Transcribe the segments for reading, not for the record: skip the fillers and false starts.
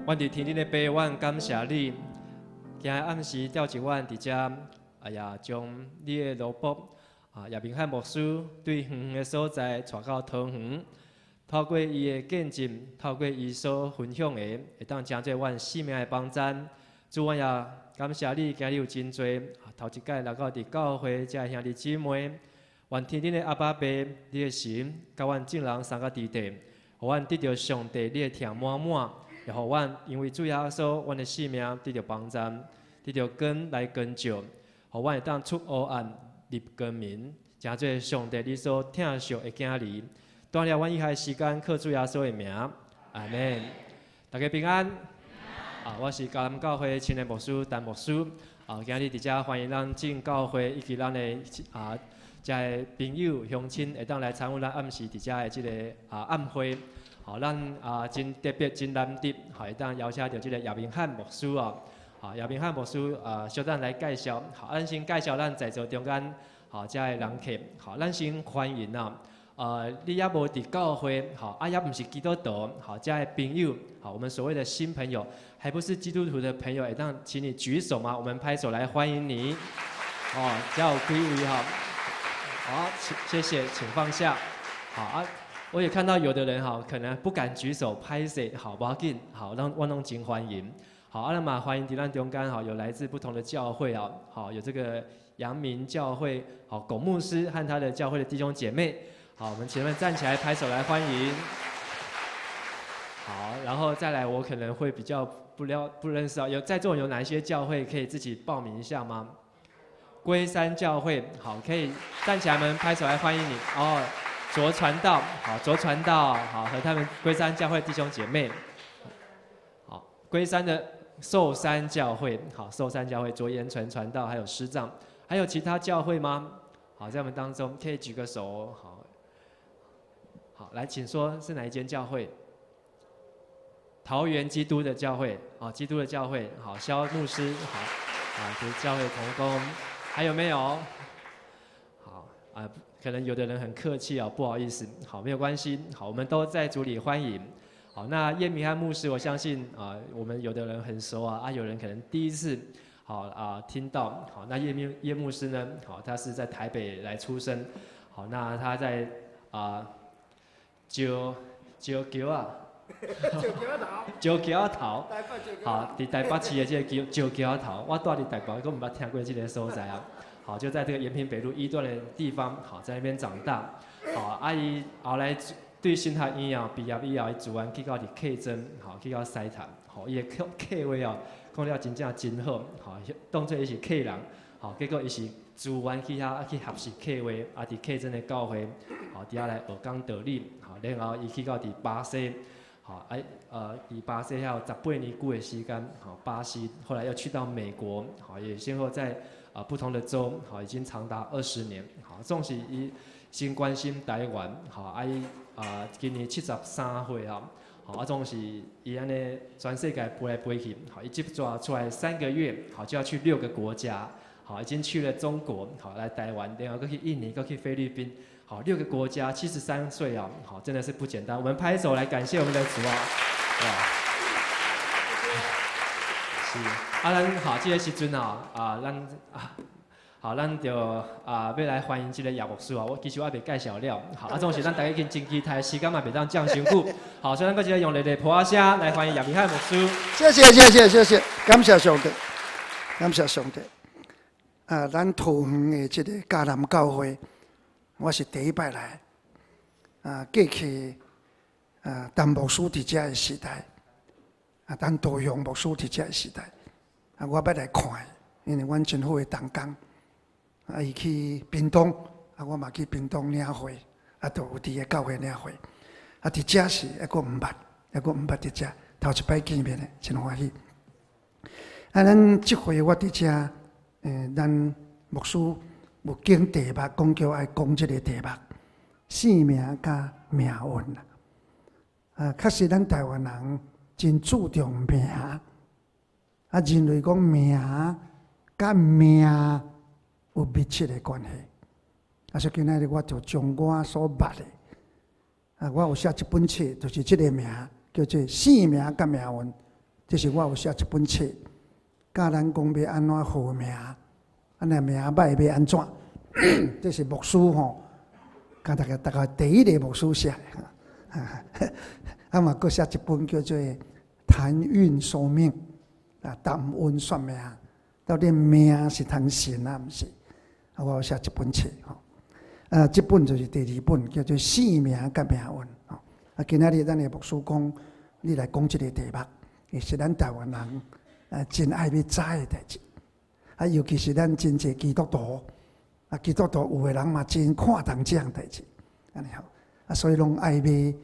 阮佇天頂的父，阮感謝你，今日暗時召集阮佇遮，哎呀，將你的奴僕啊葉明漢牧師對遠遠的所在帶到桃園，透過伊的見證，透過伊所分享的，會當成做阮生命的幫贊。主，阮也感謝你，今日有真濟頭一擺來到佇教會遮的兄弟姊妹，願天頂的阿爸父，你的神，佮阮眾人相佮佇地，予阮得著上帝你的疼滿滿。也予阮因為主耶穌，阮的生命得著幫贊，得著光來光照，予阮會當出黑暗入光明，成做上帝你所疼惜的囝兒。帶領阮以下的時間，靠主耶穌的名，阿門。大家平安。啊，我是迦南教會青年牧師陳牧師。啊，今日佇遮歡迎咱眾教會以及咱的啊，遮的朋友鄉親會當來參與咱暗時佇遮的這個啊暗會。好，咱啊真特別、真難得，會當邀請著這個葉明漢牧師哦。好，葉明漢牧師啊，小等來介紹。好，咱先介紹咱在座中間好遮的人客。好，咱先歡迎啊。你猶無佇教會，好，啊，猶毋是基督徒，好，遮的朋友，好，我們所謂的新朋友，還不是基督徒的朋友，會當請你舉手嗎？我們拍手來歡迎你。哦，遮有幾位哈？好，請謝謝，請放下。好啊。我也看到有的人哈，可能不敢舉手拍謝，好，無要緊，好，讓阮攏真歡迎。好，啊，那麼歡迎佇咱中間哈，有來自不同的教會啊，好，有這個陽明教會，好，龔牧師和他的教會的弟兄姐妹，好，我們前面站起來拍手來歡迎。好，然後再來，我可能會比較不認識啊，有在座有哪一些教會可以自己報名一下嗎？龜山教會，好，可以站起來們拍手來歡迎你哦。卓傳道，好，卓傳道，好，和他們龜山教會弟兄姐妹，好，龜山的壽山教會，好，壽山教會卓延傳傳道，還有師長，還有其他教會嗎？好，在我們當中可以舉個手，好，好，來，請說是哪一間教會？桃園基督的教會，啊，基督的教會，好，蕭牧師，好，啊，這是教會同工，還有沒有？好，啊。可能有的人很客氣啊，不好意思，好，沒有關係，好，我們都在主裡歡迎。好，那葉明漢牧師，我相信啊，我們有的人很熟啊，啊，有人可能第一次，好啊聽到，好，那葉牧師呢，好，他是在台北來出生，好，那他在啊，石橋仔，石橋仔頭，好，佇台北市的這個石橋仔頭，我住佇台北，閣毋捌聽過這個所在啊。好，就在這個延平北路一段的地方，好，在那邊長大。好，啊伊後來對神學院啊畢業以後，伊自願去到佇客莊，好，去到獅潭。好，伊的客話哦，講了真正真好，好，當做伊是客人，好，結果伊是自願去遐去學習客話，啊，佇客莊的教會，好，佇遐來學講道理，好，然後伊去到佇巴西，好，啊，佇巴西遐有18年久的時間，好，巴西，後來又去到美國，好，也先後在啊，不同的州，好，已經長達20年，好，總是伊先關心台灣，好，啊伊啊，今年73歲啊，好，啊總是伊按呢全世界飛來飛去，好，伊這逝出來3個月，好，就要去六個國家，好，已經去了中國，好，來台灣，然後閣去印尼，閣去菲律賓，好，六個國家，73歲啊，好，真的是不簡單，我們拍手來感謝我們的主啊，哇，是。啊，咱好，這個時陣啊，啊，咱啊，好，咱就啊，欲來歡迎這個葉牧師啊。我其實我猶未介紹了，好，啊，總是咱大家已經真期待，時間嘛袂當降傷久，好，所以咱閣一個用熱烈噗仔聲來歡迎葉明漢牧師。謝謝謝謝謝謝，感謝上帝，感謝上帝。啊，咱桃園的這個迦南教會，我是第一擺來。啊，過去啊，陳牧師佇遮的時代，啊，陳道雄牧師佇遮的時代。啊，我欲來看伊，因為阮真好的同工，啊，伊去屏東，啊，我嘛去屏東領會，啊，都有佇個教會領會，啊，佇遮是猶閣毋捌，猶閣毋捌佇遮，頭一擺見面的，真歡喜。啊，咱這回我佇遮，咱牧師有揀題目，講叫愛講這個題目，生命佮命運啦。啊，確實咱台灣人真注重名。啊，認為講名佮命有密切的關係。啊，所以今仔日我就將我所捌的，啊，我有寫一本冊，就是這個名，叫做《生命佮命運》。這是我有寫一本冊，教咱講欲按怎號名，啊若名䆀欲按怎？這是牧師吼，共大家大家第一个牧師寫的，啊嘛閣寫一本叫做《談運說命》，啊談運算命，到底命是通神啊，毋是？啊，我有寫一本冊吼，啊，這本就是第二本，叫做《姓名佮命運》吼。啊，今仔日咱的牧師講，你來講這个題目，也是咱台灣人真愛欲知的代誌。啊，尤其是咱真濟基督徒，啊，基督徒有的人嘛真看重這項代誌，按呢吼。啊，所以攏愛欲，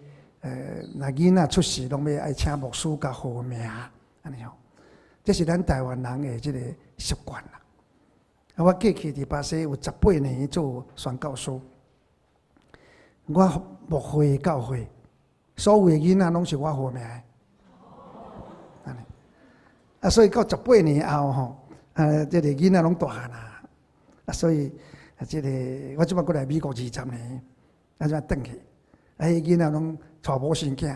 若囡仔出世，攏欲愛請牧師共號名，按呢吼。這是咱台灣人的這个習慣啦。啊，我過去佇巴西有18年做宣教師，我牧會教會，所有的囡仔攏是我號名的，按呢。啊，所以到十八年後吼，啊，這个囡仔攏大漢啊，啊，所以啊，這个我這擺閣來美國20年，啊，這擺轉去，啊，彼囡仔攏娶某生囝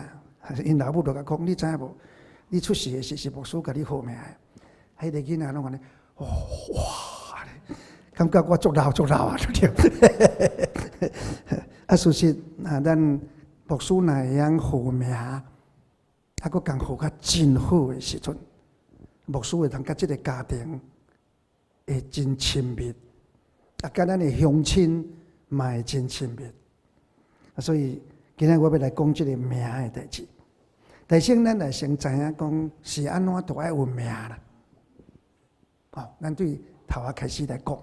，𪜶老母就共講，你知影無？你出世的時是牧師共你號名的，彼个囡仔攏按呢，哦，哇，感覺我足老足老啊，對。啊，事實啊，咱牧師若會曉號名，啊，閣共號較真好的時陣，牧師會通佮這个家庭會真親密，啊，佮咱的鄉親嘛會真親密。啊，所以今仔我欲來講這个名的代誌。但先咱來先知影講是按怎都愛有名啦。哦，咱對頭仔開始來講。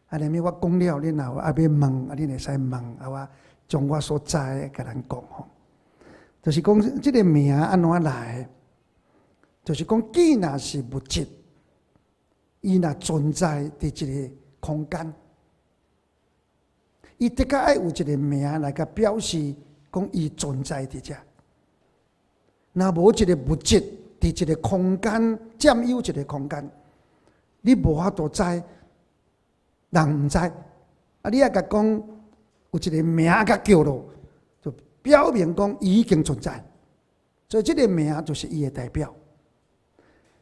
啊，後面我講了，恁若有愛欲問，啊，恁會使問，啊，我將我所知的共咱講吼。就是講這个名按怎來？就是講，既若是物質，伊若存在佇一个空間，伊的確愛有一个名來共表示講伊存在佇遮。若無一个物質佇一个空間佔有一个空間，你無法度知，人毋知。啊，你愛共講有一个名共叫落，就表明講伊已經存在。所以這个名就是伊的代表。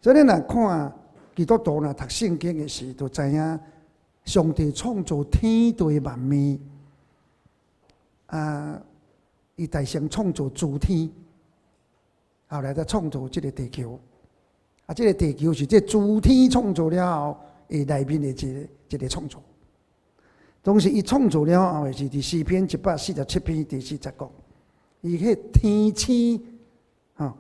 所以你若看基督徒若讀聖經的時，就知影上帝創造天地萬物，啊，伊大先創造諸天，後來才創造這个地球。啊，這个地球是這諸天創造了後，伊內面的一个一个創造。當時伊創造了後，是佇詩篇147篇第四節講，伊彼天星，吼，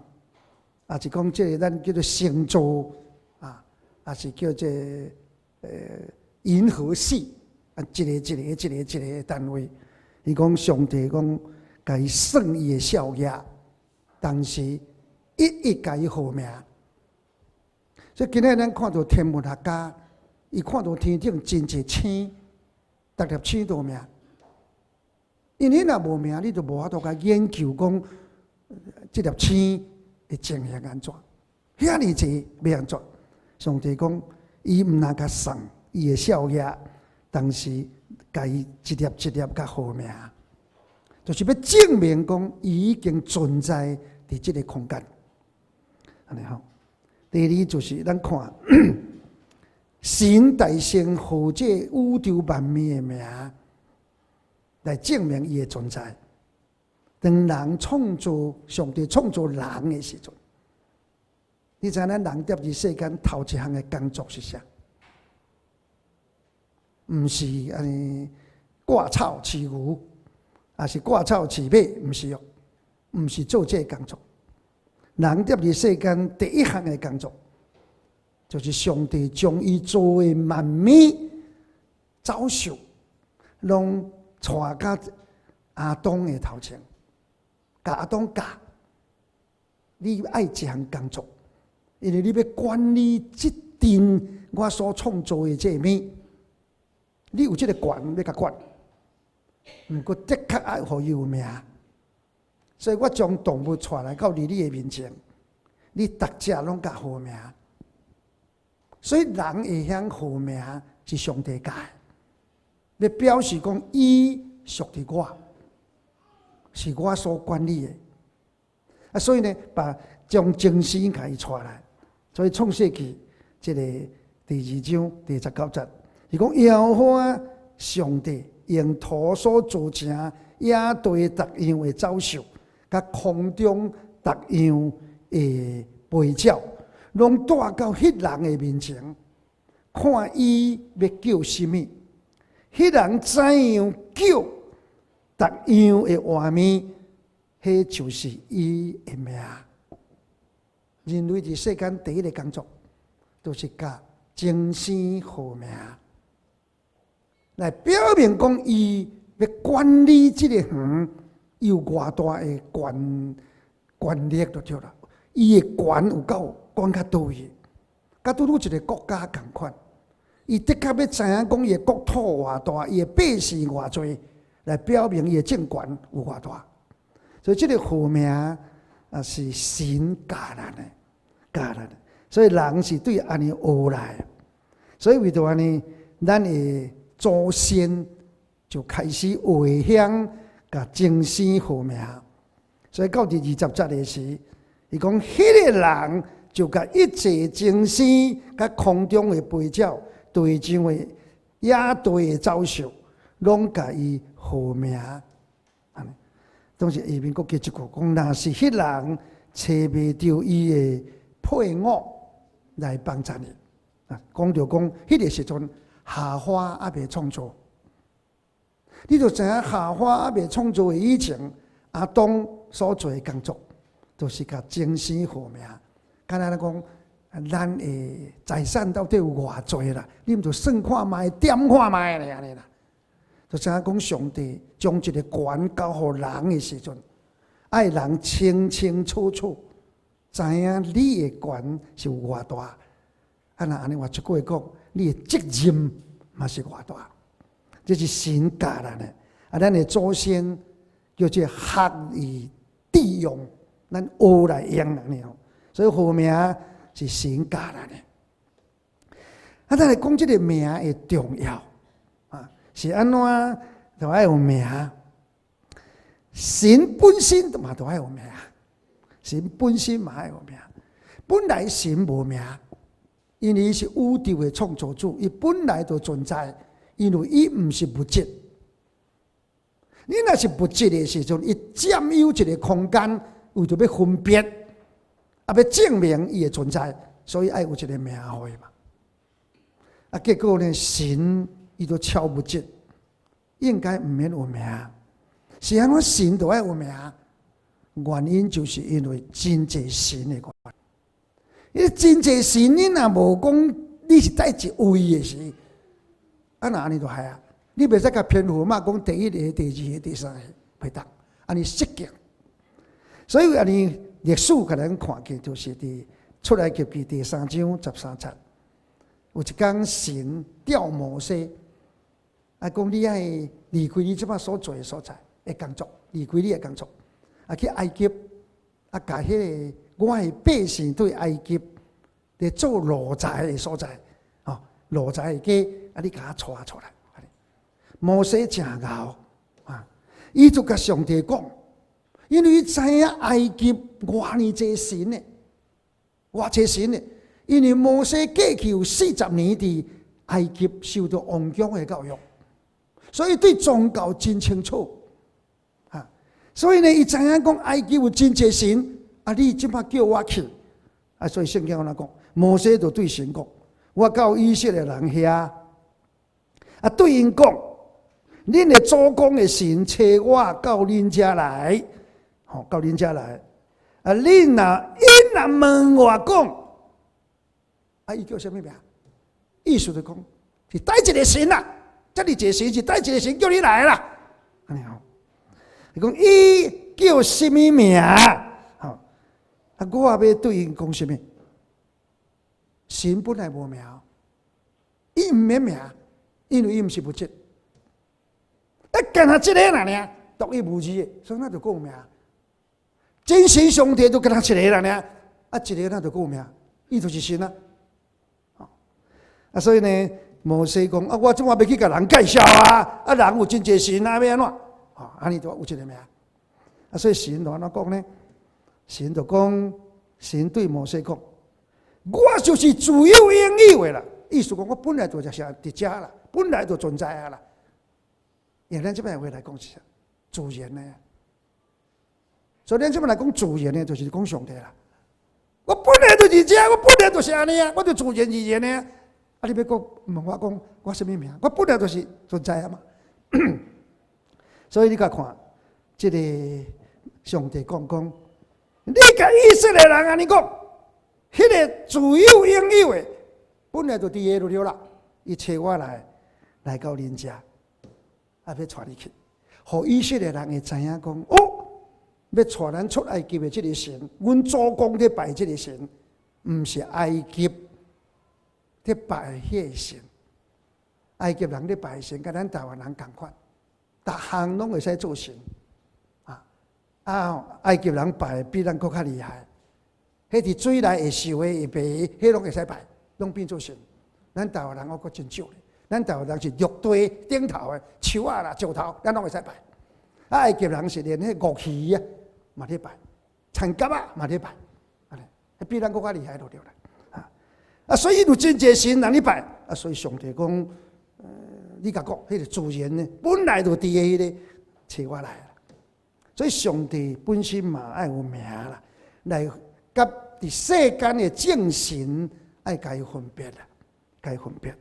也是講這个咱叫做星座啊，也是叫做銀河系，啊，一个一个一个一个單位。伊講上帝講，共伊算伊的數業，當時一一共伊號名。所以今仔咱看著天文學家，伊看著天頂真濟星，逐粒星都有名。因為你若無名，你就無法度共研究講這粒星的情形按怎，遐爾濟欲按怎？上帝講，伊毋但共算伊的數業，當時共伊一粒一粒共號名，就是欲證明講伊已經存在佇這个空間。按呢吼。第二就是咱看神大先號這宇宙萬物的名，來證明伊的存在。當人創造上帝創造人的時陣，你知影咱人踮佇世間頭一項的工作是啥？毋是按呢割草飼牛，抑是割草飼馬，毋是哦，毋是做這个工作。人踮佇世間第一項的工作，就是上帝將伊造的萬物走獸，攏帶到亞當的頭前，共亞當教，你愛一項工作，因為你欲管理這陣我所創造的這物，你有這个權欲共管，毋過的確愛予伊有名。所以我將動物帶來到你的面前，你逐隻攏共號名。所以人會曉號名是上帝教的，欲表示講伊屬佇我，是我所管理的。啊，所以呢，把將精神共伊帶來。所以創世記這个第二章第十九節，伊講耶和華上帝用土所造成野地逐樣的走獸，佮空中逐樣的飛鳥，攏帶到彼人的面前，看伊欲叫啥物。彼人怎樣叫逐樣的活物，彼就是伊的名。人類佇世間第一个工作，就是共眾生號名，來表明講伊欲管理這个園有偌大的權權力就對啦。伊的權有夠管較倒去，佮拄拄一个國家仝款。伊的確欲知影講伊的國土偌大，伊的百姓偌濟，來表明伊的政權有偌大。所以這个號名啊是神教咱的，教咱的。所以人是對按呢學來，所以為著按呢，咱的祖先就開始畫響共眾生號名。所以到佇二十節的時，伊講彼个人就共一切眾生、佮空中的飛鳥、地上的野地的走獸，攏共伊號名。按呢，當時下面閣加一句講，若是彼人揣袂著伊的配偶來幫贊伊，啊，講著講彼个時陣夏娃猶未創造，你就知影夏娃猶未創造的以前，亞當所做的工作，就是共眾生號名。簡單來講，咱的財產到底有偌濟啦？你毋著算看覓，點看覓咧按呢啦。就知影講上帝將一个權交予人的時陣，愛人清清楚楚知影你的權是有偌大。啊，若按呢換一句話講，你的責任嘛是偌大。這是神教咱的，啊，咱的祖先叫做學以致用，咱學來用按呢吼。所以號名是神教咱的。啊，咱來講這个名的重要啊，是按怎就愛有名？神本身嘛都愛有名，神本身嘛愛有名。本來神無名，因為伊是宇宙的創造主，伊本來就存在，因為伊毋是物質。你若是物質的時陣，伊佔有一个空間，為著欲分別，啊，欲證明伊的存在，所以愛有一个名予伊嘛。啊，結果呢，神伊都超物質，應該毋免有名。是按怎神都愛有名？原因就是因為真濟神的關係。因為真濟神，你若無講你是佗一位的時，啊，若按呢就害啊！你袂使共編號碼講第一个、第二个、第三个，袂當，按呢失敬。所以按呢歷史共咱看見，就是佇出埃及記第三章十三節，有一工神調摩西，啊，講你愛離開你這擺所做的所在的工作，離開你的工作，啊去埃及，啊，共彼个我的百姓對埃及佇做奴才的所在，吼，奴才的家，啊，你共我帶出來。摩西誠𠢕啊，伊就共上帝講，因為伊知影埃及偌爾濟神的，偌濟神的，因為摩西過去有四十年佇埃及受著王宮的教育，所以對宗教真清楚啊。所以呢，伊知影講埃及有真濟神，啊，你這擺叫我去，啊，所以聖經按怎講？摩西就對神講：我到以色列人遐，啊，對𪜶講，恁的祖公的神差我到恁遮來，吼，到恁遮來。啊，恁若𪜶若問我講，啊，伊叫啥物名？意思就講是佗一个神啊？遮爾濟神是佗一个神叫你來啦？按呢吼，伊講伊叫啥物名？吼，啊，我欲對𪜶講啥物？神本來無名，伊毋免名，因為伊毋是物質。啊，干焦一个爾，獨一無二的，所以咱就閣有名。真神上帝就干焦一个爾，啊，一个咱就閣有名，伊就是神啊。啊，所以呢，摩西講啊，我這擺欲去共人介紹啊，啊，人有真濟神啊，欲按怎？吼，按呢就有一个名。啊，所以神就按怎講呢？神就講，神對摩西講：我就是自有永有的啦。意思講，我本來就是佇遮啦，本來就存在啊啦。用咱這擺話來講是啥？自然的。所以咱這擺來講自然的，就是講上帝啦。我本來就是這，我本來就是按呢啊，我就自然而然的啊。啊，你欲閣問我講我啥物名？我本來就是存在啊嘛。所以你共看，這个上帝講講，你共以色列人按呢講，彼个自有永有的，本來就佇个就對啦。伊差我來來到恁遮，啊，欲帶你去，予以色列人會知影講，哦，欲帶咱出埃及的這个神，阮祖公咧拜這个神，毋是埃及咧拜彼个神。埃及人咧拜神，佮咱台灣人仝款，逐項攏會使做神。啊啊！埃及人拜比咱閣較厲害，彼佇水內會泅的、會爬的，彼攏會使拜，攏變做神。咱台灣人猶閣真少咧，咱台灣人是陸地頂頭的樹仔啦、石頭，咱攏會使拜。啊，埃及人是連彼鱷魚啊嘛咧拜，田蛤仔嘛咧拜，按呢，比咱閣較厲害就對啦。啊，所以有真濟神人咧拜，啊，所以上帝講，你共講，彼个自然呢，本來就佇個彼个差我來啦。所以上帝本身嘛愛有名啦，來佮佇世間的眾神愛共伊分別啦，共伊分別。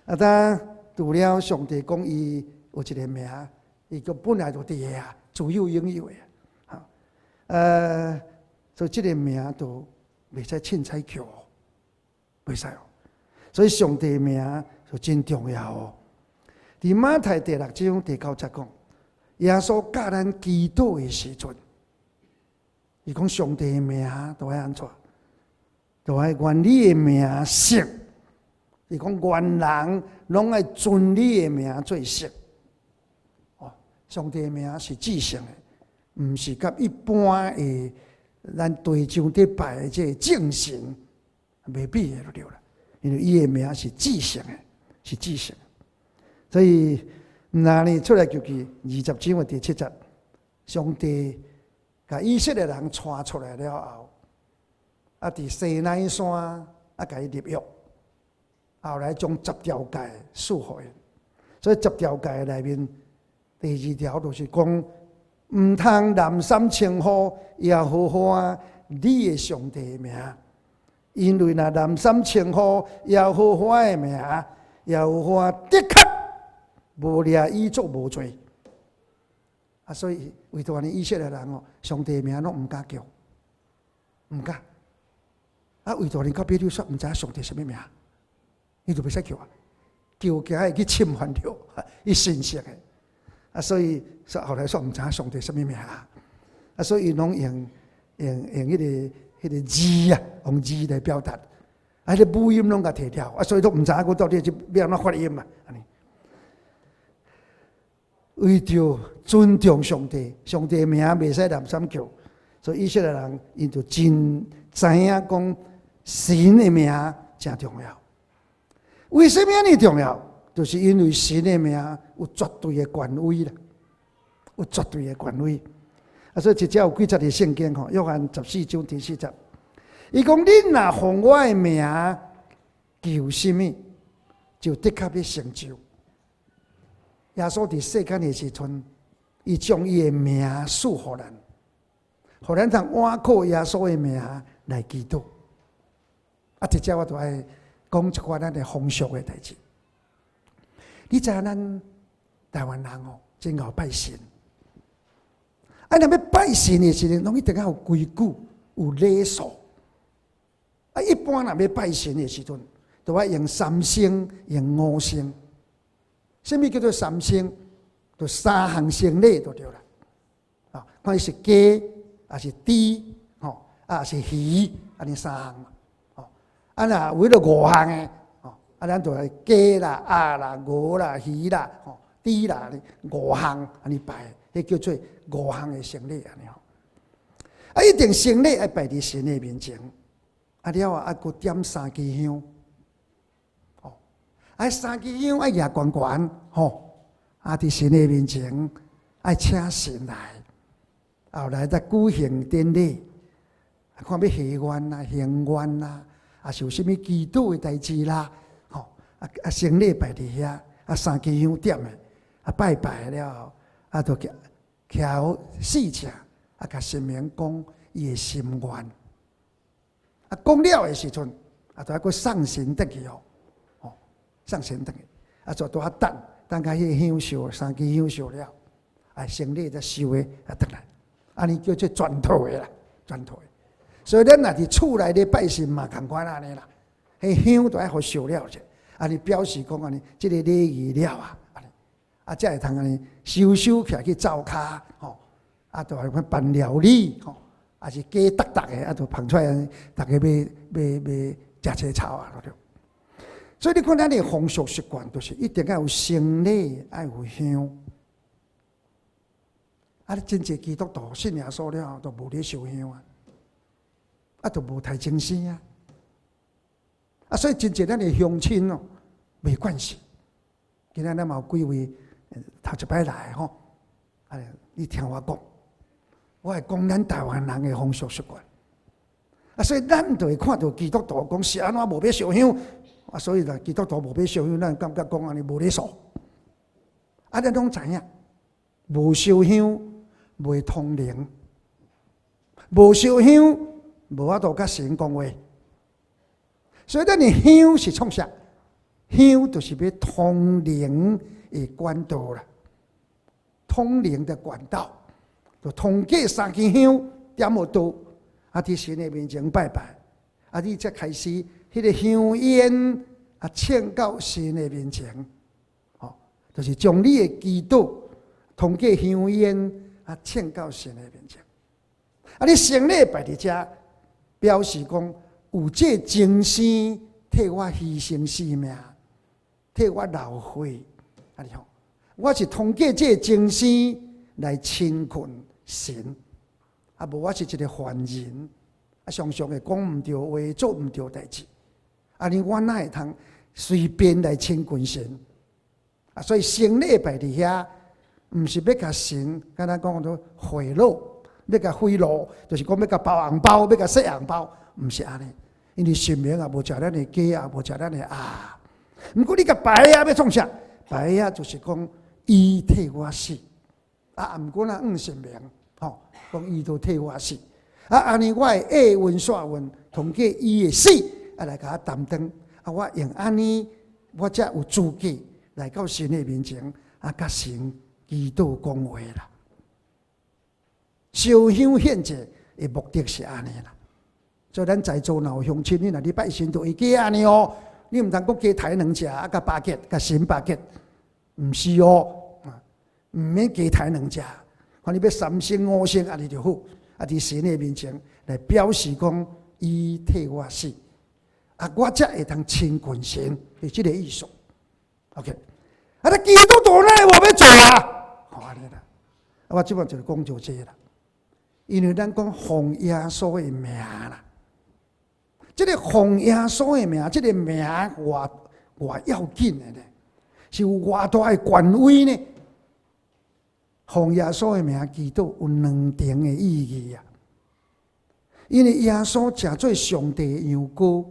啊，當除了上帝講伊有一个名，伊個本來就佇個啊，自有永有的啊。所以這个名就袂使凊彩叫，袂使哦。所以上帝名就真重要哦。佇馬太第六章第九節講，耶穌教咱祈禱的時陣，伊講上帝的名都愛按怎？都愛願你的名聖。伊講願人攏愛尊你的名做聖。哦，上帝的名是至聖的，毋是佮一般的咱地上佇拜的這个眾神袂比的就對啦。因為伊的名是至聖的，是至聖。所以，若呢出埃及記20章的第七節，上帝共以色列人帶出來了後，啊，佇西奈山啊，共伊立約，後來將十條誡賜予𪜶。所以十條誡內面第二條就是講，毋通濫三稱呼耶和華你的上帝的名，因為若濫三稱呼耶和華的名，耶和華的確無掠伊做無罪。啊，所以為著按呢以色列人哦，上帝名攏毋敢叫，毋敢。啊，為著按呢到尾你煞毋知影上帝啥物名，伊就袂使叫啊，叫驚會去侵犯著伊神聖的。啊，所以說後來煞毋知影上帝啥物名啊，所以攏用彼个字啊，用字來表達，啊，彼个母音攏共提掉，啊，所以都毋知影閣到底是欲按怎發音啊，按呢。為著尊重上帝，上帝名袂使濫三叫，所以以色列人𪜶就真知影講神的名誠重要。為啥物按呢重要？就是因為神的名有絕對的權威啦，有絕對的權威。啊，所以這節有幾節佇聖經吼，約翰14章第四節，伊講恁若奉我的名求啥物，就的確欲成就。耶穌佇世間的時陣，伊將伊的名賜予咱，予咱通倚靠耶穌的名來祈禱。啊，這節我就愛講一寡咱的風俗的代誌。你知影咱台灣人哦，真𠢕拜神。啊，若欲拜神的時陣，攏一定愛有規矩、有禮數。啊，一般若欲拜神的時陣，都愛用三牲、用五牲。啥物叫做三牲？就三項牲禮就對啦。啊，看伊是雞，抑是豬，吼，抑是魚，按呢三項嘛。吼，啊若為了五項的，吼，啊咱就來雞啦、鴨啦、鵝啦、魚啦、吼、豬啦，按呢五項按呢拜，彼叫做五項的牲禮按呢吼。啊，一定牲禮愛擺佇神的面前，啊了後愛閣點三支香。啊，三支香愛舉懸懸，吼！啊，佇神的面前愛請神來，後來才舉行典禮。看欲許願啦、行願啦，抑是有啥物祈禱的代誌啦，吼，聖禮擺佇遐，三支香點的，拜拜了後，就徛徛好四正，共神明講伊的心願。講了的時陣，就愛閣送神轉去哦，吼，送神轉去，就拄仔等，等共彼个香燒，三支香燒了，聖禮才收的轉來，按呢叫做全套的啦，全套的。所以咱若佇厝內咧拜神嘛，仝款按呢啦，彼香都愛予燒了者，按呢表示講按呢，這個禮儀了啊，按呢，才會通按呢收收起來去灶跤，吼，就按呢辦料理，吼，抑是雞逐逐的，就捧出來，逐家欲欲欲食青草啊，對。所以你看咱的風俗習慣，就是一定愛有聖禮，愛有香。你真濟基督徒信耶穌了後，都無咧燒香啊，都無抬鐘生啊。所以真濟咱的鄉親哦，袂慣勢。今仔咱嘛有幾位頭一擺來吼，你聽我講，我會講咱台灣人的風俗習慣。所以咱就會看著基督徒講是按怎無欲燒香，所以啦，基督徒無欲燒香，咱感覺講按呢無禮數。咱攏知影，無燒香袂通靈，無燒香無法度佮神講話。所以咱的香是創啥？香就是欲通靈的管道啦，通靈的管道，就通過三支香點予桌，佇神的面前拜拜，你才開始彼个香煙衝到神的面前，吼，就是將你的祈禱通過香煙衝到神的面前。你聖禮擺佇遮，表示講有這鐘聲替我犧牲性命，替我流血，你吼，我是通過這鐘聲來親近神。無我是一个凡人，常常會講毋著話，做毋著代誌。按呢我哪會通隨便來親近神？所以聖禮擺佇遐，毋是欲共神，敢若講做賄賂，欲共賄賂，就是講欲共包紅包，欲共洗紅包，毋是按呢。因為神明也無食咱的雞，也無食咱的鴨。毋過你共擺遐欲創啥？擺遐就是講伊替我死。毋過若向神明，吼，講伊都替我死。按呢我的厄運煞運，通過伊的死，來共我擔當。我用按呢，我才有資格來到神的面前，共神祈禱講話啦。燒香獻祭的目的是按呢啦。所以咱在座若有鄉親，你若咧拜神，就會記按呢哦。你毋通閣加刣兩隻，共巴結，共神巴結，毋是哦，毋免加刣兩隻。看你欲三牲五牲，按呢就好。佇神的面前來表示講，伊替我死，我才會通親近神，是這个意思。OK，你基督徒哪會無欲做啊？好按呢啦，我這擺就講就這啦。因為咱講奉耶穌的名啦，這个奉耶穌的名，這个名偌偌要緊的呢，是有偌大的權威呢。奉耶穌的名祈禱有兩層的意義啊。因為耶穌成做上帝的羊羔，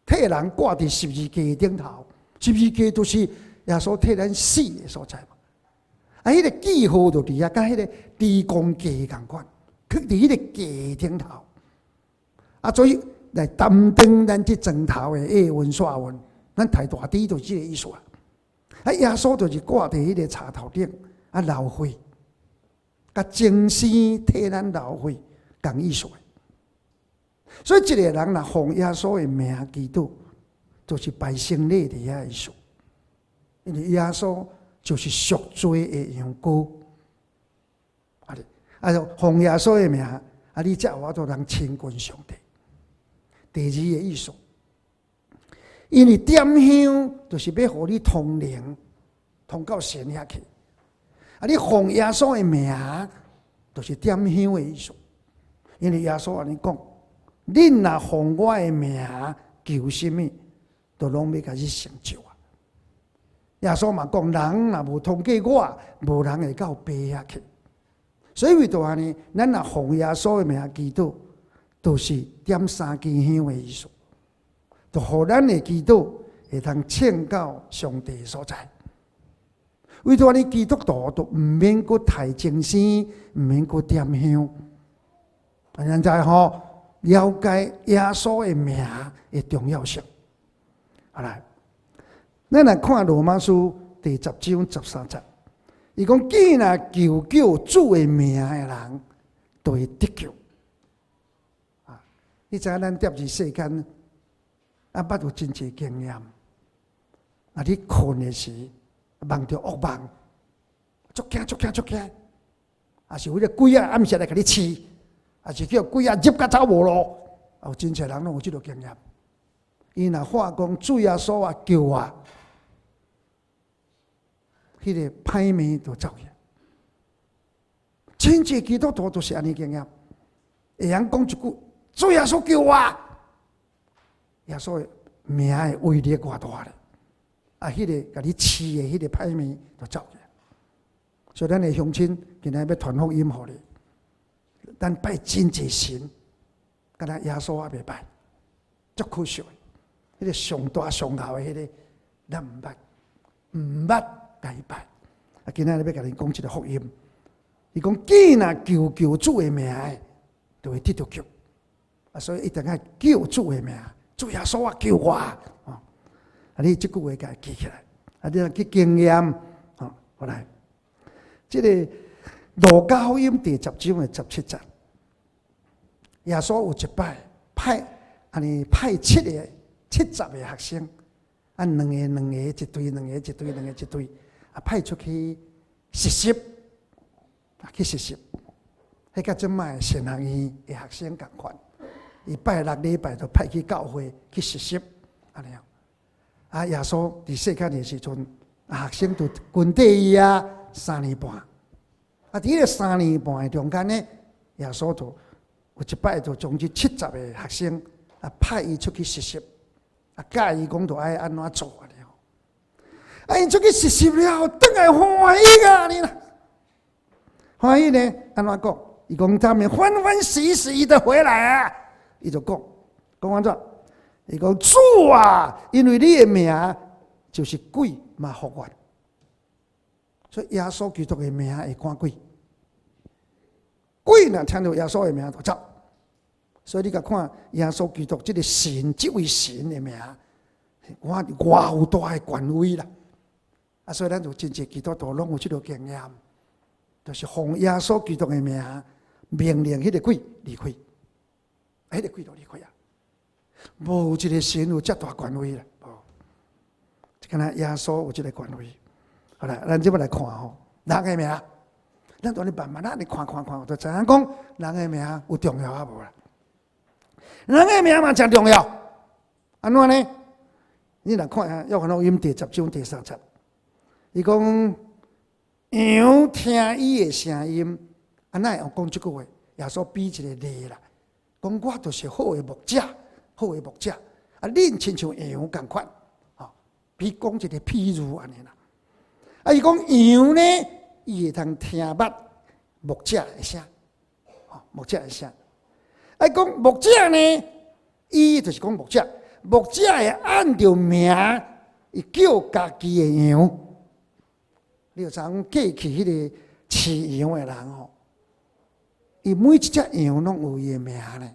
替人掛佇十字架頂頭，十字架就是耶穌替咱死的所在嘛。彼个記號就佇遐，佮彼个豬公雞仝款，囥佇彼个架頂頭。所以來擔當咱這床頭的厄運煞運，咱刣大豬就是這个意思啊。耶穌就是掛佇彼个柴頭頂，流血，共鐘聲替咱流血，仝意思。所以一個人若奉耶穌的名祈禱，就是拜聖禮佇遐意思。因為耶穌就是贖罪的羊羔。奉耶穌的名，你才有法度通親近上帝。第二个意思，因為點香就是欲予你通靈，通到神遐去。你奉耶穌的名，就是點香的意思。因為耶穌按呢講：恁若奉我的名求啥物，都攏欲共你成就啊！耶穌嘛講：人若無通過我，無人會到爸遐去。所以為著按呢，咱若奉耶穌的名祈禱，就是點三支香的意思，就予咱的祈禱會通衝到上帝所在。為著按呢基督徒都毋免閣刣鐘生，毋免閣點香。咱知吼，了解耶穌的名的重要性。好來，咱來看羅馬書第十章十三節，伊講：既若求叫主的名的人，就會得救。啊，你知影咱踮佇世間，啊，捌有真濟經驗。啊，你睏的時，夢著惡夢，足驚足驚足驚，啊是有彼个鬼仔暗時來共你飼，啊是叫鬼仔入甲走無路，有真濟人攏有這个經驗。伊若喊講主耶穌啊，救我，彼个歹物就走去。真濟基督徒都是按呢經驗，會曉講一句主耶穌救我，耶穌的名的威力偌大咧，啊，彼个共你飼的彼个歹物就走去。所以咱的鄉親今仔日欲傳福音予你，咱拜真濟神，敢若耶穌猶未拜，足可惜的。彼个上大上𠢕的彼个，咱毋捌，毋捌共伊拜。啊，今仔日欲共恁講一个福音。伊講，既若求叫主的名的，就會得著救。啊，所以一定愛叫主的名，主耶穌啊，救我！哦，啊，你這句話共伊記起來，啊，你若去經驗，哦，好來，這个路加福音第十章的十七節，耶穌有一擺派，按呢派七个70個學生，啊，兩个兩个一隊，兩個一隊，兩個一隊，啊，派出去實習，啊，去實習，彼佮這擺神學院的學生仝款，伊拜六禮拜就派去教會去實習，按呢。啊，耶穌佇世間的時陣，學生就跟綴伊啊三年半。啊，佇彼个三年半的中間呢，耶穌就有一擺就將這70個學生啊派伊出去實習，啊教伊講著愛按怎做按呢。啊，𪜶出去實習了後，轉來歡喜啊！你啦，歡喜呢？按怎講？伊講他們歡歡喜喜的回來啊！伊就講，講按怎？伊講主啊，因為你的名就是鬼嘛服阮，所以耶穌基督的名會趕鬼，鬼若聽著耶穌的名就走。所以你共看耶穌基督這个神，這位神的名，我偌有大的權威啦！啊，所以咱有真濟基督徒攏有這个經驗，就是奉耶穌基督的名命令彼个鬼離開，彼个鬼就離開啊！無一个神有遮大權威啦，無。就敢若耶穌有這个權威。好啦，咱這擺來看吼，人的名，咱當你慢慢仔來看看看，就知影講人的名有重要啊無啦？人的名嘛誠重要，按怎呢？你若看下約翰福音第十章第三節，伊講羊聽伊的聲音，啊，哪會講這句話？耶穌比一个例啦，講我就是好的牧者，好的牧者，啊，恁親像羊仝款，吼，比講一个譬喻按呢啦。啊，伊講羊呢，伊會通聽捌牧者的聲，吼，牧者的聲。啊，講牧者呢，伊就是講牧者，牧者會按著名，伊叫家己的羊。你就知影過去彼个飼羊的人吼，伊每一隻羊攏有伊的名咧。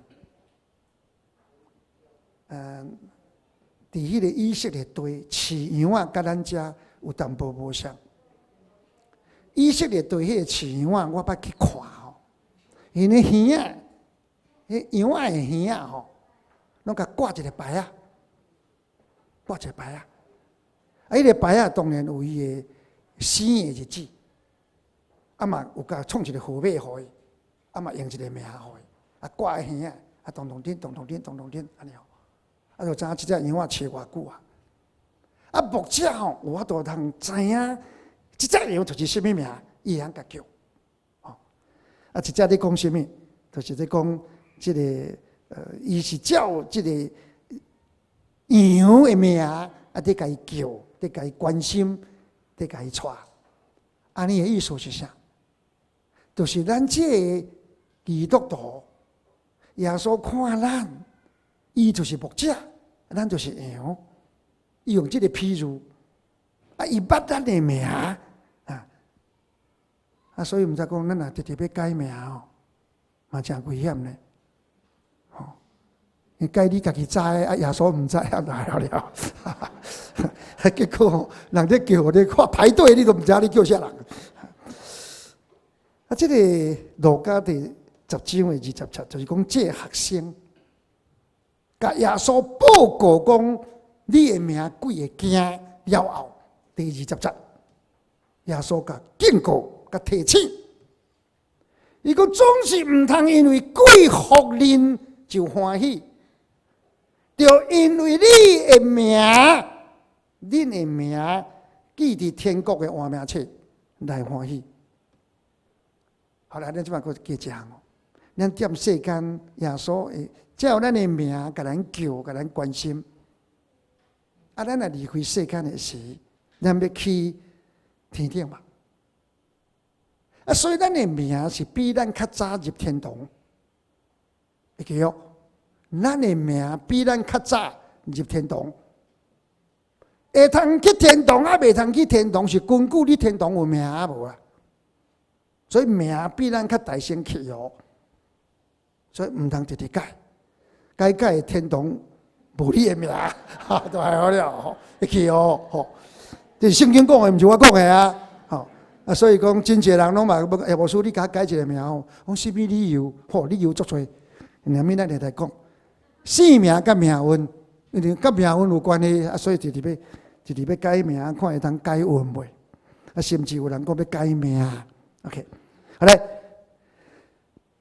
佇彼个以色列地飼羊仔，佮咱遮有淡薄無相。以色列地彼个飼羊仔，我捌去看吼，𪜶的耳仔，彼羊仔的耳仔吼，攏共掛一个牌仔，掛一個牌仔。啊，彼个牌仔當然有伊的生的日子，啊嘛有共創一个號碼予伊，啊嘛用一个名予伊，啊掛佇耳仔，啊咚咚叮咚咚叮咚咚叮，按呢吼，啊就知影這隻羊仔飼偌久啊。啊牧者吼有法度通知影，這隻羊就是啥物名，伊會曉共叫。吼，啊這隻咧講啥物？就是咧講這個，伊是照這個羊的名，啊，佇共伊叫，佇共伊關心，佇共伊帶。按呢的意思是啥？就是咱這个基督徒，耶穌看咱，伊就是牧者，咱就是羊。伊用這个譬喻，啊，伊捌咱的名啊，啊，所以毋知講咱若直直欲改名哦，嘛誠危險呢。吼，你改你家己知，啊，耶穌毋知啊，來了了。結果人咧叫你看排隊，你都毋知你叫啥人。啊，這个路加第十章的二十節，就是講這學生，共耶穌報告講，你的名鬼會驚了後，第二十節，耶穌共警告、共提醒，伊講總是毋通因為鬼服恁就歡喜，著因為你的名，恁的名記佇天國的活名冊來歡喜。好啦，咱這擺閣加一項哦。咱踮世間，耶穌會照咱的名，共咱叫，共咱關心。啊，咱若離開世間的時，咱欲去天頂嘛？啊，所以咱的名是比咱較早入天堂。會記哦，咱的名比咱較早入天堂。會通去天堂啊，袂通去天堂，是根據你天堂有名無啊？所以名比咱較大先去哦，所以毋通直直改，改改天堂無你的名，哈，就還好了吼，會記哦，吼，這是聖經講的，毋是我講的啊，吼，啊，所以講真濟人攏嘛，葉牧師，你共我改一个名吼，講啥物理由？吼，理由足濟，下面咱會來講，姓名佮命運，因為佮命運有關係，啊，所以直直欲直直欲改名，看會當改運袂？啊，甚至有人講欲改命，OK。好來，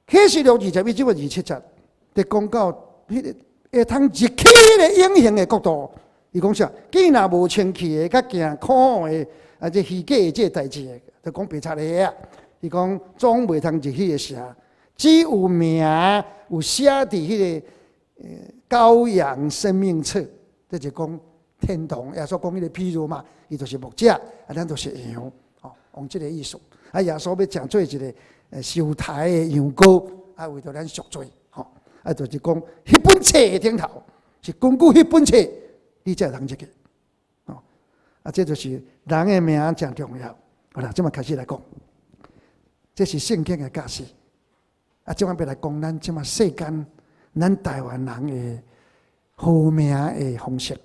啟示錄21章27節，佇講到彼个會通入去彼个永恆的國度。伊講啥？見若無清氣的，佮行苦的，啊，這虛假的這代誌的，就講白賊的啊。伊講總袂通入彼个城，只有名有寫佇彼个羔羊生命冊，這就講天堂。耶穌講彼个譬喻嘛，伊就是牧者，啊，咱就是羊，吼，用這个意思。啊，耶穌欲成做一个受刣的羊羔，啊，為著咱贖罪，吼，啊，就是講彼本冊的頂頭，是根據彼本冊，你才會通入去，吼，啊，這就是人的名誠重要。好啦，這擺開始來講，這是聖經的教示。啊，這擺欲來講咱這擺世間，咱台灣人的號名的方式。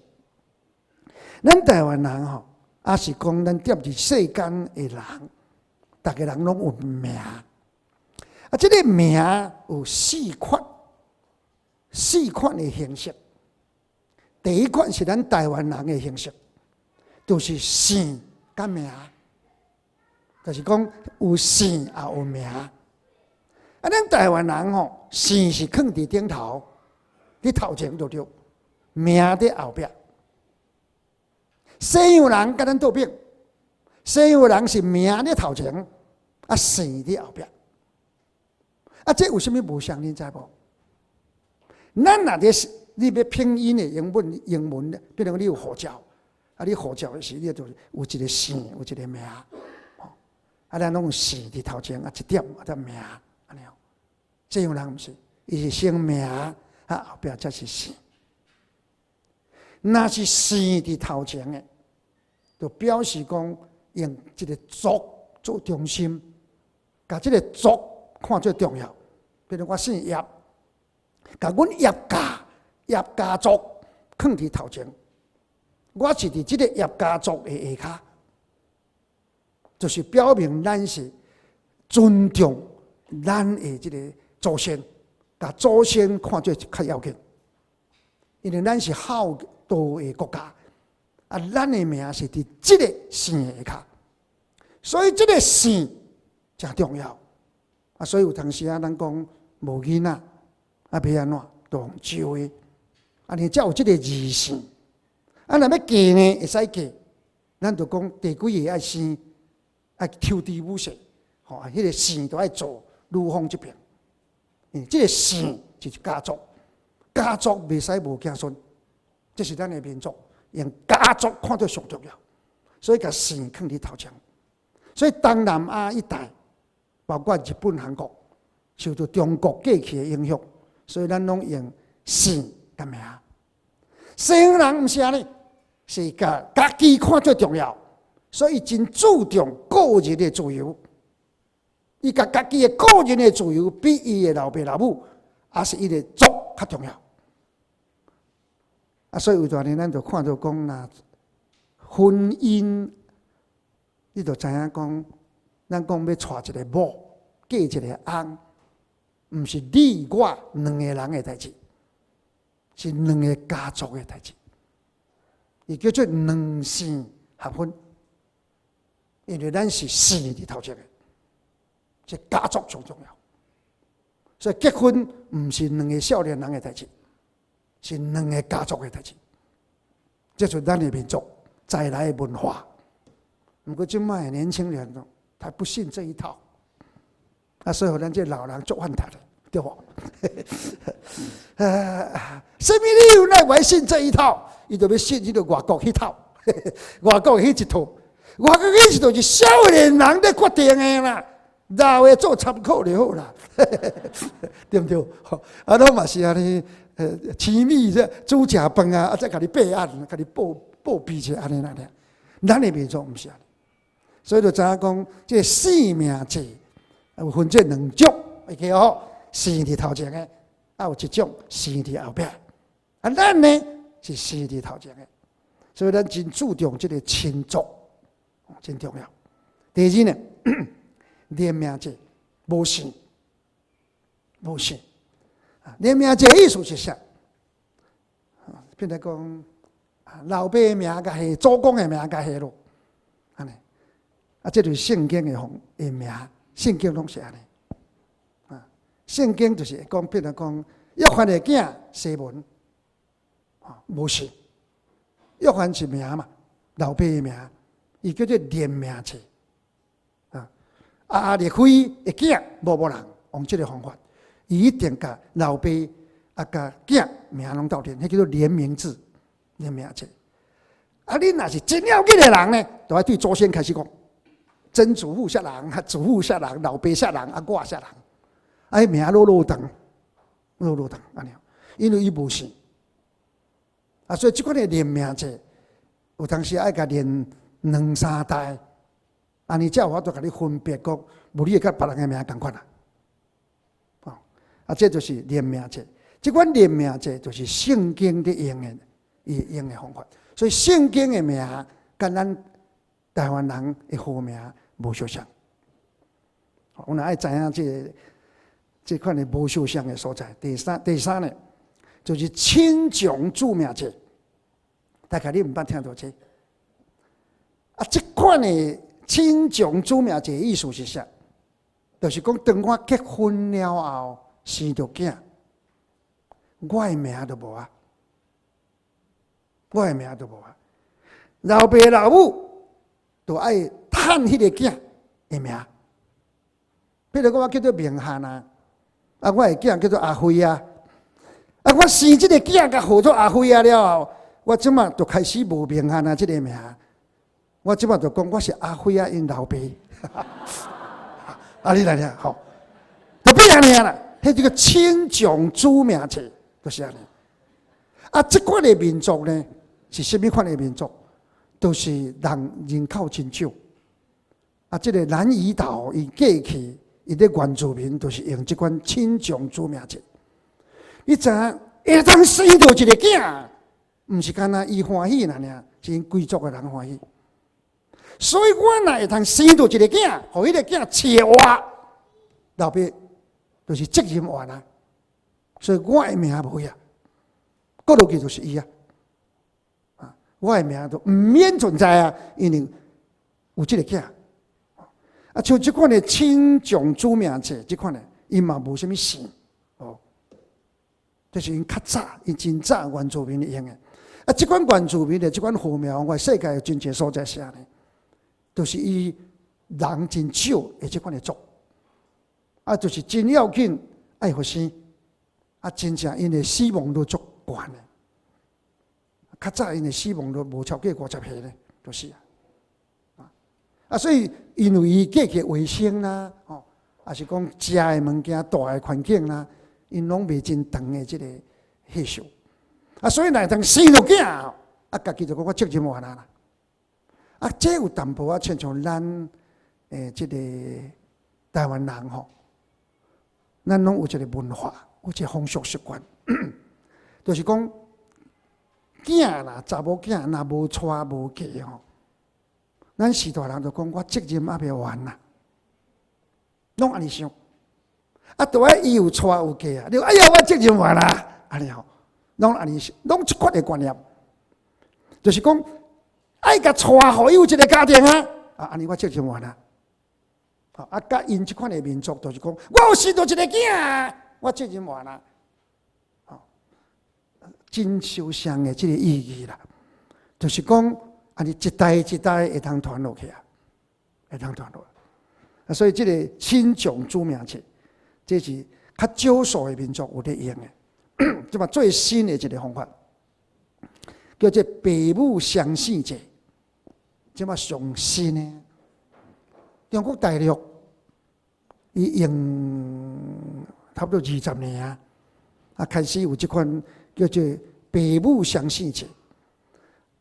咱台灣人吼，抑是講咱踮佇世間的人，逐个人攏有名。啊，這个名有四款，四款的形式。第一款是咱台灣人的形式，就是姓佮名，就是講有姓也有名。啊，咱台灣人吼，姓是囥佇頂頭，佇頭前就對，名佇後壁。西洋人佮咱倒反，西洋人是名佇頭前，啊姓佇後壁。啊，這有啥物無相仝？你知無？咱若佇你欲拼音的英文，英文，比如講你有護照，啊，你護照的時，你就有一个姓，有一个名，啊，咱攏有姓佇頭前，啊，一點啊，才名，按呢。西洋人毋是，伊是先名，啊，後壁才是姓。若是姓佇頭前的，就表示講用這个族做中心，共這个族看做重要。比如我姓葉，共阮葉家葉家族囥佇頭前，我是佇這个葉家族的下跤，就是表明咱是尊重咱的這个祖先，共祖先看做較要緊，因為咱是孝道的國家，啊，咱的名是佇這个姓的下跤，所以這个姓誠重要。啊，所以有當時啊，咱講無囡仔，啊，欲按怎，就用招的，按呢才有這个字姓。啊，若欲嫁呢，會使嫁，咱就講第幾个愛生，愛抽豬母婿，吼，彼个姓就愛做女方這邊。因為這个姓就是家族，家族袂使無子孫，這是咱的民族，用家族看做上重要，所以共姓囥佇頭前。所以東南亞一帶，包括日本、韓國，受著中國過去的影響，所以咱攏用姓佮名。西方人毋是按呢，是共家己看最重要，所以真注重個人的自由。伊共家己的個人的自由，比伊的老爸老母，抑是伊的族較重要。啊，所以有當時咱就看著講，若婚姻，你就知影講，咱講欲娶一个某，嫁一个翁，毋是你我兩個人的代誌，是兩个家族的代誌。伊叫做兩姓合婚，因為咱是姓佇頭前的，這家族上重要。所以結婚毋是兩个少年人的代誌，是兩个家族的代誌。這是咱的民族在來的文化。毋過這擺的年輕人，他不信這一套，啊，所以咱這老人足反彈的，對無？啥物理由咱會信這一套？伊就欲信彼个外國彼套，外國彼一套，外國彼一套是少年人咧決定的啦，老的做參考就好啦，對毋對？啊，攏嘛是按呢，親密這煮食飯啊，啊，再共你備案，共你報報備者按呢按呢。咱的民族毋是按呢，所以就知影講，這姓名制有分這兩種，會記吼，姓佇頭前的，啊有一種姓佇後壁。啊，咱呢是姓佇頭前的，所以咱真注重這个親族，真重要。第二呢，連名制無姓，無姓。連名制意思是啥？譬如講，老爸的名共下，祖公的名共下囉，按呢。啊，這就是聖經的方的名，聖經攏是按呢。啊，聖經就是講，譬如講，約翰的囝西門，啊，無姓。約翰是名嘛，老爸的名，伊叫做連名制。啊，啊，利非的囝某某人，用這个方法，伊一定共老爸啊，共囝名攏鬥陣，彼叫做連名制，連名制。啊，你若是真要緊的人呢，就愛對祖先開始講，曾祖父啥人，祖父啥人，老爸啥人，啊，我啥人，啊，名囉囉長，囉囉長，按呢，因為伊無姓。啊，所以這款的連名制，有當時愛共連兩三代，按呢才有法度共你分別講，無你會佮別人的名仝款啊。哦，啊，這就是連名制。這款連名制就是聖經佇用的，伊用的方法。所以聖經的名佮咱台灣人的號名無相像。阮若愛知影這个這款的無相像的所在。第三，第三呢，就是親長子名制，大概你毋捌聽著這。啊，這款的親長子名制意思是啥？就是講，當我結婚了後生著囝，我的名就無啊，我的名就無啊。老爸老母就愛趁彼个囝的名。比如講，我叫做明漢啊，啊，我的囝叫做阿輝啊。啊！我生這个囝，共號做阿輝啊了後，我這馬就開始無明漢啊這个名。我這馬就講我是阿輝啊，𪜶老爸。啊，你來聽吼，就變按呢啦。彼這个親長子名制就是按呢。啊，這款的民族呢，是啥物款的民族？就是人人口真少。啊，這个南怡島伊過去伊咧原住民，就是用這款親長子名制。你知影會當生著一个囝，毋是干焦伊歡喜爾爾，是𪜶規族的人歡喜。所以我若會當生著一个囝，予彼个囝飼活，老爸就是責任完啊。所以我的名無啊，過落去就是伊啊。啊，我的名就毋免存在啊，因為有這个囝。啊，像這款的親長子名制，這款的，伊嘛無啥物姓。這是𪜶較早，𪜶真早原住民用的。啊，這款原住民的這款號名，我世界有真濟所在是按呢，就是伊人真少的這款的族，啊，就是真要緊愛予生，啊，真正𪜶的死亡率足懸的。較早𪜶的死亡率無超過50歲咧，就是啊。啊，所以因為伊過去衛生啦，吼，抑是講食的物件、蹛的環境啦。𪜶攏袂真長的這个歲數。啊，所以若會當生著囝，啊，家己就講我責任完啊啦。啊，這有淡薄仔親像咱這个台灣人吼，咱攏有一个文化，有一个風俗習慣，就是講囝啦，查某囝若無娶無嫁吼，咱序大人就講我責任猶未完啦，攏按呢想。啊，著愛伊有娶有嫁啊，你哎呀，我責任完啦，按呢吼，攏按呢想，攏這款的觀念，就是講愛共娶予伊有一个家庭啊，啊，按呢我責任完啦。啊，佮𪜶這款的民族，就是講，我有生著一個囝，我責任完啦。真抽象的這个意義啦，就是講，按呢一代一代會通傳落去啊，會通傳落來。啊，所以這个親長子名冊，這是較少數的民族有咧用的。這嘛最新的一个方法，叫做爸母雙姓制，這嘛上新的。中國大陸伊用差不多20年啊，啊開始有這款叫做爸母雙姓制。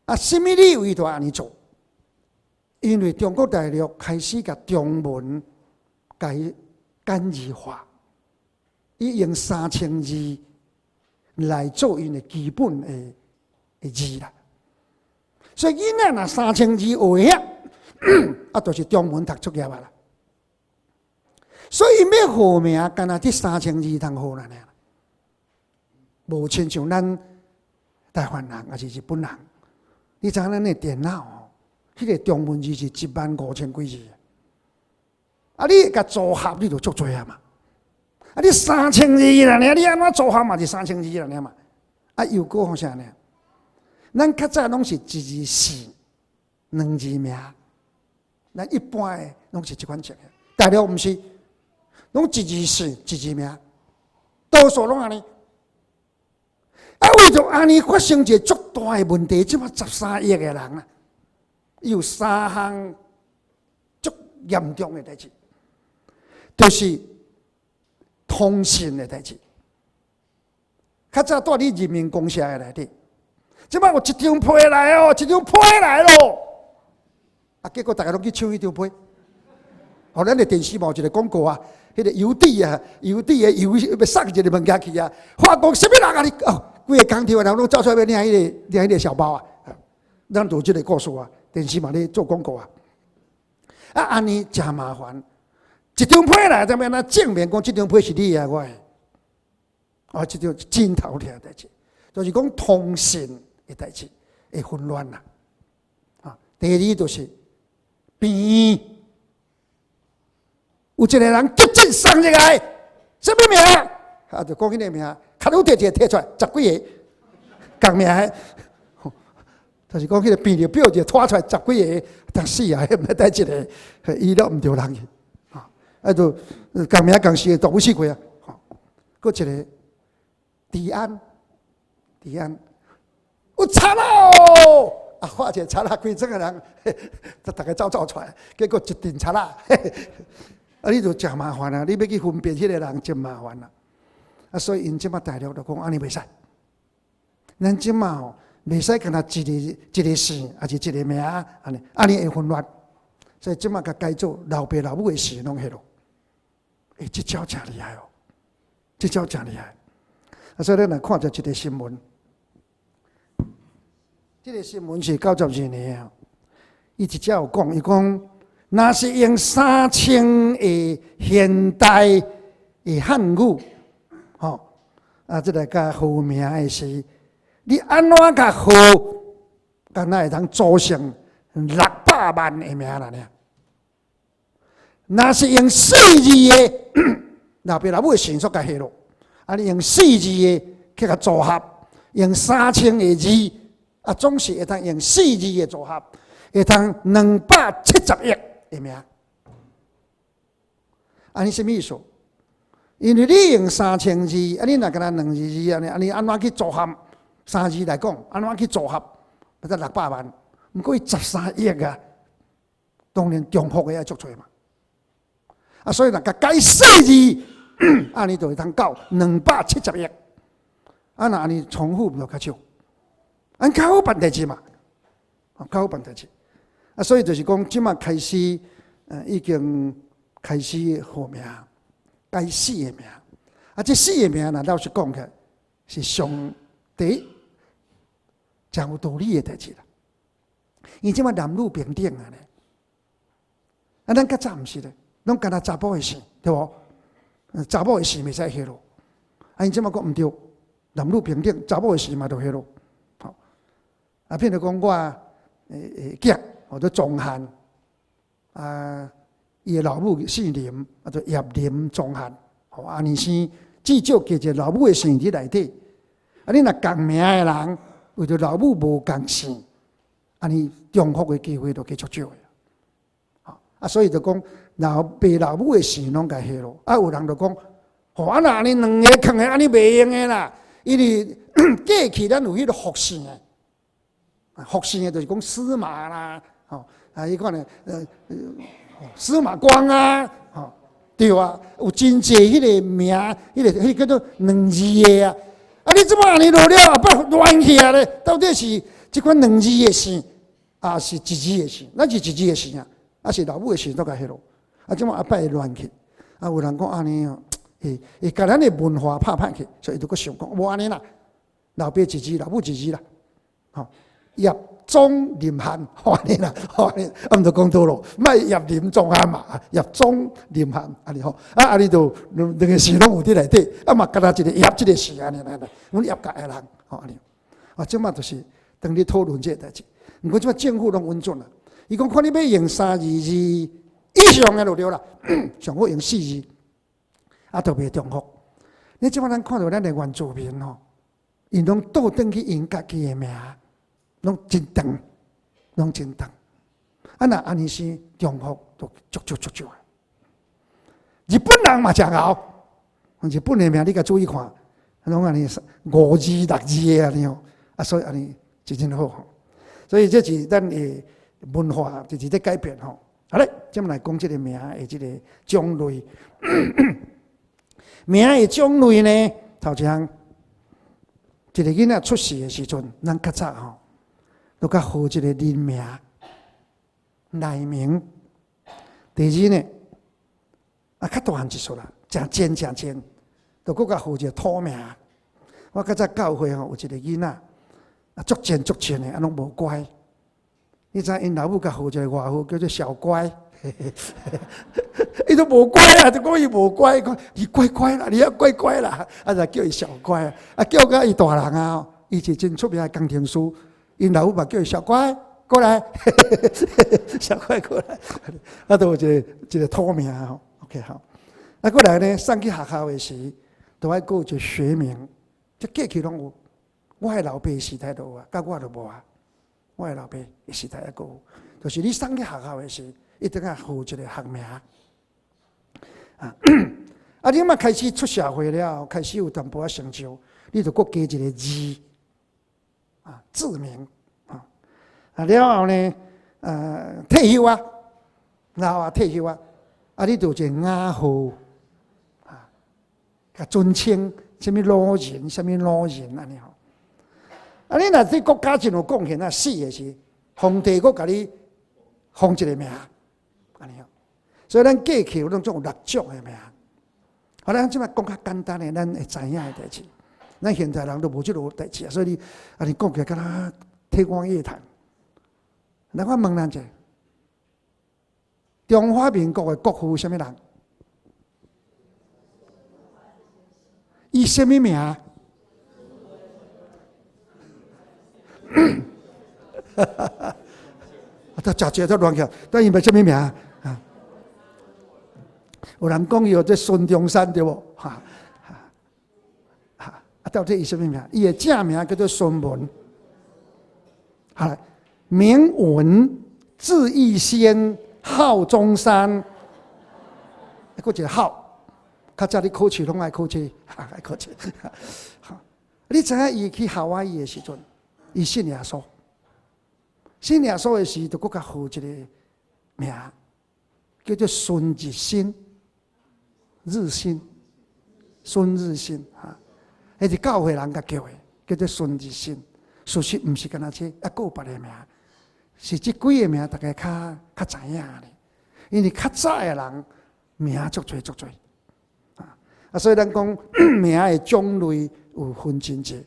啊，啥物理由伊就按呢做？因為中國大陸開始共中文共伊簡字化，伊用3000字來做𪜶的基本的字啦。所以囡仔若三千字學會曉，啊，就是中文讀出業啊啦。所以𪜶欲號名，干焦這三千字通號爾。無親像咱台灣人，抑是日本人。你知影咱的電腦吼，彼個中文字是1萬5千幾字。啊，你會共組合，你就足濟啊嘛。啊，你三千字爾，你按怎組合嘛是三千字爾嘛。啊，又閣好啥呢？咱較早攏是一字姓，兩字名。咱一般的攏是這款情形。大陸毋是，攏一字姓，一字名，多數攏按呢。啊，為著按呢發生一个足大的問題，這馬13億个人啊，有三項足嚴重的代誌，就是通信的代誌。較早蹛佇人民公社的內底，這馬有一張批來哦，一張批來咯。啊，結果逐家攏去搶彼張批。予咱的電視嘛有一个廣告啊，彼个郵遞啊，郵遞的郵欲送一个物件去啊，發覺啥物人啊你哦，規个工廠的人攏走出來欲領彼个領彼个小包啊，咱就有這个故事啊，電視嘛咧做廣告啊。啊，按呢誠麻煩，一張批來，怎欲按怎證明講這張批是你的抑我的？哦，這就真頭痛的代誌，就是講通信的代誌會混亂啦。啊，第二就是病院有一个人急診送入來，啥物名？啊，就講彼个名，較愈摕一个摕出來，十幾个仝名的，就是講彼个病歷表就拖出來十幾个，但死啊，彼毋知佗一个，醫了毋著人去，啊，啊就仝名仝姓大有死過啊，吼，閣一个治安，治安有賊咯！啊，發一个賊仔，規庄的人，逐家走走出來，結果一陣賊仔，啊，你就誠麻煩啊！你欲去分辨彼个人真麻煩啊！啊，所以𪜶這馬大陸就講按呢袂使，咱這馬吼袂使干焦一个一个姓，抑是一个名，按呢按呢會混亂。所以這馬共改做老爸老母的姓攏彼囉。欸，這招誠厲害哦！這招誠厲害。啊，所以咱來看著一个新聞，這个新聞是92年啊。伊一節有講，伊講，若是用三千个現代的漢語，吼，啊，這個共號名的時，你按怎共號，敢若會當組成600萬个名爾。若是用四字的，老爸老母的姓煞共彼囉，啊，你用四字的去共組合，用三千个字，啊，總是會當用四字的組合，會當270億个名。按呢啥物意思？因為你用三千字，啊，你若干焦兩字字按呢，啊，你按怎去組合？三字來講，按怎去組合？才六百萬，毋過伊13億啊，當然重複的愛足濟嘛。啊，所以若共改四字，按呢就會通到270億。啊，若按呢重複就較少，按較好辦代誌嘛，較好辦代誌。啊，所以就是講，這馬開始，已經開始號名，改四个名。啊，這四个名，若老實講起來，是上第一誠有道理的代誌啦。因為這馬男女平等啊咧，啊，咱較早毋是咧，攏干焦查埔的姓，對無？查某的姓袂使彼囉，啊，𪜶這馬講毋對，男女平等，查某的姓嘛著彼囉。吼，啊，譬如講我的囝，號做宗翰，啊，伊的老母姓林，啊，就葉林宗翰，吼，按呢生，至少加一个老母的姓佇內底。啊，你若仝名的人，為著老母無仝姓，按呢重複的機會就加足少的。啊，所以就講老爸老母的姓攏共彼囉。啊，有人就講，吼，啊，若按呢兩个囥的，按呢袂用的啦，因為過去咱有彼个復姓的，復姓的就是講司馬啦，吼，啊，彼款的，司馬光啊，吼，對啊，有真濟彼个名，彼个叫做兩字的啊。啊，你這馬按呢落了，後擺亂起來咧，到底是這款兩字的姓，抑是一字的姓？咱是一字的姓啊，抑是老母的姓都共彼囉。啊，這馬後擺會亂去，啊，有人講按呢哦，會共咱的文化拍歹去，所以就閣想講，無按呢啦，老爸一字，老母一字啦，吼，葉宗林漢，按呢啦，按呢，啊，毋就講對囉，莫葉林宗漢嘛，葉宗林漢，按呢吼，啊，按呢就兩個姓攏有佇內底，啊嘛，干焦一个葉這个姓按呢來來，阮葉家的人，吼按呢，啊，這馬就是當咧討論這个代誌，毋過這馬政府攏允准啦，伊講看你欲用三字二以上的就對啦，上好用四字，啊，就袂重複。你這馬咱看著咱的原住民吼，𪜶攏倒轉去𪜶家己的名，攏真長，攏真長。啊，若按呢是重複，就足少足少的。日本人嘛誠𠢕，日本的名你共注意看，攏按呢五字六字的按呢吼，啊，所以按呢就真好吼。所以這是咱的文化，就是咧改變吼。好咧，這馬來講這个名的這个種類。名的種類呢，頭一項，一个囡仔出世的時陣，咱較早吼，都較號一个人名、內名。第二呢，啊，較大漢一撮啦，誠賤誠賤，就閣較號一个土名。我較早教會吼，有一个囡仔，啊，足賤足賤的，啊，攏無乖。你知𪜶老母共號一个外號叫做小乖，伊都無乖啊，就講伊無乖，講你乖乖啦，你要乖乖啦，啊就叫伊小乖，啊叫甲伊大人啊，伊是真出名的工程師，𪜶老母嘛叫伊小乖過來，小乖過來，啊都有一个一个土名吼，OK 好，啊過來呢，送去學校的時，都愛閣有一个學名，這過去攏有，我的老爸時代都有啊，到我就無啊。我的老爸的時代猶閣有，就是你送去學校的時，一定愛號一个學名。啊，啊，你嘛開始出社會了，開始有淡薄仔成就，你就閣加一个字，啊，字名，啊，啊了後呢，退休啊，老啊退休啊，啊，你就有一个雅號，啊，共尊稱，啥物老人，啥物老人按呢吼。啊！你若對國家真有貢獻啊，死的時，皇帝閣共你封一个名，按呢吼。所以咱過去有攏總有六種的名。好，咱這馬講較簡單的，咱會知影的代誌。咱現在人都無這落代誌啊，所以你啊，你講起來敢若天方夜譚。來，我問咱一下，中華民國的國父啥物人？伊啥物名？啊！他食食都亂起來，但伊欲啥物名啊？有人講伊號做孫中山對無？哈哈啊！到底伊啥物名？伊的正名叫做孫文。好，名文，字逸仙，號中山。閣一个號，較早你考試攏愛考這，愛考這。好，你知影伊去夏威夷的時陣，伊信耶穌，信耶穌的時，就閣共號一个名，叫做孫日新，日新。孫日新哈，彼是教會人共叫的，叫做孫日新。事實毋是干焦這，猶閣有別个名，是這幾个名大家較較知影咧。因為較早的人名足濟足濟，啊，所以咱講名的種類有分真濟。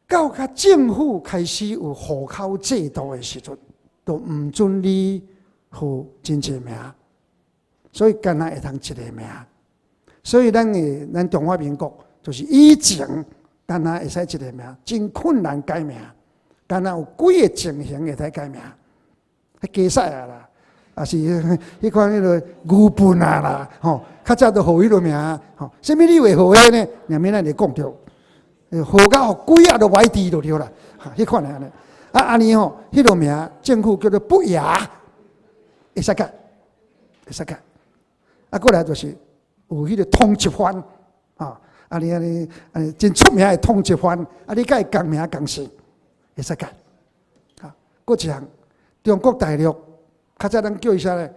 到較政府開始有戶口制度的時陣，就毋准你號真濟名，所以干焦會通一个名。所以咱的咱中華民國就是以前干焦會使一个名，真困難改名，干焦有幾个情形會使改名，彼雞屎啊啦，抑是彼款彼个牛糞啊啦，吼，較早都號彼个名，吼，啥物理由會號彼呢？後面咱會講著，號到予鬼仔都無愛治就對啦，彼款的按呢。啊，按呢吼，彼个名政府叫做不雅，會使改，會使改。啊，過來就是有彼个通緝犯，啊，按呢按呢按呢真出名的通緝犯，啊，你共伊仝名仝姓，會使改。啊，閣一項，中國大陸較早咱叫伊啥咧？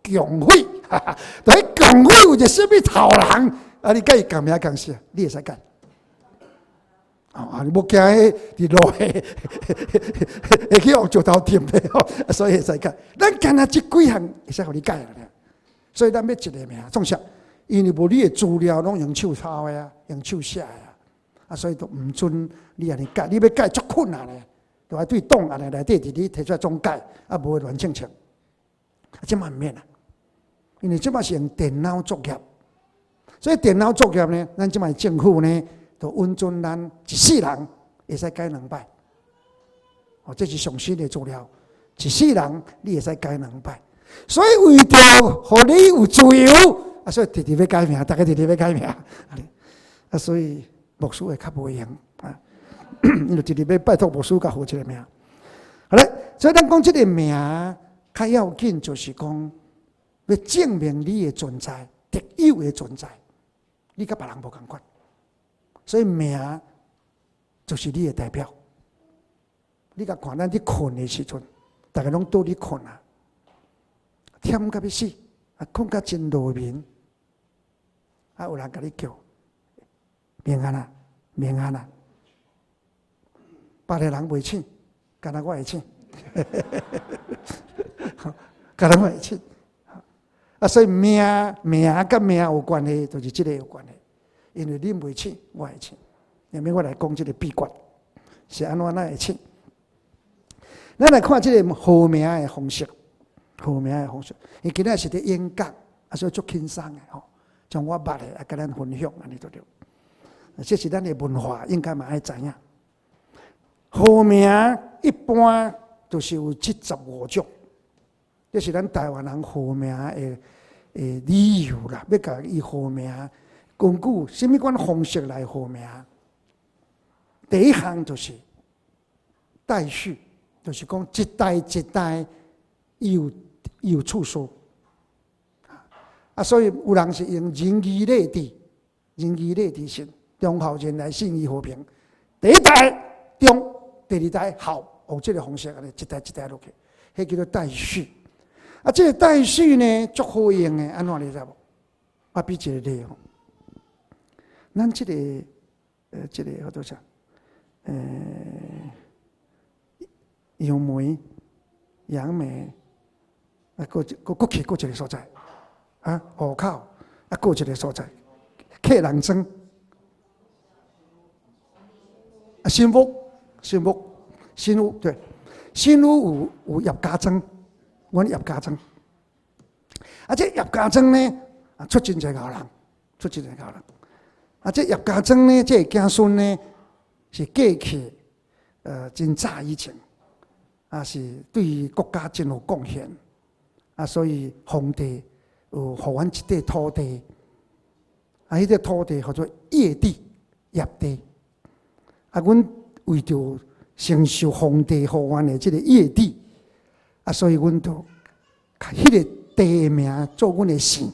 共匪，哈哈，佇共匪有一個啥物頭人，啊，你共伊仝名仝姓，你會使改。啊，你無驚彼佇路會會去予石頭擲咧吼，所以會使改。咱干焦這幾項會使予你改啦，所以咱欲一个名，創啥？因為無你的資料攏用手抄的啊，用手寫的啊，啊，所以都毋准你按呢改。你欲改足困難的，就愛對檔案的內底佇你提出來總改，啊，無會亂清清。啊，這馬毋免啦，因為這馬是用電腦作業，所以電腦作業呢，咱這馬政府呢，就允准咱一世人會使改兩擺。哦，這是上新的資料，一世人你會使改兩擺。所以為著予你有自由，啊，所以直直欲改名，逐家直直欲改名，啊，所以牧師會較無閒啊，因為直直欲拜託牧師共號一个名。好咧，所以咱講這个名較要緊，就是講欲證明你的存在，特有的存在，你佮別人無仝款。所以名就是你的代表。你共看咱佇睏的時陣，逐家攏倒咧睏啊，忝甲欲死，啊，睏甲真落眠，啊，有人共你叫，平安啊，平安啊，別个人袂醒，干焦我會醒，干焦我會醒。啊，所以名名佮命有關係，就是這个有關係。因為恁袂醒，我會醒。下面我來講這个秘訣，是按怎咱會醒。咱來看這个號名的方式，號名的方式。伊今仔是佇演講，啊，所以足輕鬆的吼，將我捌的啊，共咱分享按呢就對。這是咱的文化，應該嘛愛知影。號名一般就是有這15種，這是咱台灣人號名的的理由啦。欲共伊號名，根據啥物款方式來號名？第一項就是代序，就是講一代一代伊有伊有次序。啊，所以有人是用仁義禮智，仁義禮智信，忠孝仁愛信義和平。第一代忠，第二代孝，用這个方式按呢一代一代落去，彼叫做代序。啊，這个代序呢，足好用的，按怎你知無？我比一个例吼，咱這个這个叫做啥？楊梅，楊梅，啊，閣閣閣去閣一个所在，啊，湖口，啊，閣一个所在，客人莊，啊，新屋，新屋，新屋對，新屋有有葉家莊，阮葉家莊，啊，這葉家莊呢，啊，出真濟𠢕人，出真濟𠢕人，啊，這葉家莊呢，這个子孫呢，是過去，真早以前，啊，是對國家真有貢獻，啊，所以皇帝有予阮一塊土地，啊，彼個土地號做葉地，葉地，啊，阮為著承受皇帝予阮的這个葉地，啊，所以阮就共彼个地的名做阮的姓，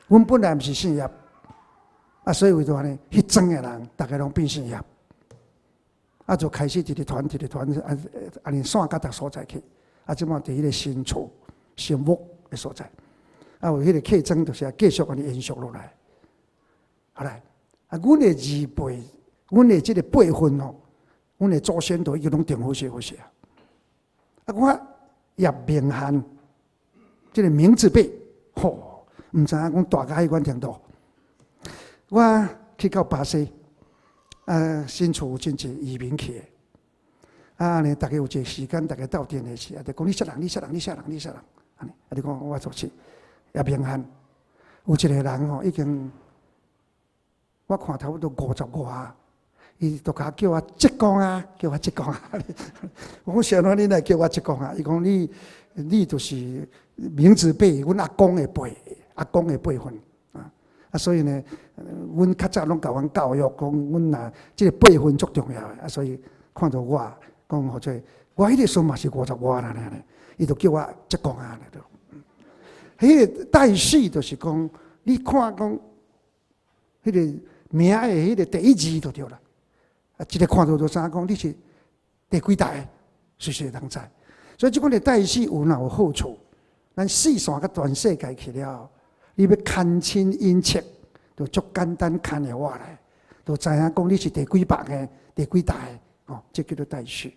阮本來毋是姓葉，啊，所以為著按呢，彼莊的人，逐家攏變姓葉。啊，就開始一直傳，一直傳，啊，按呢散到逐所在去。啊，這擺佇彼个新厝、新屋的所在，啊，有彼个客莊，就是繼續按呢延續落來。好來，啊，阮的字輩，阮的這個輩分吼，阮的祖先都已經攏定好勢好勢啊。啊，我葉明漢這個明字輩，吼，毋知影講大到彼款程度。我去到巴西，啊，新厝有真濟移民去的，啊，按呢，逐家有一個時間，逐家鬥陣的時，啊，就講你啥人？你啥人？你啥人？你啥人？按呢，啊，就講我就是葉明漢，有一個人吼，已經我看差不多五十外，伊就共叫我叔公啊，叫我叔公啊。我講啥物？你來叫我叔公啊？伊講你，你就是名字輩，阮阿公的輩，阿公的輩分啊。啊，所以呢，阮較早攏共阮教育講，阮若這個輩分足重要的啊。所以看著我講予做，我彼個時陣嘛是五十外啦，爾呢，伊就叫我叔公啊。彼個代序就是講，你看講，彼個名的彼個第一字就對啦。啊，一个看著就知影講你是第幾代，隨時會當知。所以這款的代序有若有好處，咱四散佮全世界去了，你欲牽親引戚，就足簡單牽會活來，就知影講你是第幾百个、第幾代，哦，這叫做代序。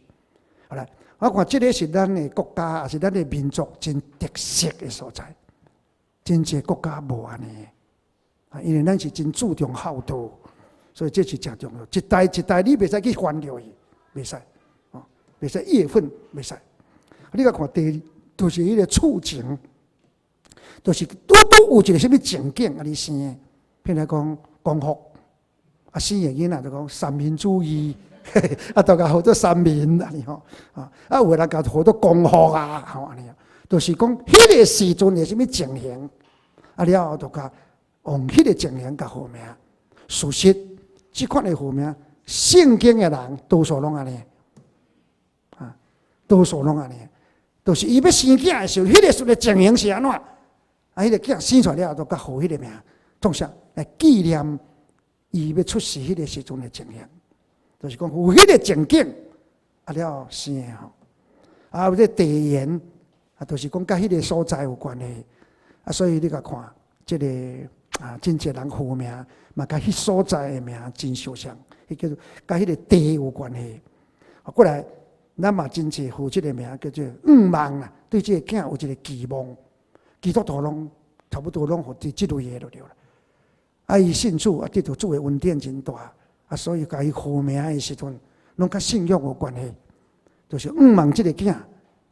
好來，我看這个是咱的國家，抑是咱的民族真特色的所在。真濟國家無按呢，啊，因為咱是真注重孝道，所以這是誠重要。一代一代，你袂使去翻著伊，袂使，哦，袂使輩分，袂使。你共看第二，就是彼個處境，就是拄拄有一個啥物情景啊，你生的，譬如講光復，啊，生的囡仔就講三民主義，啊，就共號做三民按呢吼，啊，啊，有的人共號做光復啊，吼按呢，就是講彼個時陣的啥物情形，啊了後就共用彼個情形共號名。事實，這款的號名，聖經的人多數攏按呢，啊，多數攏按呢，就是伊欲生囝的時候，彼個時陣的情形是按怎，啊，彼個囝生出來了後，就共號彼個名，創啥來紀念伊欲出世彼個時陣的情形，就是講有彼個情景，啊了後生的吼，啊有這地緣，啊，就是講佮彼個所在有關係，啊，所以你共看這個啊，真濟人號名嘛，佮彼所在的名真相像，彼叫做佮彼個地有關係。啊，過來，咱嘛真濟號這個名叫做向望啦，對這个囝有一個期望，基督徒攏差不多攏予這這類的就對啦。啊，伊信主啊，得著主的恩典真大，啊，所以共伊號名的時陣，攏佮信仰有關係，就是向望這个囝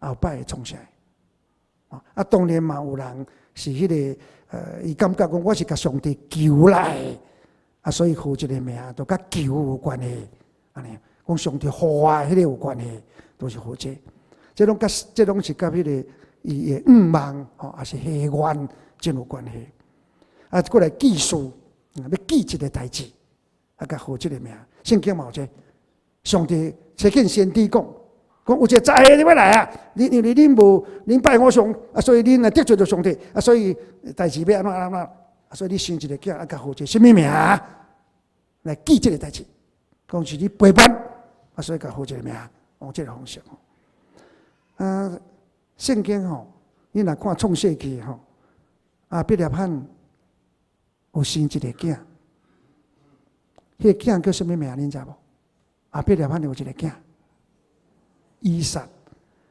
後擺會創啥。啊，當然嘛有人是彼個，伊感覺講我是共上帝求來，啊，所以號一个名都佮求有關係，按呢，講上帝予我彼个有關係，都是號這，這攏佮這攏是佮彼個伊的向望吼，抑是希願真有關係。啊，過來記事，欲記一个代誌，啊，共號這个名，聖經嘛有這，上帝差遣先知講。講有一個災欲來啊！你因為恁無恁拜偶像啊，所以恁若得罪著上帝啊，所以代誌欲按怎按怎，啊，所以你生一个囝啊，共號一个啥物名來記這个代誌，講是你背叛啊，所以共號這个名，用這个方式。啊，聖經吼，你若看創世記吼，亞伯拉罕有生一个囝，彼个囝叫啥物名？恁知無？亞伯拉罕有一个囝。以撒，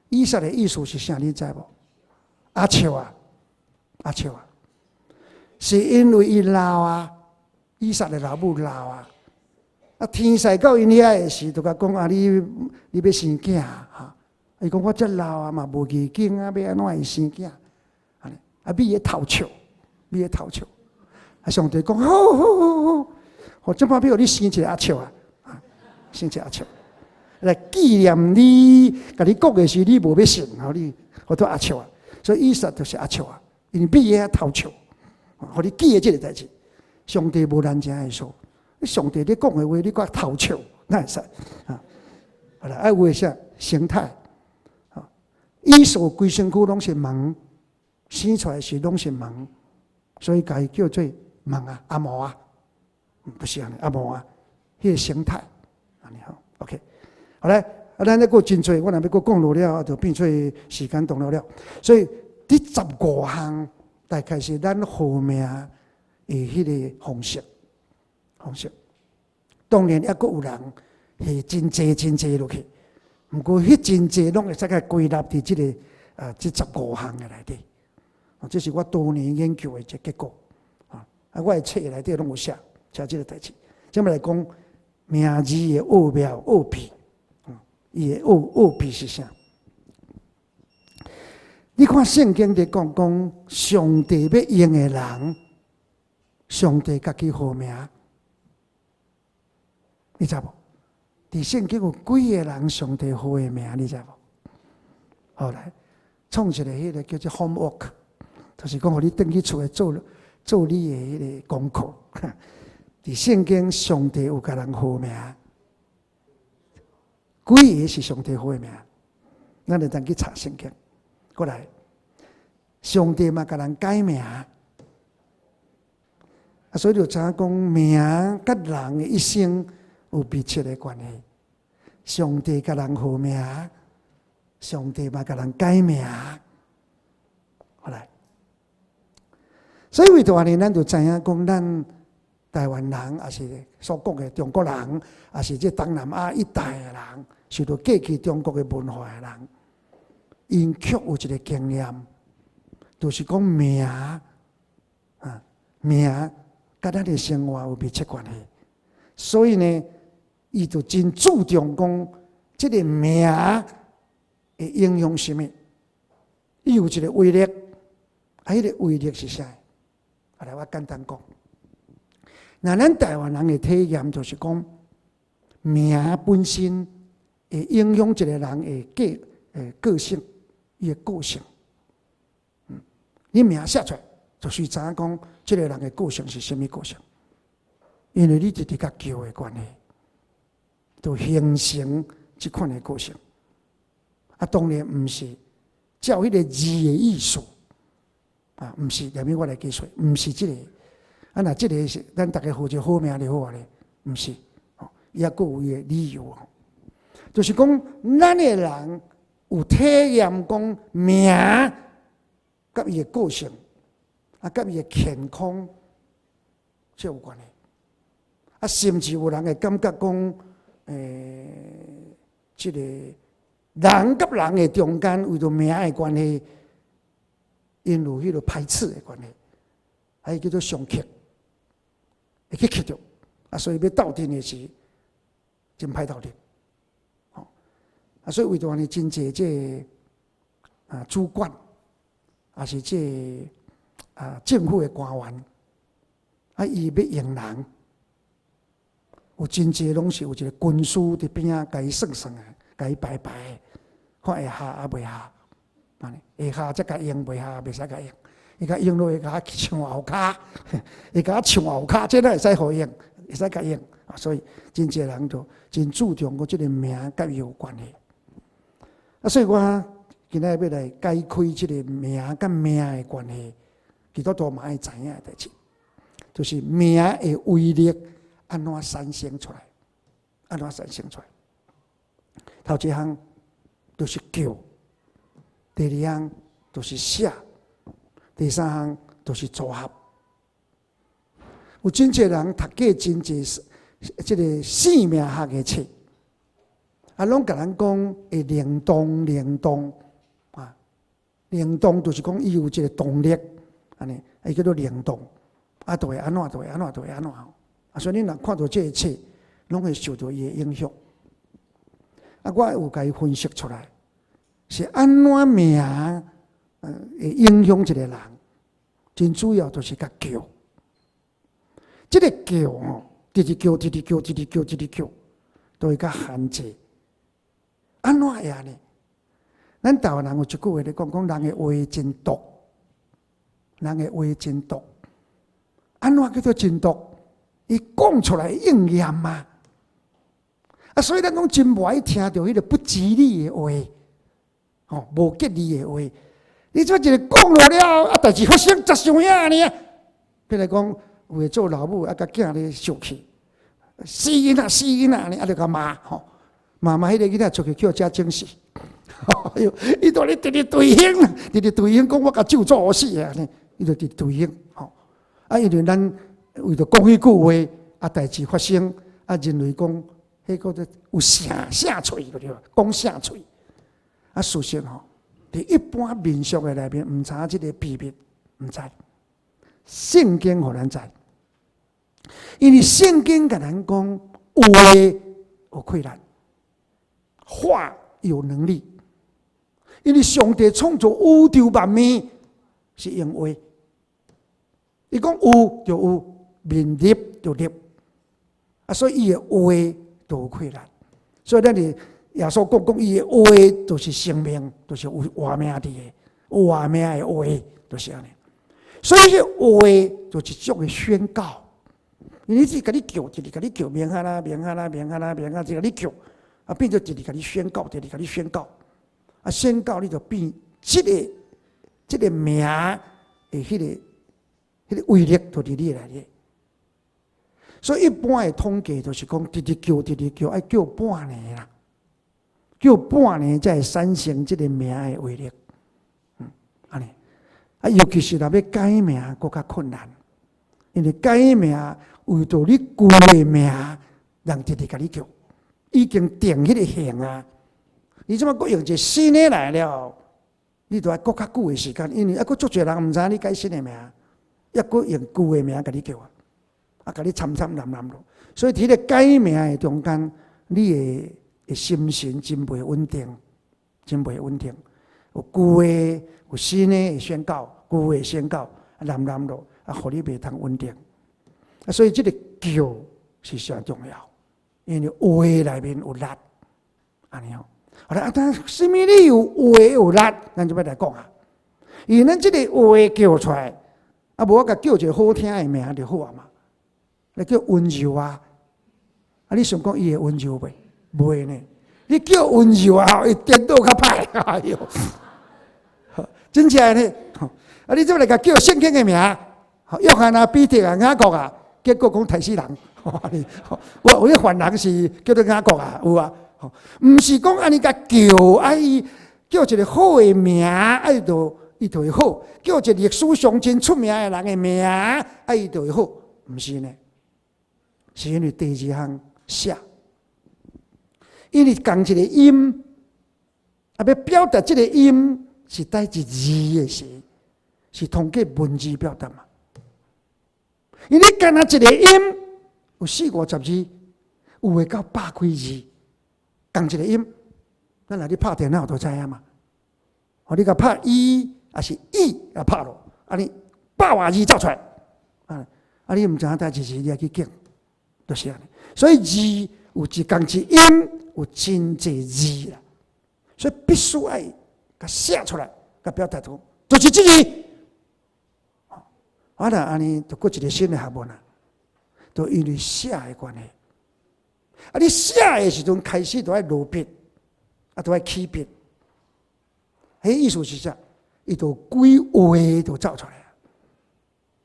以撒的意思是啥？你知無？阿笑啊，阿笑啊，是因為伊老啊，以撒的老母老啊，啊，天使到𪜶遐的時，就共講啊，你欲生囝哈？伊講我遮老啊嘛，無月經啊，欲按怎會生囝？按呢，啊，覕咧偷笑，覕咧偷笑。啊，上帝講好好好好，好，這擺欲予你生一个阿笑啊，啊，生一个阿笑。來紀念你，共你講的時，你無欲信，予你號做阿笑啊。所以以撒就是阿笑啊，因為覕咧偷笑，予你記得這个代誌。上帝無難成的事，上帝咧講的話，你閣偷笑，哪會使啊？好啦，啊有的啥形態，啊，以掃規身軀攏是毛，生出來時攏是毛，所以共伊叫做毛啊，阿毛啊，不是按呢，阿毛啊，彼个形態，按呢吼，OK。好咧，啊，咱咧閣真濟，我若欲閣講落了，就變做時間長了了。所以，佇十五項，大概是咱號名的彼个方式。方式。當然，抑閣有人是真濟真濟落去，毋過彼真濟攏會使共歸納佇這个啊，這15項的內底。這是我多年研究的一個結果。啊，我的冊內底攏有寫，寫這个代誌。這麼來講，名字的奧妙奧秘，伊的奧秘是啥？你看聖經佇講講，上帝欲用的人，上帝家己號名，你知無？佇聖經有幾个人上帝號的名，你知無？好來，創一个彼个叫做 homework，就是講予你轉去厝內做做你的彼个功課。佇聖經，上帝有共人號名，幾个是上帝號的名？咱就當去查聖經。過來，上帝嘛共人改名，啊，所以就知影講名佮人的一生有密切的關係。上帝共人號名，上帝嘛共人改名。好來，所以為著按呢，咱就知影講，咱台灣人，抑是所講的中國人，抑是這東南亞一帶的人，受著過去中國的文化的人，𪜶卻有一个經驗，就是講名啊，名佮咱的生活有密切關係，所以呢，伊就真注重講這个名會影響啥物，伊有一个威力，啊，彼个威力是啥？啊，來，我簡單講，若咱台灣人的體驗就是講，名本身會影響一個人的個性。伊的個性，你名寫出來，就是知影講這个人的個性是啥物個性，因為你直直佮叫的關係，就形成這款的個性。啊，當然毋是照彼个字的意思，啊，毋是，下面我來解說，毋是這个。啊，若這个是咱逐家號一個好名就好啊咧，毋是，吼，伊猶閣有伊的理由，就是講咱的人有體驗講名，佮伊的個性，啊，佮伊的健康，這有關係。啊，甚至有人會感覺講，這个人佮人的中間為著名的關係，𪜶有彼个排斥的關係，還叫做相剋，會去剋著，啊，所以欲鬥陣的時，真歹鬥陣。吼，啊，所以為著按呢真濟這个主管，抑是這个政府的官員，啊，伊欲用人，有真濟攏是有一个軍師佇邊仔共伊算算的，共伊排排，看會合抑袂合，按呢會合才共用，袂合袂使共用。伊共用落會共我搶後跤，會共我搶後跤，這哪會使予用？會使共用？啊，所以真濟人就真注重講這个名佮伊有關係。啊，所以我今仔日欲來解開這个名佮命的關係，基督徒嘛愛知影的代誌，就是名的威力按怎產生出來，按怎產生出來。頭一項就是叫，第二項就是寫，第三項就是組合。有真濟人讀過真濟這个姓名學的冊，啊，攏共咱講會靈動靈動啊，靈動就是講伊有一个動力，按呢，伊叫做靈動，啊，就會按怎，就會按怎，就會按怎。啊，所以你若看著這个冊，攏會受著伊的影響。啊，我有共伊分析出來，是按怎名會影響一个人，真主要就是共叫。這个叫吼，直直叫，直直叫，直直叫，直直叫，都會較限制。按怎會按呢？咱台灣人有一句話咧講，講人的話真毒，人的話真毒。按怎叫做真毒？伊講出來應驗嘛。啊，所以咱講真無愛聽著彼个不吉利的話，吼，無吉利的話。你這一个講落了，啊，代誌發生，才像遐爾。比如講，有的做老母啊，共囝咧受氣，死囡仔，死囡仔按呢，啊，就共罵吼，罵罵彼个囡仔出去予車撞死。哎喲，伊就咧直直對興，直直對興講我共咒詛予死啊！呢，伊就直對興吼。啊，因為咱為著講彼句話，啊，代誌發生，啊，認為講，彼個有聖聖喙對無？講聖喙，啊，事實吼，佇一般民俗的內面，毋知影這个秘密，毋知。聖經予咱知，因為聖經共咱講話有氣力，話有能力。因為上帝創造宇宙萬物是用話，伊講有就有，命立就立，啊，所以伊的話就有氣力。所以咱佇耶穌講講伊的話就是生命，就是有活命佇的，有活命的話就是按呢。所以這話就是一種的宣告，因為你只共你叫，一直共你叫，明漢啦，明漢啦，明漢啦，明漢，一直共你叫，啊，變做一直共你宣告，一直共你宣告，啊，宣告你就變這個名的彼個威力就佇你內底。所以一般的統計就是講，直直叫，直直叫，愛叫半年啦，叫半年才會產生這個名的威力。按呢。啊，尤其是若欲改名，閣較困難，因為改名為著你舊的名，人直直共你叫，已經定彼個型啊。你這擺閣用一個新的來了，你著愛閣較久的時間，因為猶閣足濟人毋知影你改新的名，猶閣用舊的名共你叫啊，啊，共你摻摻攏攏囉。所以佇彼個改名的中間，你的心神真袂穩定，真袂穩定。有舊的，有新的會宣告，舊的宣告，攏攏囉，啊，予你袂通穩定。啊，所以這個叫是上重要，因為話內面有力，按呢吼。好啦，啊，但啥物理由話有力？咱就欲來講啊。因為咱這個話叫出來，啊，無我共叫一個好聽的名就好啊嘛。來叫溫柔啊，啊，你想講伊會溫柔袂？袂呢。你叫溫柔啊，伊顛倒較歹。哎喲，真正呢。啊，你這來共叫聖經的名，約翰啊、彼得啊、雅各啊，結果講刣死人。我有啲犯人是叫做雅各啊，有啊。毋是講按呢共叫，啊伊叫一個好的名，啊伊就伊就會好；叫一個歷史上真出名的人的名，啊伊就會好。毋是呢，是因為第二項寫，因為仝一個音，啊欲表達這個音是佗一字的時，是通過文字表達嘛。因為干焦一個音有四五十字，有的到百幾字，仝一個音，咱若咧拍電腦就知影嘛。哦，你共拍 E 抑是 E 啊拍落，按呢百外字走出來，啊啊！你毋知影佗一字，你愛去揀，就是按呢。所以字有一仝一音，有真濟字啦，所以必須愛共寫出來，共表達出，就是這字。啊，若按呢，就閣一個新的學問啊，就因為寫的關係。啊，你寫的時陣開始就愛落筆，啊，就愛起筆。彼意思是啥？伊就幾畫就走出來啊。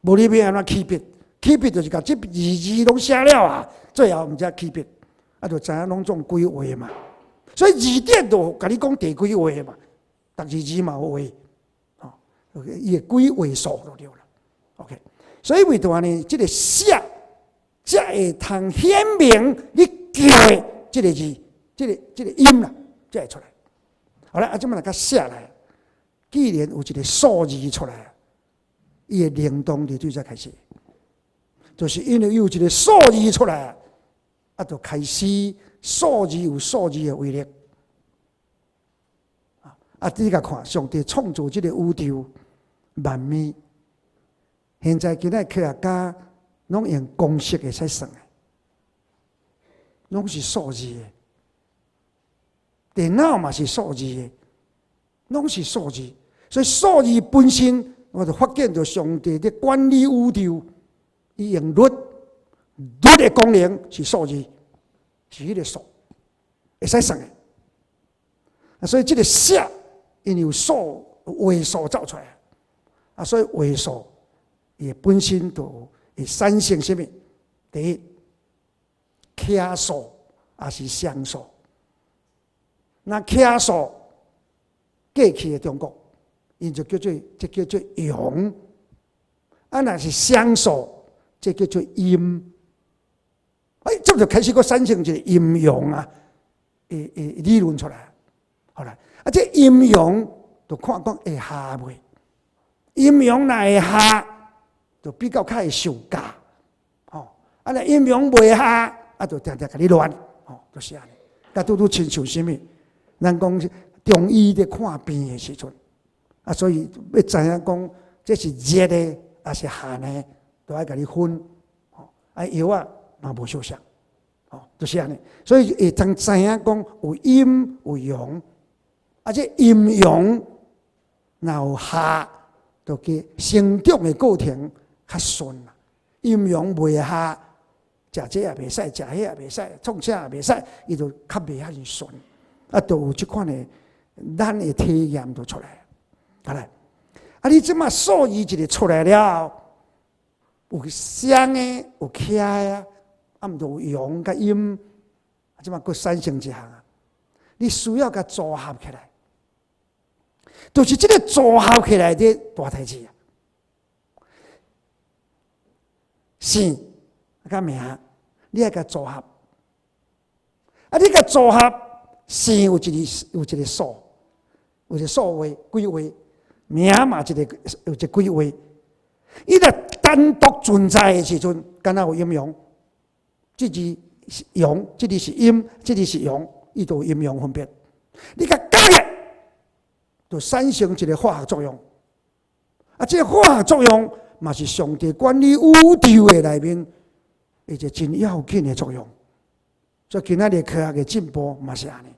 無你欲按怎起筆？起筆就是共這字字攏寫了啊，最後毋才起筆，啊，就知影攏總幾畫嘛。所以字典就共你講第幾畫嘛，逐字字嘛有畫，吼，伊的幾畫數就對啦。OK，所以為著按呢，這個寫才會通顯明你叫的這個字，這個音啦，才會出來。好啦，啊，這擺來共寫來，既然有一個數字出來，伊的靈動就對這開始，就是因為有一個數字出來，啊，就開始數字有數字的威力。啊，你共看，上帝創造這個宇宙萬物，現在今仔科學家攏用公式會使算的，攏是數字的。電腦嘛是數字的，攏是數字。所以數字本身，我就發現著上帝佇管理宇宙，伊用律，律的功能是數字，是彼個數，會使算的。啊，所以這個寫，因為有數畫數走出來，啊，所以畫數伊本身就會產生啥物？第一，奇數抑是雙數？那奇數過去的中國，𪜶就叫做這叫做陽；啊，若是雙數，這叫做陰。哎，這就開始閣產生一個陰陽啊，的理論出來。好啦，啊，這陰陽就看講會合袂？陰陽若會合，就比較較會受教。吼，啊，若陰陽袂合，啊，就定定共你亂。吼，就是按呢。共拄拄親像啥物？咱講中醫佇看病的時陣，啊，所以欲知影講這是熱的抑是寒的，都愛共你分。吼，啊，藥仔嘛無相像，吼，就是按呢。所以會當知影講有陰有陽，啊，這陰陽若有合，就叫成長的過程較順啦。陰陽袂合，食這也袂使，食彼也袂使，創啥也袂使，伊就較袂遐爾順。啊，就有這款的咱的體驗就出來。好來，啊，你這馬數字一个出來了後，有雙的，有徛的啊，啊，毋就有陽佮陰，啊，這馬閣產生一項啊，你需要共組合起來，就是這個組合起來的大代誌啊。姓佮名，你愛共組合，啊，你共組合，姓有一個數，有一個數位幾位，名嘛一個有一個幾位，伊若單獨存在的時陣，敢若有陰陽，這字是陽，這字是陰，這字是陽，伊就有陰陽分別。你共加起來，就產生一個化學作用。啊，這個化學作用嘛是上帝管理宇宙的內面一個真要緊的作用。所以今仔日科學的進步嘛是按呢，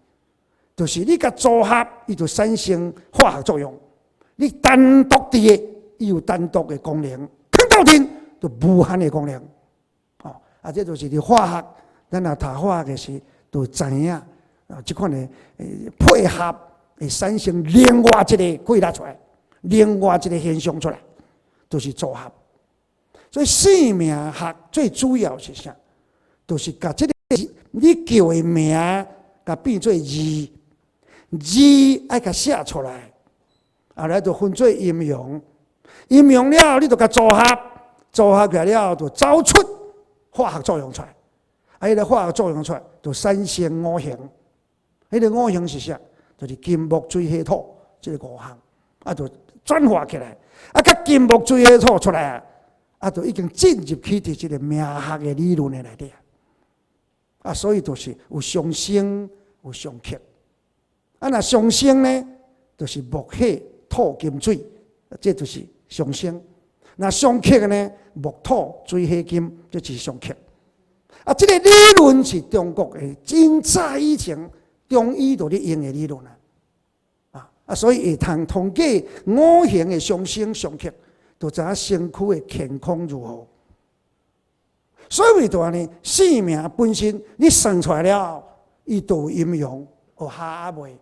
就是你共組合，伊就產生化學作用。你單獨佇的，伊有單獨的功能，囥鬥陣就無限的功能。哦，啊，這就是佇化學，咱若讀化學的時，就知影啊，這款的配合會產生另外一個規律出來，另外一個現象出來，就是組合。所以姓名學最主要是啥？就是共這個你叫的名，共變做字，字愛共寫出來，後來就分做陰陽，陰陽了後，你就共組合，組合起來了後，就走出化學作用出來。啊，彼個化學作用出來，就產生五行。彼個五行是啥？就是金木水火土這個五項，啊，就轉化起來。啊，佮金木水火土出來啊，啊，就已經進入去佇這個命學的理論的內底。啊，所以就是有相生有相剋。啊，若相生呢，就是木火土金水，這就是相生。若相剋呢，木土水火金，這就是相剋。啊，這個理論是中國的真早以前中醫就咧用的理論啊。啊，所以會通通過五行的相生相剋，就知影身軀的健康如何。所以就按呢，姓名本身你算出來了，伊就有陰陽，有合袂？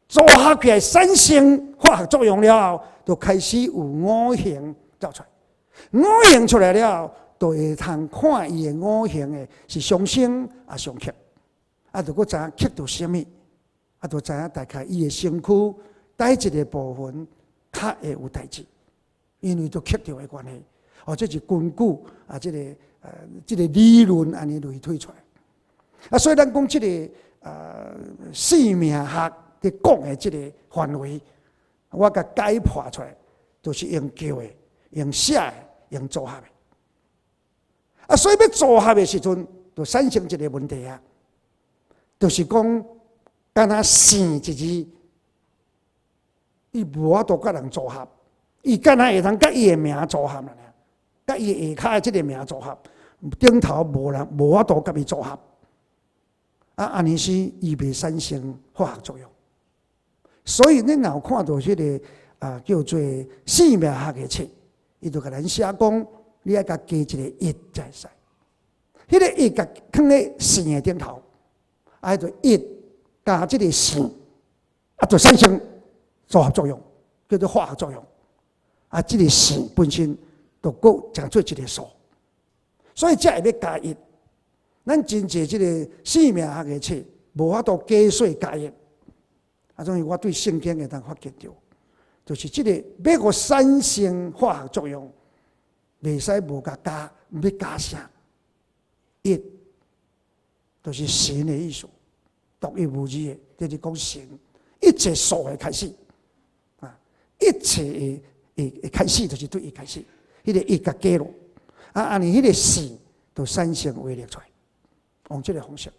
組合起來產生化學作用了後，就開始有五行走出來。五行出來了後，就會通看伊的五行的是相生抑相剋，啊，就閣知影剋著啥物，啊，就知影大概伊的身軀佗一个部分較會有代誌，因為都剋著的關係。哦，這是根據啊，這個理論按呢類推出來。啊，所以咱講這個姓名學佇講的這個範圍，我共解剖出來，就是用叫的、用寫的、用組合的。啊，所以欲組合的時陣，就產生一個問題啊，就是講，敢若姓一字，伊無法度佮人組合，伊敢若會通佮伊的名組合爾，佮伊下跤的這個名組合，頂頭無人無法度佮伊組合。啊，按呢時伊袂產生化學作用。所以恁若有看著彼个啊叫做姓名學的冊，伊就共咱寫講，你愛共加一個一才會使。彼個一共囥佇姓的頂頭，啊，就一加這個姓，啊，就產生組合作用，叫做化學作用。啊，這個姓本身就閣成做一個數，所以才會欲加一。咱真濟這個姓名學的冊，無法度加稅加一。啊，總是我對聖經會當發現著，就是這個欲予產生化學作用，袂使無共加，欲加啥？一就是神的意思，獨一無二的，就是講神一切數的開始，啊，一切的開始就是對伊開始，彼個一共加落，啊，按呢彼個性就產生威力出來，用這個方式。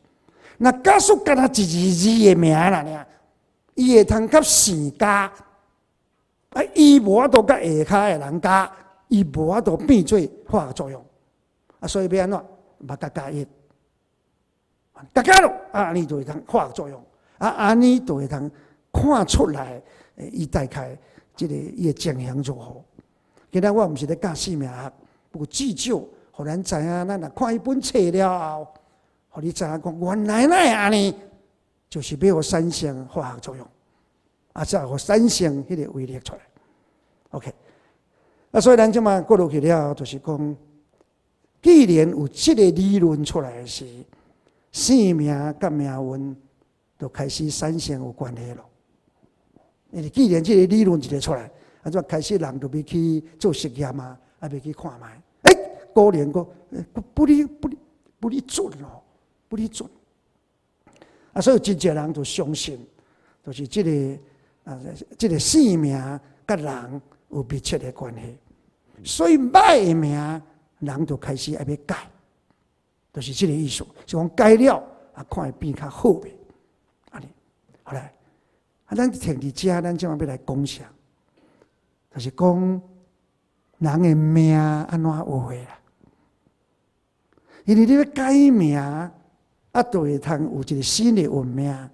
若假使干焦一個字的名啦爾，伊會通佮姓加，啊，伊無法度佮下跤的人加，伊無法度變做化學作用，啊，所以欲按怎？嘛共加一，共加落，啊，按呢就會通化學作用，啊，按呢就會通看出來，伊大概這個伊的情形如何。今仔我毋是咧教姓名學，不過至少予咱知影，咱若看彼本冊了後，予你知影講，原來哪會按呢，就是欲予產生化學作用，啊，才予產生彼個威力出來。OK，啊，所以咱這馬過落去了後，就是講，既然有這個理論出來時，姓名佮命運就開始產生有關係咯。因為既然這個理論一個出來，啊，就開始人就欲去做實驗啊，啊，欲去看覓。欸，果然講不離不離不離準哦，不離準。啊，所以真濟人就相信，就是這個啊，這個姓名佮人有密切的關係。所以歹的名，人就開始愛欲改，就是這個意思。是講改了啊，看會變較好袂？按呢，好來，啊，咱停佇遮，咱這馬欲來講啥？就是講人的命按怎學的啦？因為你欲改名，啊，就會通有一個新的運命。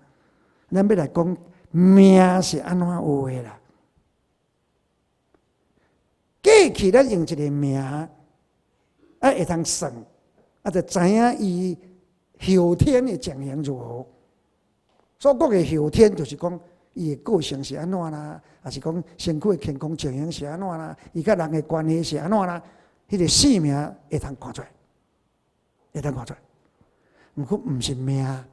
咱欲來講命是按怎學的啦？過去咱用一個名，啊，會通算，啊，就知影伊後天的情形如何。所講的後天，就是講伊的個性是按怎啦，抑是講身軀的健康情形是按怎啦，伊佮人的關係是按怎啦，彼個姓名會通看出來，會通看出來。毋過毋是命，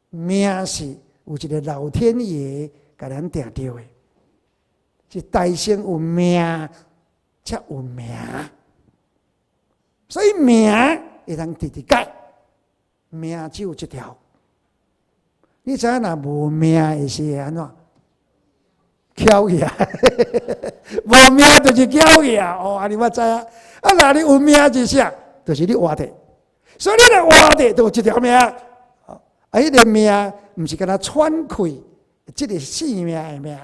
命是有一個老天爺共咱定著的，是大先有命，才有名，所以名會通直直改，命只有一條。你知影若無命會是會按怎？翹起來，無命就是翹起來。哦，按呢我知影。啊，若你有命就是啥？就是你活著。所以你若活著，就有一條命。啊，彼個命毋是干焦喘氣，這個生命的命，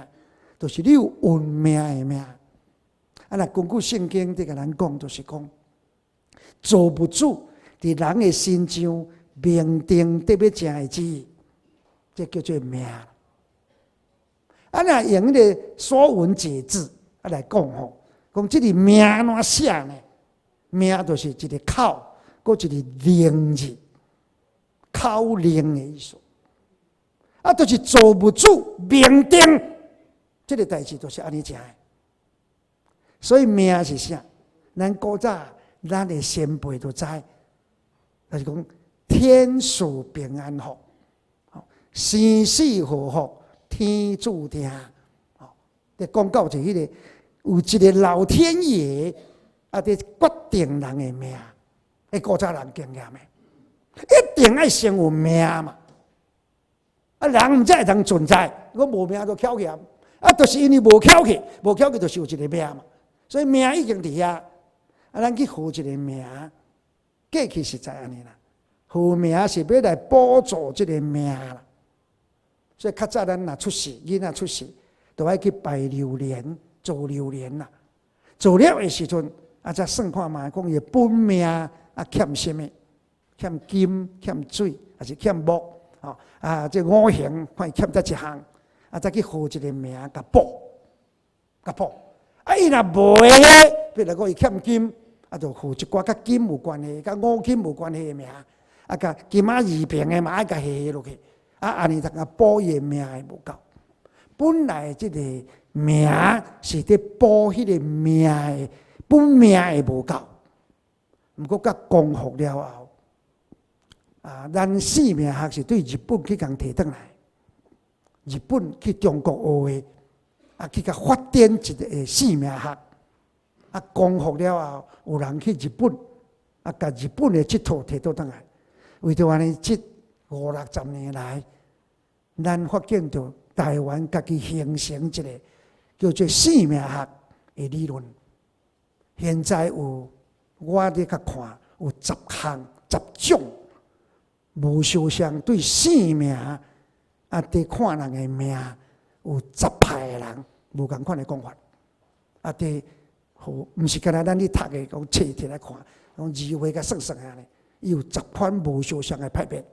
就是你有運命的命。啊，若根據聖經佇共咱講，就是講造物主佇人的身上命定得欲成的旨意，這叫做命。啊，若用彼個說文解字啊來講吼，講這個命按怎寫呢？命就是一個口，閣一個令字，口令的意思。啊，就是造物主命定，這個代誌就是按呢成的。所以命是啥？咱古早咱的先輩都知，就是講天賜平安福，生死禍福天注定。哦，佇講到就彼個有一個老天爺啊，佇決定人的命，彼古早人經驗的，一定愛先有命嘛。啊，人毋才會通存在，如果無命就翹起啊，就是因為無翹起，無翹起就是有一個命嘛。所以命已經佇遐，啊，咱去號一個名，過去實在按呢啦。號名是欲來補助這個命啦。所以較早咱若出世，囡仔出世，都愛去拜榴蓮、做榴蓮啦。做了的時陣，啊，才算看覓，講伊的本命啊欠啥物，欠金、欠水，抑是欠木，吼啊，這五行看伊欠佗一項，啊，才去號一個名，共補，共補。啊，伊若無的，比如講伊欠金，啊，就號一寡佮金有關係、佮五金有關係的名，啊，共金仔二平的嘛愛共下下落去，啊，按呢才共補伊的命會無夠。本來這個名是佇補彼個命的本命會無夠，毋過佮光復了後，啊，咱姓名學是對日本去共提轉來，日本去中國學的。啊，去共發展一個姓名學，啊，光復了後，有人去日本，啊，共日本的這套提倒轉來，為著按呢，這五六十年來，咱發現著台灣家己形成一個叫做姓名學的理論。現在有我咧較看有十項、十種無相像對姓名啊，佇看人的命有十派的人無仝款的講法。啊，佇予毋是干焦咱咧讀的，講冊摕來看，講字畫共算算按呢，伊有十款無相像的派別，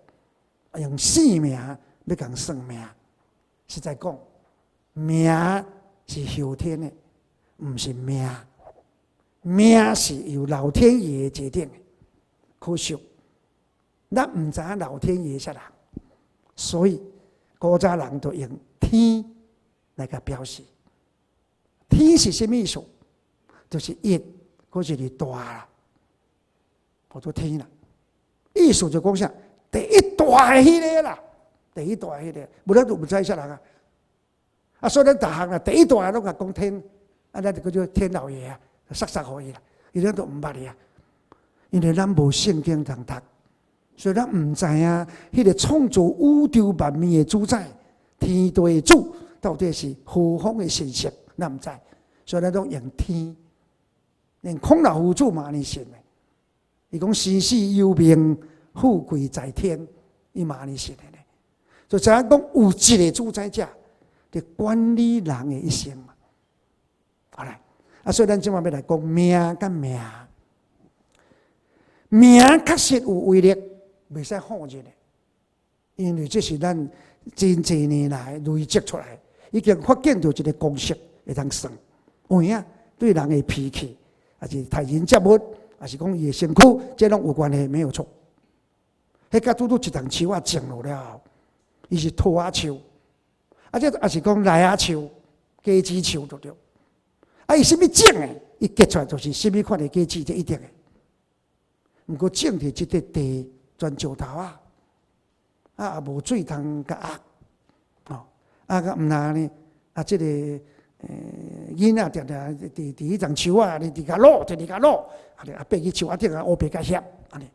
用姓名欲共算命。實在講，名是後天的，毋是命。命是由老天爺決定的。可惜，咱毋知影老天爺啥人，所以古早人就用天來共表示。天是啥物意思？就是一，閣一個大啦，叫做天啦。意思就講啥？第一大的彼个啦，第一大的彼个，無咱就毋知啥人啊。啊，所以咱逐項啊，第一大攏共講天，啊，咱就叫做天老爺啊。塞塞予伊啦，伊咱都毋捌伊啊，因為咱無聖經通讀，所以咱毋知影彼個創造宇宙萬物的主宰，天地的主到底是何方的神聖，咱毋知，所以咱攏用天，連孔老夫子嘛按呢信的，伊講生死由命，富貴在天，伊嘛按呢信的呢。就知影講有一個主宰者，佇管理人的一生嘛。好來。啊，所以咱這擺欲來講命佮名，名確實有威力，袂使否認的，因為這是咱真濟年來累積出來，已經發現著一個公式會當算。有影對人的脾氣，抑是待人接物，抑是講伊的身軀，這攏有關係，沒有錯。彼個拄拄一叢樹仔種落了後，伊是桃仔樹，啊，這抑是講梨仔樹、果子樹就對。啊！伊啥物種的，伊結出來就是啥物款的果子，這一定的。毋過種佇這塊地全石頭仔，啊也無水通共壓，哦，啊閣毋若呢，啊這個囡仔定定佇佇彼叢樹仔，你佇共擼，佇佇共擼，啊咧啊爬去樹仔頂啊烏白共翕，按呢。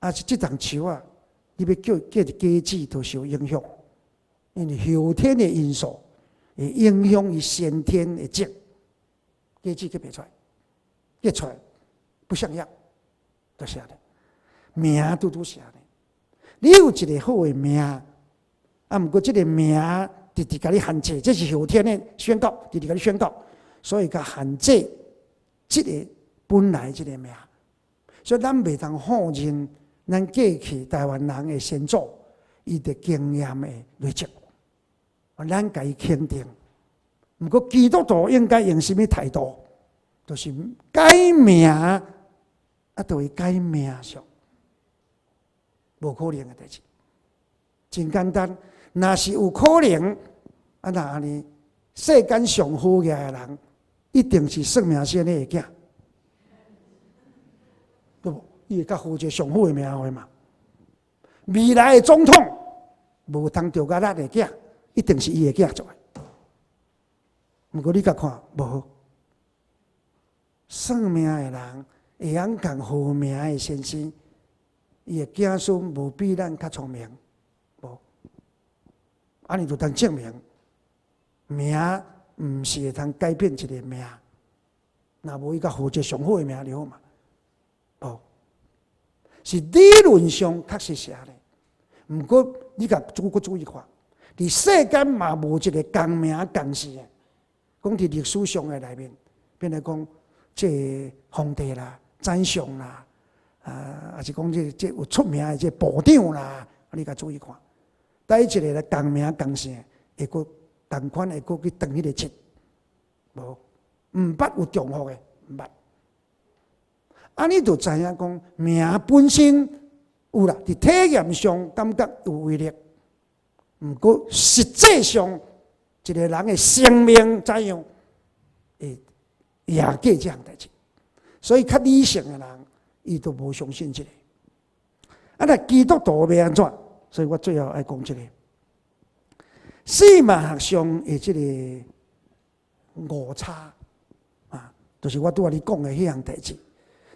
啊是這叢樹仔，你欲叫結果子都受影響，因為後天的因素會影響伊先天的種。果子結袂出來，結出來不像樣，就是按呢。名拄拄是按呢。你有一個好的名，啊，毋過這個名直直共你限制，這是後天的宣告，直直共你宣告，所以共限制這個本來這個名。所以咱袂通否認咱過去台灣人的先祖，伊的經驗的累積，咱共伊肯定。毋過基督徒應該用啥物態度？就是改名，啊，就會改命相，無可能的代誌。真簡單，若是有可能，啊，若按呢，世間上好額的人，一定是算命先生的囝，對無？伊會較好一個上好的命予伊嘛。未來的總統無通著佮咱的囝，一定是伊的囝做的。毋過你共看無算命的人會曉共號名的先生，伊的子孫無比咱較聰明，無。按呢就通證明，名毋是會通改變一個命。若無伊共號一個上好的名就好嘛，無。是理論上確實是按呢。毋過你共注閣注意看，佇世間嘛無一個仝名仝姓的。講佇歷史上的內面，變來講，這個皇帝啦、宰相啦，啊，抑是講這這有出名的這部長啦，你共注意看，佗一个來仝名仝姓，會閣仝款會閣去斷彼個節，無，毋捌有重複的，毋捌。按呢就知影講名本身有啦，佇體驗上感覺有威力，毋過實際上，一個人的生命怎樣，會也過這項代誌，所以較理性的人，伊都無相信這個。啊，若基督徒欲按怎？所以我最後愛講這個。姓名學上的這個誤差啊，就是我拄仔你講的彼項代誌。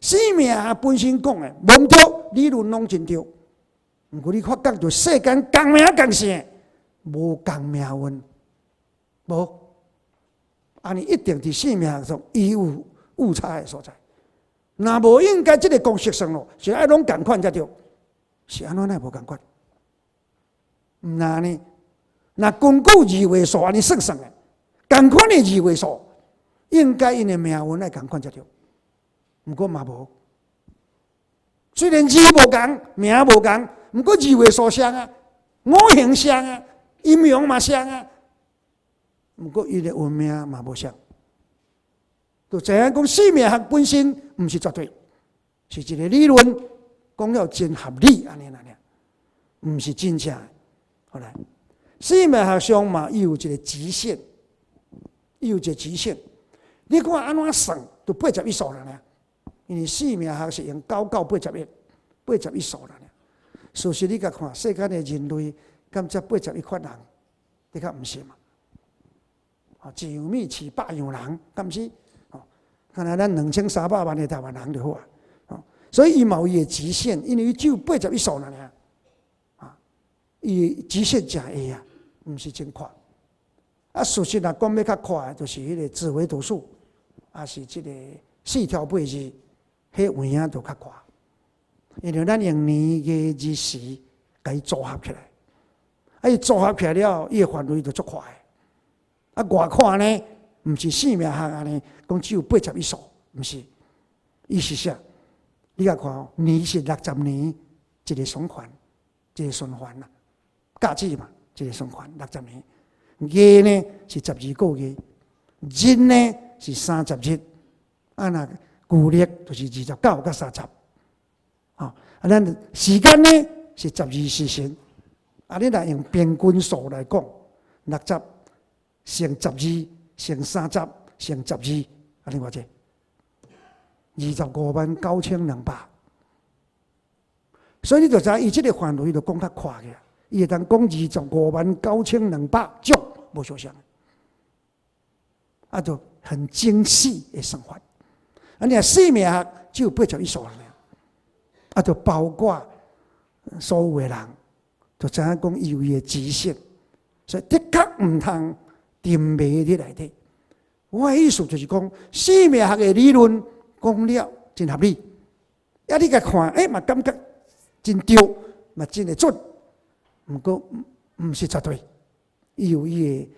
姓名學本身講的無毋對，理論攏真對。毋過你發覺著世間仝名仝姓，無仝命運，無，按呢一定佇生命中伊有誤差的所在。若無應該這個公式算咯，是愛攏仝款才對，是按怎會無仝款？毋若呢？若根據二位數按呢算算的，仝款的二位數，應該𪜶的命運愛仝款才對。毋過嘛無，雖然字無仝，名無仝，毋過二位數相啊，五行相啊，陰陽嘛相啊，毋過伊的運命嘛無相。就知影講生命學本身毋是絕對，是一個理論，講了真合理按呢爾，毋是真正。後來，生命學上嘛，伊有一個極限，伊有一個極限。你看按怎算，就八十一數了呢。因為生命學是用九九八十一，八十一數了呢。事實你共看，世間的人類敢才八十一款人，的確毋是嘛？哦，一樣米飼百樣人，敢毋是？哦，敢若咱2300萬的台灣人就好啊。哦，所以伊嘛有伊的極限，因為伊只有八十一數爾爾。啊，伊極限誠下啊，毋是真闊。啊，事實若講欲較闊的，就是彼個紫微斗數，抑是這個四條八字，彼有影就較闊。因為咱用年月日時共伊組合起來，啊，伊組合起來了，伊的範圍就足闊的。啊，外看呢，毋是生命學按呢，講只有八十一數，毋是。伊是啥？你共看哦，年是60年一個循環，一個循環啦，甲子嘛，一個循環六十年。月呢是12個月，日呢是30日，啊若舊曆就是29佮30。啊，咱時間呢是12時辰，啊，你若用平均數來講，60乘12乘30乘12，按呢偌濟？25萬9200。所以你就知伊這個範圍就講較闊嘅，伊會當講25萬9200種無相像，啊，就很精細的算法。啊，你若生命學只有八十一數爾，啊，就包括所有的人，就知影講伊有伊的極限，所以的確毋通沉迷佇內底。我的意思就是講，生命學的理論講了真合理，啊，你共看，欸，嘛感覺真對，嘛真會準。毋過毋是絕對，伊有伊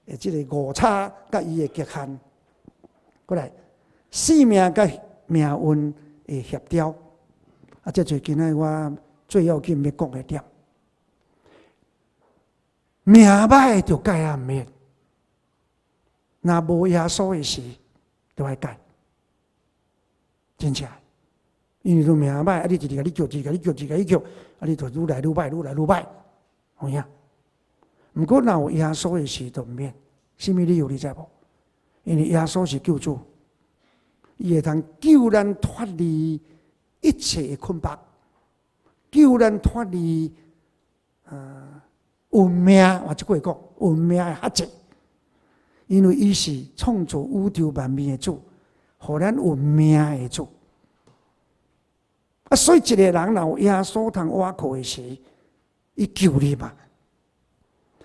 的這個誤差，佮伊的極限。過來，生命佮命運的協調。啊，這就是今仔我最要緊欲講的點。命歹就改也毋免，若無耶穌的時，就愛改。真正，因為都命歹，啊，你一直共你叫，一直共你叫，一直共你叫，啊，你就愈來愈歹，愈來愈歹，有影？毋過若有耶穌的時，就毋免。啥物理由你知無？因為耶穌是救主，伊會通救咱脫離一切的捆綁，救咱脫離運命，我這句話講，運命的轄制。因為伊是創造宇宙萬物的主，予咱有命的主。啊，所以一個人若有耶穌通倚靠的時，伊救你嘛。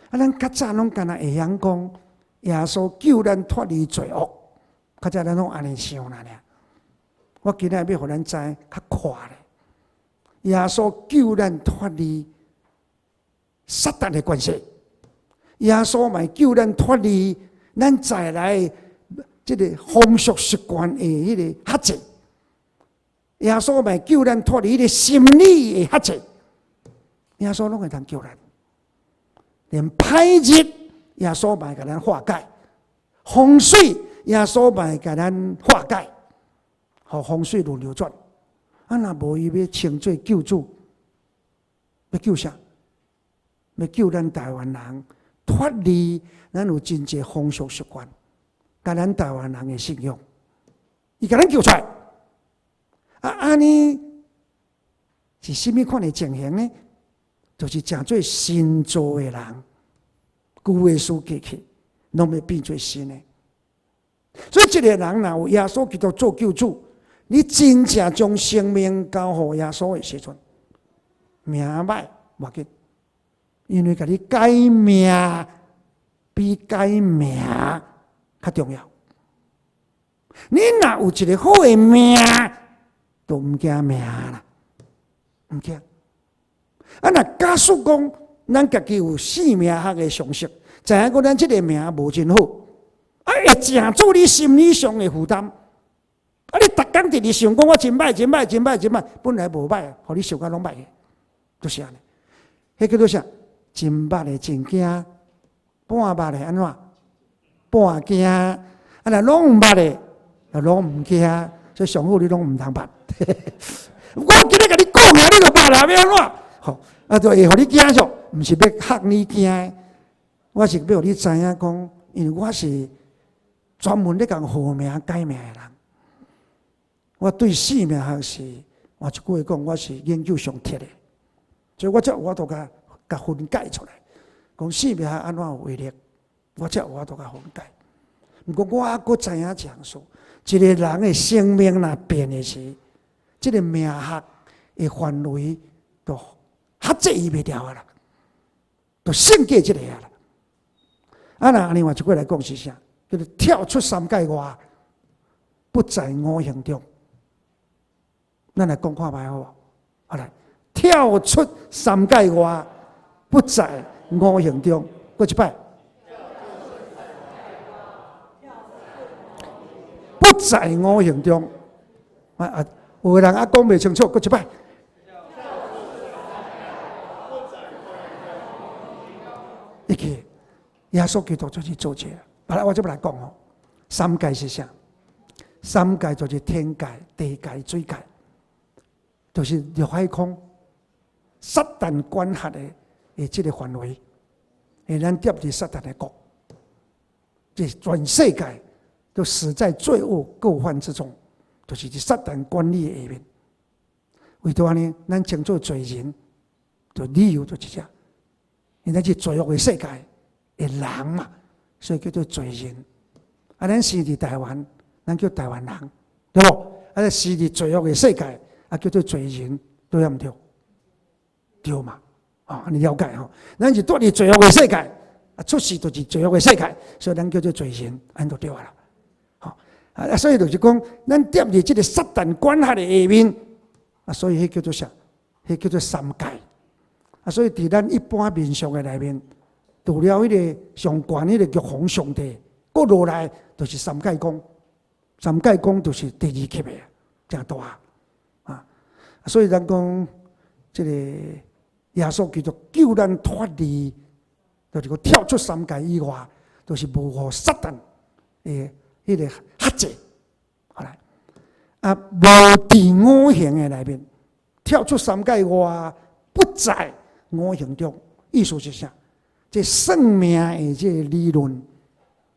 啊，咱較早攏干焦會曉講，耶穌救咱脫離罪惡，較早咱攏按呢想啦爾。我今仔欲予咱知較闊咧，耶穌救咱脫離撒旦的權勢，耶穌嘛救咱脫離咱在來這個風俗習慣的彼個轄制，耶穌嘛救咱脫離彼個心理的轄制，耶穌攏會通救咱，連歹日耶穌嘛會共咱化解，風水耶穌嘛會共咱化解，予風水輪流轉。啊，若無伊欲稱做救主，欲救啥？欲救咱台灣人脫離咱有真濟風俗習慣，佮咱台灣人的信仰，伊共咱救出來。啊，按呢是啥物款的情形呢？就是成做新造的人，舊的事過去，攏欲變做新的。所以，一個人若有耶穌基督做救主，你真正將生命交予耶穌的時陣，命歹無要緊，因為共你改命比改名較重要。你若有一个好的命，就毋驚名啦，毋驚。啊，若假使講咱家己有姓名學的常識，知影講咱這个名無真好，啊，會成做你心理上的負擔。啊，你逐工佇咧想講我真歹、真歹、真歹、真歹，本來無歹，予你想甲攏歹的，就是按呢。彼叫做啥？真捌的真驚，半捌的按怎？半驚。啊，若攏毋捌的，就攏毋驚。所以上好你攏毋通捌。我今日共你講啊，你就捌啦，欲按怎？吼，啊，就會予你驚著，毋是欲嚇你驚，我是欲予你知影講，因為我是專門咧共號名改名的人。我對姓名學是，換一句話講，我是研究上徹的，所以我才有法度共共分解出來，講姓名學按怎有威力，我才有法度共分解。毋過我猶閣知影一項事，一个人的生命若變的時，這个命學的範圍就限制伊袂牢啊啦，就勝過這个啊啦。啊，若按呢換一句來講是啥？叫做跳出三界外，不在五行中。咱來講看覓好無？好來，跳出三界外，不在五行中。閣一擺。不在五行中。啊啊，有的人猶講袂清楚，閣一擺。一個耶穌基督就是做這個。好來，我這欲來講哦。三界是啥？三界就是天界、地界、水界。就是六海空，撒旦管轄的這个範圍，咱踮佇撒旦的國，這全世界都死在罪惡過犯之中，就是佇撒旦管理的下面。為著按呢，咱稱做罪人，就理由就是這，因為咱是罪惡的世界的人嘛，所以叫做罪人。啊，咱生佇台灣，咱叫台灣人，對無？啊，生佇罪惡的世界。啊，叫做罪人，對毋對？對嘛？哦，你了解吼？咱是蹛佇罪惡的世界，啊，出世就是罪惡的世界，所以咱叫做罪人，按呢就對啦。吼啊，所以就是講，咱踮佇這个撒旦管轄的下面，啊，所以彼叫做啥？彼叫做三界。啊，所以佇咱一般民俗的內面，除了彼个上懸彼个玉皇上帝，閣落來就是三界公，三界公就是第二級的，誠大。所以咱講，這个耶穌基督救咱脫離，就是講跳出三界以外，就是無予撒旦的彼个轄制。好來，啊，無佇五行的內面，跳出三界外，不在五行中。意思是啥？這算命的這个理論，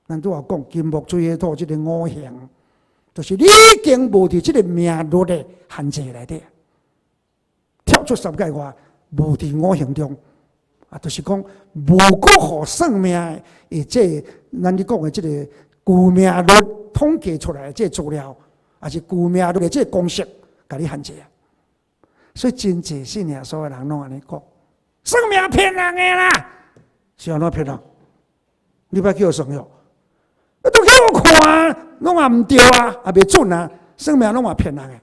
咱拄仔講金木水火土這个五行，就是你已經無佇這个命律的限制內底。跳出三界外，無佇五行中，啊，就是講無閣予算命的這個，咱咧講的這个舊命律統計出來的這個資料，抑是舊命律的這個公式，共你限制啊。所以真濟信耶穌的人攏按呢講，算命騙人的啦，是按怎騙人？你捌去予算喲？啊，都去予看，攏嘛毋對啊，也袂準啊，算命攏嘛騙人的。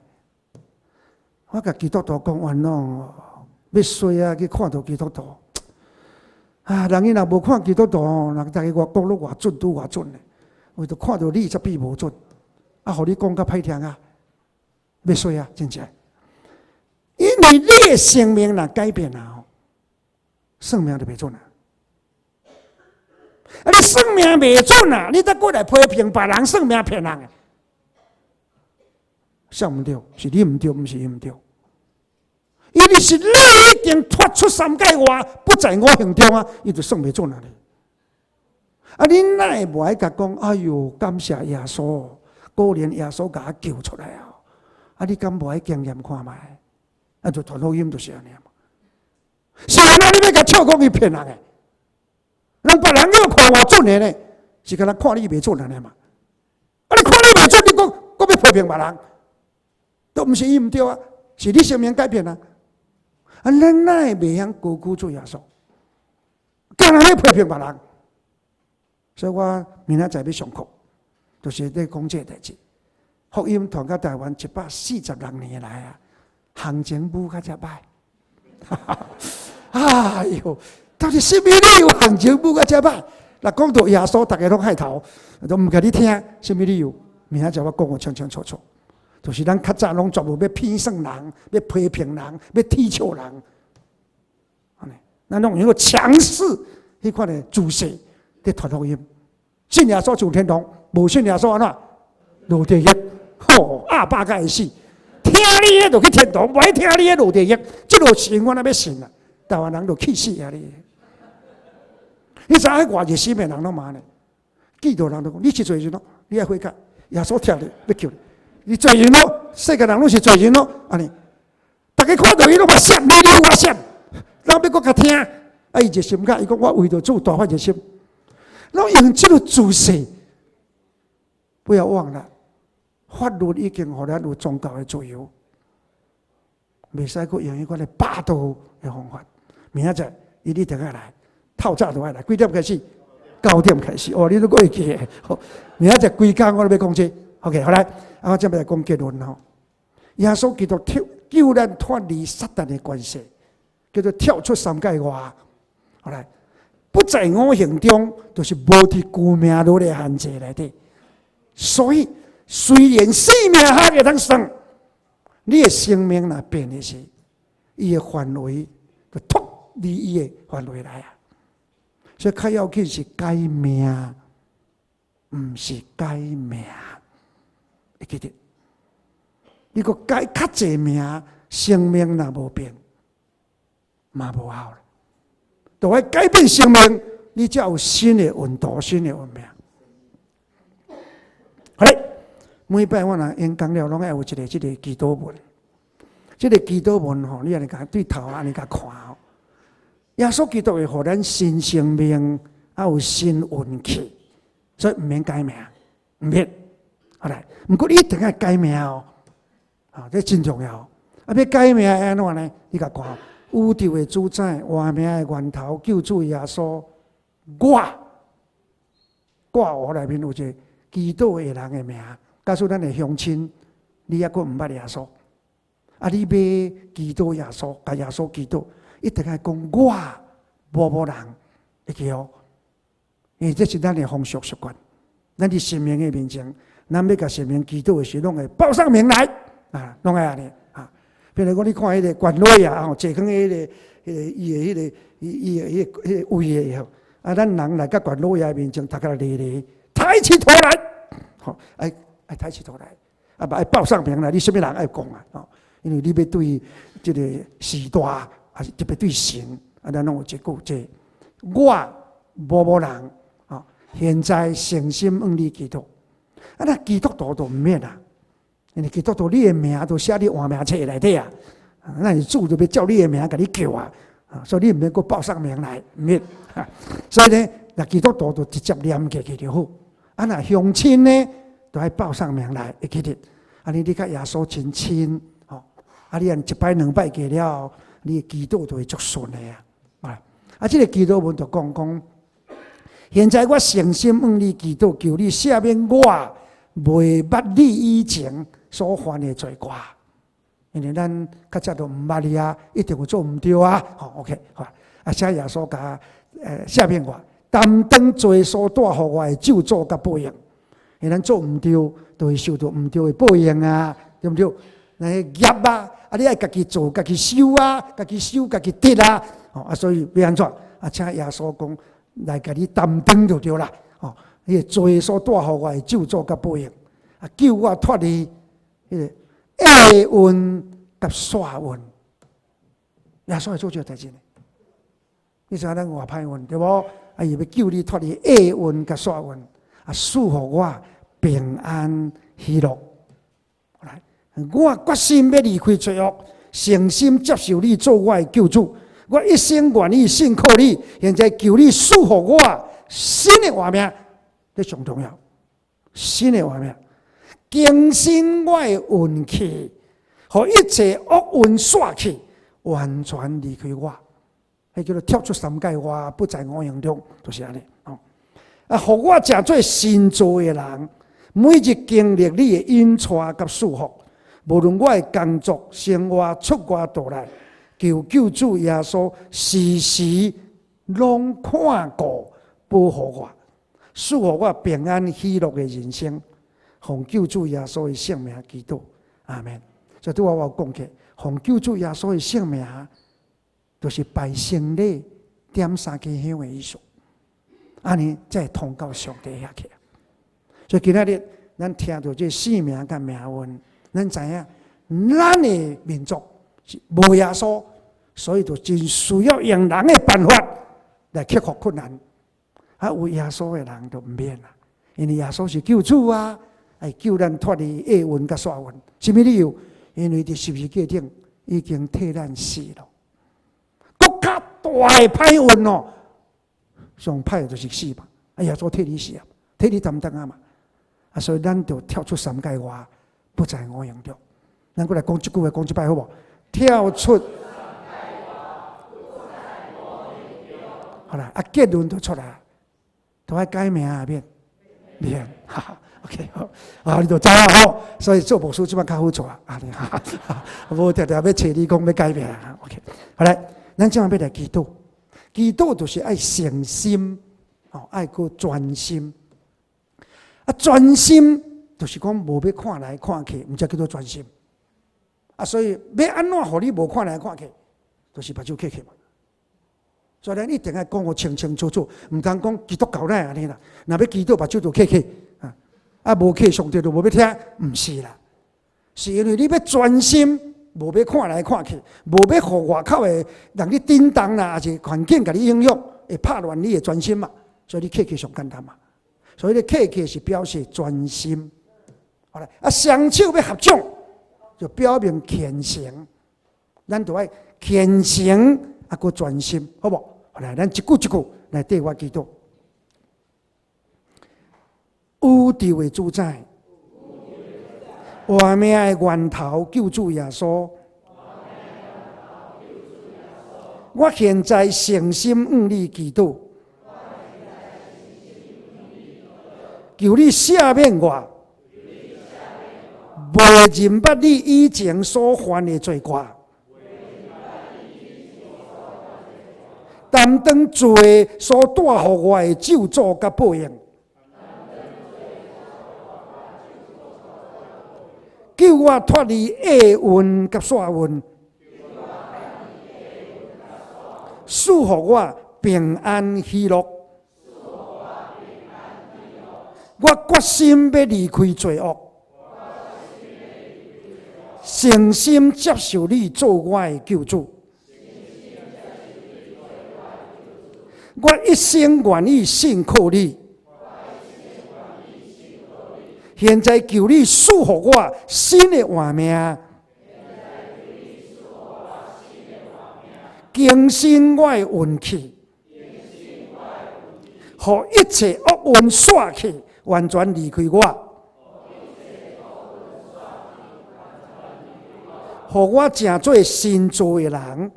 我共基督徒講，冤枉欲衰啊！去看著基督徒啊！人伊若無看基督徒吼，人逐家外國攏偌準，拄偌準的，唯獨看著你才變無準，啊，予你講較歹聽啊，欲衰啊，真正。因為你的生命若改變啊，吼，算命就袂準啊。啊，你算命袂準啊，你再過來批評別人算命騙人的，啥毋對？是你毋對，毋是伊毋對。因為是你已經脫出三界外，不在五行中啊，伊就算袂準啊！啊，你哪會無愛共講？哎喲，感謝耶穌，果然耶穌共我救出來啊！啊，你敢無愛經驗看覓？啊，就傳福音就是按呢嘛。是按怎你欲共笑講伊騙人的？人別人欲看偌準的呢，是敢若看你袂準按呢嘛？啊，你看你袂準，你閣閣欲批評別人，都毋是伊毋對啊，是你生命改變啊！啊，咱哪會袂曉高舉主耶穌？敢若欲批評別人，所以我明仔載欲上課，就是咧講這个代誌。福音傳到台灣146年來啊，行情舞較遮歹。哎喲，到底啥物理由行情舞較遮歹？若講到耶穌，逐家攏害頭，都毋共你聽，啥物理由？明仔載我講予清清楚楚，就是咱較早攏全部欲騙算人，欲批評人，欲恥笑人，按呢，咱攏用個強勢彼款的姿勢佇傳福音。信耶穌上天堂，無信耶穌按怎？落地獄。吼，鴨霸甲會死，聽你的就去天堂，無愛聽你的落地獄。這個是永遠仔欲信啊！台灣人就氣死啊！你，你知影偌熱心的人攏嘛呢？記得人都講，你是罪人咯，你愛悔改，耶穌疼你，欲救你。你罪人咯，世界人攏是罪人咯，按呢，逐家看著伊攏嘛閃，你你我閃，咱欲閣共聽，啊，伊熱心甲伊講，我為著主大發熱心，攏用這個姿勢，不要忘了，法律已經予咱有宗教的自由，袂使閣用彼款的霸道的方法。明仔載伊一定愛來，透早就愛來，幾點開始？9點開始。哦，你都閣會記得。好，明仔載規工我都欲講這個。OK，好來，啊，我這欲來講結論吼。耶穌基督救咱脫離撒旦的權勢，叫做跳出三界外。好來，不在五行中，就是無佇舊命律的限制內底。所以，雖然生命還會當算，你的生命若變的是，伊的範圍就脫離伊的範圍來啊。所以較要緊是改命，毋是改名。會記得，你閣改較濟名，生命若無變，嘛無效啦。著愛改變生命，你才有新的運途、新的運命。好咧，每擺我若演講了，攏愛有一个這个祈禱文。這个祈禱文吼，你按呢共對頭按呢共看吼。耶穌基督會予咱新生命，還有新運氣，所以毋免改名，毋免。好來，毋過你一定愛改名哦，啊，這真重要。啊，欲改名按怎呢？你共看，宇宙的主宰，活命的源頭，救主耶穌，我掛號內面有一个祈禱的人的名，假使咱的鄉親，你猶閣毋捌耶穌，啊，你欲祈禱耶穌，共耶穌祈禱，一定愛講我某某人會記哦，因為這是咱的風俗習慣，咱佇神明的面前，咱欲共神明祈禱的時，攏會報上名來啊，攏愛按呢啊。比如講，你看彼个關老爺吼，坐囥彼个、彼个伊的彼个、伊伊的彼个、彼个位的吼，啊，咱人來到關老爺面前，頭殼咧咧，抬起頭來，吼，愛愛抬起頭來，啊，愛報上名來，你啥物人愛講啊？吼，因為你欲對這个時代，還是特別對神，啊，咱攏有一句這我某某人，吼，現在誠心向你祈禱，啊，那基督徒就毋免啦，因為基督徒你的名都寫佇活命冊內底啊，咱是主就欲照你的名共你叫啊，所以你毋免閣報上名來，毋免。所以呢，若基督徒就直接念過去就好。啊，若鄉親呢，就愛報上名來，會記得。啊，你佮耶穌真親，吼，啊，你按一擺兩擺過了後，你的祈禱就會足順的啊。啊，啊，這个祈禱文就講講，現在我誠心向你祈禱，求你赦免我未捌你以前所犯的罪過。因為咱較早都毋捌你啊，一定有做毋對啊。吼，OK，好。啊，請耶穌共赦免我，擔當罪所帶予我的咒詛佮報應。因為咱做毋對，就會受著毋對的報應啊，對毋對？那業啊，啊，你愛家己做，家己受啊，家己受，家己得啊。吼，啊，所以欲按怎？啊，請耶穌講來共你擔當就對啦。吼，彼个罪所帶予我的咒詛佮報應，啊，救我脫離彼个厄運佮煞運。耶穌會做這個代誌呢？你知影咱偌歹運對無？啊，伊欲救你脫離厄運佮煞運，啊，賜予我平安喜樂。來，我決心欲離開罪惡，誠心接受你做我的救主。我一生願意信靠你。現在求你賜予我新的活命，這上重要。新的活命，更新我的運氣，予一切惡運煞去，完全離開我，彼叫做跳出三界外，不在五蘊中，就是按呢。哦，啊，予我成做新造的人，每日經歷你的引帶佮賜福，無論我的工作、生活、出外倒來，求救主耶穌時時攏看顧保護我，賜予我平安喜樂的人生。奉救主耶穌的聖名祈禱，阿門。所以拄仔我有講過，奉救主耶穌的聖名，就是拜聖禮點三支香的意思。按呢才會通到上帝遐去。所以今仔日咱聽著這姓名佮命運，咱知影咱的民族是無耶穌，所以就真需要用人的辦法來克服困難。啊，有耶穌的人就毋免啦，因為耶穌是救主啊，會救咱脫離厄運佮煞運。啥物理由？因為佇十字架頂已經替咱死了。閣較大的歹運哦，上歹的就是死嘛。啊，耶穌替你死啊，替你擔當啊嘛。啊，所以咱就跳出三界外，不在五蘊中。咱閣來講這句話，講一擺好無？跳出。好啦，啊，結論就出來，都愛改名啊，免免，哈哈。OK，好，啊，你就知影吼，所以做牧師這擺較好做啊，啊，無定定欲揣你講欲改名。OK，好來，咱這擺欲來祈禱，祈禱就是愛誠心，哦，愛閣專心。啊，專心就是講無欲看來看去，毋才叫做專心。啊，所以欲按怎予你無看來看去，就是目睭瞌瞌嘛。所以咱一定愛講予清清楚楚，毋通講基督教哪會按呢啦。若欲祈禱，目睭就瞌瞌。啊，無瞌上帝就無欲聽，毋是啦，是因為你欲專心，無欲看來看去，無欲予外口的人去叮當啦，抑是環境共你影響，會拍亂你的專心嘛。所以你瞌瞌上簡單嘛。所以你瞌瞌是表示專心。好啦，啊，雙手欲合掌，就表明虔誠。咱就愛虔誠啊，閣專心，好無？好來，咱一句一句來綴我祈禱。宇宙的主宰，活命的源頭，救主耶穌。我現在誠心向你祈禱，求你赦免我，袂認捌你以前所犯的罪過，擔當罪所帶予我的咒詛佮報應。救我脫離厄運佮煞運，賜予我平安喜樂。我決心欲離開罪惡，誠心接受你做我的救主。我一生願意信靠你。現在求你賜予我新的活命，更新我的運氣，予一切惡運煞去，完全離開我，予我成做新造的人，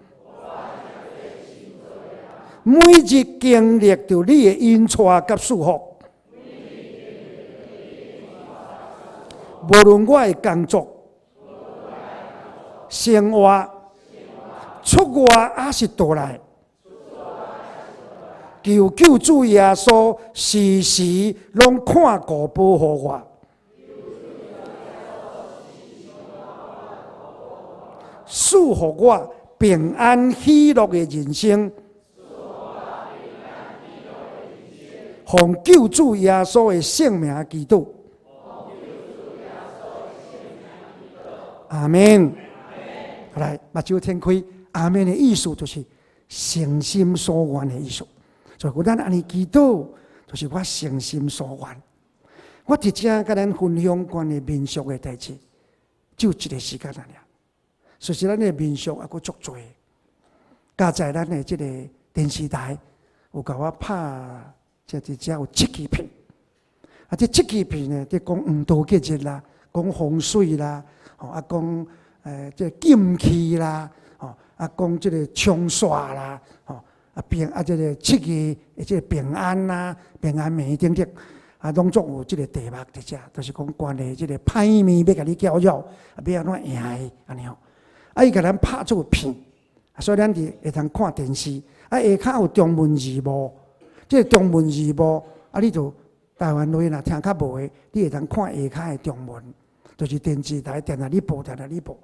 每日經歷著你的引帶佮賜福。無論我的工作、生活、出外抑是倒來，求救主耶穌時時攏看顧保護我，賜予我平安喜樂的人生。奉救主耶穌的聖名祈禱。阿們。來，目睭天開。阿們的意思就是誠心所願的意思。所以，咱按呢祈禱，就是我誠心所願。我佇遮佮咱分享關於民宿的代誌，只有一个時間爾。其實咱的民宿猶閣足濟，加在咱的這个電視台有共我拍，這佇遮有七支片。啊，這七支片呢，佇講黃道吉日啦，講風水啦，吼啊講這禁忌啦，吼啊，講這个衝煞啦，吼，啊平啊這个七月的這个平安啦、平安暝等等，啊，攏總有這个題目佇遮，就是講關於這个歹物欲共你攪擾，啊，欲按怎贏伊按呢吼。啊，伊共咱拍做片，所以咱佇會通看電視，啊，下跤有中文字幕，這个中文字幕，啊，你就台灣話若聽較無的，你會通看下跤的中文，就是電視台定定咧播，定定咧播。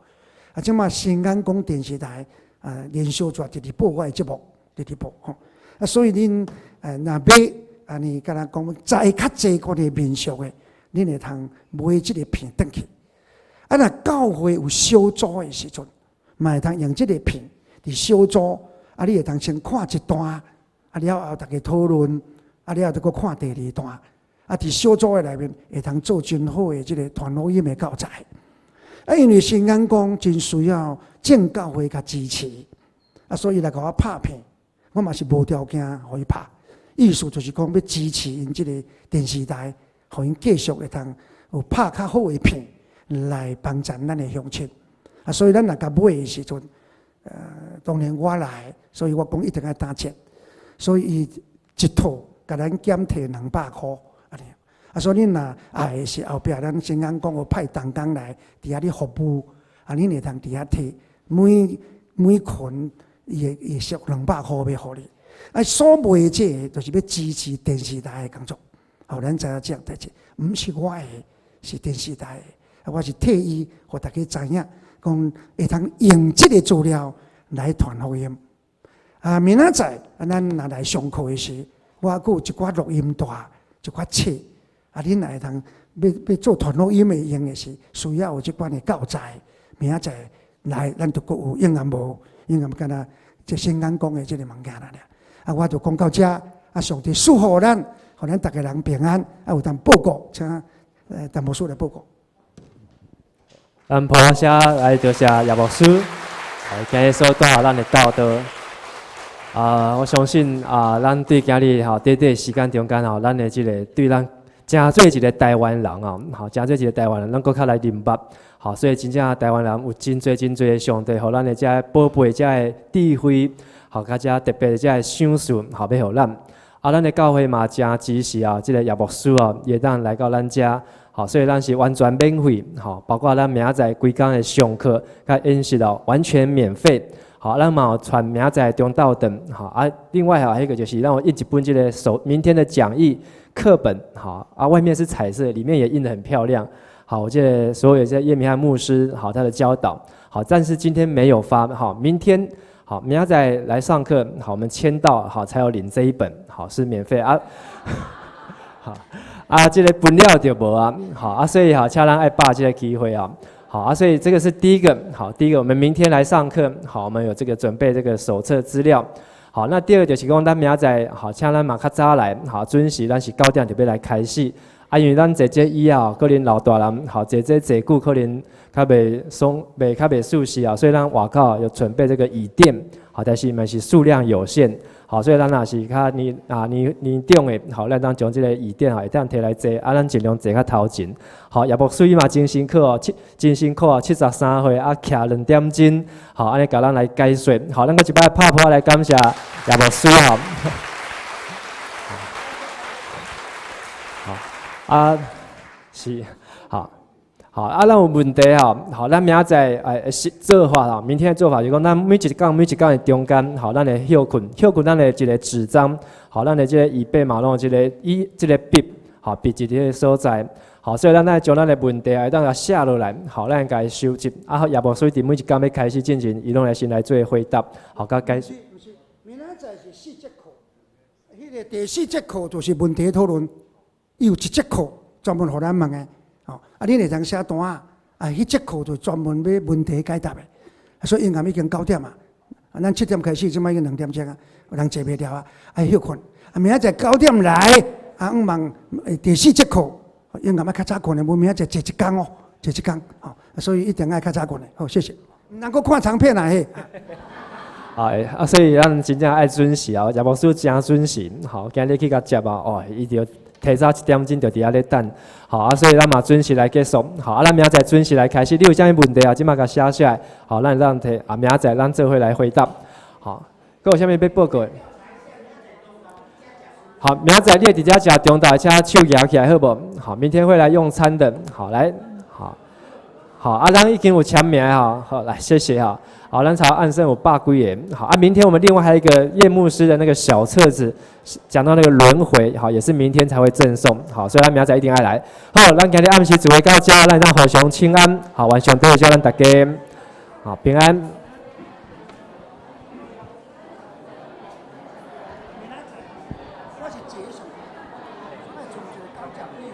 啊，這馬新眼光電視台啊，連續劇直直播我的節目，直直播吼。啊，所以恁若欲按呢，敢若講知較濟關於民俗的，恁會通買這个片轉去。啊，若教會有小組的時陣，嘛會通用這个片佇小組，啊，你會通先看一段，啊，了後逐家討論，啊，了後閣看第二段，啊，佇小組的內面會通做真好的這个傳福音的教材。啊，因為新眼光真需要正教會共支持，啊，所以來共我拍片，我嘛是無條件予伊拍，意思就是講欲支持𪜶這个電視台，予𪜶繼續會通有拍較好的片來幫助咱的鄉親。啊，所以咱若共買的時陣，當然我來，所以我講一定愛打折，所以伊一套共咱減退200箍，按呢。啊，所以恁若愛的是後壁咱新眼光有派同工來佇遐咧服務，啊，恁會通佇遐提，每每群伊會會俗200箍欲予你。啊，所賣這个就是欲支持電視台的工作，予咱知影這項代誌，毋是我的，是電視台的，啊，我是替伊，予大家知影，講會通用這个資料來傳福音。啊，明仔載啊，咱若來上課的時，我閣有一寡錄音帶，一寡冊。啊，恁若會通欲欲做傳福音的用的是需要有這款的教材，明仔載來，咱就閣有應驗無？應驗敢若這新眼光的這个物件啦爾。啊，我就講到遮，啊，上帝賜福咱，予咱逐家人平安，啊，有當報告，請陳牧師來報告。咱拍聲來多謝葉牧師，今日所帶予咱的教導。啊，我相信啊，咱對今日吼，短短時間中間吼，咱的這个對咱誠做一个台灣人哦，吼，誠做一个台灣人，咱閣較來明白，吼，所以真正台灣人有真濟真濟的上帝，予咱的這寶貝這个智慧，吼，佮這特別的這个賞賜，吼，欲予咱。啊，咱的教會嘛誠支持啊，這个葉牧師哦，會當來到咱遮，吼，所以咱是完全免費，吼，包括咱明仔載規工的上課佮演習哦，完全免費。好，咱嘛有傳明仔載中晝頓，吼啊，另外吼，彼个就是咱有印一本這个手明天的講義課本，好啊，外面是彩色，裡面也印得很漂亮。好，這个所有這葉明漢牧師，好他的教導，好，但是今天沒有發，好，明天好，明仔載來上課，好，我們簽到，好才有領這一本，好是免費啊。好啊，這个分了就無啊，好啊，所以好，請咱愛把握這个機會啊。好啊，所以這個是第一個，好，第一個我們明天來上課，好，我們有這個準備這個手冊資料，好，那第二個就是講咱明仔載，好，請咱嘛較早來，好，準時咱是9點就欲來開始，啊，因為咱坐這椅啊，可能老大人，好，坐這坐久可能較袂爽，袂較袂舒適啊，所以咱外口有準備這個椅墊，好，但是嘛是數量有限，好，所以咱若是較年啊年年長的，好，咱當將這個椅墊吼會當提來坐，啊，咱盡量坐較頭前。好，葉牧師伊嘛真辛苦哦，七真辛苦啊，73歲啊，徛2點鐘，好，按呢共咱來解說。好，咱閣一擺拍噗仔來感謝葉牧師吼。好，啊，是，好，好，啊，咱有問題吼，好，咱明仔載是做法吼，明天的做法就是講，咱每一工每一工的中間，好，咱會歇睏，歇睏咱的一個紙張，好，咱的這個椅背嘛，攏有這個椅，這個筆，好，筆佇這个所在。好，所以咱愛將咱的問題會當共寫落來，好，咱共伊收集。啊，葉牧師佇每一工欲開始進前，伊攏來先來做回答，好，佮解釋。毋是，毋是，明仔載是四節課，彼个第四節課就是問題討論，伊有一節課專門予咱問的，吼，啊，恁會通寫單仔，啊，彼節課就專門欲問題解答的，所以應該已經9點啊，啊，咱7點開始，這擺已經2點鐘啊，有人坐袂牢啊，愛歇睏，啊，明仔載九點來，啊，向望第四節課。應該愛較早睏的，無明仔載坐一工哦，坐一工，吼，所以一定愛較早睏的，好，謝謝。毋通閣看長片啊嘿。啊，所以咱真正愛準時啊，葉牧師誠準時，吼，今日去共接啊，哦，伊就提提早1點鐘就佇遐咧等。好啊，所以咱嘛準時來結束。好啊，咱明仔載準時來開始。你有啥物問題啊？這馬共寫下來。好，咱讓提啊，明仔載咱做伙來回答。好，閣有啥物欲報告的？好，明仔載你會佇遮食中晝，請手舉起來好無？好，明天會來用餐的。好，來，好，好啊，咱已經有簽名哈。好，來，謝謝哈。好，咱朝按聖有百幾個。好啊，明天我們另外還有一個葉牧師的那個小冊子，講到那個輪迴，好，也是明天才會贈送。好，所以咱明仔載一定愛來。好，咱今日暗時聚會到這，咱讓互相請安。好，願上帝賜咱大家好平安。我是結束，我做一個感謝你。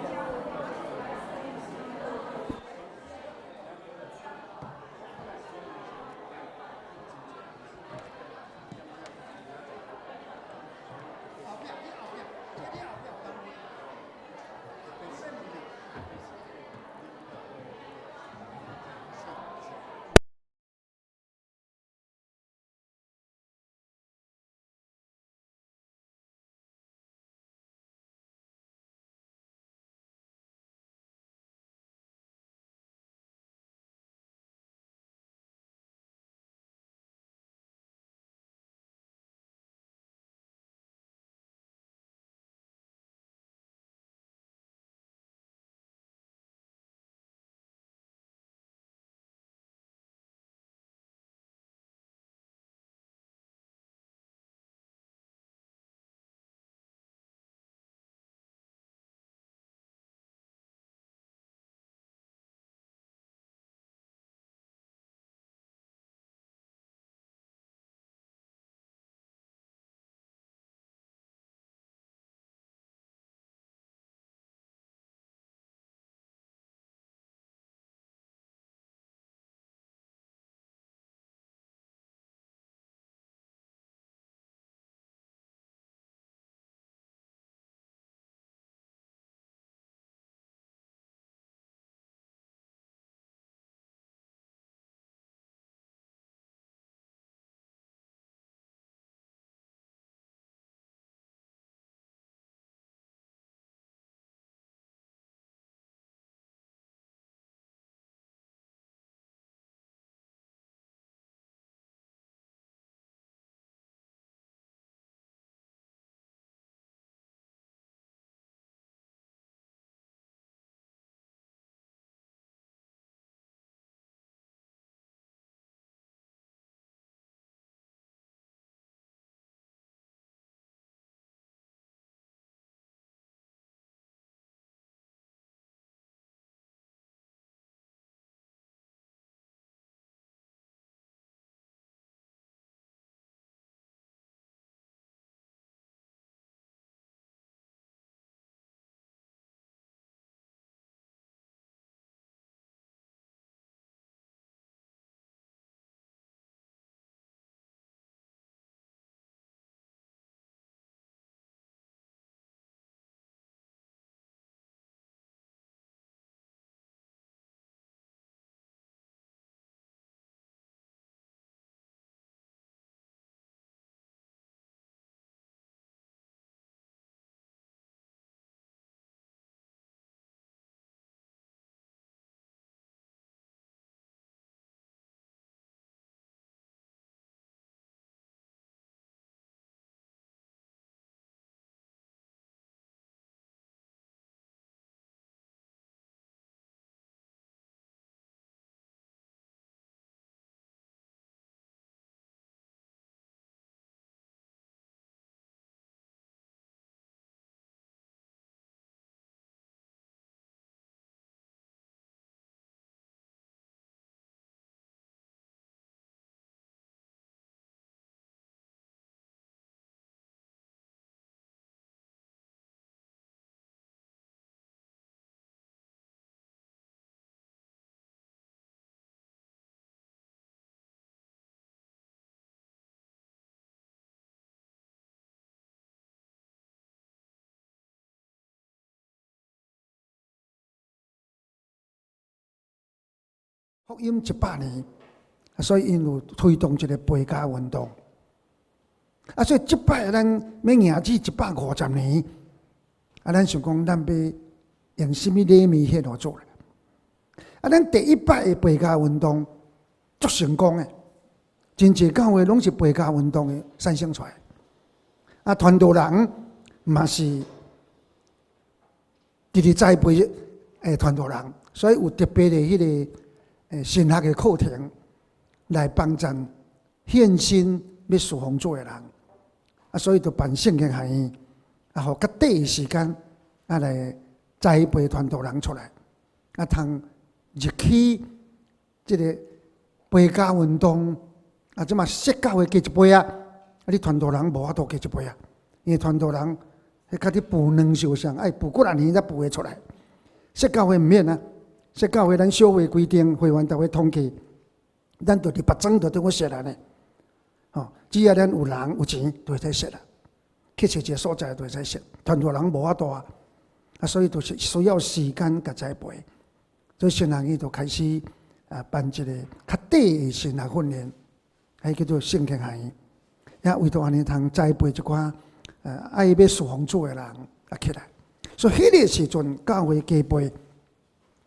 福音100年，所以𪜶有推動一個背教運動。啊，所以這擺咱欲迎接150年，啊，咱想講，咱欲用啥物禮物獻予主咧？啊，咱第一擺的陪嫁運動足成功的，真濟教會攏是陪嫁運動的產生出來。啊，傳道人嘛是直直栽培的傳道人，所以有特別的彼個神學的課程來幫助獻身欲事奉主的人。啊，所以就辦聖經學院，啊，予較短的時間啊來栽培傳道人出來，啊，通入去這个陪嫁運動，啊，這馬設教會加一倍啊！啊，你傳道人無法度加一倍啊，因為傳道人彼較佇孵卵相像，愛孵幾若年才孵會出來。設教會毋免啊，設教會咱小會規定，會員逐個統計，咱就佇別莊就等於設了呢。吼，只要咱有人有錢，就會使設啦。去揣一个所在就會使設，傳道人無法度啊，啊，所以就是需要時間共栽培。所以神學院就開始啊辦一個較短的神學訓練，彼叫做聖經學院。也為著按呢通栽培一寡愛欲事奉主的人啊起來。所以彼个時陣教會加倍，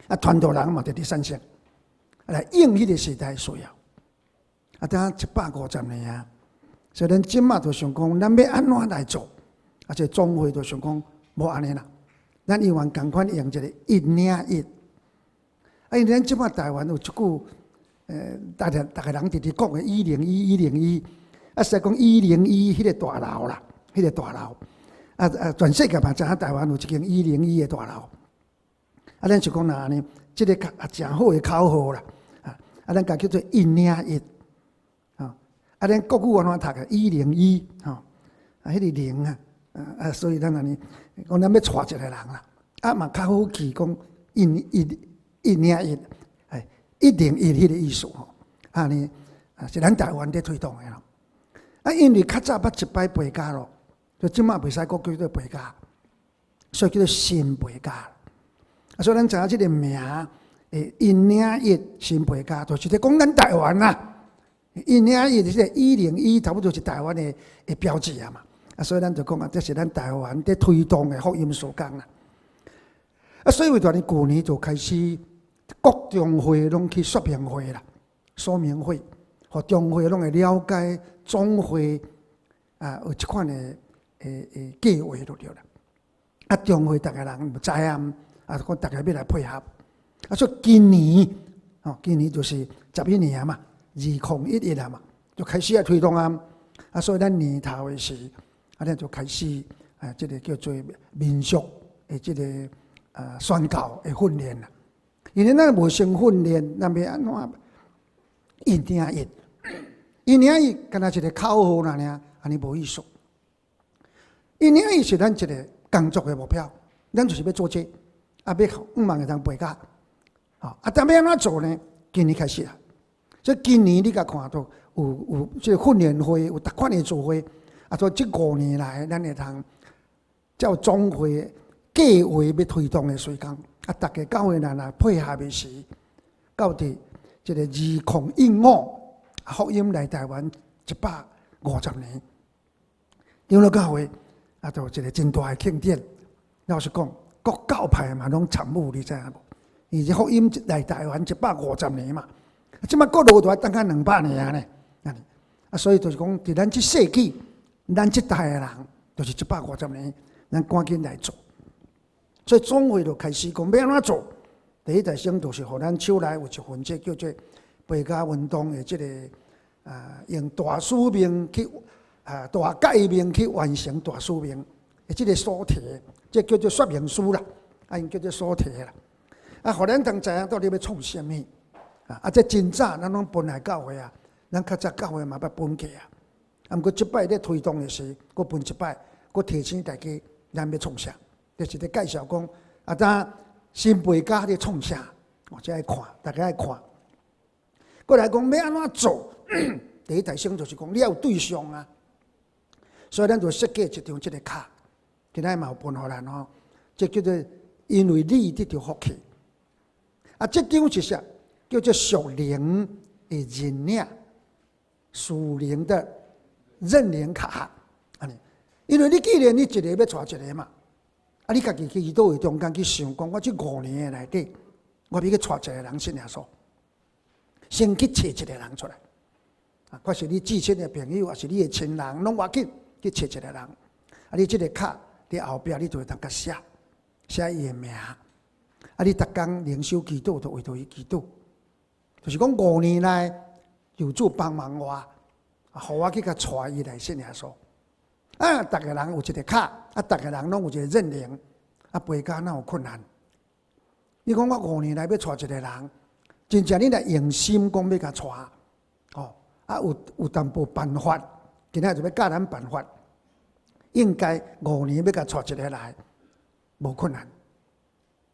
啊，傳道人嘛佇咧產生，來應彼个時代需要。啊，等150年啊，所以咱這馬就想講，咱欲按怎來做？啊，這總會就想講，無按呢啦，咱猶原仝款用一个一領一。啊，因為咱這馬台灣有一句，逐家人直直講的，一零一一零一，啊，實在講一零一彼个大樓啦，彼个大樓，啊啊，全世界嘛知影台灣有一間一零一的大樓。啊，咱就講若按呢，這个較誠好的口號啦，啊，啊，咱共叫做一領一，啊，啊，咱國語按怎讀的？一零一，吼，啊，彼個零啊，啊，所以咱按呢講，咱欲帶一個人啦，啊嘛較好記講一一。一領一，哎，一零一彼个意思吼，按呢啊是咱台灣佇推動的咯。啊，因為較早捌一擺陪嫁咯，就這馬袂使閣叫做陪嫁，所以叫做新陪嫁。啊，所以咱知影這个名，一領一新陪嫁，就是咧講咱台灣啦。一領一這个一零一，差不多是台灣的標誌啊嘛。啊，所以咱就講啊，這是咱台灣佇推動的福音事工啦。啊，所以為著按呢舊年就開始。各中會攏去說明會啦，說明會，予中會攏會了解總會啊有這款的計劃就對啦。啊，中會逐个人知影，啊，講逐家欲來配合。啊，所以今年，吼，今年就是11年嘛，2011啊嘛，就開始來推動啊。啊，所以咱年頭的時，啊，咱就開始啊，這个叫做民俗的這个宣教的訓練啦。因為咱無先訓練，咱欲按怎一領一，一領一，敢若一个口號爾，按呢無意思。一領一是咱一个工作的目標，咱就是欲做這个，啊，欲向望會當陪嫁，吼，啊，但欲按怎做呢？今年開始啦，所以今年你共看著有這个訓練會，有逐款的聚會，啊，所以這5年來，咱會通照總會計劃欲推動的時間。啊！逐家教會人來配合的時，到佇這个2015福音來台灣150年，長老教會啊，就有一个真大的慶典。老實講，各教派嘛攏參與，你知影無？伊這福音來台灣一百五十年嘛，這馬閣落來等較200年啊呢。啊，所以就是講，佇咱這世紀，咱這代的人，就是一百五十年，咱趕緊來做。所以總會就開始講欲按怎做。第一代先就是予咱手內有一份這叫做陪嫁運動的這个啊，用大使命去啊大誡命去完成大使命的這个所提，這叫做說明書啦，啊，𪜶叫做所提啦。啊，予咱通知影到底欲創啥物啊？啊，這真早咱攏分來教會啊，咱較早教會嘛捌分過啊。啊，毋過這擺咧推動的時，閣分一擺，閣提醒大家咱欲創啥。就是咧介紹講，啊，當新陪嫁咧創啥？哦，這愛看，大家愛看。閣來講欲按怎做？第一代先就是講，你愛有對象啊。所以咱就設計一張這个卡，今仔嘛有分予咱吼。這叫做因為你得著福氣。啊，這張是啥？叫做屬靈的認領，屬靈的認領卡。按呢，因為你既然你一个欲帶一个嘛。啊，你家己去祈禱會中間去想講，我這五年的內底，我欲去帶一個人信耶穌，先去揣一個人出來。啊，或是你至親的朋友，抑是你的親人，攏無要緊，去揣一個人。啊，你這個卡佇後壁，你就會當共寫，寫伊的名。啊，你逐工靈修祈禱，就為著伊祈禱。就是講五年內，求主幫忙我，予我去共帶伊來信耶穌。啊，逐个人有一個卡，啊，逐个人攏有一個認領，啊，陪家哪有困難？你講我五年內欲帶一個人，真正你若用心講欲共帶，吼，啊，有淡薄辦法，今仔就欲教咱辦法，應該五年欲共帶一個來，無困難。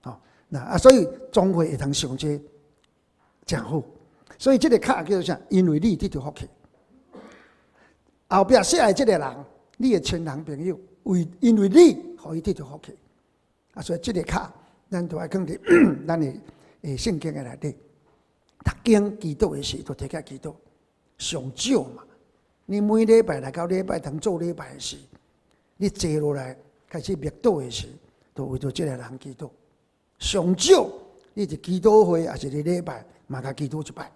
吼，那啊，所以總會會通想這誠好，所以這個卡叫做啥？因為你得著福氣，後壁寫的這個人。你的親人朋友為因為你，予伊得著福氣，啊，所以這個卡，咱就愛囥佇咱的聖經的內底。逐更祈禱的時，就提起來祈禱，上少嘛。你每禮拜來到禮拜堂做禮拜的時，你坐落來開始默禱的時，就為著這個人祈禱。上少，你佇祈禱會抑是佇禮拜，嘛共祈禱一擺。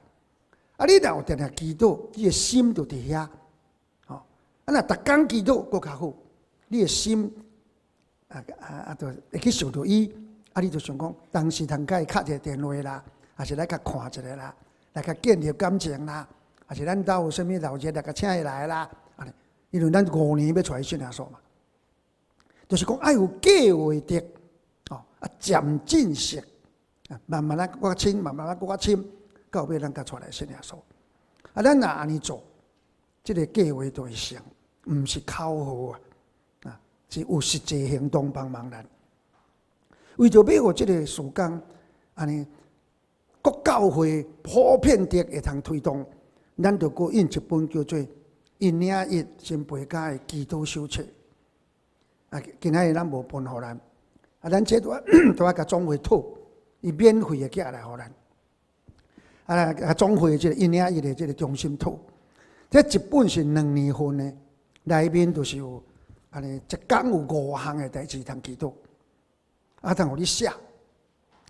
啊，你若有定定祈禱，你的心就佇遐。啊！若逐工祈禱閣較好，你的心啊啊啊，就會去想著伊，啊，你就想講，當時通共伊敲一个電話啦，抑是來共看一下啦，來共建立感情啦，抑是咱兜有啥物鬧熱來共請伊來啦，按呢，因為咱五年欲帶伊信耶穌嘛，就是講愛有計劃的，哦，啊，漸進式，啊，慢慢仔閣較親，慢慢仔閣較親，到尾咱共帶來信耶穌。啊，咱若按呢做，這個計劃就會成。毋是口號啊，啊，是有實際行動幫忙咱。為著欲予這個事工，按呢，各教會普遍的會通推動，咱就閣印一本叫做《一領一新陪家的祈禱手冊》。啊，今仔日咱無分予咱，啊，咱這都愛共總會討，伊免費的寄來予咱。啊，共總會這個一領一的這個中心討，這一本是兩年份的。內面就是有按呢，一工有五項的代誌通祈禱，啊，通予你寫。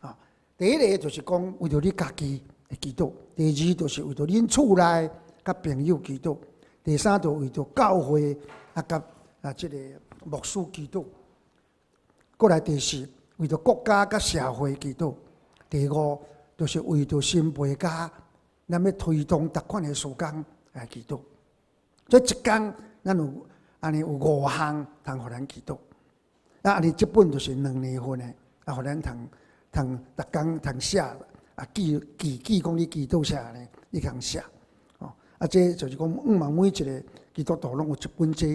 啊，第一个就是講為著你家己的祈禱；第二就是為著恁厝內佮朋友祈禱；第三就為著教會啊，佮啊這个牧師祈禱；過來第四為著國家佮社會祈禱；第五就是為著新陪家，咱欲推動逐款的事工來祈禱。所以一工，咱有按呢有五項通予咱祈禱，啊，按呢這本就是兩年份的，啊，予咱通通逐工通寫，啊，記記記講你祈禱啥呢？你通寫，哦，啊，這就是講，向望每一个基督徒攏有一本這，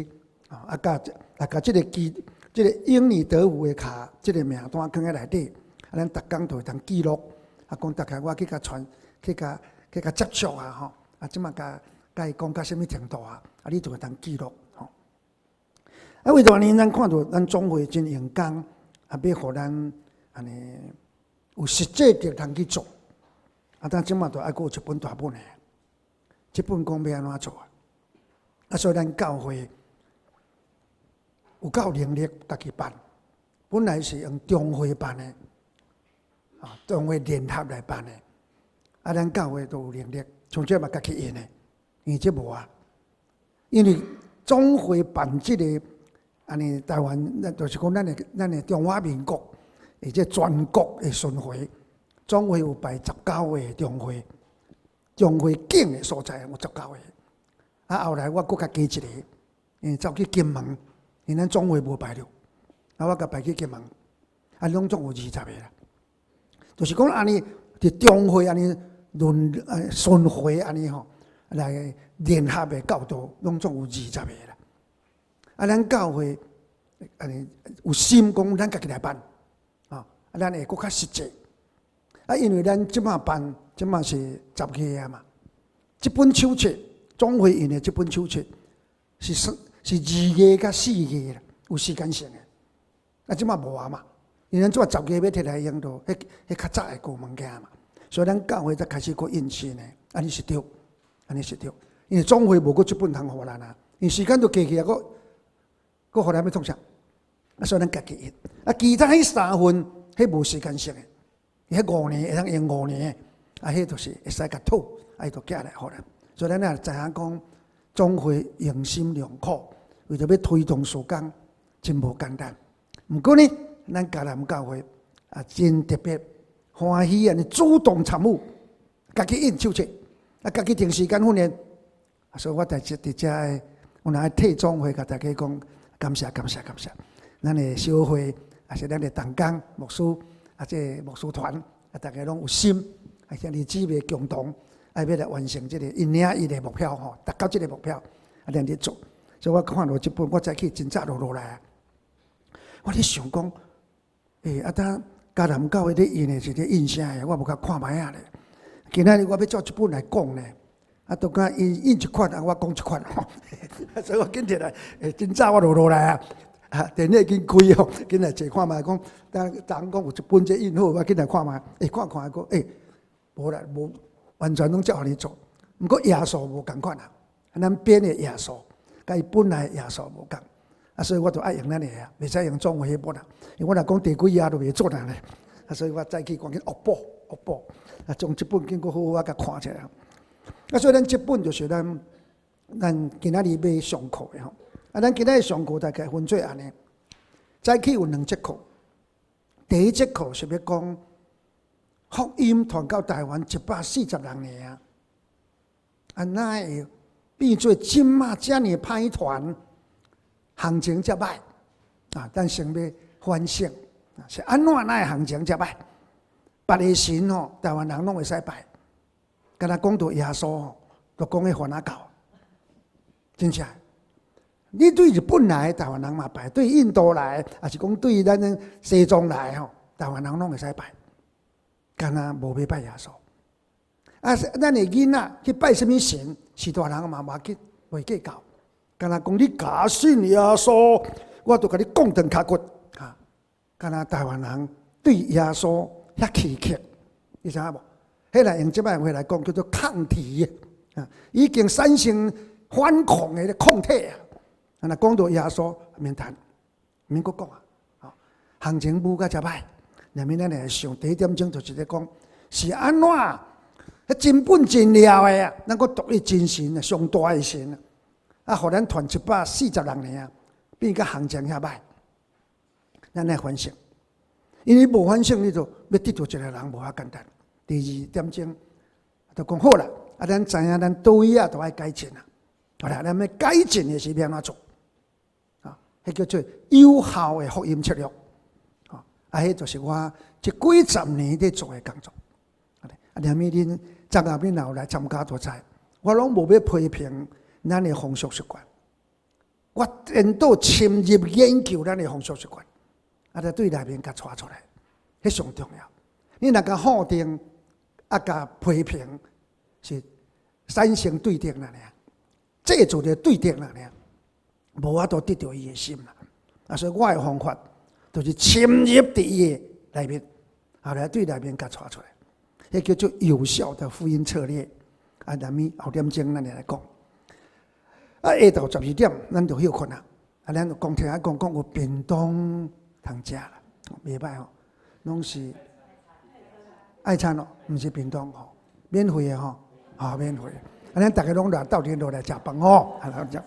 啊，共啊共這个記，這个因你得福的卡，這个名單囥佇內底，啊，咱逐工就會通記錄，啊，講逐工我去共傳，去共接觸啊，吼，啊，這馬共共伊講到啥物程度啊？啊，你就會通記錄吼。啊，為著按呢，咱看著咱總會真用工，啊，欲予咱按呢有實際的通去做。啊，但這馬就愛閣有一本大本的，這本講欲按怎做啊？啊，所以咱教會有夠能力家己辦，本來是用中會辦的，啊，中會聯合來辦的。啊，咱教會都有能力，像這嘛家己印的，因為這無啊。因為總會辦這個，按呢台灣，咱就是講咱的中華民國，而且全國的巡迴，總會有排19個中會，中會境的所在有十九個。啊，後來我閣較加一个，因為走去金門，因咱總會無排著，啊，我共排去金門，啊，攏總有20個啦。就是講按呢，佇中會按呢輪巡迴按呢吼，來聯合的教導，攏總有20個啦。啊，咱教會按呢有心講，咱家己來辦，啊，咱會閣較實際。啊，因為咱這馬辦，這馬是10月啊嘛。這本手冊總會印的這本手冊是2月佮4月啦，有時間性的。啊，這馬無啊嘛，因為咱這馬十月欲提來用，就彼彼較早的舊物件嘛。所以咱教會才開始閣印新的，按呢是對，按呢是對。因為總會無閣這本通予咱啊，因為時間都過去啊，閣閣予咱欲創啥？啊，所以咱家己印。啊，其他彼三份，彼無時間性的，彼五年會當用五年的，啊，彼就是會使共討，啊，伊就寄來予咱。所以咱也知影講，總會用心良苦，為著欲推動事工，真無簡單。毋過呢，咱迦南教會啊，真特別歡喜按呢主動參與，家己印手冊，啊，家己定時間訓練。所以我佇這佇遮的，我若愛替總會共大家講，感謝感謝感謝。咱的小會，也是咱的同工牧師，啊，這个牧師團，啊，大家攏有心，啊，兄弟姊妹共同，愛欲來完成這个一領一的目標吼，達到這个目標，啊，咱咧做。所以我看著這本，我早起真早就落來啊。我咧想講，欸，啊，當迦南教會咧印的是咧印啥的？我無共看覓仔咧。今仔日我欲照這本來講咧，啊，都敢印印一款，啊，我講一款吼。所以我緊提來，欸，真早我就落來啊。啊，電腦緊開吼，緊來坐看覓講，等昨講有一本這印好，我緊來看覓，欸，看看講，欸，無啦，無完全攏照按呢做。毋過頁數無仝款啊，咱編的頁數，佮伊本來頁數無仝，啊，所以我就愛用咱的啊，袂使用總會彼本啊，因為我若講第幾頁都袂準啊咧，啊，所以我早起趕緊惡補惡補，啊，將這本經過好好啊共看起來。啊，所以咱這本就是咱咱今仔日欲上課的吼。啊，咱今仔日上課大概分做按呢，早起有兩節課，第一節課是欲講福音傳到台灣146年啊，啊，哪會變做這馬遮爾歹傳，行情遮歹啊？咱先欲反省，是按怎哪會行情遮歹？別个神吼，台灣人攏會使拜，敢若講著耶穌吼，就講彼番仔教，真正。你對日本來的台灣人嘛拜，對印度來，抑是講對咱西藏來吼，台灣人攏會使拜，敢若無欲拜耶穌。啊，咱的囡仔去拜啥物神，序大人嘛無要緊，袂計較。敢若講你共信耶穌，我就共你摃斷跤骨。哈，敢若台灣人對耶穌遐苛刻，你知影無？彼個用這擺話來講，叫做抗體啊，已經產生反抗的抗體啊。啊，若講著耶穌，免談，免閣講啊。行情舞甲遮歹，下面咱來想第一點鐘就是咧講，是按怎？彼真本真料的啊，咱閣獨一真神啊，上大的神啊，啊，予咱傳146年啊，變甲行情遐歹，咱來反省，因為無反省，你就欲得著一个人無遐簡單。第二點鐘就講好啦，啊，咱知影咱佗位啊，都愛改進啊。好啦，咱欲改進的是欲按怎做？啊，彼叫做有效的福音策略。啊，彼就是我這幾十年咧做的工作。啊，連物恁昨下暝若有來參加都知，我攏無欲批評咱的風俗習慣，我顛倒深入研究咱的風俗習慣，啊，才對內面共帶出來，彼上重要。你若共否定，啊，共批評，是產生對立爾，製造一個對立爾，無法度得著伊的心啦。啊，所以我的方法就是深入佇伊的內面，啊，來對內面共帶出來，彼叫做有效的福音策略。啊，下暝後點鐘咱來講。啊，下晝12點，咱就歇睏啊。啊，咱就講聽仔講講有便當通食啦，袂歹吼，攏是愛餐咯，毋是便當吼，免費的吼，吼免費。啊，咱逐家攏來鬥陣落來食飯吼，啊，食。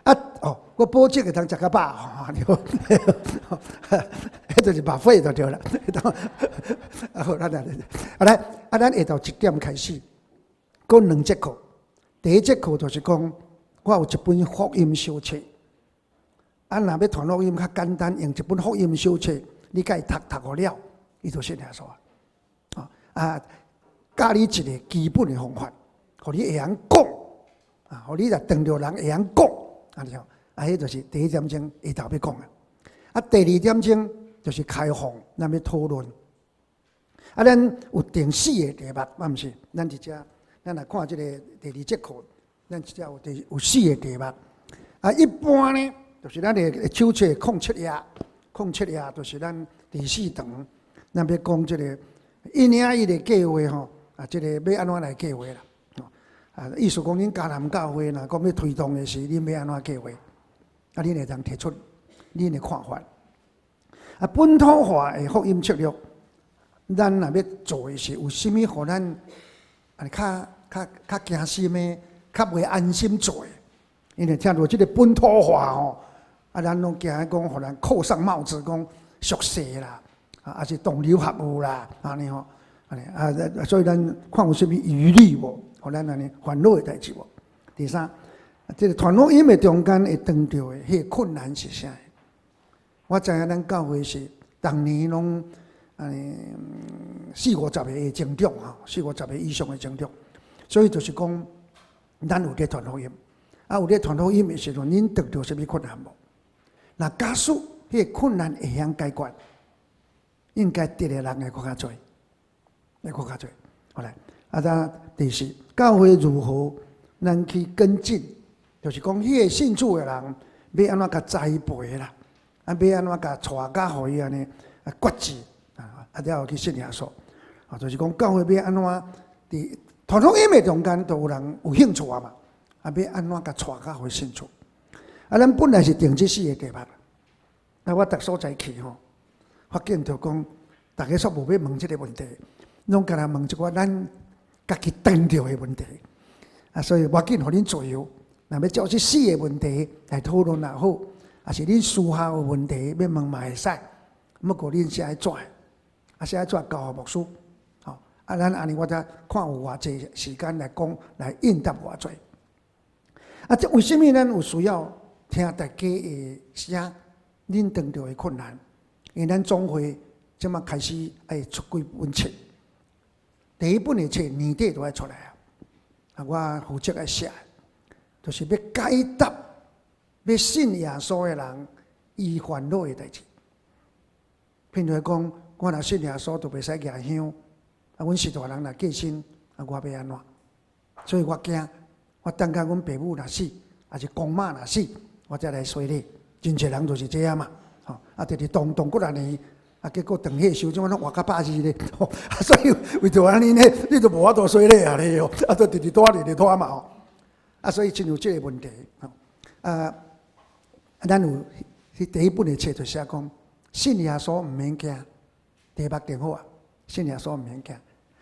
啊哦，我保證會通食較飽吼，彼就是 buffet 就對啦。啊好，咱來，啊來，啊咱下晝1點開始，閣兩節課。第一節課就是講，我有一本福音小冊。啊，若欲傳福音較簡單，用一本福音小冊，你共伊讀讀予了，伊就信耶穌啊。啊，教你一个基本的方法，予你會曉講，啊，予你若碰著人會曉講，按呢吼，啊，彼就是第一點鐘下晝欲講的。啊，第二點鐘就是開放，咱欲討論。啊，咱有定四个題目，啊，毋是，咱佇遮，咱來看這个第二節課，咱佇遮有第有四个題目。啊，一般呢，就是咱的手冊07頁，07頁就是咱第四堂，咱欲講這个一領一的計劃吼，啊，這个欲按怎來計劃啦？啊，意思講恁迦南教會若講欲推動的時，恁欲按怎計劃？啊，恁會當提出恁的看法。啊，本土化的福音策略，咱若欲做的是有啥物予咱啊較較較驚心的，較袂安心做的？因為聽著這个本土化吼，啊，咱攏驚講予人扣上帽子，講俗世啦，啊，抑是同流合污啦，按呢吼，按呢啊，所以咱看有啥物疑慮無？予咱按呢煩惱的代誌無？第三，這个傳福音的中間會碰著的彼个困難是啥？我知影咱教會是逐年攏按呢四五十个的增長吼，四五十个以上的增長，所以就是講，咱有咧傳福音，啊有咧傳福音的時陣，恁遇著啥物困難無？若假使彼个困難會曉解決，應該得的人會閣較濟，會閣較濟。好來，啊，再第四，教會如何咱去跟進，就是講彼个信主的人欲按怎共栽培啦，啊，欲按怎共帶甲予伊按呢啊決志啊，啊了後去信耶穌，啊，就是講教會欲按怎佇傳福音的中間都有人有興趣啊嘛，啊，欲按怎共帶甲予信主？啊，咱本來是定這四个題目，啊，我逐所在去吼，發現著講，逐家煞無欲問這个問題，攏干焦問一寡咱家己當著的問題。啊，所以無要緊，予恁自由。若欲照這四个問題來討論也好，抑是恁私下有問題欲問嘛會使。毋過恁寫紙，啊寫紙交予牧師，吼。啊，咱按呢我才看有偌濟時間來講，來應答偌濟。啊，這為啥物咱有需要聽大家的聲？恁碰著的困難，因為咱總會這馬開始愛出幾本冊，第一本的冊年底就愛出來啊！啊，我負責愛寫，就是欲解答欲信耶穌的人伊煩惱的代誌。譬如講，我若信耶穌，就袂使舉香。啊，阮序大人若過身，啊，我欲按怎？所以我驚，我等甲阮爸母若死，抑是公媽若死，我才來洗禮。真濟人就是這樣嘛，吼！啊，直直動動幾若年，啊，結果長歲壽，這馬攏活較百二咧，吼！啊，所以為著按呢呢，你就無法度洗禮啊咧吼，啊，就直直拖直直拖嘛吼。啊，所以親像這个問題，吼，啊，咱有彼第一本的冊就寫講，信耶穌毋免驚，題目定好啊，信耶穌毋免驚。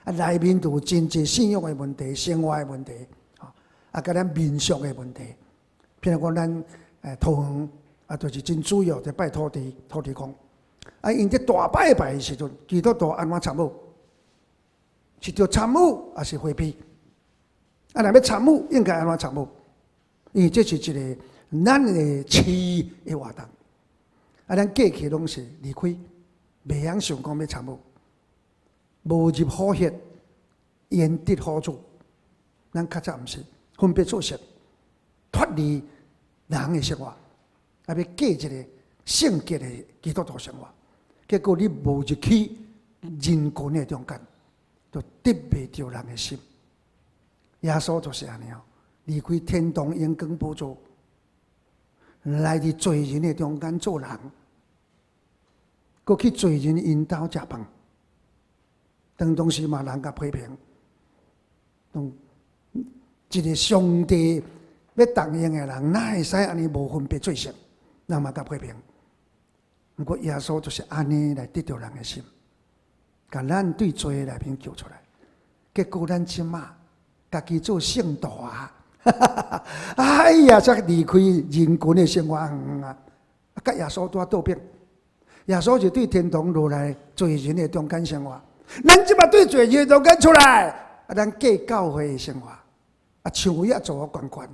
啊，內面就有真濟信仰的問題、生活的問題，吼，啊，佮咱民俗的問題，譬如講咱桃園。啊，就是真主要佇拜土地、土地公。啊，𪜶這大拜拜的時陣，基督徒按怎參與？是著參與，抑是迴避？啊，若欲參與，應該按怎參與？因為這是一个咱的市的活動。啊，咱過去攏是離開，袂曉想講欲參與，無入虎穴，焉得虎子？咱較早毋是分別做聖，脫離人的生活。啊！欲過一个聖潔的基督徒生活，結果你無入去人群的中間，就得袂著人的心。耶穌就是按呢哦，離開天堂榮光寶座，來佇罪人的中間做人，閣去罪人𪜶兜食飯，當當時嘛人共批評，講一个上帝欲重用的人，哪會使按呢無分別做聖？人嘛共批評，毋過耶穌就是按呢來得著人的心，共咱對罪內面救出來。結果咱這馬家己做聖徒啊！哎呀，才離開人群的生活遠啊！佮耶穌拄仔倒反，耶穌是對天堂落來罪人的中間生活，咱這馬對罪人的中間出來，啊，咱過教會的生活，啊，像位仔做懸懸，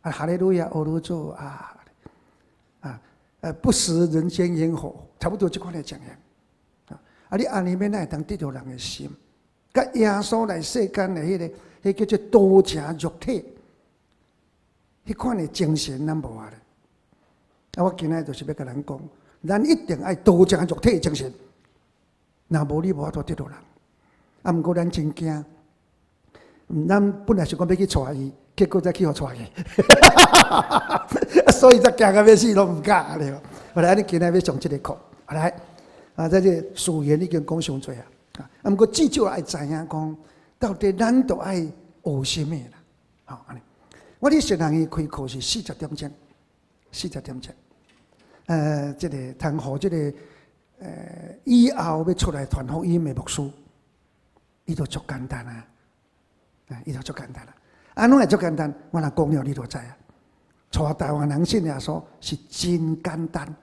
啊，哈利路亞，阿魯做啊！啊，不食人間煙火，差不多這款的情形。啊，你按呢欲哪會當得著人的心？佮耶穌來世間的彼个，彼叫做道成肉體，彼款的精神咱無啊咧。啊，我今仔就是欲共咱講，咱一定愛道成肉體的精神，若無你無法度得著人。啊，毋過咱真驚，咱本來是講欲去帶伊，結果才去予帶去，所以才驚甲欲死攏毋敢咧。後來你今仔欲上這个課，後來啊，這個序言已經講傷濟啊。啊，毋過至少愛知影講，到底咱著愛學啥物啦？吼，按呢。我佇神學院開課是40點鐘，40點鐘。這个通予這个以後欲出來傳福音的牧師，伊就足簡單啊！啊，伊就足簡單啦。按怎會足簡單？我若講了，你就知啊。帶台灣人信耶穌是真簡單，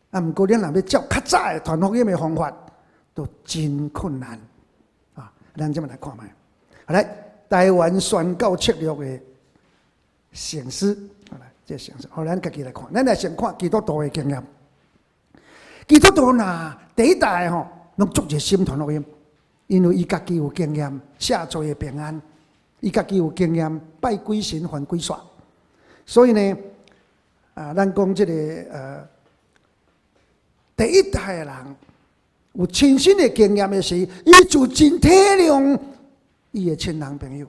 啊，毋過你若欲照較早的傳福音的方法，都真困難啊！咱這麼來看覓。好來，台灣宣教策略的省思，好來，這省思，好，咱家己來看。咱來先看基督徒的經驗。基督徒若第一代吼，攏足熱心傳福音，因為伊家己有經驗，赦罪的平安，伊家己有經驗，拜鬼神犯鬼煞，所以呢，啊，咱講這個第一代的人有親身的經驗的時，伊就真體諒伊的親人朋友，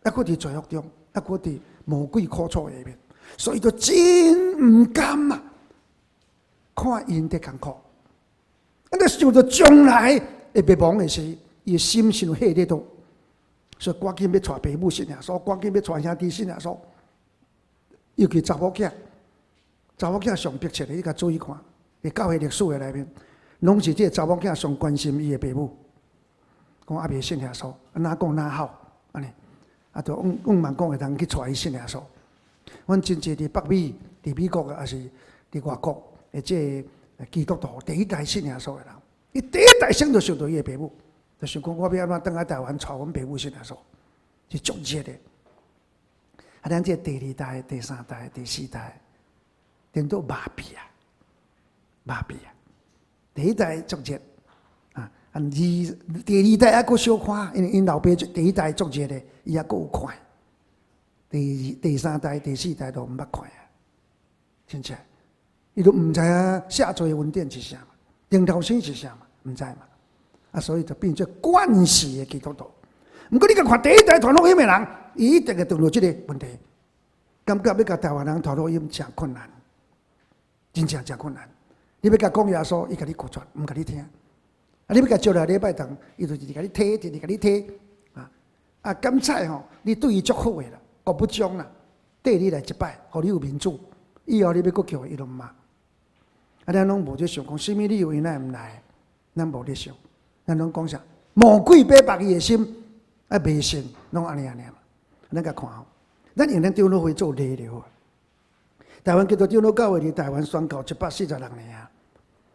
猶閣佇罪惡中，猶閣佇魔鬼苦楚下面，所以就真毋甘啊！看𪜶佇艱苦，啊！你想著將來會滅亡的時，伊的心傷火咧都，所以趕緊欲帶爸母信耶穌，趕緊欲帶兄弟信耶穌。尤其查某囝，查某囝上迫切的，你共注意看，佇教會歷史的內面，攏是這个查某囝上關心伊的爸母，講猶未信耶穌，哪講哪好，按呢，啊，就向向望講會當去帶伊信耶穌。阮真濟佇北美、佇美國，抑是佇外國的這个基督徒第一代信耶穌的人，伊第一代先就想著伊的爸母，就想講我欲按怎轉來台灣帶阮爸母信耶穌，是足熱的。啊，咱這第二代、第三代、第四代，顛倒麻痹啊，麻痹啊！第一代足熱啊，啊二第二代猶閣小可，因為𪜶老爸第一代足熱的，伊猶閣有看。第二、第三代、第四代都毋捌看啊，真正，伊都毋知影赦罪的恩典是啥嘛，重頭生是啥嘛，毋知嘛。啊，所以就變做慣勢的基督徒。毋過你共看第一代傳福音的人，伊一定會遇著這个問題，感覺欲共台灣人傳福音誠困難，真正誠困難。你欲共講耶穌，伊共你拒絕，毋共你聽。啊，你欲共招來禮拜堂，伊就一直共你推，一直共你推。啊啊，感彩吼，你對伊足好的啦，國不將啦，綴你來一擺，予你有面子，以後你欲閣叫伊，伊攏毋啊。啊，咱攏無咧想講，啥物理由伊哪會毋來？咱無咧想，咱攏講啥？魔鬼買縛伊的心，啊，迷信，攏按呢按呢嘛。咱共看吼，咱用咱長老會做例就好。台灣基督長老教會佇台灣宣教146年啊，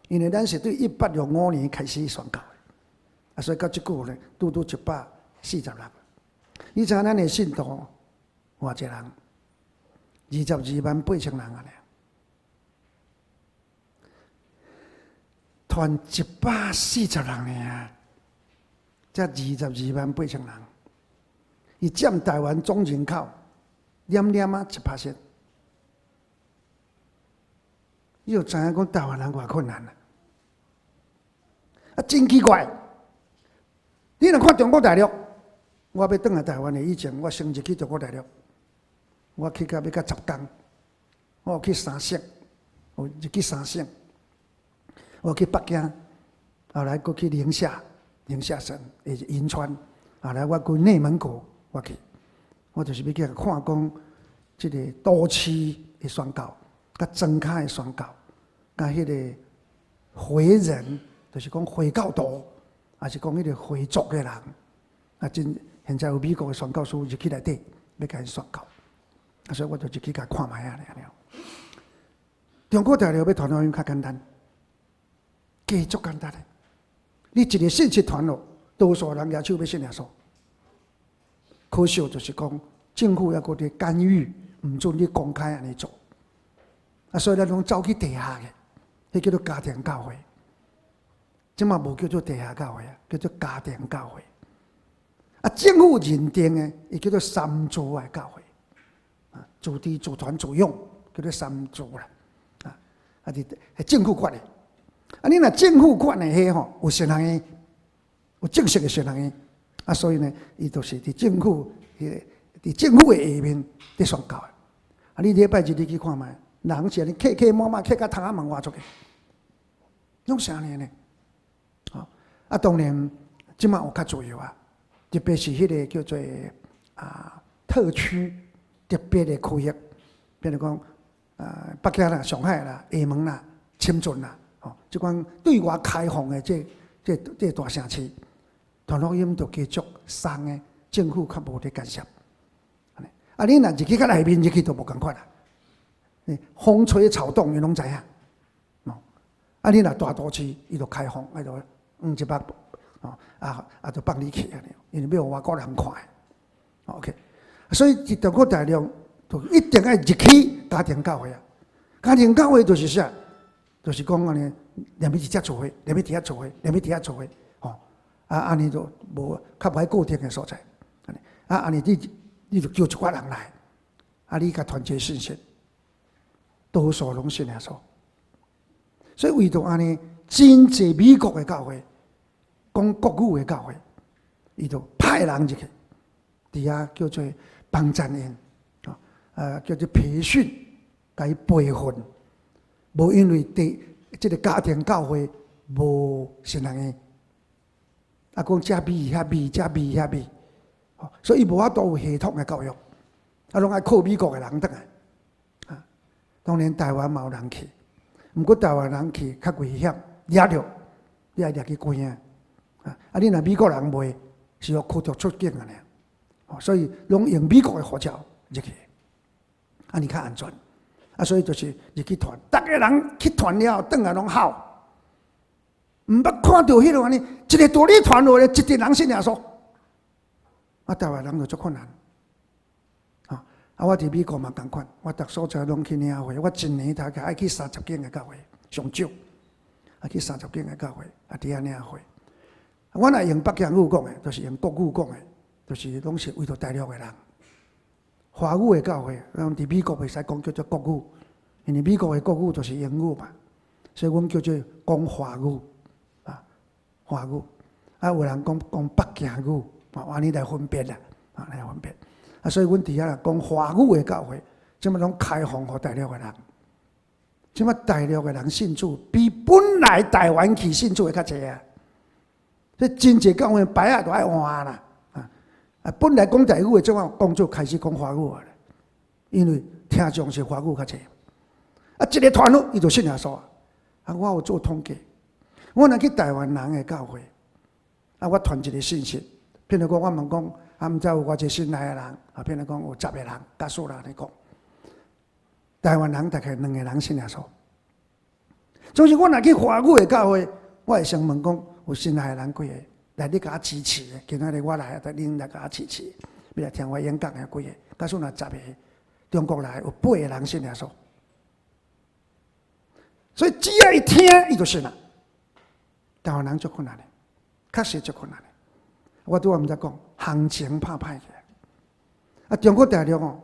因為咱是對1865年開始宣教的，啊，所以到這久呢，拄拄146。你知影咱的信徒偌濟人？22萬8千人啊！傳146年啊，才22萬8千人。伊佔台灣總人口，點點仔1%。你就知影講台灣人偌困難啊！啊，真奇怪！你若看中國大陸，我欲轉來台灣的以前，我先入去中國大陸，我去到欲到10工，我有去三省，有入去三省，我去北京，後來閣去寧夏，寧夏省，也是銀川，後來我去內蒙古，我去，我就是欲去看講，這个都市的宣教，佮莊跤的宣教，佮彼个回人，就是講回教徒，抑是講彼个回族的人，啊，真現在有美國的宣教師入去內底，欲共𪜶宣教，啊，所以我就入去共看覓仔爾爾。中國大陸欲傳福音較簡單，加足簡單的。你一个信息傳落，多數人舉手欲信耶穌。可惜就是講，政府猶閣佇干預，毋准你公開按呢做。啊，所以咱攏走去地下的，彼叫做家庭教會。這馬無叫做地下教會啊，叫做家庭教會。啊，政府認定的，伊叫做三自的教會。啊，自治、自傳、自養，叫做三自啦。啊，啊是政府管的。啊，你若政府管的彼吼，有神學院，有正式的神學院。啊，所以呢，伊就是佇政府，彼个佇政府的下面佇宣教的。啊，你禮拜日你去看覓，人是按呢客客滿滿，客甲窗仔門外出去，攏是按呢呢。啊，當然，這馬有較自由啊，特別是彼个叫做啊特區特別的區域，比如講啊北京啦、上海啦、廈門啦、深圳啦，吼，這款對外開放的這大城市，傳福音就繼續鬆的，政府較無咧干涉。啊，你若入去較內面入去就無仝款啦。風吹草動，伊攏知影。哦，啊，你若大都市，伊就開放，伊就一百，哦，啊，就放你去按呢，因為欲予外國人看的。OK，所以佇中國大陸就一定愛入去家庭教會啊。家庭教會就是啥？就是講按呢，連欲佇遮聚會，連欲佇遐聚會，連欲佇遐聚會，吼，啊，按呢就無較無愛固定的所在。啊，按呢你就叫一寡人來，啊，你共傳這信息，多數攏信耶穌。所以為著按呢，真濟美國的教會，講國語的教會，伊就派人入去，佇遐叫做幫贊營，啊，叫做培訓，共伊培訓。無因為佇這个家庭教會無神學院，啊，講遮美遐美，遮美遐美，所以伊無法度有系統的教育，啊，攏愛靠美國的人轉來。啊，當然台灣嘛有人去，毋過台灣人去較危險，掠著，你愛掠去關啊。啊，你若美國人袂，是予驅逐出境按呢。所以攏用美國的護照入去，按呢較安全。啊，所以就是入去傳，逐个人去傳了後，轉來攏吼，毋捌看著彼落按呢，一个道理傳落來，一群人信耶穌。啊，台灣人就足困難。啊，我佇美國嘛仝款，我逐所在攏去領會，我一年大概愛去30間的教會，上少，愛去三十間的教會，啊，佇遐領會。我若用北京語講的，就是用國語講的，就是攏是為著大陸的人。華語的教會，咱佇美國袂使講叫做國語，因為美國的國語就是英語嘛，所以阮叫做講華語，啊，華語。啊，有人講講北京語，啊，按呢來分別啦，啊，來分別。啊，所以阮佇遐講華語的教會，這擺攏開放予大陸的人，這擺大陸的人信主，比本來台灣去信主的較濟啊。這真濟教會牌仔都愛換啦。啊，本來講台語的，這擺講做開始講華語啊，因為聽眾是華語較濟。啊，一个傳落，伊就信耶穌啊。啊，我有做統計，我若去台灣人的教會，啊，我傳一个信息，譬如講，我問講，啊，毋知有偌濟新來的人，啊，譬如講有十個人，假設啦，按呢講，台灣人大概兩個人信耶穌。總是我若去華語的教會，我會先問講，有新來的人幾个？來，你共我支持的，今仔日我來，恁來共我支持，欲來聽我演講的幾个？假使若十个，中國來有八个人信耶穌，所以只要一聽，伊就信啦。台灣人足困難的，確實足困難的。我拄仔毋才講，行情拍歹去。啊，中國大陸哦，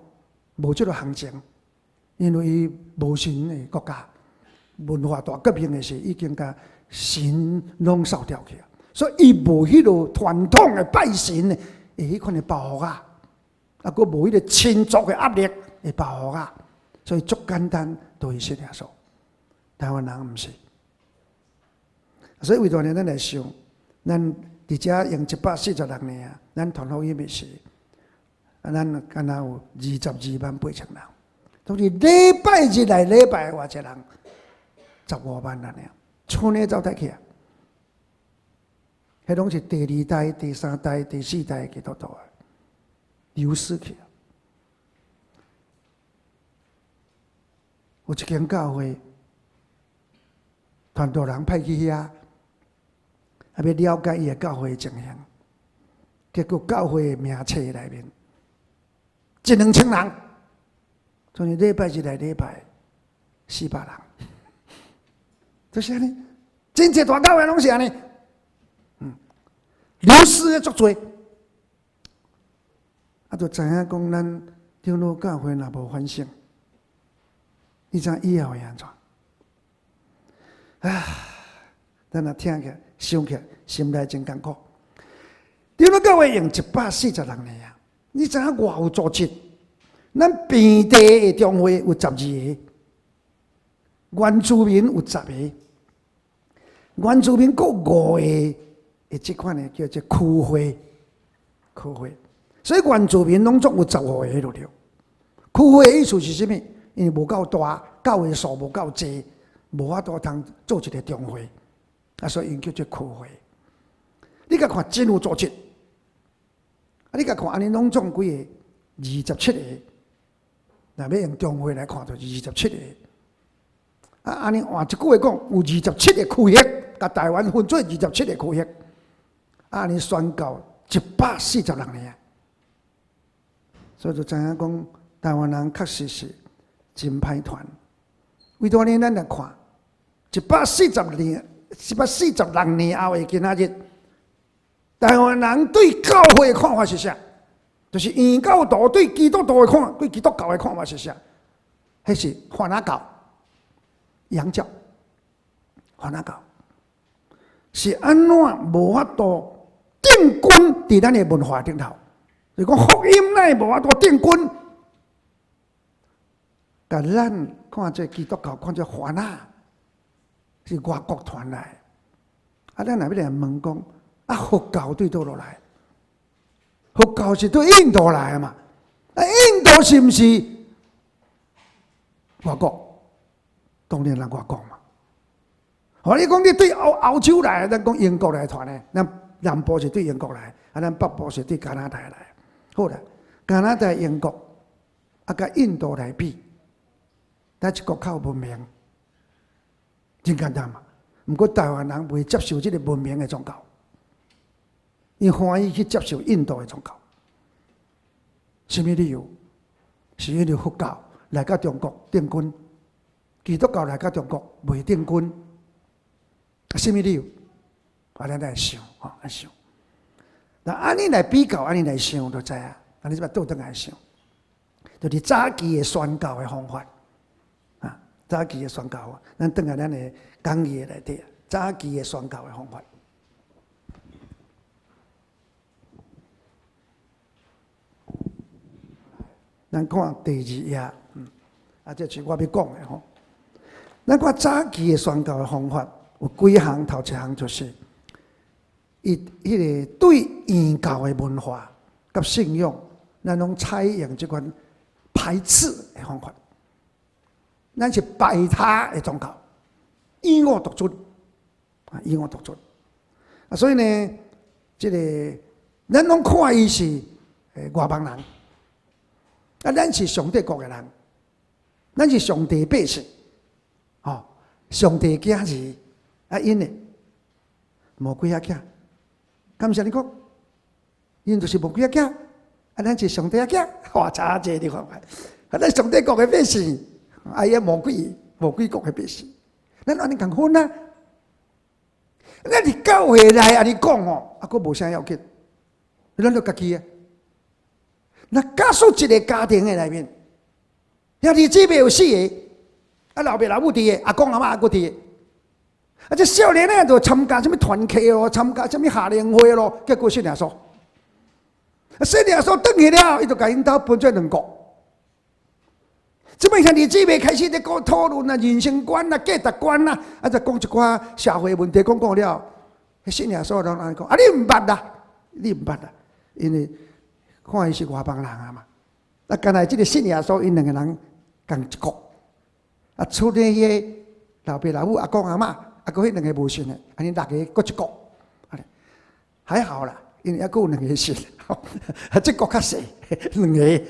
無這个行情，因為伊無神的國家，文化大革命的時，已經共神攏掃掉去啊。所以伊無彼个傳統的拜神的彼款的包袱啊，啊，閣無彼个親族的壓力的包袱啊，所以足簡單就會信耶穌。台灣人毋是，所以為著呢，咱來想，咱佇遮用146年啊，咱傳福音的時，啊，咱敢若有22萬8千人，總是禮拜日來禮拜偌濟人，15萬人爾，賰呢走佗去啊？彼攏是第二代、第三代、第四代的基督徒啊，流失去啊。有一間教會，傳道人派去遐，啊，欲了解伊的教會情形。結果教會的名冊內面，一兩千人，從禮拜日來禮拜400人，就是按呢，真濟大教會攏是按呢。流失的足濟，啊，就知影講咱長老教會若無反省，你知以後會按怎？啊，咱若聽起來、想起來，心內真艱苦。長老教會用146年啊，你知影偌有組織？咱平地的中會有12个，原住民有十个，原住民閣五个。這款的叫做區會，區會，所以原住民攏總有15个就對。區會的意思是啥物？因為無夠大，教會數無夠濟，無法度通做一个中會，啊，所以𪜶叫做區會。你共看真有組織，啊，你共看按呢攏總幾个27個，若欲用中會來看，就是二十七个。啊，按呢換一句話講，有二十七个區域，共台灣分做二十七个區域，啊，按呢宣教146年，所以就知影講，台灣人確實是真歹傳。為多呢？咱來看140年、146年後的今仔日，台灣人對教會的看法是啥？就是異教徒對基督徒的看，對基督教的看法是啥？彼是番仔教、洋教、番仔教，是按怎無法度定根佇咱的文化頂頭？就講福音乃無法度定根，共咱看做基督教，看做番仔，是外國傳來。啊，咱若欲來問講，啊，佛教對佗落來？佛教是對印度來的嘛？啊，印度是毋是外國？當然啦，外國嘛。吼，你講你對歐歐洲來，咱講英國來傳的，咱南部是對英國來，啊，咱北部是對加拿大來。好啦，加拿大、英國啊，佮印度來比，佗一國較有文明？真簡單嘛。毋過台灣人袂接受這个文明的宗教，𪜶歡喜去接受印度的宗教。啥物理由？是因為佛教來到中國定根，基督教來到中國袂定根。啥物理由？啊，咱來想，吼，來想。那按呢來比較，按呢來想，就知影。按呢這擺倒轉來想，就是早期的宣教的方法。啊，早期的宣教，咱轉來咱的講義內底，早期的宣教的方法。咱看第二頁，啊，這是我欲講的吼。咱看早期的宣教的方法有幾項，頭一項就是，伊彼个對異教的文化佮信仰，咱攏採用這款排斥的方法。咱是排他的宗教，以我獨尊，啊，以我獨尊。啊，所以呢，這个咱攏看伊是外邦人。啊，咱是上帝國的人，咱是上帝百姓，吼，上帝囝兒，啊，𪜶呢，魔鬼仔囝，敢毋是按呢講？𪜶就是魔鬼仔囝，啊，咱是上帝仔囝，哇，差這你看覓？啊，咱上帝國的百姓，啊，伊魔鬼魔鬼國的百姓，咱按呢仝分啊？咱佇教會內按呢講吼，啊，閣無啥要緊，咱就家己啊。若假使一个家庭的內面，兄弟姊妹有四个，啊老爸老母佇个，阿公阿嬤猶閣佇个，啊這少年仔就參加啥物團契咯，參加啥物夏令會咯，結果信耶穌。啊信耶穌轉去了，伊就共𪜶兜分做兩國。這擺兄弟姊妹開始咧講討論啊，人生觀啊，價值觀啊，啊就講一寡社會問題，講講了，信耶穌攏按呢講，啊你毋捌啦，你毋捌啦，因為。看伊是外邦人啊嘛，啊，敢若這个信耶穌，𪜶兩个人仝一國，啊，除了彼个老爸老母、阿公阿嬤，啊，閣彼兩个無信的，按呢六个閣一國，還好啦，因為猶閣有兩个信，啊，這國較細，兩个，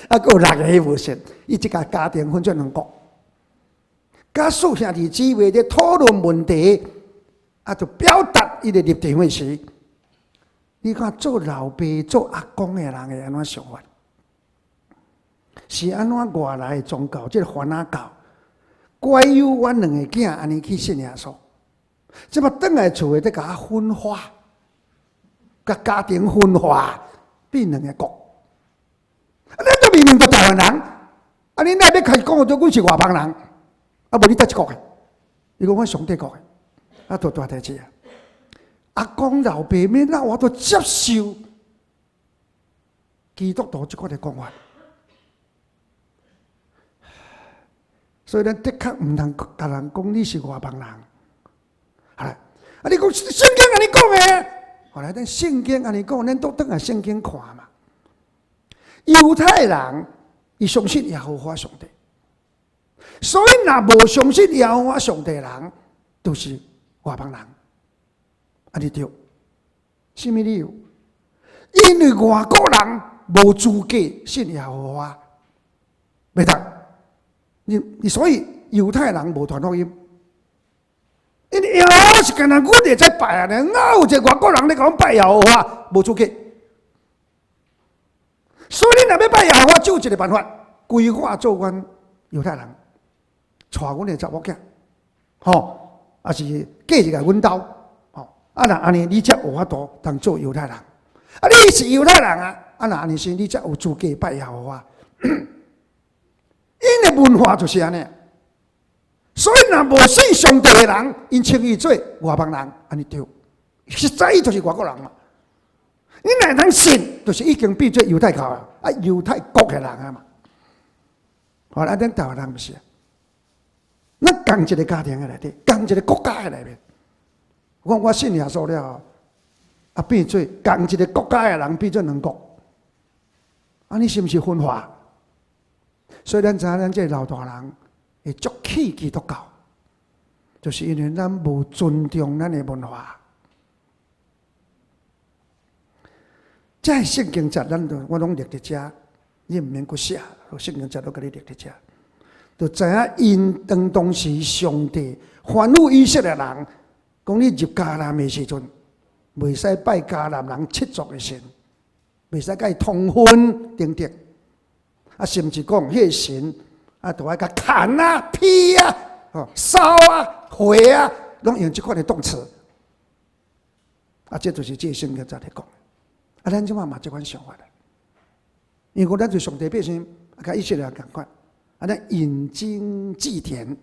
啊，閣有六个無信，伊這个家庭分做兩國，假使兄弟姊妹咧討論問題，啊，就表達伊的立場的時。你看做老爸、做阿公的人會按怎想法？是按怎外來的宗教，這个番仔教，拐誘阮兩个囝按呢去信耶穌？這擺轉來厝的，佇共我分化，共家庭分化，變兩个國。啊，咱都明明都台灣人，啊，你哪欲開始講做阮是外邦人？啊，無你佗一國的？伊講阮上帝國的，啊，都大代誌啊！阿公老爸免啊，我都接受基督徒這款的講法，所以咱的確毋通共人講你是外邦人。好啦，啊，你講聖經按呢講的，後來咱聖經按呢講，咱都轉來聖經看嘛。猶太人伊相信耶和華上帝，所以若無相信耶和華上帝人，就是外邦人。按呢對，啥物理由？因為外國人無資格信耶和華，袂當。你所以猶太人無傳福音，因為耶和華是干焦阮會使拜啊，哪有一个外國人咧共阮拜耶和華？無資格。所以你若欲拜耶和華，只有一个辦法，歸化做阮猶太人，娶阮的查某囝，吼，抑是嫁入來阮兜，吼，啊若按呢，你才有法度當做猶太人。啊，你是猶太人啊，啊若按呢時，你才有資格拜耶和華。𪜶的文化就是按呢，所以若無信上帝的人，𪜶稱伊做外邦人，按呢對，實在伊就是外國人嘛。你若通信，就是已經變做猶太教啊，啊猶太國的人啊嘛。好，啊，咱台灣人毋是啊，咱仝一个家庭的內底，仝一个國家的內面。我講我信耶穌了後，啊變做仝一个國家的人變做兩國，啊你是毋是分化？所以咱知影咱這个老大人會足氣基督教，就是因為咱無尊重咱的文化。這聖經節，咱都我攏列佇遮，你毋免閣寫，聖經節攏共你列佇遮，就知影𪜶當當時上帝吩咐以色列人，講你入迦南的時陣，袂使拜迦南人七族的神，袂使共伊通婚等等，啊，甚至講彼个神啊，都愛共砍啊、劈啊、吼燒啊、毀啊，攏用這款的動詞。啊，這就是這個聖經節咧講。啊，咱這擺嘛這款想法啦，因為咱對上帝百姓，啊，佮以色列仝款，啊，咱引經據典，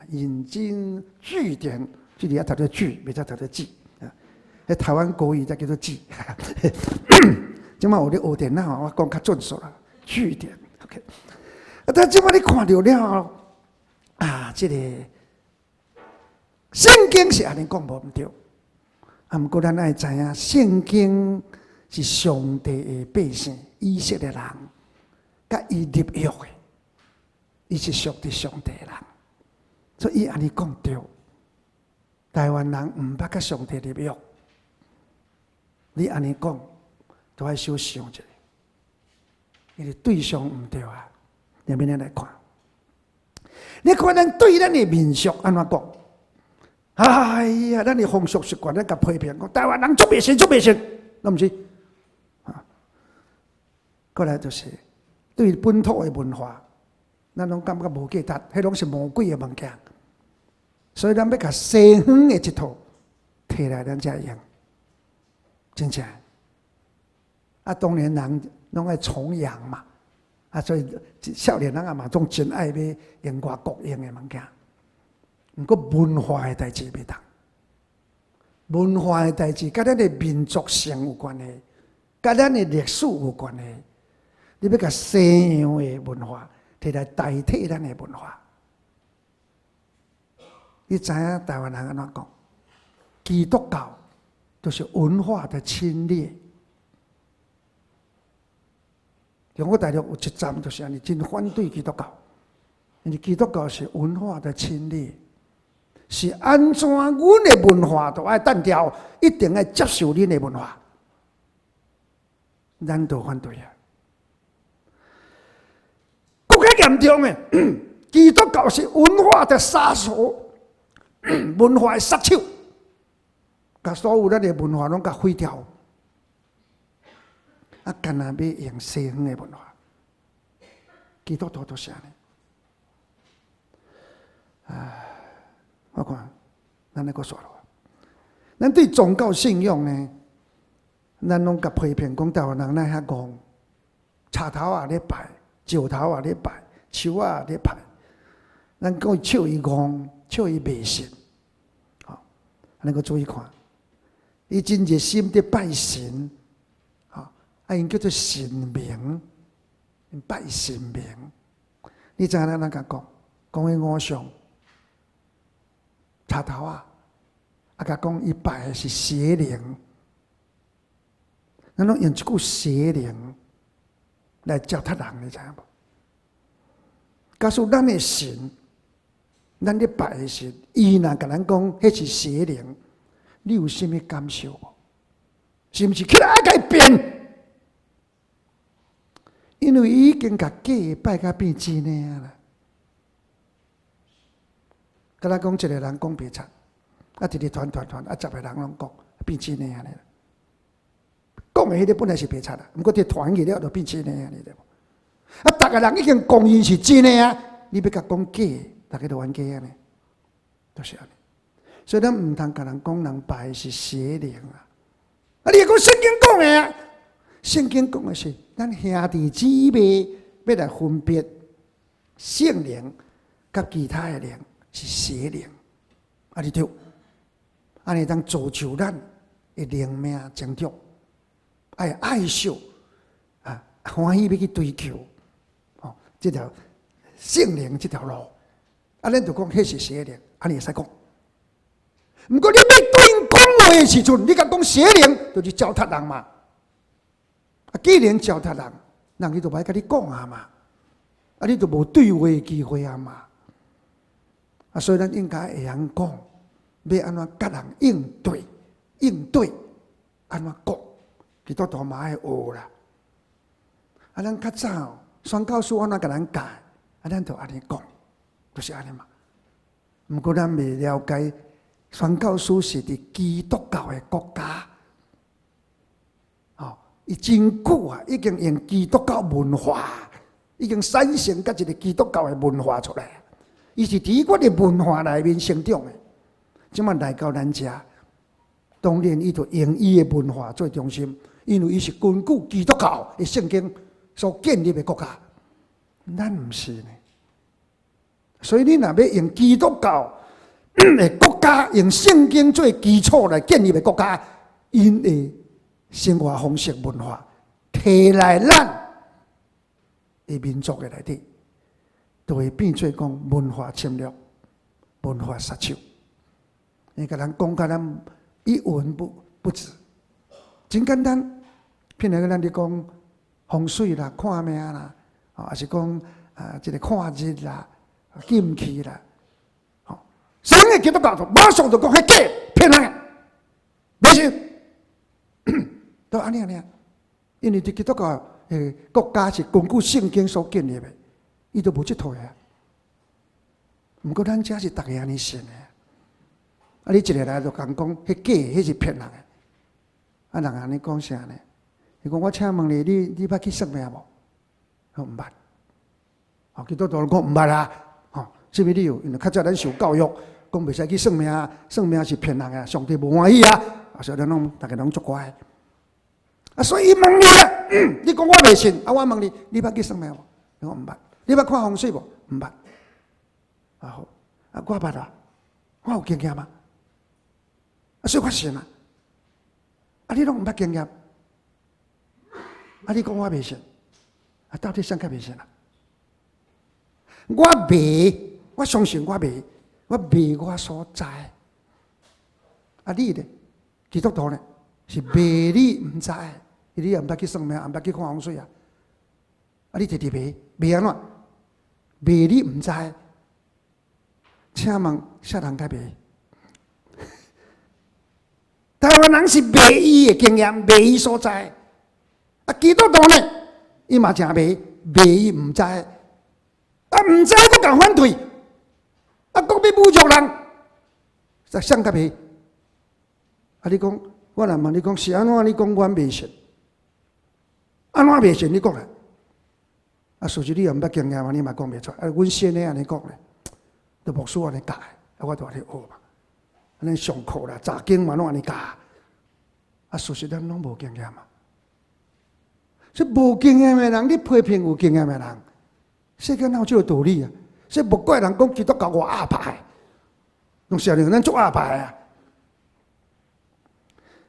引經據典，這裡要讀做據，袂使讀做記啊。喺台灣國語才叫做記。這擺有咧學電腦，我講較準確啦，據典。OK。啊，但這擺你看著了後，啊，這个聖經是按呢講無毋對，啊，毋過咱愛知影聖經是上帝的百姓，以色列人，佮伊立約的，伊是屬佇上帝的人，所以伊按呢講對。台灣人毋捌佮上帝立約，你按呢講，都愛小想一下，因為對象毋對啊。下面咱來看，你看咱對咱的民俗按怎講？哎呀，咱的風俗習慣，咱共批評講台灣人足迷信，足迷信，攏毋是？啊，過來就是對本土的文化，咱攏感覺無價值，彼攏是魔鬼的物件。所以咱欲共西方的這套提來，咱才會用，真正。啊，當然人攏愛崇洋嘛，啊，所以少年人啊嘛，總真愛欲用外國用的物件。毋過文化的代誌袂當，文化的代誌佮咱的民族性有關係，佮咱的歷史有關係。你欲共西洋的文化提來代替咱的文化，你知影台灣人按怎講？基督教就是文化的侵略。中國大陸有一站就是按呢，真反對基督教，因為基督教是文化的侵略，是按怎阮的文化都愛單調，一定愛接受恁的文化，咱都反對啊。閣較嚴重的，基督教是文化的殺手，文化的殺手，共所有咱的文化攏共毀掉。啊，干焦欲用西方的文化，基督徒都是按呢。啊，我看咱來閣煞落。咱對宗教信仰呢，咱攏共批評講台灣人哪遐戇，柴頭仔咧拜，石頭仔咧拜，樹仔咧拜，咱講伊笑伊戇，笑伊迷信。吼，咱閣注意看，伊真熱心佇拜神。啊，𪜶叫做神明，拜神明。你知影咱按怎講？講伊偶像，柴頭仔，啊，共講伊拜的是邪靈。咱攏用這句邪靈來糟蹋人，你知影無？假使咱的神，咱咧拜的神，伊若共咱講，彼是邪靈，你有啥物感受無？是毋是起來愛共伊辯？因為伊已經共假的拜甲變真的啊啦。敢若講一个人講白賊，啊，直直傳傳傳，啊，10個人攏講變真的按呢啦。講的彼个本來是白賊啦，毋過佇傳去了就變真的按呢對無？啊，逐个人已經公認是真的啊，你欲共講假的，逐家就冤家按呢，就是按呢。所以咱毋通共人講人拜的是邪靈啊！啊，你會講聖經講的啊？聖經講的是咱兄弟姊妹欲來分別聖靈佮其他的靈是邪靈，啊，你對，按呢會當造就咱的靈命成長，愛愛惜啊，歡喜欲去追求，哦，這條聖靈這條路，啊，咱就講彼是邪靈，按呢會使講。毋過你欲對𪜶講話的時陣，你共講邪靈，就是糟蹋人嘛。啊，既然糟蹋人，人伊就無愛共你講啊嘛，啊，你就無對話的機會啊嘛。啊，所以咱應該會曉講，欲按怎共人應對，應對按怎講，基督徒嘛愛學啦。啊，咱較早宣教師按怎共咱教，啊，咱就按呢講，就是按呢嘛。毋過咱未了解，宣教師是佇基督教的國家，哦，伊真久啊，已經用基督教文化，已經產生佮一个基督教的文化出來。伊是佇阮的文化內面成長的，這馬來到咱遮，當然伊就用伊的文化做中心，因為伊是根據基督教的聖經所建立的國家，咱毋是呢。所以你若欲用基督教的國家，用聖經做基礎來建立的國家，𪜶的生活方式文化，提來咱的民族的內底，就會變做講文化侵略、文化殺手。伊共人講甲咱一文不值，真簡單。譬如講咱佇講風水啦、看命啦，哦，抑是講啊，這个看日啦、金氣啦，吼，啥个基督教徒馬上就講彼假騙人的，袂信，都按呢按呢。因為佇基督教的國家是根據聖經所建立的，伊就無這套的。毋過咱遮是逐个按呢信的，啊！你一个來就共講，彼假的，彼是騙人的。啊，人按呢講啥呢？伊講我請問你，你捌去算命無？我毋捌。哦，基督徒講毋捌啊！吼，啥物理由？因為較早咱受教育，講袂使去算命，算命是騙人的，上帝無歡喜啊！啊，所以咱攏逐个攏足乖。啊，所以伊問你啊，你講我袂信，啊，我問你，你捌去算命無？伊講毋捌。你捌看風水無？毋捌。啊好，啊我捌啊，我有經驗啊，啊所以我信啊。啊你攏毋捌經驗，啊你講我袂信，啊到底啥較袂信啊？我迷，我相信我迷，我迷我所知。啊你咧，基督徒咧，是迷你毋知，你也毋捌去算命，也毋捌去看風水啊。啊你直直迷，迷按怎？迷你毋知。請問啥人較迷？台灣人是迷伊的經驗，迷伊所在。啊，基督徒呢，伊嘛誠迷，迷伊毋知。啊，毋知閣共反對，啊，閣欲侮辱人，啥較迷？啊，你講，我若問你講是按怎？你講阮袂信，按怎袂信？你講來。啊，事實你也毋捌經驗啊，你嘛講袂出。啊，阮先的按呢講咧，就牧師按呢教的，啊，我就按呢學嘛。按呢上課啦，查經嘛攏按呢教。啊，事實咱攏無經驗嘛。所以無經驗的人，你批評有經驗的人，世間哪有這個道理啊？所以莫怪人講基督教偌鴨霸，攏承認咱足鴨霸啊。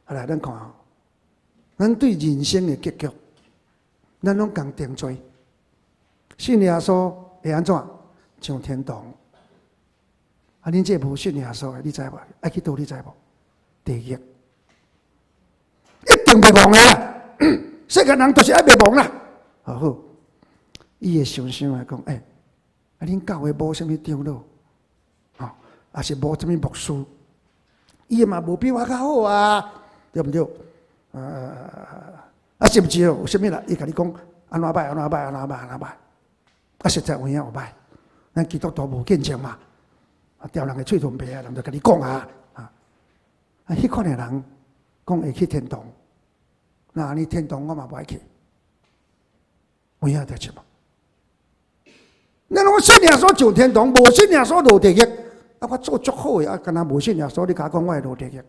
好來，咱看吼，咱對人生的結局，咱攏共定罪。信耶穌會按怎？上天堂。啊，恁這無信耶穌的，你知無？愛去佗你知無？地獄，一定滅亡的啦！世間人就是愛滅亡啦。好，伊會想想來講，欸，啊，恁教會無啥物長老，吼，抑是無啥物牧師，伊嘛無比我較好啊，對毋對？啊，甚至哦，有啥物啦？伊共你講按怎䆀，按怎䆀，按怎䆀，按怎䆀，啊，實在有影有䆀。咱基督徒無見證嘛，啊，刁人的喙唇皮啊，人就共你講啊，啊，啊，彼款的人講會去天堂，若按呢天堂我嘛無愛去，有影代誌無？咱攏信耶穌上天堂，無信耶穌落地獄。啊，我做足好的，啊，敢若無信耶穌，你共我講我會落地獄？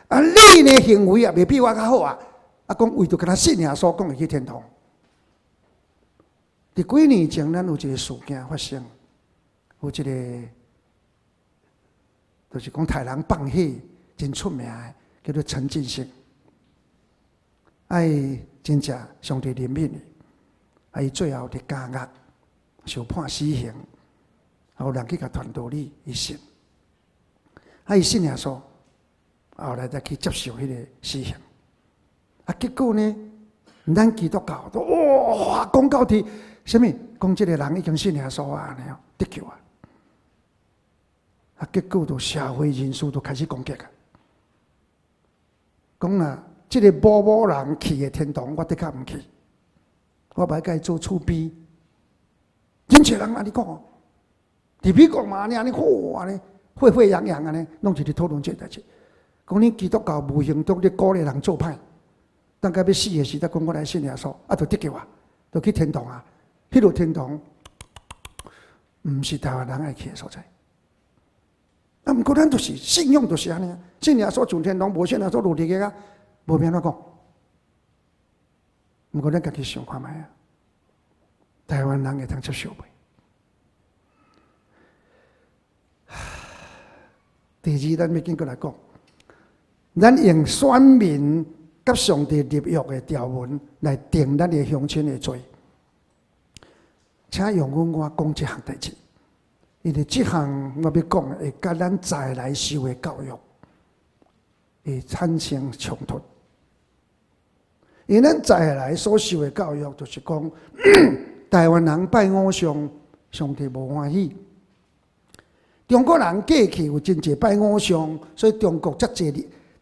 啊，你的行為也袂比我較好啊！啊，講為著敢若信耶穌，講會去天堂。佇幾年前，咱有一個事件發生，有一個就是講刣人放火真出名的，叫做陳進興。啊，伊真正上帝憐憫伊，啊，伊最後佇監獄受判死刑，有人去共傳道理，伊信。啊，伊信耶穌，後來才去接受彼個死刑。啊，結果呢，咱基督教都哇講到佇啥物？講這個人已經信耶穌啊，按呢得救啊。啊，結果就社會人士就開始攻擊啊，講啦，這個某某人去的天堂，我的確毋去，我欲共伊做厝邊。真濟人按呢講哦，佇美國嘛按呢按呢，吼按呢沸沸揚揚按呢，攏是佇討論這個代誌。講你基督教無形中咧鼓勵人做歹，等到欲死的時，才講我來信耶穌，啊，就得救啊，就去天堂啊。彼落天堂，毋是台灣人愛去的所在。啊，毋過咱就是信仰，就是按呢，信耶穌上天堂，無信耶穌落地獄啊，無欲按怎講。毋過咱家己想看覓啊，台灣人會當接受袂？第二，咱欲緊閣來講，咱用選民佮上帝立約的條文來定咱的鄉親的罪。請容許我講這項代誌，因為這項我欲講的會佮咱在來受的教育會產生衝突。因為咱在來所受的教育，就是講台灣人拜偶像，上帝無歡喜。中國人過去有真濟拜偶像，所以中國遮濟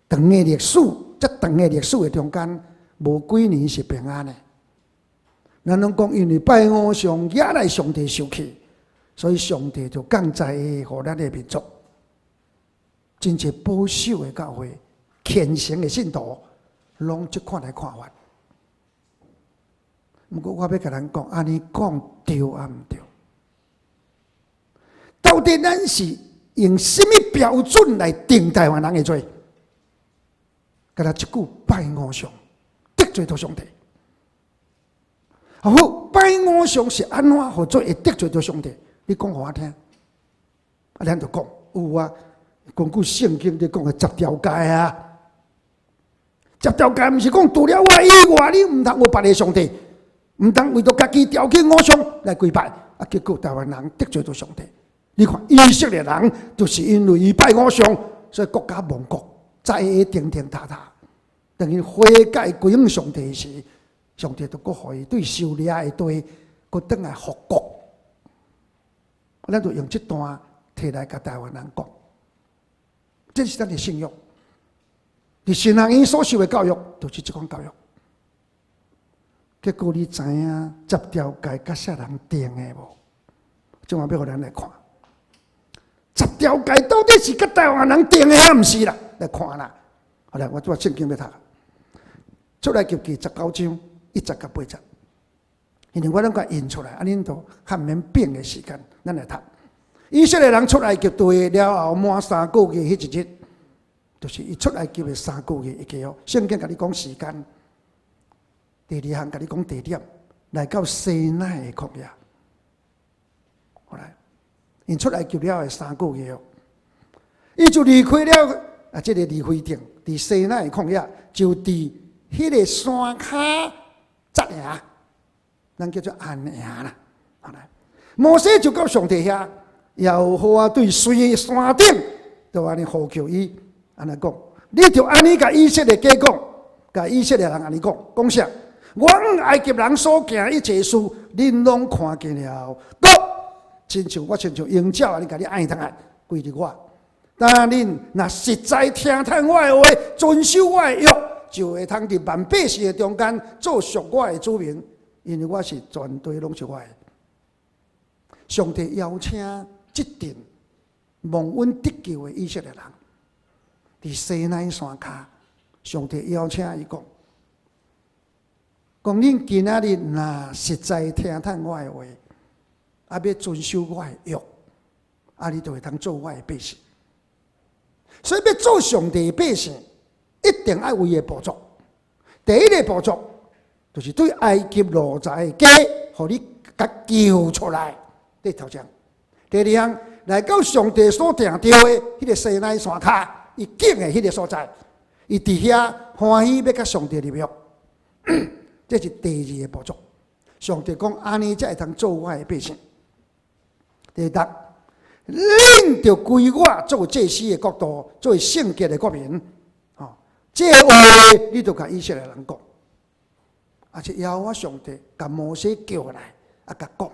長的歷史，遮長的歷史的中間，無幾年是平安的。咱攏講，因為拜偶像惹來上帝生氣，所以上帝就降災予咱的民族。真濟保守的教會、虔誠的信徒，攏這款的看法。毋過我欲共咱講，按呢講對抑毋對？到底咱是用啥物標準來定台灣人的罪？敢若一句拜偶像，得罪著上帝。好，拜偶像是按怎號做會得罪著上帝？你講予我聽。啊，咱就講有啊，根據聖經佇講的十條誡啊，十條誡毋是講除了我以外，你毋通有別个上帝，毋通為著家己調起偶像來跪拜。啊，結果台灣人得罪著上帝。你看以色列人就是因為伊拜偶像，所以國家亡國，災禍停停塌塌。當伊悔改歸向上帝時，上帝就閣予伊對受掠的地，閣轉來復國。咱就用這段提來共台灣人講，這是咱的信仰。佇神學院所受的教育，就是這款教育。結果你知影十條誡佮啥人定的無？這馬欲予咱來看，十條誡到底是佮台灣人定的，抑毋是啦？來看啦。好來，我這聖經欲讀。出埃及記19章1節到8節，因為我攏共印出來，按呢就較毋免變的時間，咱來讀。以色列人出埃及地了後滿三個月彼一日，就是伊出埃及的三個月，會記哦。聖經共你講時間，第二項共你講地點，來到西奈的曠野。後來，𪜶出埃及了的三個月哦，伊就離開了啊，這個利非訂，佇西奈的曠野，就佇彼個山跤紮營，咱叫做安營啦。後來，摩西就到上帝遐，耶和華對山山頂，就按呢呼叫伊，按呢講，你著按呢共以色列家講，共以色列人按呢講，講啥？我向埃及人所行一切事，恁攏看見了。閣親像我親像鷹鳥按呢共你按轉來歸佇我。但恁若實在聽趁我的話，遵守我的約，就會通佇萬百姓的中間做屬我的子民，因為我是全地攏是我的。上帝邀請這陣蒙恩得救的以色列人，佇西奈山跤，上帝邀請伊講：講恁今仔日若實在聽趁我的話，啊，欲遵守我的約，啊，你就會通做我的百姓。所以欲做上帝的百姓，一定愛有伊的步驟。第一个步驟，就是對埃及奴才的家，予你共救出來。這頭前，第二項來到上帝所定著的彼个西奈山跤，伊揀的彼个所在，伊佇遐歡喜欲佮上帝立約，這是第二个步驟。上帝講按呢才會通做我的百姓。第六，恁著歸我做祭司的國度，做聖潔的國民。吼，這話你著共以色列人講。啊，這耶和華上帝共摩西叫來，啊，共講。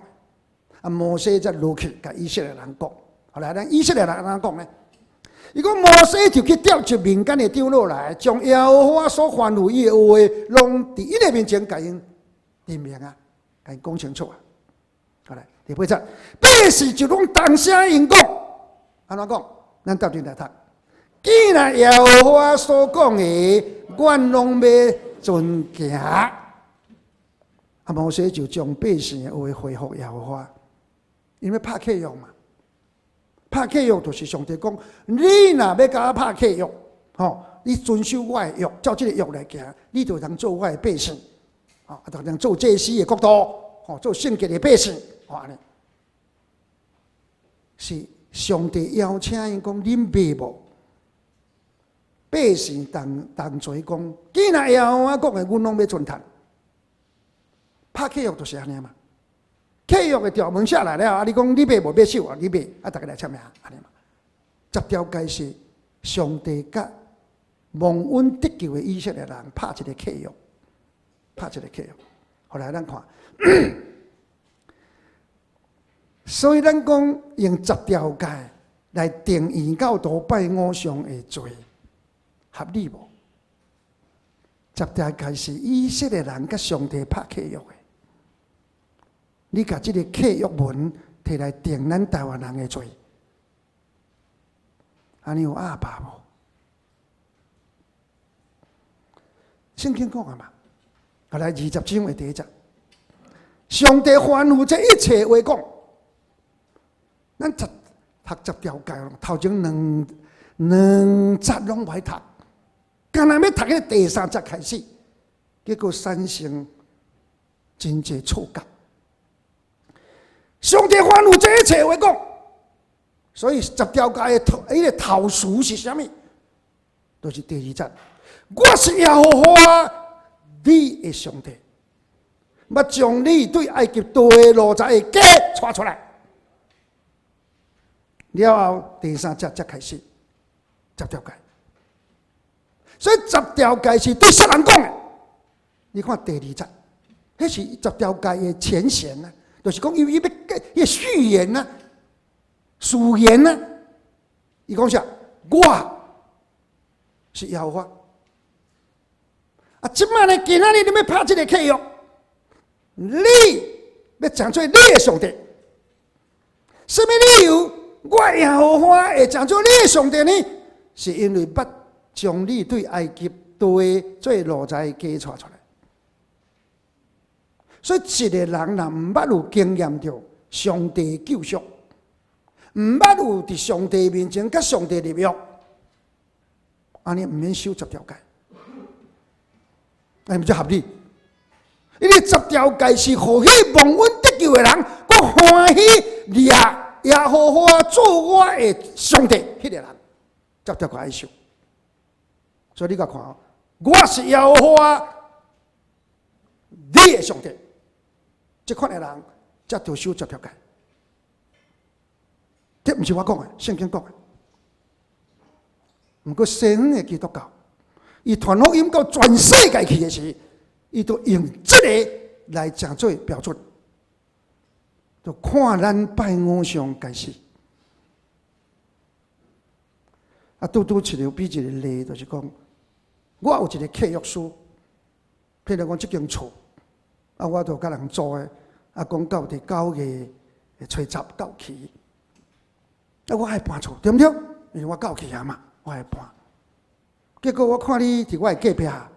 啊，摩西才落去共以色列人講。後來咱以色列人按怎講呢？伊講摩西就去召集民間的長老來，將耶和華所吩咐伊的話，攏佇𪜶的面前共𪜶陳明啊，共𪜶講清楚啊。好來，第八節，百姓就攏同聲應講，按怎講？咱鬥陣來讀。既然耶和華所講的，阮攏欲遵行。啊，摩西就將百姓的話回覆耶和華，因為拍契約嘛，拍契約就是上帝講，你若欲共我拍契約，吼，你遵守我的約，照這个約來行，你就通做我的百姓，吼，就通做祭司的國度，吼，做聖潔的百姓，吼，按呢。是上帝邀請𪜶講，恁買無？百姓同同齊講，既然耶和華講的，阮攏欲遵行。拍契約就是按呢嘛。契約的條文寫來了，啊，你講你買無欲守啊？你買，啊，逐家來簽名，按呢嘛。十條誡是上帝佮蒙恩得救的以色列人拍一个契約，拍一个契約。後來咱看，所以咱講用十條誡來定異教徒拜偶像的罪，合理無？十條誡是以色列人佮上帝拍契約的。你共這个契約文提來定咱台灣人的罪，按呢有鴨霸無？聖經講的嘛，後來20章的第一節，上帝吩咐這一切話講，咱讀讀十條誡，頭前兩兩節攏袂讀，干焦欲讀彼第三節開始，結果產生真濟錯覺。上帝吩咐這一切話講，所以十條誡的頭，彼个頭詞是啥物？就是第二節，我是耶和華你的上帝，欲將你對埃及地奴才的家帶出來。了後第三節才開始十條誡，所以十條誡是對啥人講的？你看第二節，彼是十條誡的前言啊，就是講伊伊欲彼序言啊，序言啊。伊講啥？我是耶和華。啊，這擺呢，今仔日你欲拍這个契約，你欲成做你的上帝。啥物理由？我耶和華會成做你的上帝呢？是因為欲將你對埃及地做奴才的家帶出來。所以一个人若毋捌有經驗著上帝救贖，毋捌有佇上帝面前佮上帝立約，按呢毋免守十條誡，按呢毋才合理？因為十條誡是予彼蒙恩得救的人，閣歡喜掠耶和華做我的上帝，彼个人十條誡愛守。所以你共看哦，我是耶和華你的上帝，這款的人才著守十條誡。這毋是我講的，聖經講的。毋過西方的基督教，伊傳福音到全世界去的時，伊都用這个來成做標準。就看咱拜偶像該死。啊，拄拄一個比一個例，就是講，我有一個契約書，譬如講這間厝，啊，我就佮人租的，啊，講到佇9月初10到期，啊，我愛搬厝，對毋對？因為我到期啊嘛，我愛搬。結果我看你佇我的隔壁，啊，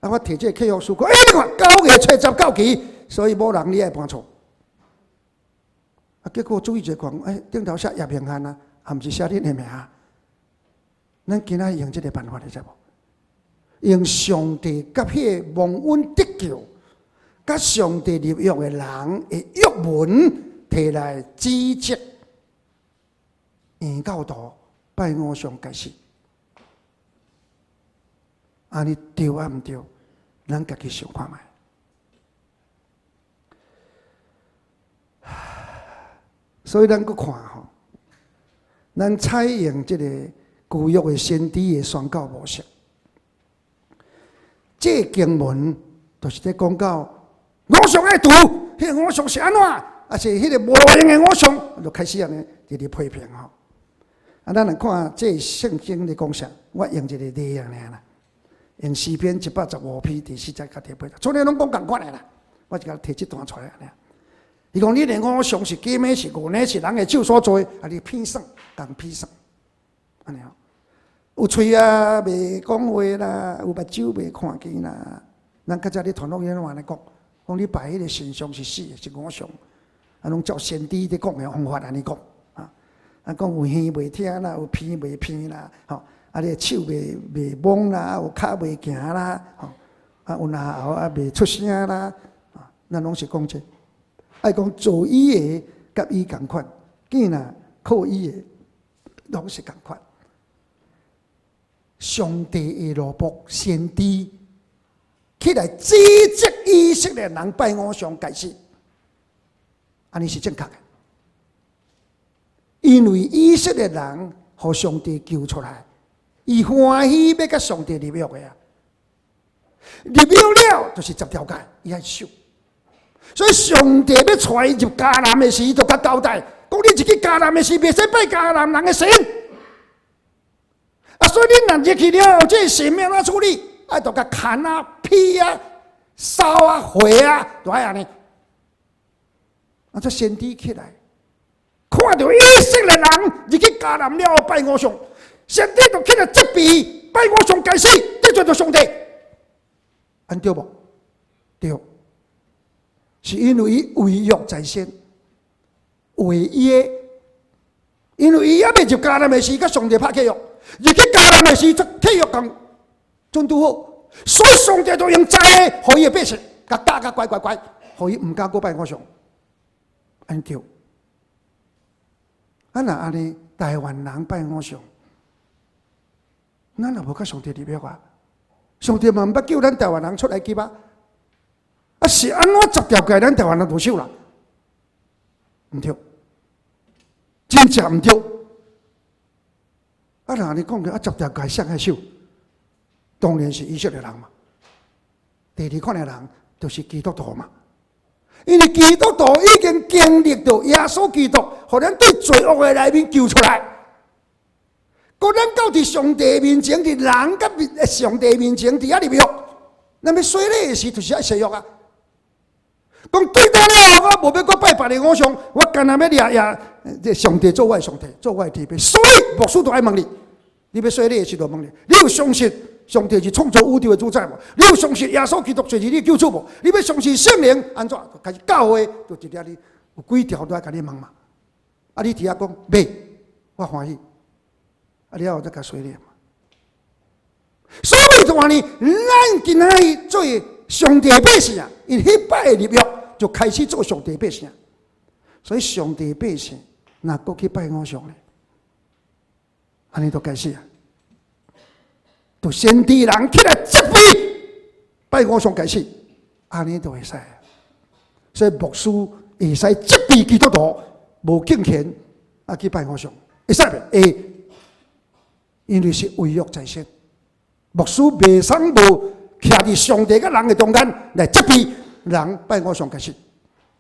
我提這個契約書，講，欸，你看9月初10到期，所以某人你愛搬厝。啊，結果注意一下看，欸，頂頭寫葉明漢啊，也毋是寫恁的名。咱今仔用這個辦法，你知無？用上帝佮彼個蒙恩得救、佮上帝立約的人的約文提來指責異教徒拜偶像該死。按呢對抑毋對？咱家己想看覓。所以咱閣看吼，咱採用這個舊約的先知的宣教模式。這個經文就是咧講到偶像愛除，彼個偶像是按怎？抑是彼個無用的偶像，就開始按呢佇咧批評吼。啊，咱來看這聖經咧講啥？我用一個例仔爾啦，用詩篇115篇第4節佮第8節，厝內攏講仝款的啦。我就共提這段出來爾。伊講你的偶像是金的，是銀的，是人的手所做的，啊，你騙算，共騙算，按呢吼。有喙啊，袂講話啦；有目睭袂看見啦。咱較早咧傳福音攏按呢講，講你拜彼個神像是死的，是偶像，啊，攏照先知咧講的方法按呢講啊。啊，講有耳袂聽啦，有鼻袂鼻啦，吼，啊，你的手袂袂摸啦，有跤袂行啦，吼，啊，有嚨喉啊袂出聲啦，啊，咱攏是講這個。愛講做伊的，佮伊仝款，囝若靠伊的，攏是仝款。上帝的奴僕先知起來指責以色列人拜偶像該死，按呢是正確的。因為以色列人予上帝救出來，伊歡喜欲佮上帝立約的啊，立約了就是十條誡，伊愛守。所以上帝欲帶伊入迦南的時，伊就共交代，講你入去迦南的時，袂使拜迦南人的神。啊，所以恁若入去了後，這個神欲按怎處理？愛著共牽啊、劈啊、燒啊、毀啊，都愛按呢。啊，這先知起來，看著以色列人入去迦南了後拜偶像，先知就起來責備拜偶像該死，得罪著上帝，按對無？對。是因為伊違約在先，違約，因為伊猶未入迦南的時，佮上帝拍契約，入去迦南的時，這契約共準拄好，所以上帝就用災禍，予伊的百姓，共教甲乖乖乖，予伊毋敢閣拜偶像，按對。啊，若按呢，台灣人拜偶像，咱也無佮上帝立約啊，上帝嘛毋捌叫咱台灣人出埃及啊。啊，是按怎十條誡，咱台灣人就守啦？毋對，真正毋對。啊，若按呢講起，啊，十條誡誰愛守？當然是以色列人嘛。第二款的人就是基督徒嘛。因為基督徒已經經歷著耶穌基督，予咱對罪惡的內面救出來。閣咱到佇上帝面前，佇人佮上帝面前佇遐立約，咱欲洗禮的時，就是愛誓約啊。講對倒了後，我無欲閣拜別个偶像，我干焦欲掠耶這上帝做我的上帝，做我的天父。所以牧師就愛問你，你欲洗禮的時就問你，你有相信上帝是創造宇宙的主宰無？你有相信耶穌基督就是你的救主無？你欲相信聖靈按怎？開始教會就一掠你有幾條都愛共你問嘛。啊，你佇遐講袂，我歡喜。啊，了後才共洗禮嘛。所以就按呢，咱今仔日做上帝的百姓啊，因彼擺的立約就開始做上帝的百姓。所以上帝的百姓若閣去拜偶像咧，按呢就該死啊！就先知人起來責備拜偶像該死，按呢就會使。所以牧師會使責備基督徒無敬虔啊去拜偶像，會使袂？會，因為是違約在先。牧師袂使無徛佇上帝佮人的中間來責備人拜偶像該死，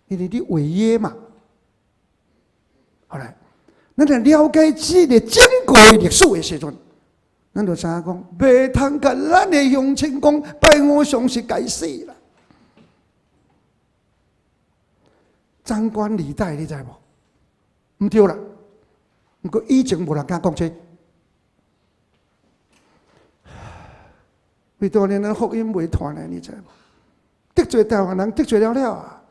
因為你違約嘛。好來，咱來了解這个整個歷史的時陣，咱就知影講，袂通共咱的鄉親講拜偶像是該死啦。張冠李戴，你知無？毋對啦。毋過以前無人敢講這，為當年咱福音袂傳來，你知無？得罪台灣人，得罪了了啊！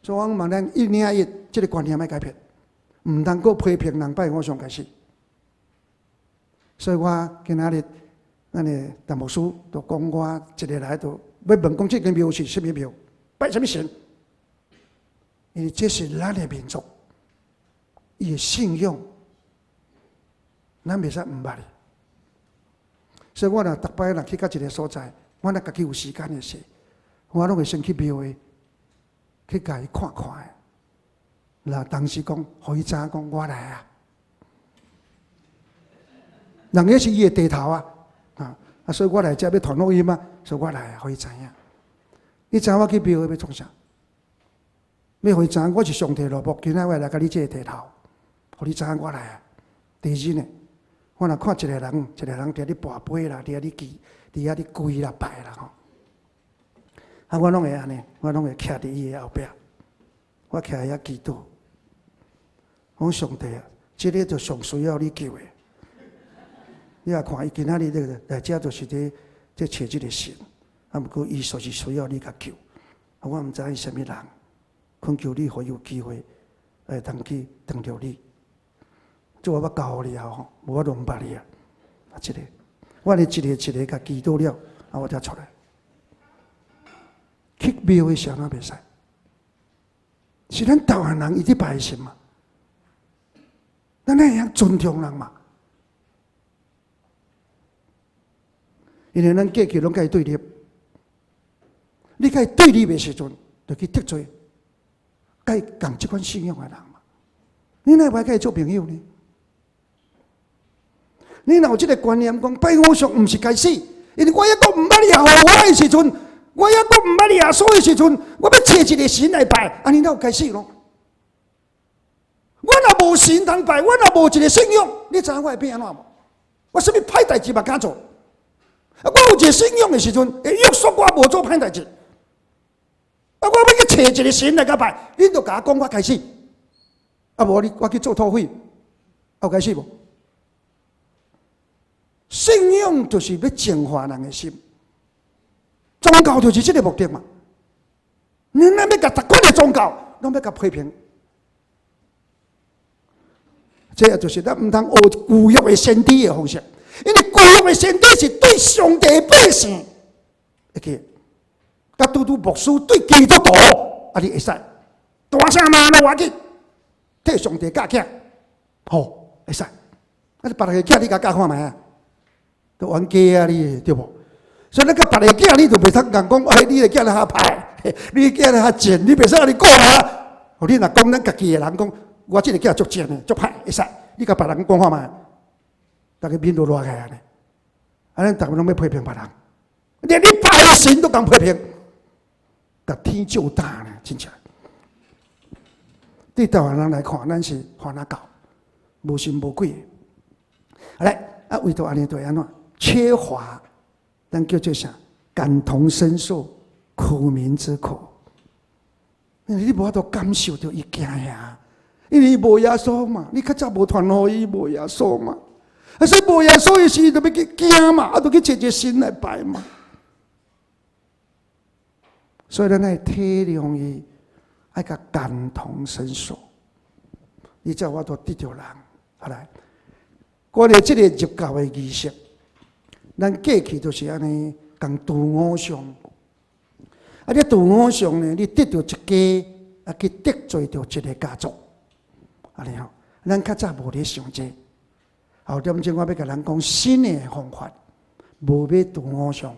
所以我問咱一領一，這个觀念欲改變，毋通閣批評人拜偶像該死。所以我今仔日，咱的陳牧師就講我一个來就欲問講，這間廟是啥物廟？拜啥物神？因為這是咱的民族，伊的信仰，咱袂使毋捌的。所以我若逐擺若去到一个所在，我若家己有時間的時，我攏會先去廟會去共伊看看的。若當時講，予伊知影講我來啊，人彼是伊的地頭啊，啊，所以我來遮欲傳福音啊，所以我來啊，予伊知影。你知影我去廟會欲創啥？欲予伊知影我是上帝奴僕，今仔我來共你這个地頭，予你知影我來啊。第二呢，我若看一個人，一個人佇遐咧跋杯啦，佇遐咧祈，佇遐咧跪啦、拜啦吼，啊，我攏會按呢，我攏會徛佇伊的後壁，我徛遐祈禱，講上帝啊，這个就上需要你救的。你若看伊今仔日這个來遮，就是佇咧揣這个神，啊，毋過伊就是需要你共救。啊，我毋知伊啥物人，懇求你，予伊有機會會當去碰著你。這我捌教予你啊吼，無我都毋捌你啊。啊，這个，我咧一个一个共祈禱了，啊，我才出來。去廟的時候哪袂使？是咱台灣人伊佇拜神嘛？咱會曉尊重人嘛？因為咱過去攏共伊對立，你共伊對立的時陣，就去得罪共伊仝這款信仰的人嘛？你哪會欲共伊做朋友呢？你若有這个觀念，講拜偶像毋是該死，因為我猶閣毋捌耶和華的時陣，我猶閣毋捌耶穌的時陣，我欲揣一个神來拜，按呢哪有該死咯？我若無神通拜，我若無一个信仰，你知影我會變按怎無？我啥物歹代誌嘛敢做？啊，我有一个信仰的時陣，會約束我無做歹代誌。啊，我欲去揣一个神來共拜，恁就共我講我該死。啊，無你我去做土匪，有該死無？信仰就是欲淨化人的心，宗教就是這个目的嘛。你若欲共逐款的宗教，攏欲共批評，這就是咱毋通學舊約的先知的方式，因為舊約的先知是對上帝的百姓，會記？佮拄拄牧師對基督徒，啊，你會使大聲罵都無要緊，替上帝教囝，好會使。啊，你別个囝你共教看覓啊？都冤家啊！你對無？所以你佮別个囝，你就袂通共講，哎，你的囝較歹，你的囝較賤，你袂使按呢講啊！你若講咱家己的人講，我這个囝足賤的，足歹，會使。你共別人講看覓，逐家面都熱起來呢。啊，咱逐家攏欲批評別人，連你拜的神都共批評，共天照膽呢，真正。對台灣人來看，咱是番仔狗，無神無鬼的。來，啊，為著按呢就按怎？缺乏，咱叫做啥？感同身受，苦民之苦。因為你無法度感受著伊驚嚇，因為伊無耶穌嘛。你較早無傳予伊，無耶穌嘛。啊，所以無耶穌的時，伊就欲去驚嘛，啊，就去揣一个神來拜嘛。所以咱愛體諒伊，愛共感同身受，你才有法度得著人。好來，關於這个入教的儀式。咱過去就是按呢，共除偶像。啊，你除偶像呢？你得著一家，啊，去得罪著一个家族，按呢吼。咱較早無咧想這个。後點鐘我欲共咱講新的方法，無欲除偶像，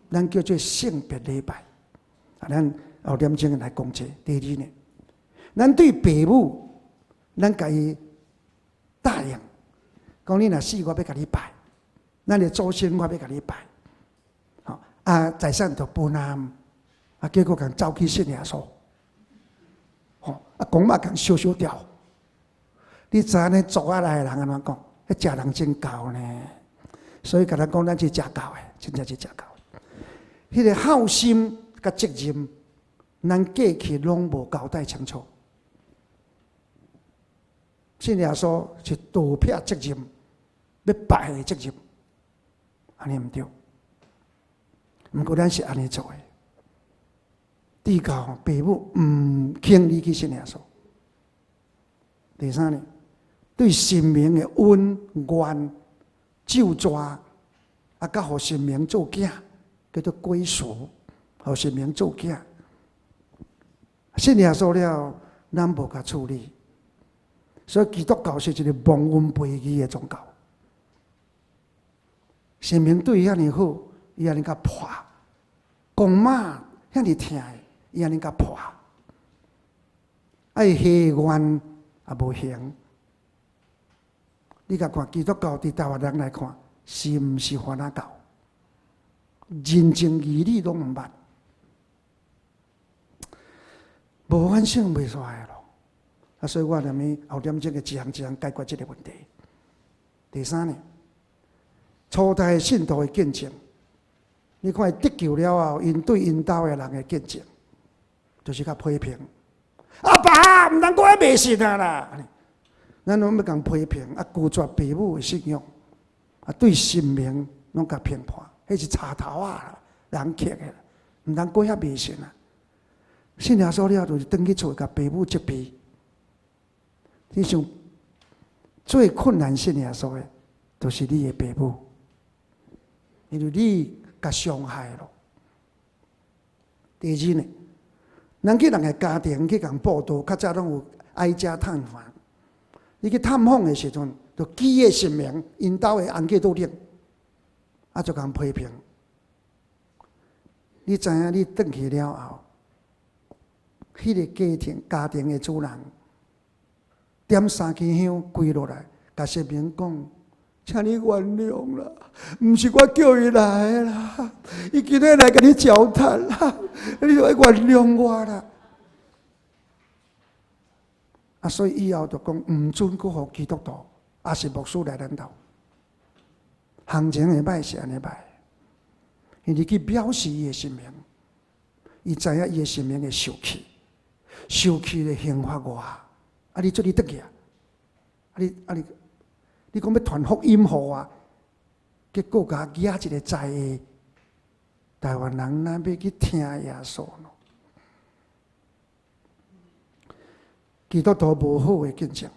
咱叫做聖別禮拜。啊，咱後點鐘來講這个。第二呢，咱對爸母，咱共伊答應，講你若死，我欲共你拜。咱的祖先我欲共你拜，吼啊，財產就分啊，啊，結果共走去信耶穌，吼啊，啊，公媽共燒燒掉。你知影呢？族仔內的人按怎講？彼食人真厚呢，所以共咱講，咱是食厚的，真正是食厚。彼個孝心佮責任，咱過去攏無交代清楚。信耶穌是逃避責任，欲敗的責任，按呢毋對。毋過咱是按呢做的，直到爸母毋肯你去信耶穌。第三呢，對神明的恩怨咒詛，啊，佮予神明做囝，叫做歸屬，予神明做囝。信耶穌了，咱無共處理，所以基督教是一個忘恩背義的宗教。神明對伊遐爾好，伊按呢共破；公媽遐爾疼的，伊按呢共破。啊，伊下願也無行。你共看基督教佇台灣人來看，是毋是番仔教？人情義理攏毋捌，無反省袂煞的咯。啊，所以我踮咧後點鐘會一項一項解決這個問題。第三呢，初代信徒的見證，你看伊得救了後，𪜶對𪜶兜的人的見證，就是較批評。阿爸，毋通閣愛迷信啊啦！咱攏欲共批評，啊，拒絕爸母的信仰，啊，對神明攏共評判，彼是柴頭仔人刻的，毋通閣遐迷信啊！信耶穌了後，就是轉去厝共爸母責備。你想最困難信耶穌的，就是你的爸母，因為你共傷害咯。第二呢，咱去人的家庭去共報道，較早攏有挨家探訪。你去探訪的時陣，就舉個神明，𪜶兜的翁囝拄頂，啊，就共批評。你知影？你轉去了後，彼個家庭家庭的主人點三支香跪落來，共神明講：請你原諒啦，毋是我叫伊來的啦，伊今日來共你交談啦，你著愛原諒我啦。啊，所以以後就講毋准閣予基督徒，抑是牧師來咱兜。行情會歹是按呢歹，因為去藐視伊的神明，伊知影伊的神明會受氣，受氣的刑罰我。啊，你做你轉去啊？啊你啊你，你講欲傳福音予我，結果共我惹一個災禍。台灣人若欲去聽耶穌呢？基督徒無好的見證，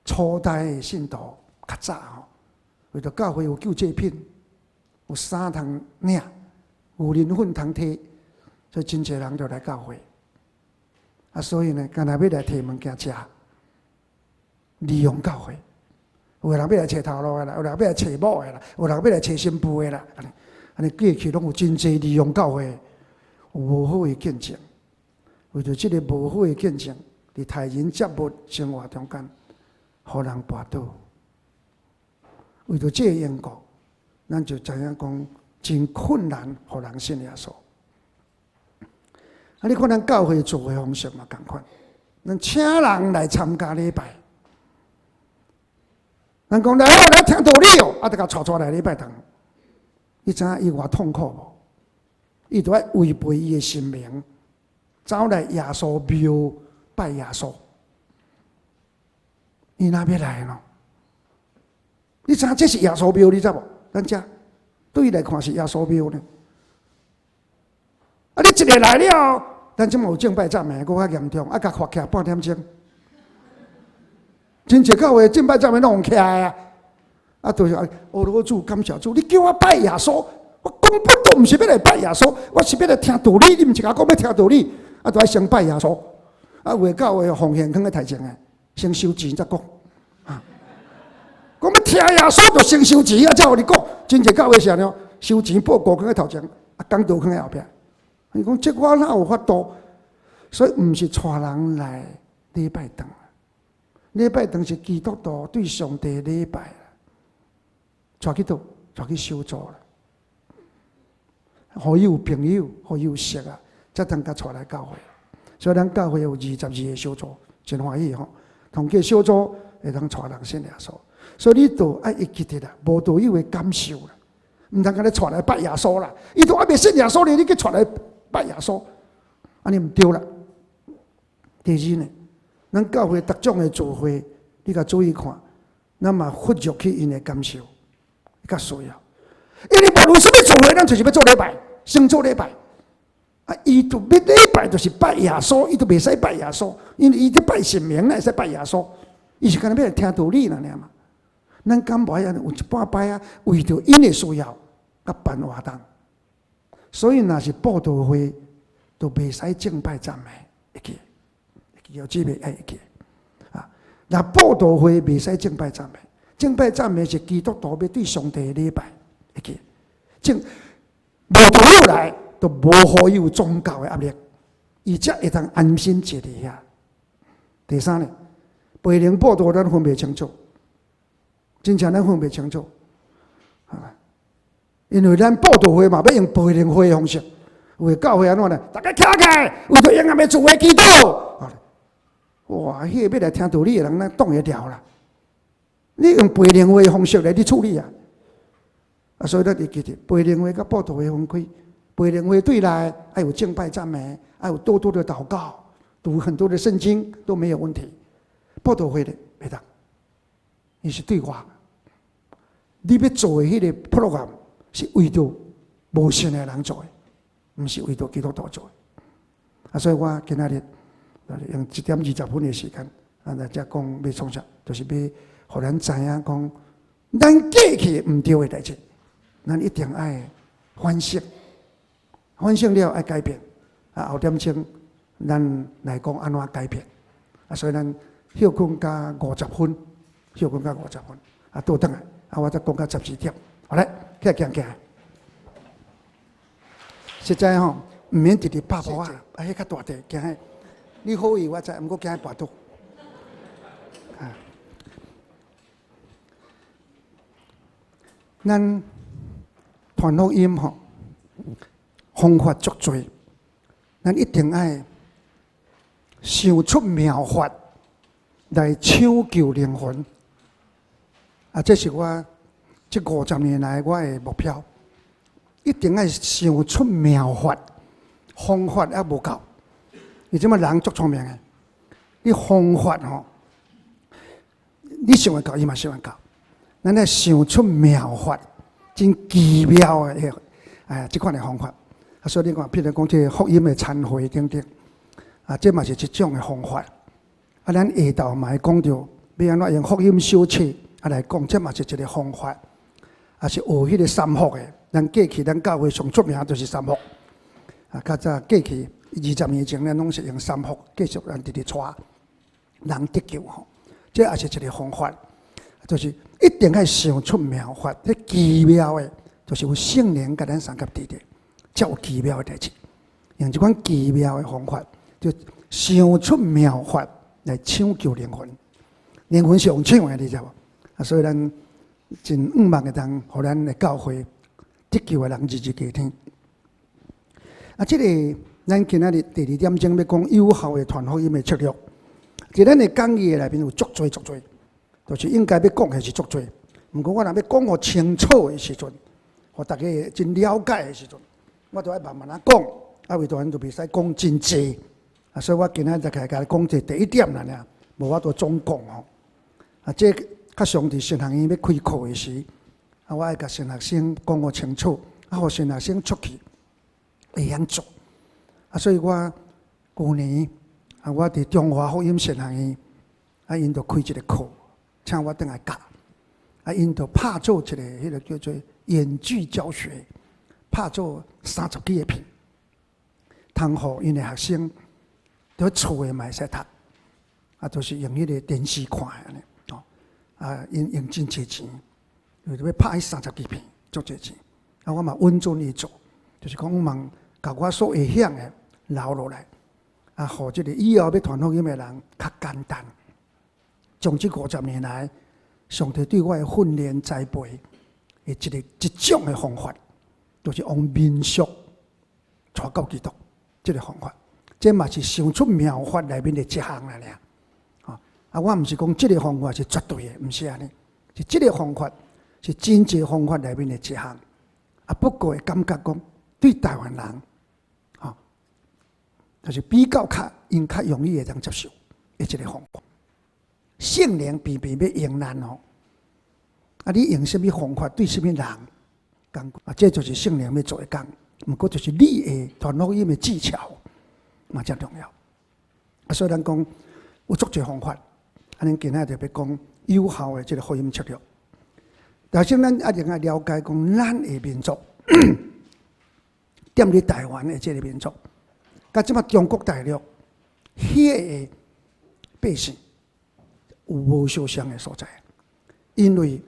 初代的信徒較早吼，為著教會有救濟品，有衫通領，有奶粉通提，所以真濟人就來教會。啊，所以呢，干焦欲來提物件食，利用教會。有的人欲來揣頭路的啦，有人欲來揣某的啦，有人欲來揣新婦的啦，按呢，按呢過去攏有真濟利用教會，有無好的見證。為著這个無好的見證，佇待人接物生活中間，予人跋倒。為著這个緣故，咱就知影講真困難，予人信耶穌。啊，你看咱教會做的方式嘛仝款，咱請人來參加禮拜，咱講來來聽道理哦，啊，就共帶帶來禮拜堂。你知影伊偌痛苦無？伊著愛違背伊的神明，走來耶穌廟拜耶穌。伊若欲來喏？你知影這是耶穌廟，你知無？咱遮對伊來看是耶穌廟呢。啊，你一个來了，咱這馬有敬拜讚美，閣較嚴重，啊，共罰徛半點鐘。真濟教會敬拜讚美攏用徛的啊，啊，就是啊，阿羅主感謝主，你叫我拜耶穌，我根本都毋是欲來拜耶穌，我是欲來聽道理，你毋是共我講欲聽道理，啊，著愛先拜耶穌，啊，有的教會奉獻囥佇頭前的，先收錢才講，啊，講欲聽耶穌，就先收錢啊，才予你講，真濟教會是按呢，收錢報告囥佇頭前，啊，講道囥佇後壁，伊講這我哪有法度？所以毋是帶人來禮拜堂。禮拜堂是基督徒對上帝禮拜，帶去佗？帶去小組啦，予伊有朋友，予伊有識啊，才通共帶來教會。所以咱教會有22個小組，真歡喜吼。同個小組會當帶人信耶穌，所以你都愛會記得啦，無道友的感受啦，毋通共你帶來拜耶穌啦。伊都還袂信耶穌咧，你去帶來拜耶穌，按呢毋對啦。第二呢，咱教會逐種的聚會，你共注意看，咱嘛忽略去𪜶的感受，較需要。因為無論啥物聚會，咱就是欲做禮拜，先做禮拜。啊，伊就欲禮拜，就是拜耶穌，伊都袂使拜耶穌，因為伊咧拜神明，哪會使拜耶穌？伊是干焦欲來聽道理爾嘛。咱敢無愛按呢？有一半擺啊，為著𪜶的需要，佮辦活動。所以，若是佈道會，就袂使敬拜讚美，會記，會記哦，這個愛會記。啊，若佈道會袂使敬拜讚美，敬拜讚美是基督徒欲對上帝的禮拜，會記。正無道友來，就無予伊有宗教的壓力，伊才會當安心坐佇遐。第三呢，培靈佈道咱分袂清楚，真正咱分袂清楚，啊，因為咱佈道會嘛欲用培靈會的方式，有的教會按怎呢？逐家徛起來，為著永遠的主來祈禱。哇，彼個欲來聽道理的人，咱擋會牢啦。你用培靈會的方式來去處理啊？啊，所以咱會記得培靈會佮佈道會分開。培靈會對內愛有敬拜讚美，愛有多多的禱告，讀很多的聖經都沒有問題。佈道會咧袂當，伊是對外。你欲做的彼个 program 是為著無信的人做的，毋是為著基督徒做的。啊，所以我今仔日用1點20分的時間，啊來遮講欲創啥，就是欲予咱知影講，咱過去毋對的代誌，咱一定愛反省，反省了愛改變。啊，後點鐘咱來講按怎改變。啊，所以咱歇睏到五十分，歇睏到五十分，啊，倒轉來，啊，我才講到12點。好咧，起來行行。實在吼，毋免直直拍噗仔，啊，彼較大塊，驚彼，你好意我知，毋過驚彼跋倒。啊，咱傳福音吼，方法足濟，咱一定愛想出妙法來搶救靈魂。啊，這是我這50年來我的目標，一定愛想出妙法，方法猶無夠。伊這馬人足聰明的，你方法吼，你想會到，伊嘛想會到。咱愛想出妙法，真奇妙的，哎，這款的方法。啊，所以你看，譬如講這個福音的餐會等等，啊，這嘛是一種的方法。啊，咱下晝嘛會講著，欲按怎用福音小冊啊來講，這嘛是一个方法。啊，是學彼个三福的，咱過去咱教會上出名就是三福。啊，較早過去20年前，咱攏是用三福繼續咱直直帶人得救吼，這也是一个方法，就是一定愛想出妙法，彼奇妙的，就是有聖靈共咱相佮佇咧，才有奇妙的代誌。用這款奇妙的方法，就想出妙法來搶救靈魂。靈魂是用搶的，你知無？啊，所以咱真向望會當，予咱的教會得救的人日日加添。啊，這個咱今仔日第二點鐘欲講有效的傳福音的策略。佇咱的講義的內面有足濟足濟，就是應該欲講的是足濟。毋過我若欲講予清楚的時陣，予大家真了解的時陣，我就愛慢慢仔講，啊，為著按呢就袂使講真濟。啊，所以我今仔日就來共你講這第一點爾爾，無法度總講吼。啊，這較常佇神學院欲開課的時，啊，我愛共神學生講予清楚，啊，予神學生出去會曉做。啊，所以我舊年啊，我佇中華福音神學院，啊，𪜶就開一个課，請我轉來教。啊，𪜶就拍做一个彼个叫做遠距教學，拍做三十幾个片，通予𪜶的學生佇厝的嘛會使讀，啊，就是用彼个電視看的按呢，哦，啊，𪜶用真濟錢，為著欲拍彼三十幾片，足濟錢。啊，我嘛允准伊做，就是講我望共我所會曉的留落來，啊，予這个以後欲傳福音的人較簡單。從這50年來，上帝對我的訓練栽培的一个一種的方法，就是用民俗帶到基督這个方法。這嘛是想出妙法內面的一項啦爾。啊，我毋是講這个方法是絕對的，毋是按呢，是這个方法是真濟方法內面的一項。啊，不過會感覺講對台灣人，吼，就是比較較𪜶較容易會當接受的這个方法。聖靈偏偏欲用咱吼，啊，你用啥物方法對啥物人，啊，這就是聖靈欲做的工。毋過就是你的傳福音的技巧嘛，誠重要。啊，所以咱講有足濟方法。啊，咱今仔就欲講有效的這个福音策略。但是咱一定愛了解講，咱的民族，踮佇台灣的這个民族，佮這馬中國大陸彼个百姓有無相像的所在，因為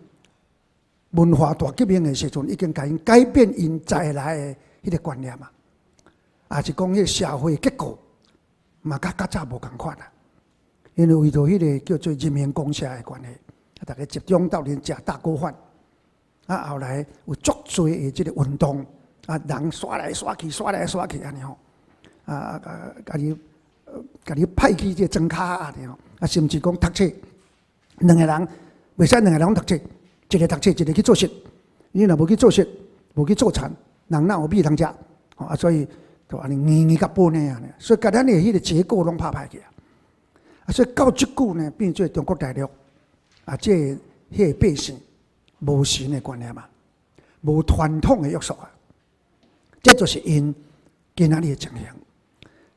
文化大革命的時陣，已經共𪜶改變𪜶在來的彼个觀念啊，抑是講彼个社會結構嘛，佮較早無仝款啊。因為為著彼个叫做人民公社的關係，逐家集中鬥陣食大鍋飯，啊，後來有足濟的這个運動，啊，人徙來徙去，徙來徙去按呢吼，啊啊，共你派去這个莊跤按呢吼，啊，甚至講讀冊，兩个人袂使兩个人攏讀冊，一个讀冊，一个去做穡。你若無去做穡，無去做田，人哪有米通食？啊，所以就按呢硬硬共分的按呢，所以共咱的彼个結構攏拍歹去啊。啊，所以到這久呢，變做中國大陸啊，這个彼个百姓無神的觀念嘛，無傳統的約束啊，這就是𪜶今仔日的情形。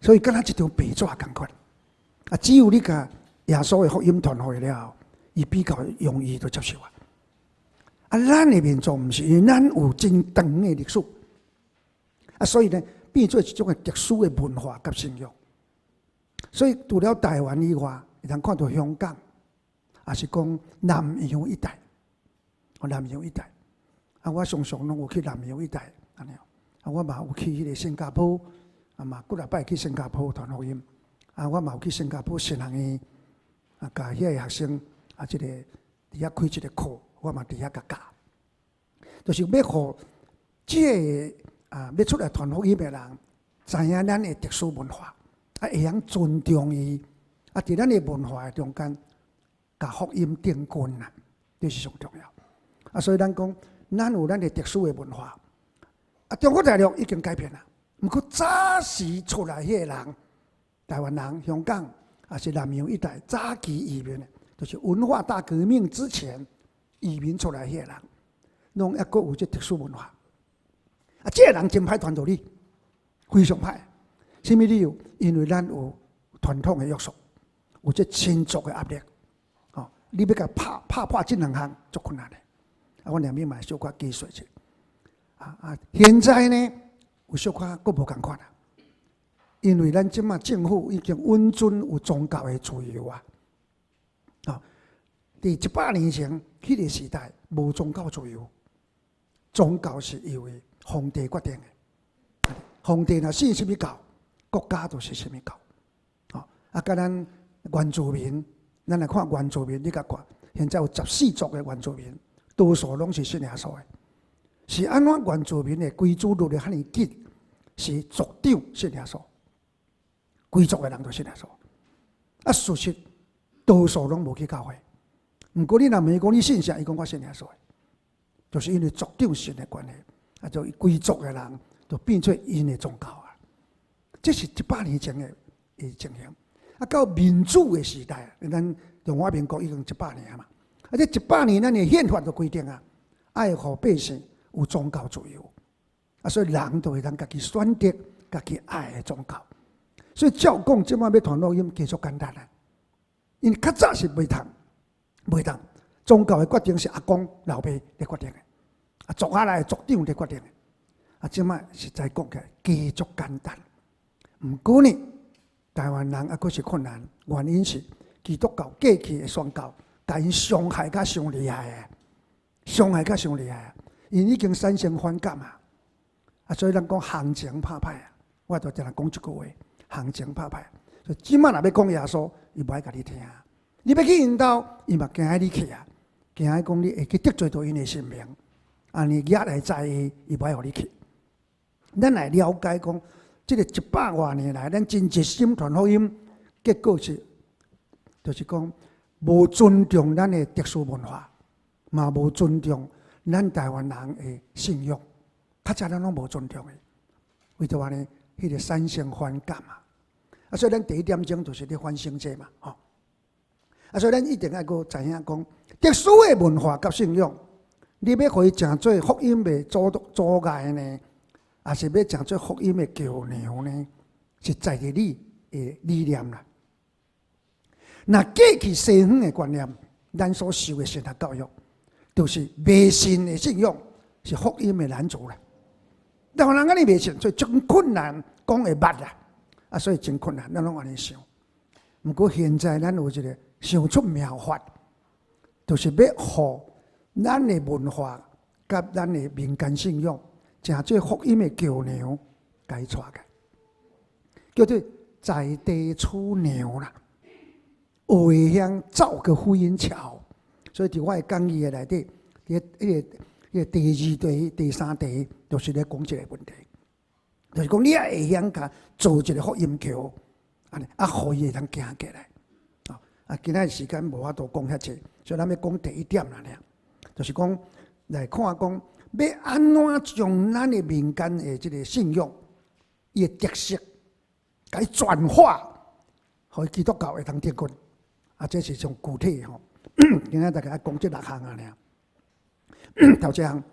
所以敢若一張白紙仝款。啊，只有你共耶穌的福音傳予伊了後，伊比較容易就接受啊。啊，咱的民族毋是，因為咱有真長的歷史，啊，所以呢，變做一種的特殊的文化佮信仰。所以除了台灣以外，會當看著香港，抑是講南洋一帶，南洋一帶。啊，我常常攏有去南洋一帶，按呢。啊，我嘛有去彼个新加坡，啊嘛幾若擺去新加坡傳福音。啊，我嘛有去新加坡神學院，啊，共遐个學生啊，這个佇遐開一个課，我嘛佇遐共教。就是欲予這个啊，欲出來傳福音的人，知影咱的特殊文化，啊，會曉尊重伊，啊，佇咱的文化的中間，共福音定根啊，這是上重要。啊，所以咱講，咱有咱的特殊的文化。啊，中國大陸已經改變啦，毋過早時出來彼个人，台灣人、香港，抑是南洋一帶早期移民的，就是文化大革命之前移民出來彼個人，攏猶閣有這特殊文化。啊，這個人真歹傳著你，非常歹。啥物理由？因為咱有傳統的約束，有這親族的壓力。吼，你欲共拍拍破這兩項，足困難的。啊，我兩邊嘛小可解說者。啊啊，現在呢，有小可閣無仝款啊。因為咱這馬政府已經允准有宗教的自由啊。啊，佇100年前彼个時代無宗教自由，宗教是由皇帝決定的。皇帝若信啥物教，國家就是啥物教。啊，佮咱原住民，咱來看原住民，你共看，現在有14族的原住民，多數攏是信耶穌的。是按怎原住民的歸主率得遐爾緊？是族長信耶穌，規族的人都信耶穌。啊，事實多數攏無去教會。毋過你若問伊講你信啥，伊講我信耶穌，就是因為族長信的關係，啊，就規族的人就變做𪜶的宗教啊。這是100年前的情形。啊，到民主的時代，咱中華民國已經一百年嘛。啊，這一百年咱的憲法就規定啊，愛予百姓有宗教自由。啊，所以人就會當家己選擇家己愛的宗教。所以照講，這馬欲傳福音，加足簡單啊。因為較早是袂通，袂當宗教的決定是阿公老爸來決定的，啊，族下來族長來決定的。啊，這馬實在講起來加足簡單。毋過呢，台灣人猶閣是困難，原因是基督教過去的宣教，共𪜶傷害甲傷厲害的，傷害甲傷厲害，𪜶已經產生反感啊。啊，所以咱講行情拍歹啊，我就定定講這句話：行情拍歹。所以這馬若欲講耶穌，伊無愛共你聽。你欲去𪜶兜，伊嘛驚你去啊，驚講你會去得罪著𪜶的神明，按呢惹來在意，伊無愛予你去。咱來了解講，這个一百外年來，咱真熱心傳福音，結果是，就是講無尊重咱的特殊文化，嘛無尊重咱台灣人的信仰，較早咱攏無尊重的，為著按呢，彼个產生反感嘛。啊，所以咱第一點鐘就是咧反省這嘛，吼。啊，所以咱一定愛閣知影講，特殊的文化佮信仰，你欲予伊成做福音的阻礙呢，抑是欲成做福音的橋梁呢？是在佇你的理念啦。若過去西方的觀念，咱所受的神學教育，就是迷信的信仰是福音的攔阻啦。台灣人按呢迷信，所以真困難講會捌啦。啊，所以真困難，咱攏按呢想。毋過現在咱有一个想出妙法，就是欲予咱的文化佮咱的民間信仰，成做福音的橋梁，共伊帶來，叫做在地出娘啦，會曉造個福音橋。所以佇我的講義的內底，佇彼個第二題、第三題，就是咧講這个問題，就是講你愛會曉共做一个福音橋，按呢啊，予伊會當行過來。啊，今仔日時間無法度講遐濟，所以咱欲講第一點啦，爾，就是講來看講欲按怎將咱的民間的這个信仰，伊的特色，共伊轉化，予基督教會當得軍。啊，這是上具體的吼。今仔大概愛講這六項啊，爾。頭一項，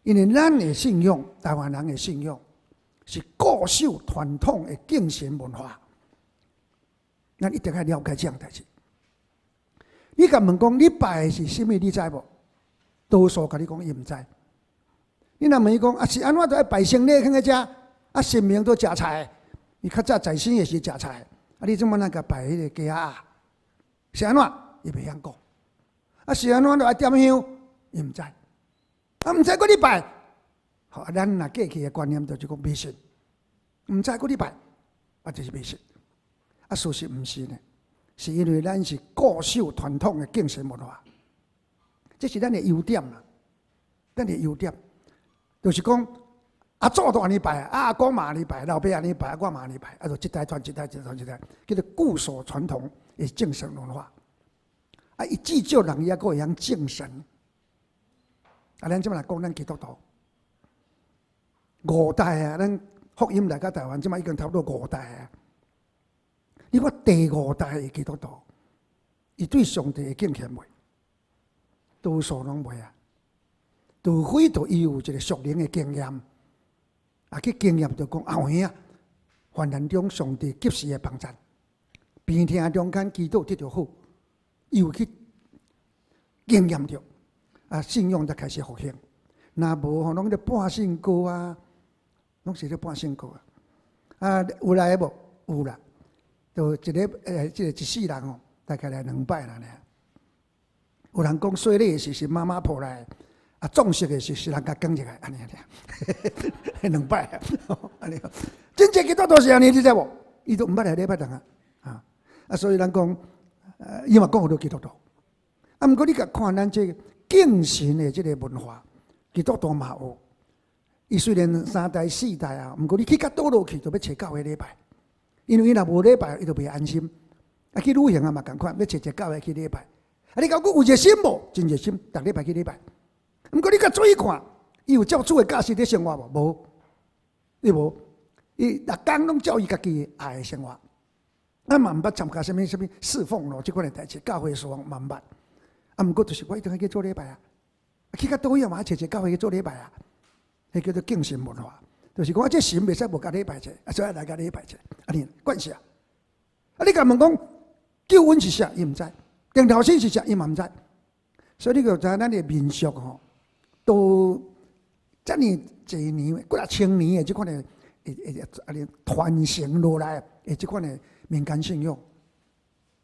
因為咱的信仰，台灣人的信仰是固守傳統的敬神文化，咱一定愛了解這項代誌。你共問講，你拜的是啥物？你知無？多數共你講，伊毋知。你若問伊講，啊是按怎就愛拜生禮囥佇遮？啊神明都食菜，伊較早在生的時食菜，啊你怎麼若共拜彼個雞仔？是按怎？伊袂曉講。啊是按怎就愛點香？伊毋知。啊毋知閣咧拜？好，啊咱若過去的觀念就是講迷信，毋知閣咧拜，啊就是迷信。啊事實毋是呢，是因為咱是固守傳統的敬神文化，這是咱的優點啦。咱的優點就是講，阿祖都按呢拜，啊阿公嘛按呢拜，老爸按呢拜，我嘛按呢拜，啊就一代傳一代，一代傳一代，叫做固守傳統的精神文化。啊，伊至少人伊猶閣會曉敬神。啊，咱這擺來講，咱基督徒五代啊，咱福音來到台灣，這擺已經差不多五代啊。你看第五代的基督徒，伊對上帝會敬虔袂？多數攏袂啊。除非就伊有一個屬靈的經驗，啊去經驗就講啊有影，患難中上帝及時的幫贊，病痛中間祈禱得著好，伊有去經驗著，啊信仰才開始復興。若無吼，攏咧半信歌啊，攏是咧半信歌啊。啊，有來無？有啦，就一个這个一世人吼，大概來兩擺啦爾。有人講洗禮的時是媽媽抱來，啊，葬式的時是人共扛入來，按呢爾，兩擺，按呢。真濟基督徒是按呢，你知無？伊都毋捌來禮拜堂啊，啊，啊，所以咱講，伊嘛講好多基督徒。啊，毋過你共看咱這個敬神的這个文化，基督徒嘛有。伊雖然三代四代啊，毋過你去較倒落去，就欲揣教會禮拜，因為伊若無禮拜，伊就袂安心。啊，去旅行啊嘛仝款，欲揣一个教會去禮拜。啊，你講閣有熱心無？真熱心，逐禮拜去禮拜。毋過你較注意看，伊有照主的教示佇生活無？無，伊無。伊逐工攏照伊家己愛的生活。啊嘛毋捌參加啥物啥物侍奉咯，這款的代誌，教會侍奉嘛毋捌。啊，毋過就是我一定愛去做禮拜啊。去較倒位嘛，揣一个教會去做禮拜啊。彼叫做敬神文化，就是講這神袂使無共禮拜者，啊，所以來共禮拜者，按呢慣勢啊。啊，你共問講救恩是啥？伊毋知。定頭先是啥？伊嘛毋知。所以你就知影咱的民俗吼，都遮爾濟年、幾若千年的這款的會會按呢傳承落來的這款的民間信仰，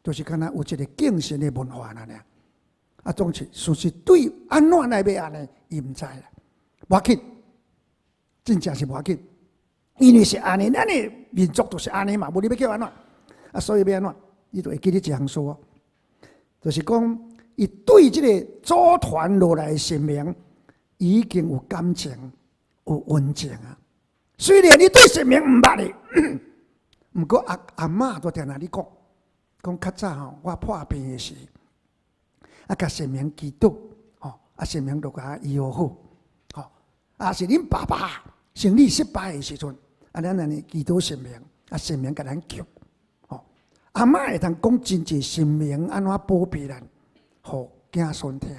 就是敢若有一个敬神的文化爾爾。啊，總是事實對按怎來欲按呢？伊毋知啦。無要緊，真正是無要緊，因為是按呢，咱的民族就是按呢嘛，無你欲叫按怎？啊，所以欲按怎？你就會記得一項事，就是講，伊對這个祖傳落來的神明已經有感情、有恩情啊。雖然你對神明毋捌的，毋過阿阿嬤都定定咧講，講較早吼，我破病的時，啊，共神明祈禱，吼，啊，神明就共我醫好好，吼，啊是恁爸爸生意失敗的時陣，啊，咱按呢祈禱神明，啊，神明共咱救，吼，阿嬤會通講真濟神明按怎保庇咱，予子孫聽。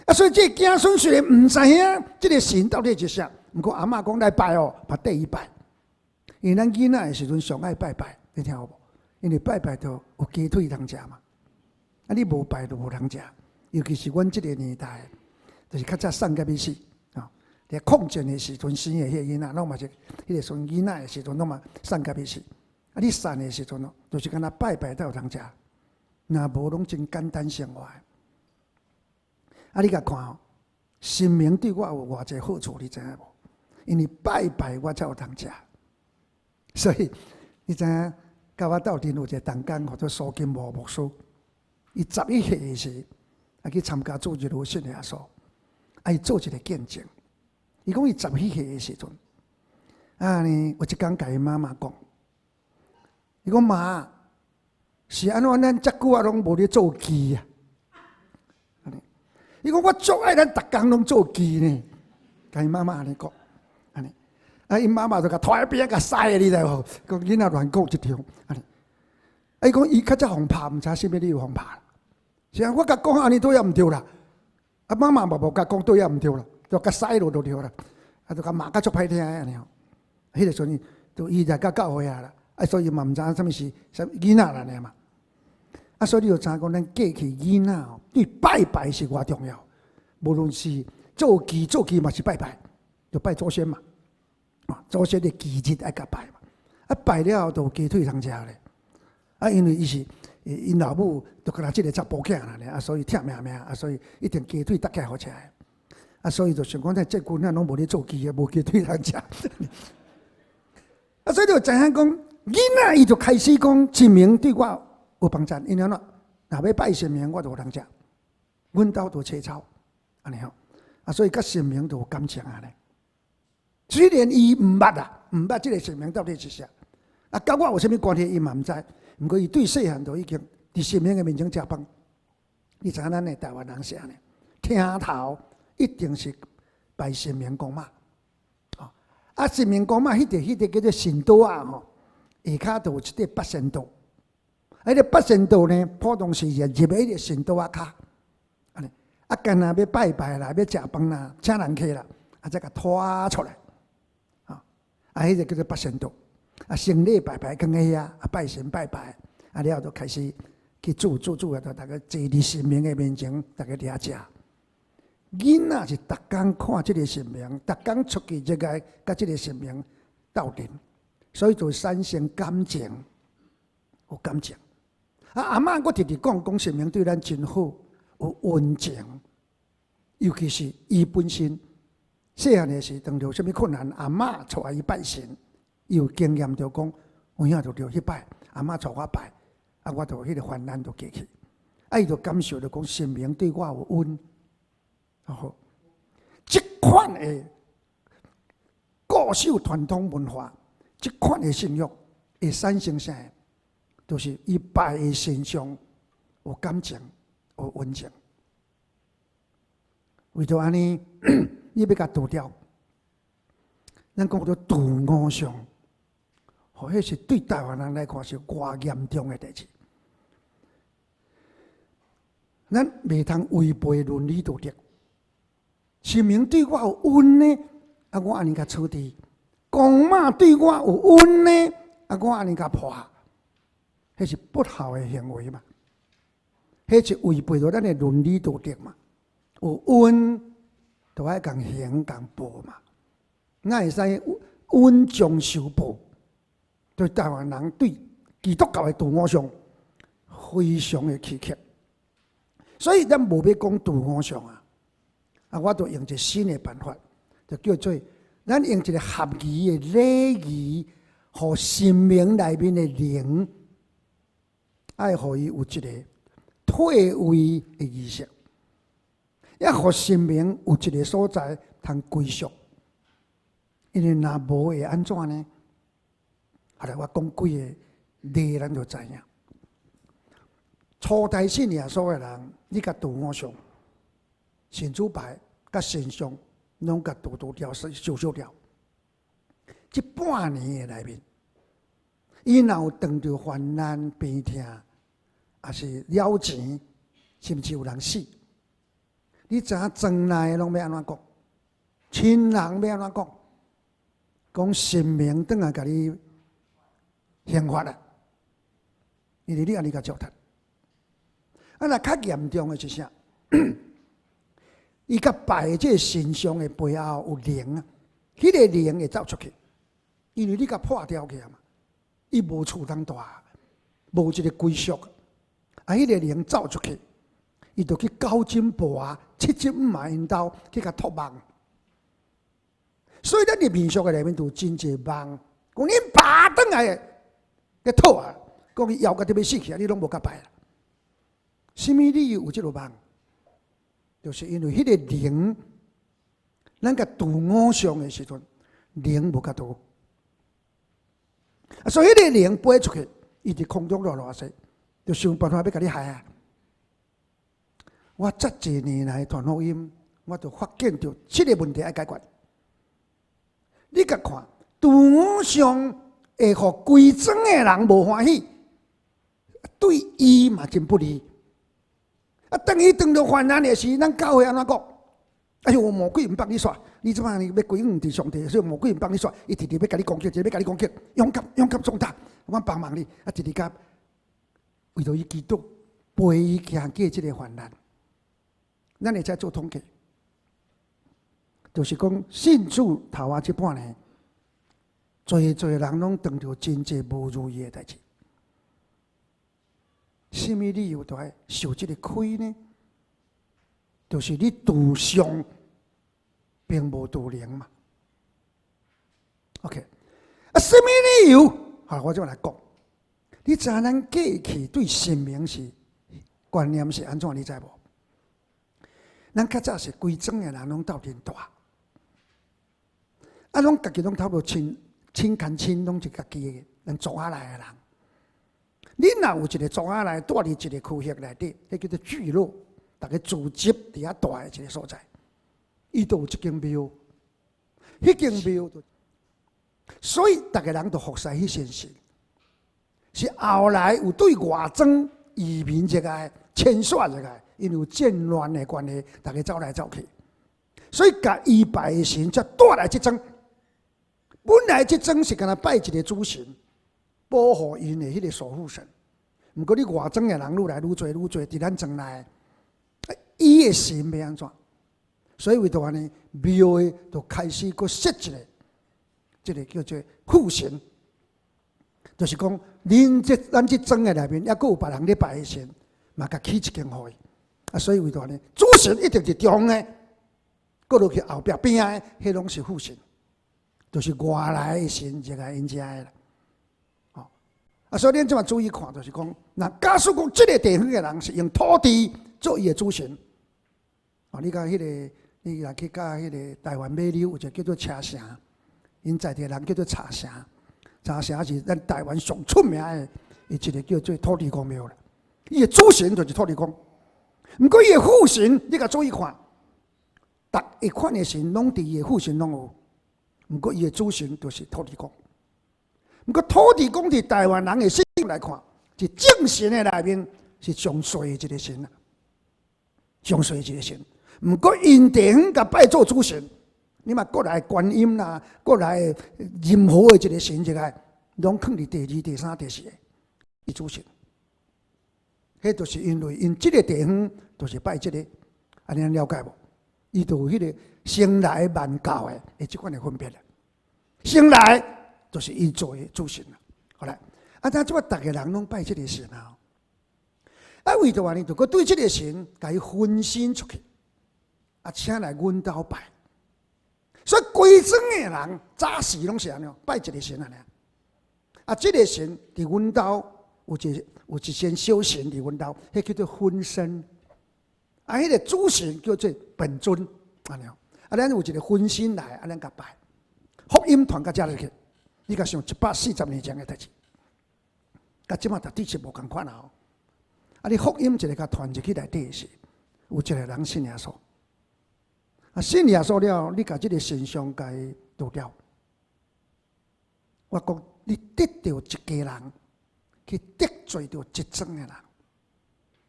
啊，所以這個子孫雖然毋知影這个神到底是啥，毋過阿嬤講來拜哦，嘛綴伊拜。因為咱囡仔的時陣上愛拜拜，你聽有無？因為拜拜就有雞腿通食嘛。啊，你無拜就無通食。尤其是阮這个年代，就是較早送甲欲死，吼。佇抗戰的時陣生的彼个囡仔，攏嘛是彼个時陣囡仔的時陣，攏嘛送甲欲死。啊，你送的時陣哦，就是敢若拜拜才有通食，若無攏真簡單生活。啊，你共看哦，神明對我有偌濟好處，你知影無？因為拜拜我才有通食，所以你知影，佮我鬥陣有一个同工，號做蘇金模牧師，伊11歲的時，啊去參加主日學信耶穌，啊伊做一个見證。伊講伊11歲的時陣，啊呢有一工共伊媽媽講，伊講媽，是按怎咱遮久啊攏無咧做乩啊？伊講我足愛咱逐工攏做乩呢，共伊媽媽按呢講，按呢，啊𪜶媽媽就共拖佇邊仔共屎，你知無？講囡仔亂講一通，按呢。啊伊講伊較早予拍，毋知啥物理由予拍。是啊，我共講按呢對也毋對啦。啊媽媽嘛無共講對也毋對啦，就共屎落就對啦。啊就共罵甲足歹聽的按呢吼。彼个時陣就伊來到教會啊啦，啊所以嘛毋知影啥物是啥囡仔啦爾嘛。啊，所以你就知影講，咱過去囡仔哦，對拜拜是偌重要。無論是做乩做乩嘛是拜拜，就拜祖先嘛。啊，祖先的忌日愛共拜嘛。啊，拜了後就有雞腿通食咧。啊，因為伊是𪜶老母，就敢若這个查埔囝啦，啊，所以疼命命，啊，所以一定雞腿搭起來予食的。啊，所以就想講，這這久咱攏無咧做乩的，無雞腿通食。啊，所以就知影講，囡仔伊就開始講，神明對我有幫贊，因為按怎，若欲拜神明，我就有通食。阮兜就切草，按呢吼，啊，所以佮神明就有感情按呢。雖然伊毋捌啊，毋捌這个神明到底是啥，啊，佮我有啥物關係，伊嘛毋知。毋過伊對細漢就已經佇神明的面前食飯。你知影咱的台灣人是按呢？廳頭一定是拜神明公媽，啊，神明公媽彼个叫做神桌仔吼，下跤就有一塊八仙桌。啊，彼个八仙桌呢，普通時入彼个神桌仔跤，按呢，啊，干焦欲拜拜啦，欲食飯啦，請人客啦，啊，才共拖出來，啊，啊，彼个叫做八仙桌。啊，先禮拜拜囥佇遐，啊，拜神拜拜，啊，了後就開始去煮煮煮啊，就逐家坐佇神明的面前，逐家佇遐食。囡仔是逐工看這个神明，逐工出去入來，佮這个神明鬥陣，所以就產生感情，有感情。啊，阿嬤閣直直講，講神明對咱真好，有溫情，尤其是伊本身細漢的時，當著啥物困難，阿嬤帶伊拜神，伊有經驗就講，有影就著彼擺，阿嬤帶我拜，啊，我就彼个患難就過去，啊，伊就感受著講神明對我有恩，好，這款的固守傳統文化，這款的信仰會產生啥？就是伊拜的神像有感情、有溫情。為著按呢，你欲共除掉，咱講做除偶像，吼，彼是對台灣人來看是偌嚴重的代誌。咱袂通違背倫理道德。神明對我有恩呢，啊，我按呢共處置；公媽對我有恩呢，啊，我按呢共破。彼是不孝的行為嘛？彼是違背著咱的倫理道德嘛？有恩就愛共還共報嘛？哪會使恩將仇報？對台灣人對基督教的除偶像非常的苛刻，所以咱無欲講除偶像啊！啊，我就用一個新的辦法，就叫做咱用一個合宜的禮儀，予神明內面的靈，愛予伊有一個退位的儀式，也予神明有一個所在通歸屬。因為若無會按怎呢？後來我講幾个例，咱就知影。初代信耶穌的人，你共除偶像、神主牌、佮神像，攏共除除掉、燒燒掉。這半年的內面，伊若有當著患難、病痛，抑是了錢，甚至有人死，你知影莊內的攏欲按怎講？親人欲按怎講？講神明轉來共你刑罰啊！因為你按呢共糟蹋。啊，若較嚴重的是啥？伊共拜這个神像的背後有靈啊，彼个靈會走出去，因為你共破掉去啊嘛，伊無厝通蹛，無一个歸屬，啊，彼个靈走出去，伊就去九針婆、七針姆仔𪜶兜去共託夢。所以咱佇民俗的內面就有真濟夢，講恁爸轉來咧討啊，講伊枵甲得欲死去啊，你攏無共拜啦。啥物理由有這个夢？就是因為彼个靈，咱共除偶像的時陣，靈無共除，啊，所以彼个靈飛出去，伊佇空中繞偌濟，就想辦法欲共你害啊！我遮濟年來傳福音，我就發現著這个問題愛解決。你共看，除偶像會予規莊的人無歡喜，對伊嘛真不利。啊，當伊當著患難的時，咱教會按怎講？哎喲，魔鬼毋放你煞，你這擺欲歸向佇上帝，所以魔鬼毋放你煞，伊直直欲共你攻擊，直直欲共你攻擊，勇敢勇敢壯膽，我幫忙你，啊，直直共為著伊基督陪伊行過這个患難，咱會使做統計，就是講信主頭仔這半年，濟濟人攏當著真濟無如意的代誌。啥物理由都愛受這个虧呢？就是你除相，並無除靈嘛。OK，啊，啥物理由？好，我這擺來講。你知影咱過去對神明是觀念是按怎？你知無？咱較早是規莊的人攏鬥陣蹛，啊，攏家己攏差不多親親牽親，攏是家己的，咱族仔內的人。你若有一个族仔來蹛佇一个區域內底，彼叫做聚落，逐家聚集佇遐蹛的一个所在，伊就有一間廟，彼間廟就，所以逐个人都服侍彼尊神。是後來有對外莊移民入來、遷徙入來，因為有戰亂的關係，逐家走來走去，所以共伊拜的神才帶來這莊。本來這莊是干焦拜一个主神，保護𪜶的彼个守護神。毋過你外莊的人愈來愈濟愈濟，佇咱莊內，伊的神欲按怎？所以為著按呢，廟的就開始閣設一个，這个叫做副神，就是講，恁這咱這莊的內面，猶閣有別人咧拜的神，嘛共起一間予伊。啊，所以為著按呢，主神一定是中的，閣落去後壁邊仔的，彼攏是副神，就是外來的神入來𪜶遮的啦。啊，所以恁這擺注意看，就是講，若假使講這个地方的人是用土地做伊的主神，哦，你共彼个，你若去共彼个台灣馬里有一个叫做車城，𪜶在地人叫做茶城，茶城是咱台灣上出名的，伊一个叫做土地公廟啦。伊的主神就是土地公，毋過伊的副神，你共注意看，逐一款的神攏佇伊的副神攏有，毋過伊的主神就是土地公。毋過土地公佇台灣人的心來看，佇眾神的內面是上細的一个神啊，上細一个神。毋過𪜶地方共拜做主神，你嘛過來觀音啦，過來任何的一个神入來，攏囥佇第二、第三、第四个伊主神。彼就是因為𪜶這个地方就是拜這个，按呢了解無？伊就有彼个生來萬教的，會這款的分別啦。生來就是伊做的主神啦。好來，啊，咱這擺逐个人攏拜這个神啊，啊，為著按呢，就閣對這个神，共伊分身出去，啊，請來阮兜拜。所以規莊的人早時攏是按呢，拜一个神按呢。啊，這个神佇阮兜有一尊小神佇阮兜，彼叫做分身。啊，彼个主神叫做本尊，按呢。啊，咱有一个分身來，啊，咱共拜。福音傳到遮入去，你共想140年前的代誌，佮這馬絕對是無仝款啊！啊，你福音一个共傳入去內底時，有一个人信耶穌，啊，信耶穌了，你共這个神像共伊除掉。我講，你得著一家人，去得罪著一莊的人，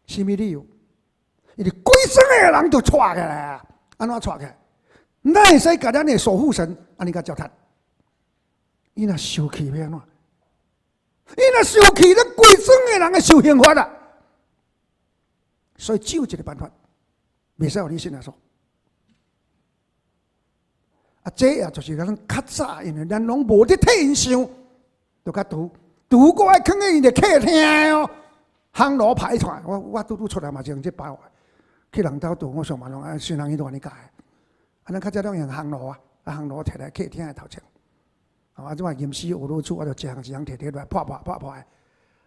啥物理由？因為規莊的人都𤆬起來啊！按怎𤆬起來？哪會使共咱的守護神按呢共糟蹋？伊若受氣欲按怎？伊若受氣，咱規莊的人會受刑罰啊！所以只有一个辦法，袂使予你信耶穌。啊，這也就是咱較早，因為咱攏無咧替𪜶想，就較櫥，櫥閣愛囥佇𪜶的客廳哦，烘爐排出來。我拄拄出來嘛，就用這包。去人兜住，我上嘛攏愛先人伊都按呢教的。啊，咱較早攏用烘爐啊，啊烘爐提來客廳的頭前。啊，這擺吟詩學老厝，我就一項一項提提來破破破破的。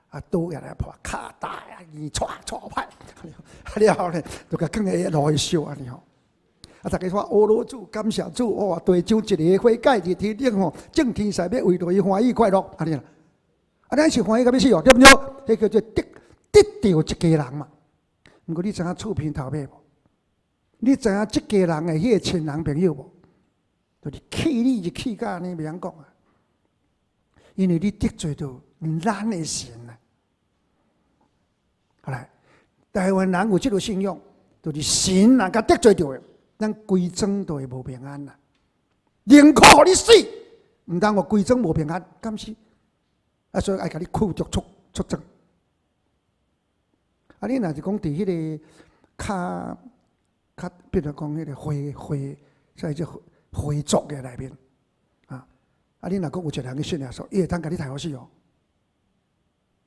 啊，刀也來破，跤大啊，耳掣掣歹，啊了後咧，就共囥佇爐去燒按呢吼。啊，逐家說阿羅主，感謝主，哇！地上一个悔改佇天頂吼，眾天使欲為著伊歡喜快樂，按呢啦。啊，咱是歡喜到欲死哦，對毋對？彼叫做得得著一家人嘛。毋過你知影厝邊頭尾無？你知影這家人的彼個親人朋友無？就是氣你就氣甲按呢，袂曉講啊。因為你得罪著咱的神啊。好來，台灣人有這个信仰，就是神若共得罪著的，咱規莊都會無平安啦。寧可予你死，毋通予規莊無平安，敢是？啊，所以愛共你驅逐出出莊。啊，你若是講佇彼个較較，比如講彼个回回，在這回族的內面，啊，啊，你若閣有一个人去信耶穌，伊會當共你刣予死哦。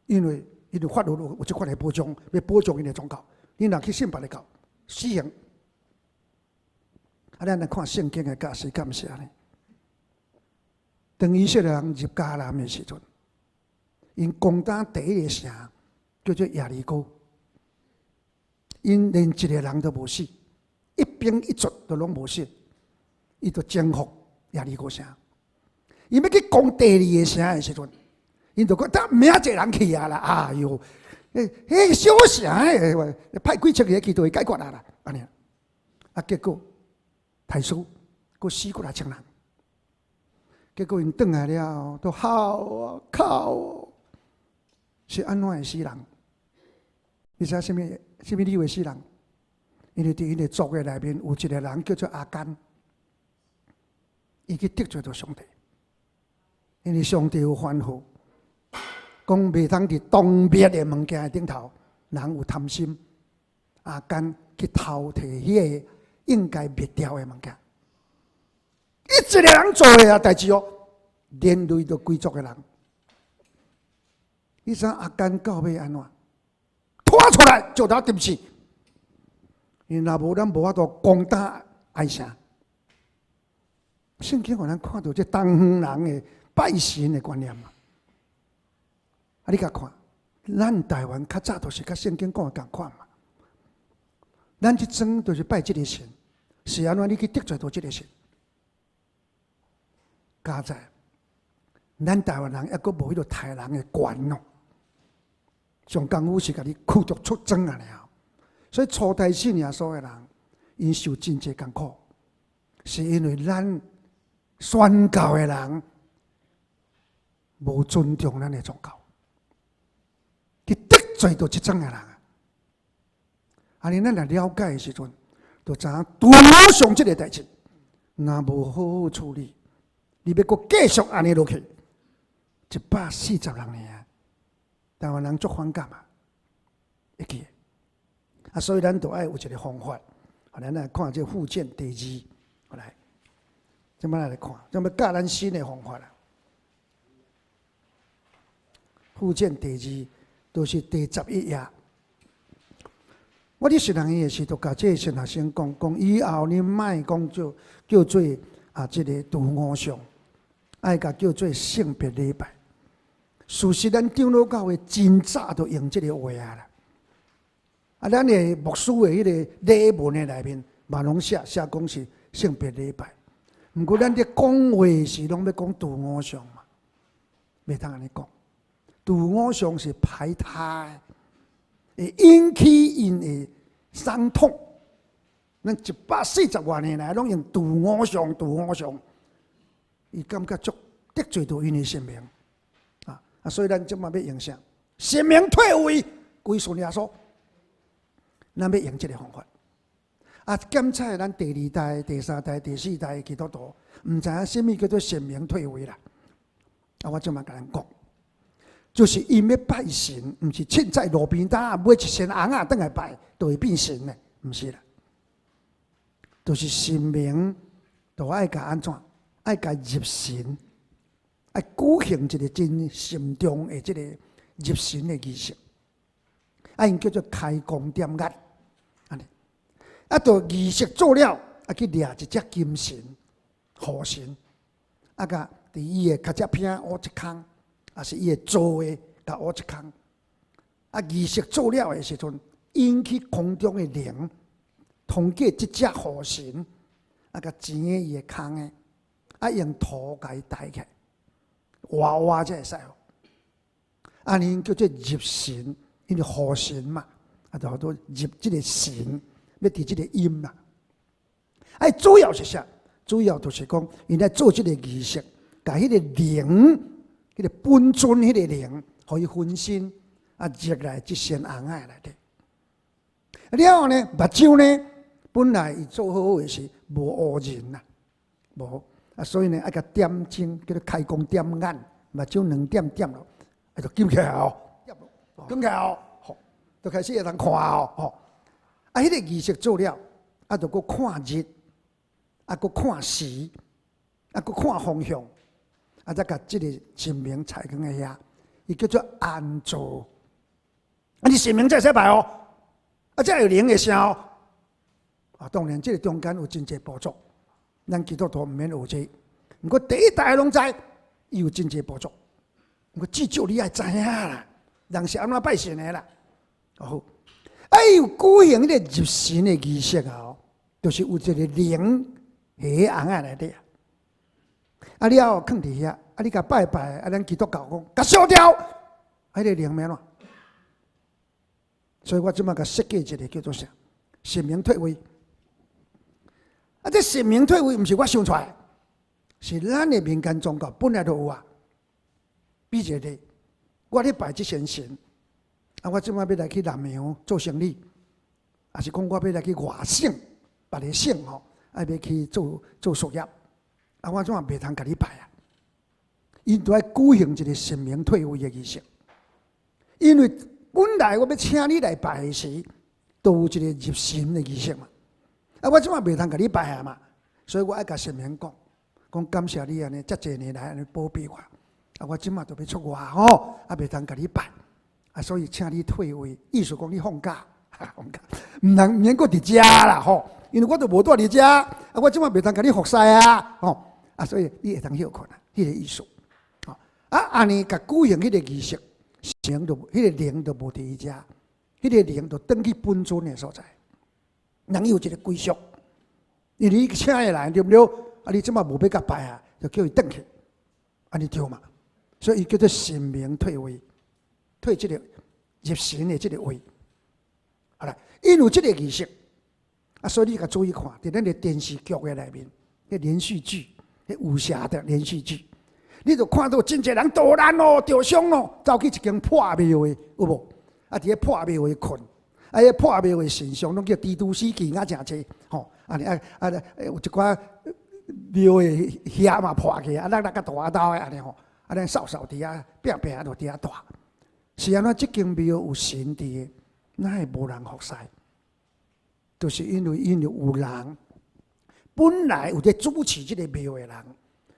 因為伊就法律有這款的保障，欲保障𪜶的宗教。你若去信別个教，死刑。啊，咱來看聖經的教示，敢是按呢？當以色列人入迦南的時陣，𪜶攻打第一个城叫做耶利哥，𪜶連一个人都無死，一兵一卒都攏無死，伊就征服耶利哥城。伊欲去攻第二个城的時陣，𪜶就講：得明仔載人去啊啦！哎喲，彼小城的派幾千个去就會解決啊啦，按呢。啊，結果刣死，閣死幾若千人。結果𪜶轉來了，都哭啊哭哦，是按怎會死人？你知影啥物？啥物理由會死人？因為佇𪜶的族的內面有一个人叫做亞干，伊去得罪著上帝，因為上帝有吩咐，講袂通佇當滅的物件頂頭，人有貪心，亞干去偷提彼个應該滅掉的物件。伊一个人做的啊代誌哦，連累著規族的人。你知影亞干到尾按怎？拖出來就頭釘死。因若無咱無法度攻打愛城。聖經予咱看著這東方人的拜神的觀念嘛。啊，你共看，咱台灣較早都是佮聖經講的仝款嘛。咱這莊就是拜這个神，是按怎你去得罪著這个神？佳哉，咱台灣人猶閣無彼个刣人的權哦。上功夫是共你驅逐出莊啊爾。所以初代信耶穌的人，𪜶受真濟艱苦，是因為咱宣教的人無尊重咱的宗教，去得罪著這莊的人啊！按呢，咱來了解的時陣，就知影拄上這个代誌，若無好好處理，你欲閣繼續按呢落去，146年啊，台灣人足反感啊，會記。啊，所以咱就愛有一个方法，咱來看這附件第二，來，這擺來看，這欲教咱新的方法啦。附件第二，就是第11頁。我佇神學院的時，就共這个神學生講，講以後你莫講叫叫做啊，這个除偶像，愛共叫做性別禮拜。事實，咱長老教會真早就用這个話啊啦。啊，咱的牧師的彼个禮文的內面嘛，攏寫寫講是性別禮拜。毋過咱咧講話時，攏欲講度偶像嘛，袂通按呢講。度偶像是排他的，會引起𪜶的傷痛。咱140外年來攏用度偶像，度偶像，伊感覺足得罪著𪜶的神明啊！啊，所以咱這馬欲用啥？神明退位，歸順耶穌。咱欲用這个方法。啊，檢查咱第二代、第三代、第四代的基督徒，毋知影啥物叫做神明退位啦。啊，我這馬共咱講，就是𪜶欲拜神，毋是凊彩路邊攤買一身紅仔轉來拜，就會變神的，毋是啦。就是神明，都愛共按怎？愛共入神，愛舉行一个真慎重的這个入神的儀式，啊，𪜶叫做開光點眼，按呢。啊，著儀式做了，啊，去掠一隻金神、虎神，啊，共佇伊的跤脊坪挖一空，抑是伊的座位共挖一空。啊，儀式做了的時陣，引起空中的靈，通過這隻虎神，啊，共糋伊的空的，啊，用土共伊代起來，活活才會使哦。按呢叫做入神，因為虎神嘛，啊，就號做入這个神，欲佇這个陰啦。啊，主要是啥？主要就是講，𪜶來做這个儀式，共彼个靈，彼个本尊，彼个靈，予伊分身，啊，入來這身尪仔內底。了後呢，目睭呢，本來伊做好好的時無烏仁啦，無啊，所以呢，愛共點睛，叫做開光點眼，目睭兩點點落，啊，就金起來哦，金起來哦，吼，就開始會當看哦，吼。啊，彼个儀式做了，啊，就閣看日，啊，閣看時，啊，閣看方向，啊，才共這个神明採囥佇遐，伊叫做安座。啊，你神明才會使拜哦，啊，才有靈的聲哦。啊，當然，這个中間有真濟步驟，咱基督徒毋免學這個。毋過第一代攏知，伊有真濟步驟。毋過至少你愛知影啦，人是按怎拜神的啦。好，啊，伊有舉行彼个入神的儀式啊，就是有一个靈佇彼尪仔內底啊。啊，了後囥佇遐，啊，你共拜拜，啊，咱基督教講，共燒掉，啊，彼个靈欲按怎？所以我這馬共設計一个叫做啥？神明退位。啊，這神明退位毋是我想出來，是咱的民間宗教本來就有啊。比一个例，我咧拜這尊神，啊，我這馬欲來去南洋做生意，抑是講我欲來去外省，別个省吼，啊，欲去做做事業，啊，我怎嘛袂通共你拜啊？𪜶都愛舉行一个神明退位的儀式，因為本來我欲請你來拜的時，都有一个入神的儀式嘛。啊，我這馬袂通共你拜啊嘛，所以我愛共神明講，講感謝你按呢遮濟年來按呢保庇我，啊，我這馬就欲出外吼，啊，袂通共你拜，啊，所以請你退位，意思講你放假，放假，毋通毋免閣佇遮啦吼，因為我都無蹛佇遮，啊，我這馬袂通共你服侍啊，吼，啊，所以你會當歇睏啊，彼个意思，啊，按呢共舉行彼个儀式，神就彼个靈就無佇伊遮，彼个靈就轉去本尊的所在。人有一个歸屬，因為你請伊來對毋對？啊，你這馬無欲共拜啊，就叫伊轉去，按呢對嘛？所以伊叫做神明退位，退這个入神的這个位。好啦，因有這个儀式，啊，所以你共注意看，佇咱的電視劇的內面，彼連續劇，彼武俠的連續劇，你就看到真濟人逃難咯、著傷咯，走去一間破廟的，有無？啊，佇咧破廟的睏。啊！彼破廟的神像攏叫蜘蛛絲菌仔誠濟，吼！啊，啊啊，有一寡廟的瓦嘛破去，啊，落落較大兜的按呢吼，啊，咱掃掃佇遐，拼拼就佇遐蹛。是按怎？這間廟有神佇的，哪會無人服侍？就是因為有人本來有咧主持這个廟的人，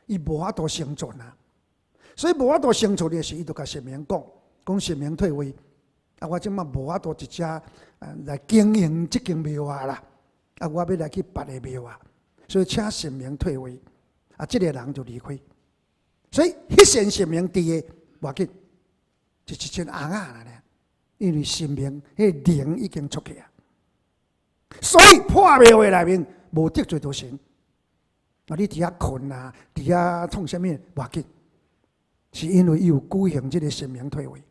伊無法度生存啊，所以無法度生存的時，伊就共神明講，講神明退位。啊！我這馬無法度佇遮來經營這間廟啊啦！啊，我欲來去別个廟啊，所以請神明退位，啊，這个人就離開。所以彼尊神明佇的無要緊，就一尊尪仔啦，因為神明彼个靈已經出去啊。所以破廟的內面無得罪著神，啊，你佇遐睏啊，佇遐創啥物無要緊，是因為伊有舉行這个神明退位。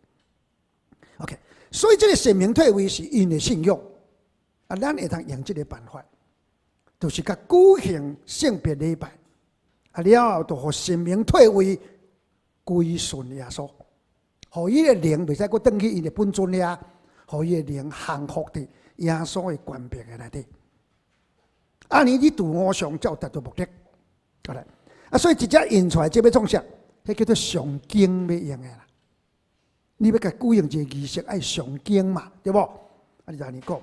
OK，所以這个神明退位是𪜶的信仰，啊，咱會當用這个辦法，就是共舉行聖別禮拜，啊了後就予神明退位歸順耶穌，予伊的靈袂使閣轉去𪜶的本尊遐，予伊的靈降服佇耶穌的權柄的內底。按呢你拄偶像才有達到目的。好來，啊，所以直接印出來，這欲創啥？彼叫做誦經欲用的啦。你欲共舉行一个儀式，愛誦經嘛，對無？啊，你就按呢講，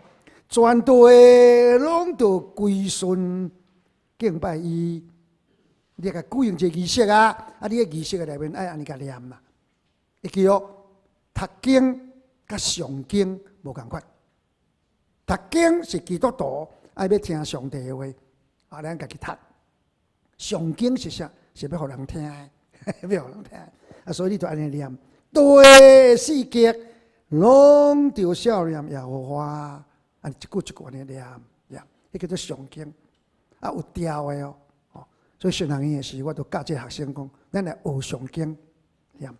全地攏著歸順敬拜伊。你共舉行一个儀式啊，啊，你个儀式的內面愛按呢共念嘛。會記哦，讀經佮誦經無仝款。讀經是基督徒愛欲聽上帝的話，啊，咱家己讀。誦經是啥？是欲予人聽的，欲予人聽。啊，所以你就按呢念，地四極攏著數念耶和華，啊，一句一句按呢念念，彼叫做誦經。啊，有調的哦，哦，所以神學院的時，我就教這个學生講，咱來學誦經，念。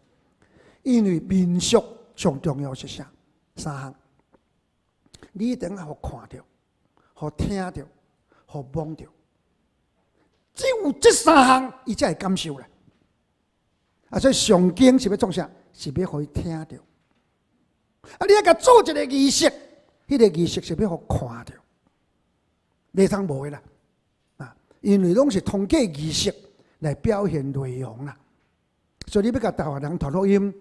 因為民俗上重要是啥？三項，你一定愛予看著，予聽著，予摸著。只有這三項，伊才會感受啦。啊，所以誦經是欲創啥？是欲予伊聽著。啊，你愛共做一个儀式，彼个儀式是欲予看著，袂通無的啦。啊，因為攏是通過儀式來表現內容啦。所以你欲共台灣人傳福音，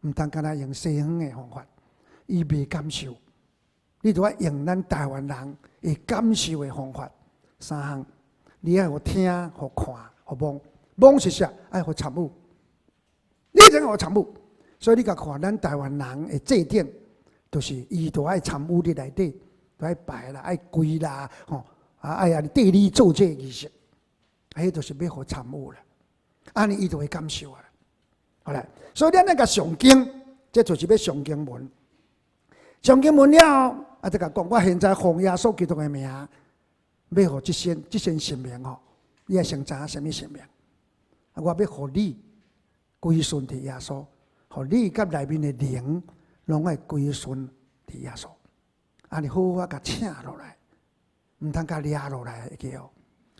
毋通干焦用西方的方法，伊袂感受。你著愛用咱台灣人會感受的方法。三項，你愛予聽、予看、予摸。摸是啥？愛予參與。你一定予參與。所以你共看咱台灣人的祭典，就是伊都愛參與佇內底，都愛拜啦，愛跪啦，吼啊愛按呢綴禮做這个儀式，彼就是欲予參與啦。按呢伊就會感受啊。好啦，所以咱欲共誦經，這就是欲誦經文。誦經文了後，啊，就共講，我現在奉耶穌基督的名，欲予這身神明吼，你愛先知影啥物神明？啊，我欲予你歸順佇耶穌，予你佮內面的靈攏愛歸順佇耶穌。按呢好好共請落來，毋通共掠落來，會記哦？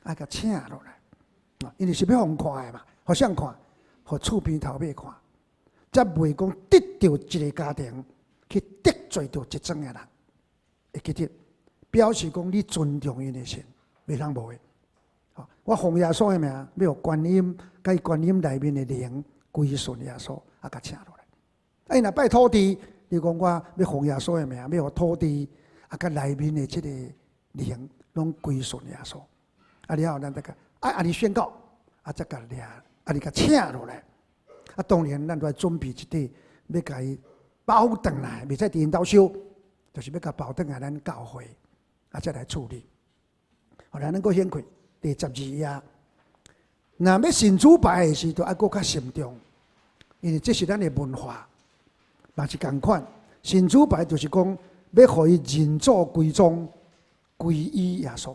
愛共請落來，因為是欲予人看的嘛，予誰看？予厝邊頭尾看，才袂講得著一个家庭去得罪著一莊的人，會記得表示講你尊重𪜶的神，袂通無的。我奉耶穌的名，欲予觀音，佮觀音內面的靈歸順耶穌，啊，共請落來。啊，伊若拜土地，你講我欲奉耶穌的名，欲予土地啊，佮內面的這个靈攏歸順耶穌。啊，了後咱再共啊，按呢宣告，啊，才共掠，按呢共請落來。啊，當然咱都愛準備一塊，欲共伊包轉來，袂使佇𪜶兜燒，就是欲共包轉來咱教會，啊，才來處理。後來咱閣掀開第12頁，若欲神主牌的時，就愛閣較慎重，因為這是咱的文化，嘛是仝款。神主牌就是講，欲予伊認祖歸宗，歸依耶穌。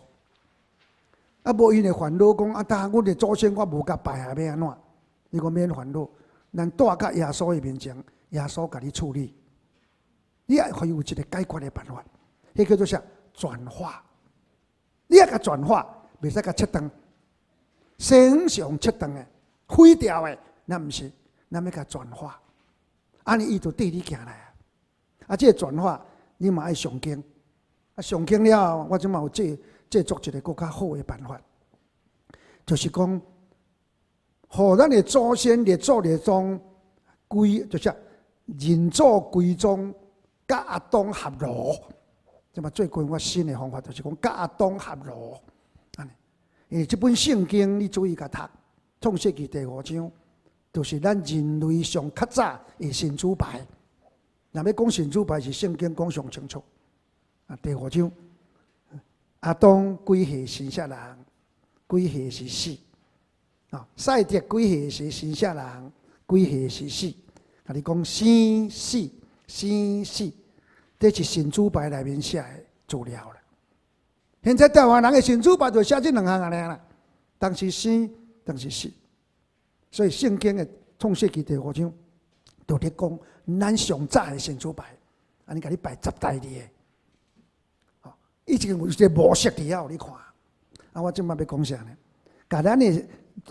啊，無𪜶會煩惱講啊，當阮的祖先我無共拜啊，欲按怎？你講免煩惱，咱帶到耶穌的面前，耶穌共你處理。你愛予伊有一个解決的辦法，彼叫做啥？轉化。你愛共轉化，袂使共切斷。西方是用切斷的，毀掉的，咱毋是，咱欲共轉化。按呢伊就綴你行來啊。啊，這个轉化你嘛愛誦經。啊，誦經了後，我這馬有製作一个閣較好的辦法，就是講，予咱的祖先列祖列宗歸，就是認祖歸宗，佮亞當合爐。這馬最近我新的方法就是講，佮亞當合爐。按呢，因為這本聖經你注意共讀，創世記第五章，就是咱人類上較早的神主牌。若欲講神主牌，是聖經講上清楚。啊，第五章，亞當幾歲生啥人？幾歲時死？啊，賽特幾歲時生啥人？幾歲時死？共你講生死生死，這是神主牌內面寫的資料啦。現在台灣人的神主牌就寫這兩項按呢啦。當時生，當時死。所以聖經的創世記第五章，就佇講咱上早的神主牌，按呢共你排十代的。吼，伊這個有一個模式佇遐，予你看。啊，我這擺欲講啥呢？共咱的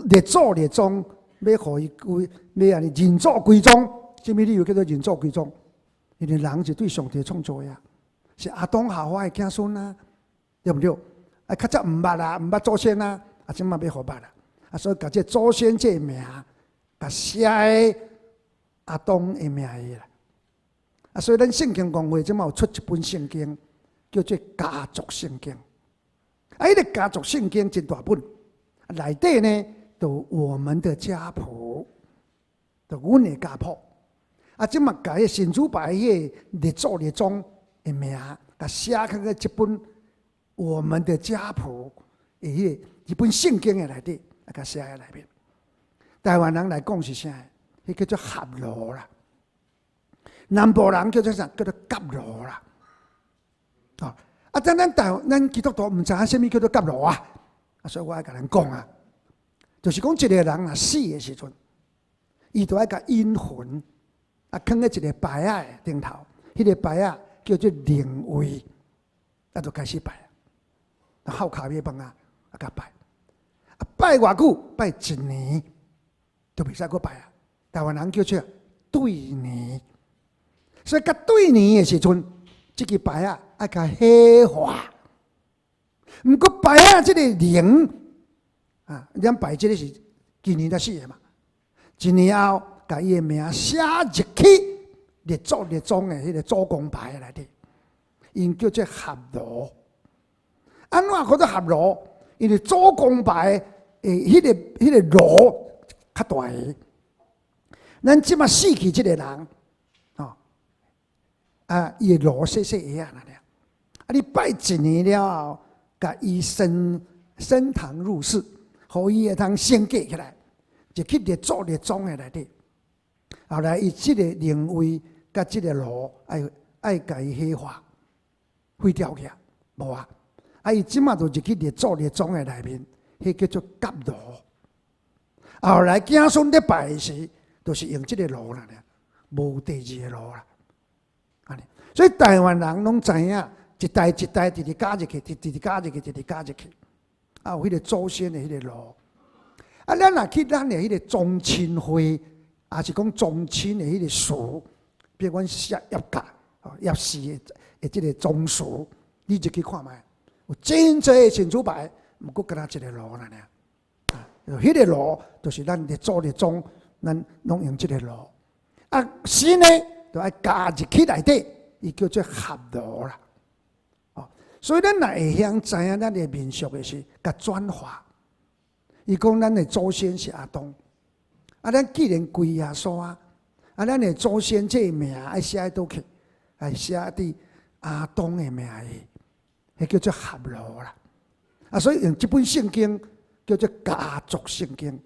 列祖列宗欲予伊歸，欲按呢認祖歸宗。啥物理由叫做認祖歸宗？因為人是對上帝創造的啊，是亞當夏娃的子孫啊，對毋對？啊，較早毋捌啊，毋捌祖先啊，啊，這擺欲予捌啊，啊，所以共這祖先這個名，共寫佇亞當的名下啦。啊，所以咱聖經公會這擺有出一本聖經，叫做家族聖經。啊，彼個家族聖經真大本，內底呢，就我們的家譜，就阮的家譜。啊，這擺共彼神主牌彼個列祖列宗的名，共寫佇個這本我們的家譜的彼個一本聖經的內底，啊，共寫佇內面。台灣人來講是啥？彼叫做合爐啦。南部人叫做啥？叫做結爐啦。啊，啊，但咱台咱基督徒毋知影啥物叫做結爐啊？啊，所以我愛共咱講啊，就是講一個人若死的時陣，伊就愛共陰魂啊，囥佇一個牌仔的頂頭，彼個牌仔叫做靈位，啊，就開始拜，啊，孝卡米飯啊，啊，共拜，啊，拜偌久？拜一年，就袂使閣拜啊。台灣人叫做對年，所以佮對年的時陣，這支牌仔愛共火化。毋過牌仔這個靈啊，咱拜這個是今年才死的嘛，一年後，共伊的名寫入去列祖列宗的彼個祖公牌內底，𪜶叫做合爐。按怎叫做合爐？因為祖公牌的彼個爐較大个。咱這擺死去這個人，吼，啊，伊的爐細細个仔爾。啊，你拜一年了後，共伊升堂入室，予伊會通升格起來，就去列祖列宗的內底。後來伊這個靈位佮這個爐愛共伊火化，毀掉去啊，無啊！啊，伊這擺就入去列祖列宗的內面，彼叫做結爐。後來子孫咧拜的時，就是用這個爐啦，無第二個爐啦。按呢，所以台灣人攏知影，一代一代直直加入去，直直加入去，直直加入去，啊，有彼個祖先的彼個爐。啊，咱若去咱的彼個宗親會，抑是講宗親的彼個祠，比如阮葉家、葉氏的這個宗祠，你入去看覓，有真濟神主牌，毋過敢若一個爐爾。啊，彼個爐就是咱列祖列宗，咱攏用這個爐。啊，新的就愛加入去內底，伊叫做合爐啦。哦，所以咱若會曉知影咱的民俗的是，共轉化。伊講咱的祖先是亞當，啊，咱既然歸耶穌啊，啊，咱的祖先這個名愛寫佇佗去？愛寫佇亞當的名下，彼叫做合爐啦。啊，所以用這本聖經叫做家族聖經，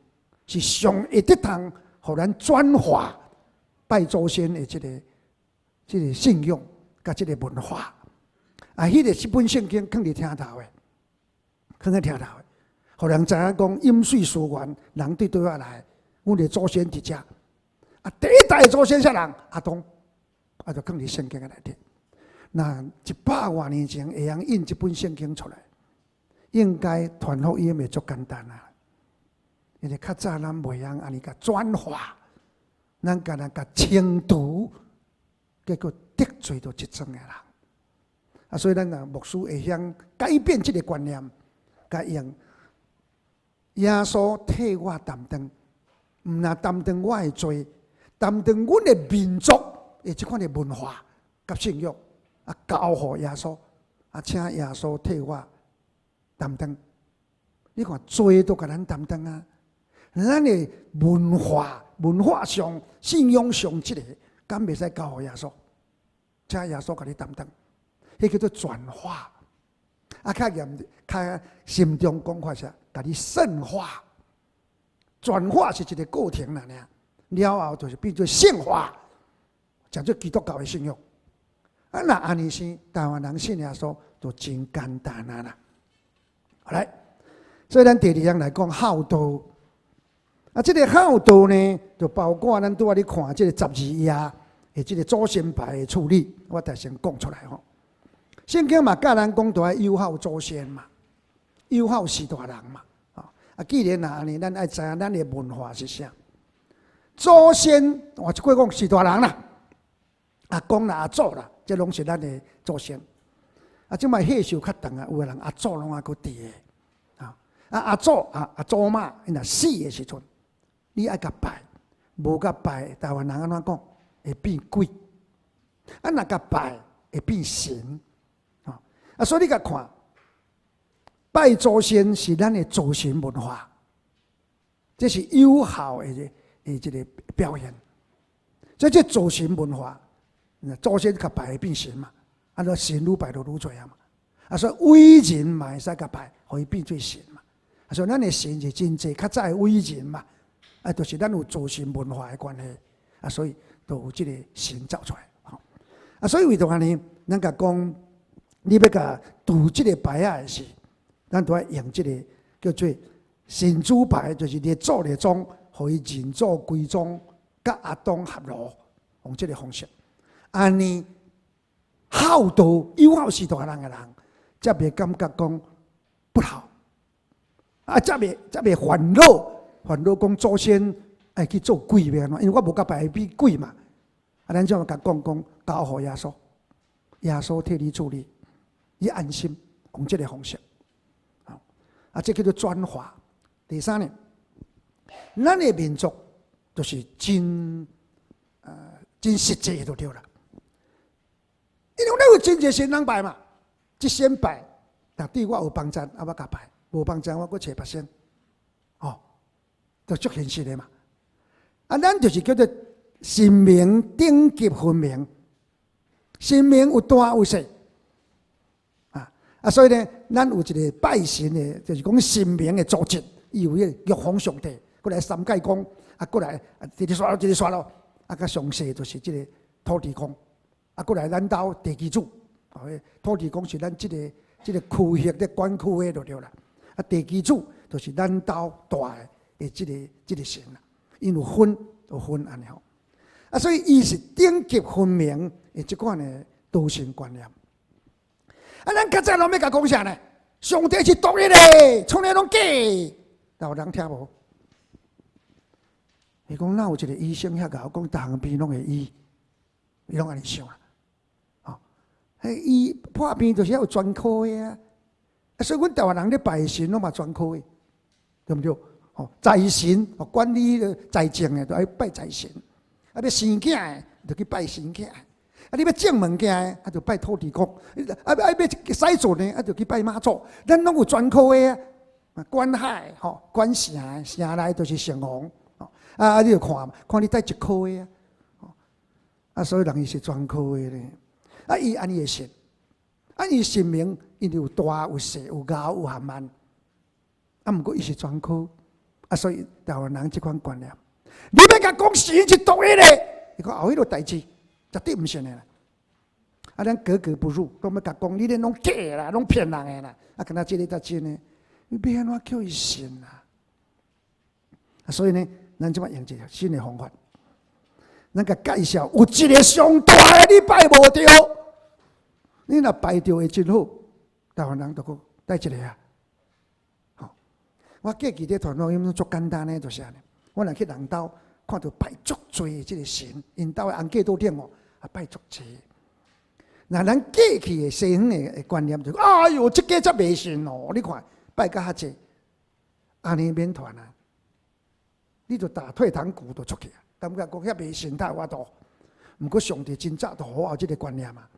是上會得通予咱轉化拜祖先的這個信仰佮這個文化。啊，彼個這本聖經囥佇廳頭的，囥佇廳頭的，予人知影講飲水思源，人對佗來？阮的祖先佇遮。啊，第一代祖先啥人？亞當，啊，就囥佇聖經的內底。那一百外年前會曉印這本聖經出來，應該傳福音會足簡單啊。因為較早咱袂曉按呢共轉化，咱干焦共清除，結果得罪著這陣的人。啊，所以咱若牧師會曉改變這個觀念，共用耶穌替我擔當，毋但擔當我的罪，擔當阮的民族的這款的文化佮信仰，啊，交予耶穌，啊，請耶穌替我擔當。你看罪都共咱擔當啊！咱的文化、文化上、信仰上，這個敢袂使交予耶穌？請耶穌共你擔當，彼叫做轉化。啊，較嚴、較深重講法是，共你聖化。轉化是一個過程爾，了後就是變做聖化，講做基督教的信仰。啊，若按呢生，台灣人信耶穌就真簡單啊啦。好來，所以咱第二項來講孝道。啊，這個孝道呢，就包括咱拄仔咧看這個十二夜的這個祖先牌的處理，我特先講出來吼。聖經嘛教咱講，著愛友好祖先嘛，友好序大人嘛。啊，既然若按呢，咱愛知影咱的文化是啥。祖先，換一句講序大人啦，阿公啦、阿祖啦，這攏是咱的祖先。啊，這擺歲數較長啊，有的人阿祖攏猶閣佇的。啊，阿祖啊，阿祖媽，𪜶若死的時陣，你愛共拜，無共拜，台灣人按怎講？會變鬼。啊，若共拜，會變神。啊，所以你共看，拜祖先是咱的祖神文化，這是有效的這個表現。所以這祖神文化，祖先共拜會變神嘛，啊，若神愈拜就愈濟啊嘛。啊，所以偉人嘛會使共拜，予伊變做神嘛。啊，所以咱的神是真濟，較早的偉人嘛，啊，就是咱有祖神文化的關係，啊，所以就有這個神走出來。啊，所以為著按呢，咱共講，你欲共拄這個牌仔的時，咱都愛用這個叫做神主牌，就是列祖列宗，予伊認祖歸宗，佮阿當合爐，用這個方式。按呢孝道友好序大人的人，才袂感覺講不好，啊，才袂煩惱，煩惱講祖先愛去做鬼欲按怎？因為我無共拜會變鬼嘛。啊，咱這樣共講講，交予耶穌，耶穌替你處理，你安心用這個方式。啊，這叫做轉化。第三呢，咱的民族就是真實際就對啦。因為咱有真濟神通拜嘛，這仙拜，若對我有幫助，啊，我共拜；無幫助，我閣揣別仙。哦，就足現實的嘛。啊，咱就是叫做神明等級分明，神明有大有細。啊，所以呢，咱有一個拜神的，就是講神明的組織，伊有彼個玉皇上帝，閣來三界公，啊，閣來一直刷落，一直刷落，啊，較詳細就是這個土地公，啊，閣來咱兜地基主，哦，土地公是咱這個區域咧管區的就對啦，啊，地基主就是咱兜大的這個神啦，𪜶有分按呢吼，啊，所以伊是等級分明的這款的道神觀念。啊！咱較早攏欲共講啥呢？上帝是獨一的，創的攏假，但有人聽無？伊講哪有一個醫生遐𠢕講，逐項病攏會醫，伊攏按呢想啦。哦，彼醫破病就是要有專科的啊。啊，所以阮台灣人咧拜神攏嘛專科的，對毋對？哦，財神哦，管理彼个財政的，就愛拜財神。啊，欲生囝的，就去拜生囝。啊！你欲種物件的，啊，就拜土地公；啊，欲駛船的，啊，就去拜媽祖。咱攏有專科的啊，管海吼，管城的，城內就是城隍。啊，你就看，看你佗一科的啊。啊，所以人伊是專科的咧。啊，伊按呢會信，啊，伊神明因為有大有細，有𠢕有含慢。啊，毋過伊是專科，啊，所以台灣人這款觀念，你欲共講神是獨一的，伊講後彼落代誌。絕對毋信的啦！啊，咱格格不入，攏欲共講，你咧攏假啦，攏騙人的啦！啊，敢若這個才真的，你欲按怎叫伊信啊？啊，所以呢，咱這擺用一個新的方法，咱共介紹有一個上大的，你拜無著，你若拜著會真好，台灣人就講佗一個啊！吼，我過去佇團體因足簡單的，就是按呢。我若去人兜看著拜足濟的這個神，𪜶兜的紅過桌頂哦，啊拜足濟。若咱過去的西方的觀念就，哎喲，這家才迷信哦！你看拜甲遐濟，按呢免傳啊！你就打退堂鼓就出去啊！感覺講遐迷信，才有法度。毋過上帝真早就予我有這個觀念啊！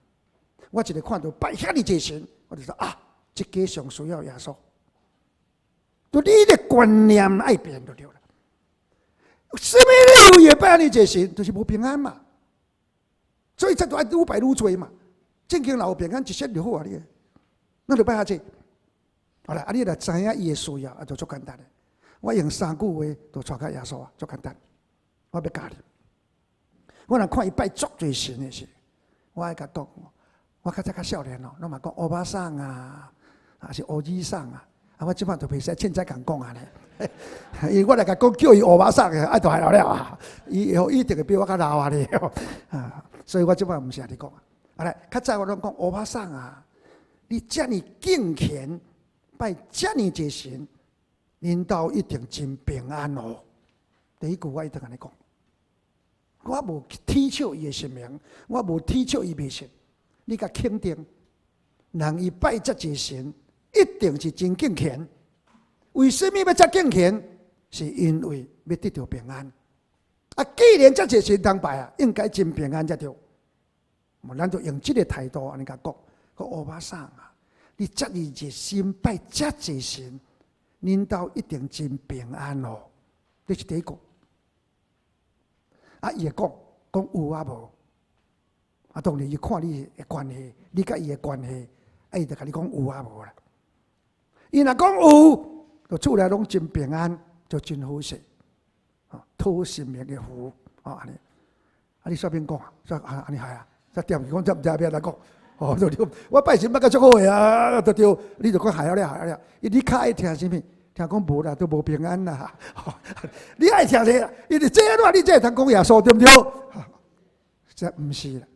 我一个看著拜遐爾濟神，我就說啊，這家上需要耶穌。就你的觀念愛變就對啦。啥物理由會拜遐爾濟神？就是無平安嘛。所以才著愛愈拜愈濟嘛。正經若有平安，一節就好啊！你，咱就拜遐濟。好啦，啊，你若知影伊的需要，啊，就足簡單的。我用三句話就帶到耶穌啊，足簡單。我欲教你。我若看伊拜足濟神的時，我愛共講，我較早較少年哦，攏嘛講歐巴桑啊，抑是歐吉桑啊，啊，我這擺就袂使凊彩共講啊咧，因為我來共講叫伊烏巴桑的，啊，就害了啊！伊伊一定會比我較老啊咧，啊，所以我這擺毋是按呢講啊。啊來，較早我攏講烏巴桑啊，你遮爾敬虔，拜遮爾濟神，恁兜一定真平安哦。第一句我一定按呢講，我無恥笑伊的神明，我無恥笑伊迷信，你共肯定，人伊拜遮濟神，一定是真敬虔。為什麼欲遮敬虔？是因為欲得著平安。啊，既然遮濟神通拜啊，應該真平安才對。咱就用這個態度按呢共講，講烏巴桑啊，你遮爾熱心拜遮濟神，恁兜一定真平安哦。這是第一個。啊，伊會講講有啊無？啊，當然伊看你的關係，你佮伊的關係，啊，伊就共你講有啊無啦。伊若講有，就厝內攏真平安，就真好勢，啊，討神明的福，啊，按呢。啊，你煞免講啊，煞按按呢係啊，煞踮去講這毋知欲按怎講，哦，對對，我拜神拜甲足好的啊，對對，你就講害了害了，伊你較愛聽啥物？聽講無啦，都無平安啦。你愛聽這個，因為這按怎你才會通講耶穌對毋對？這毋是啦。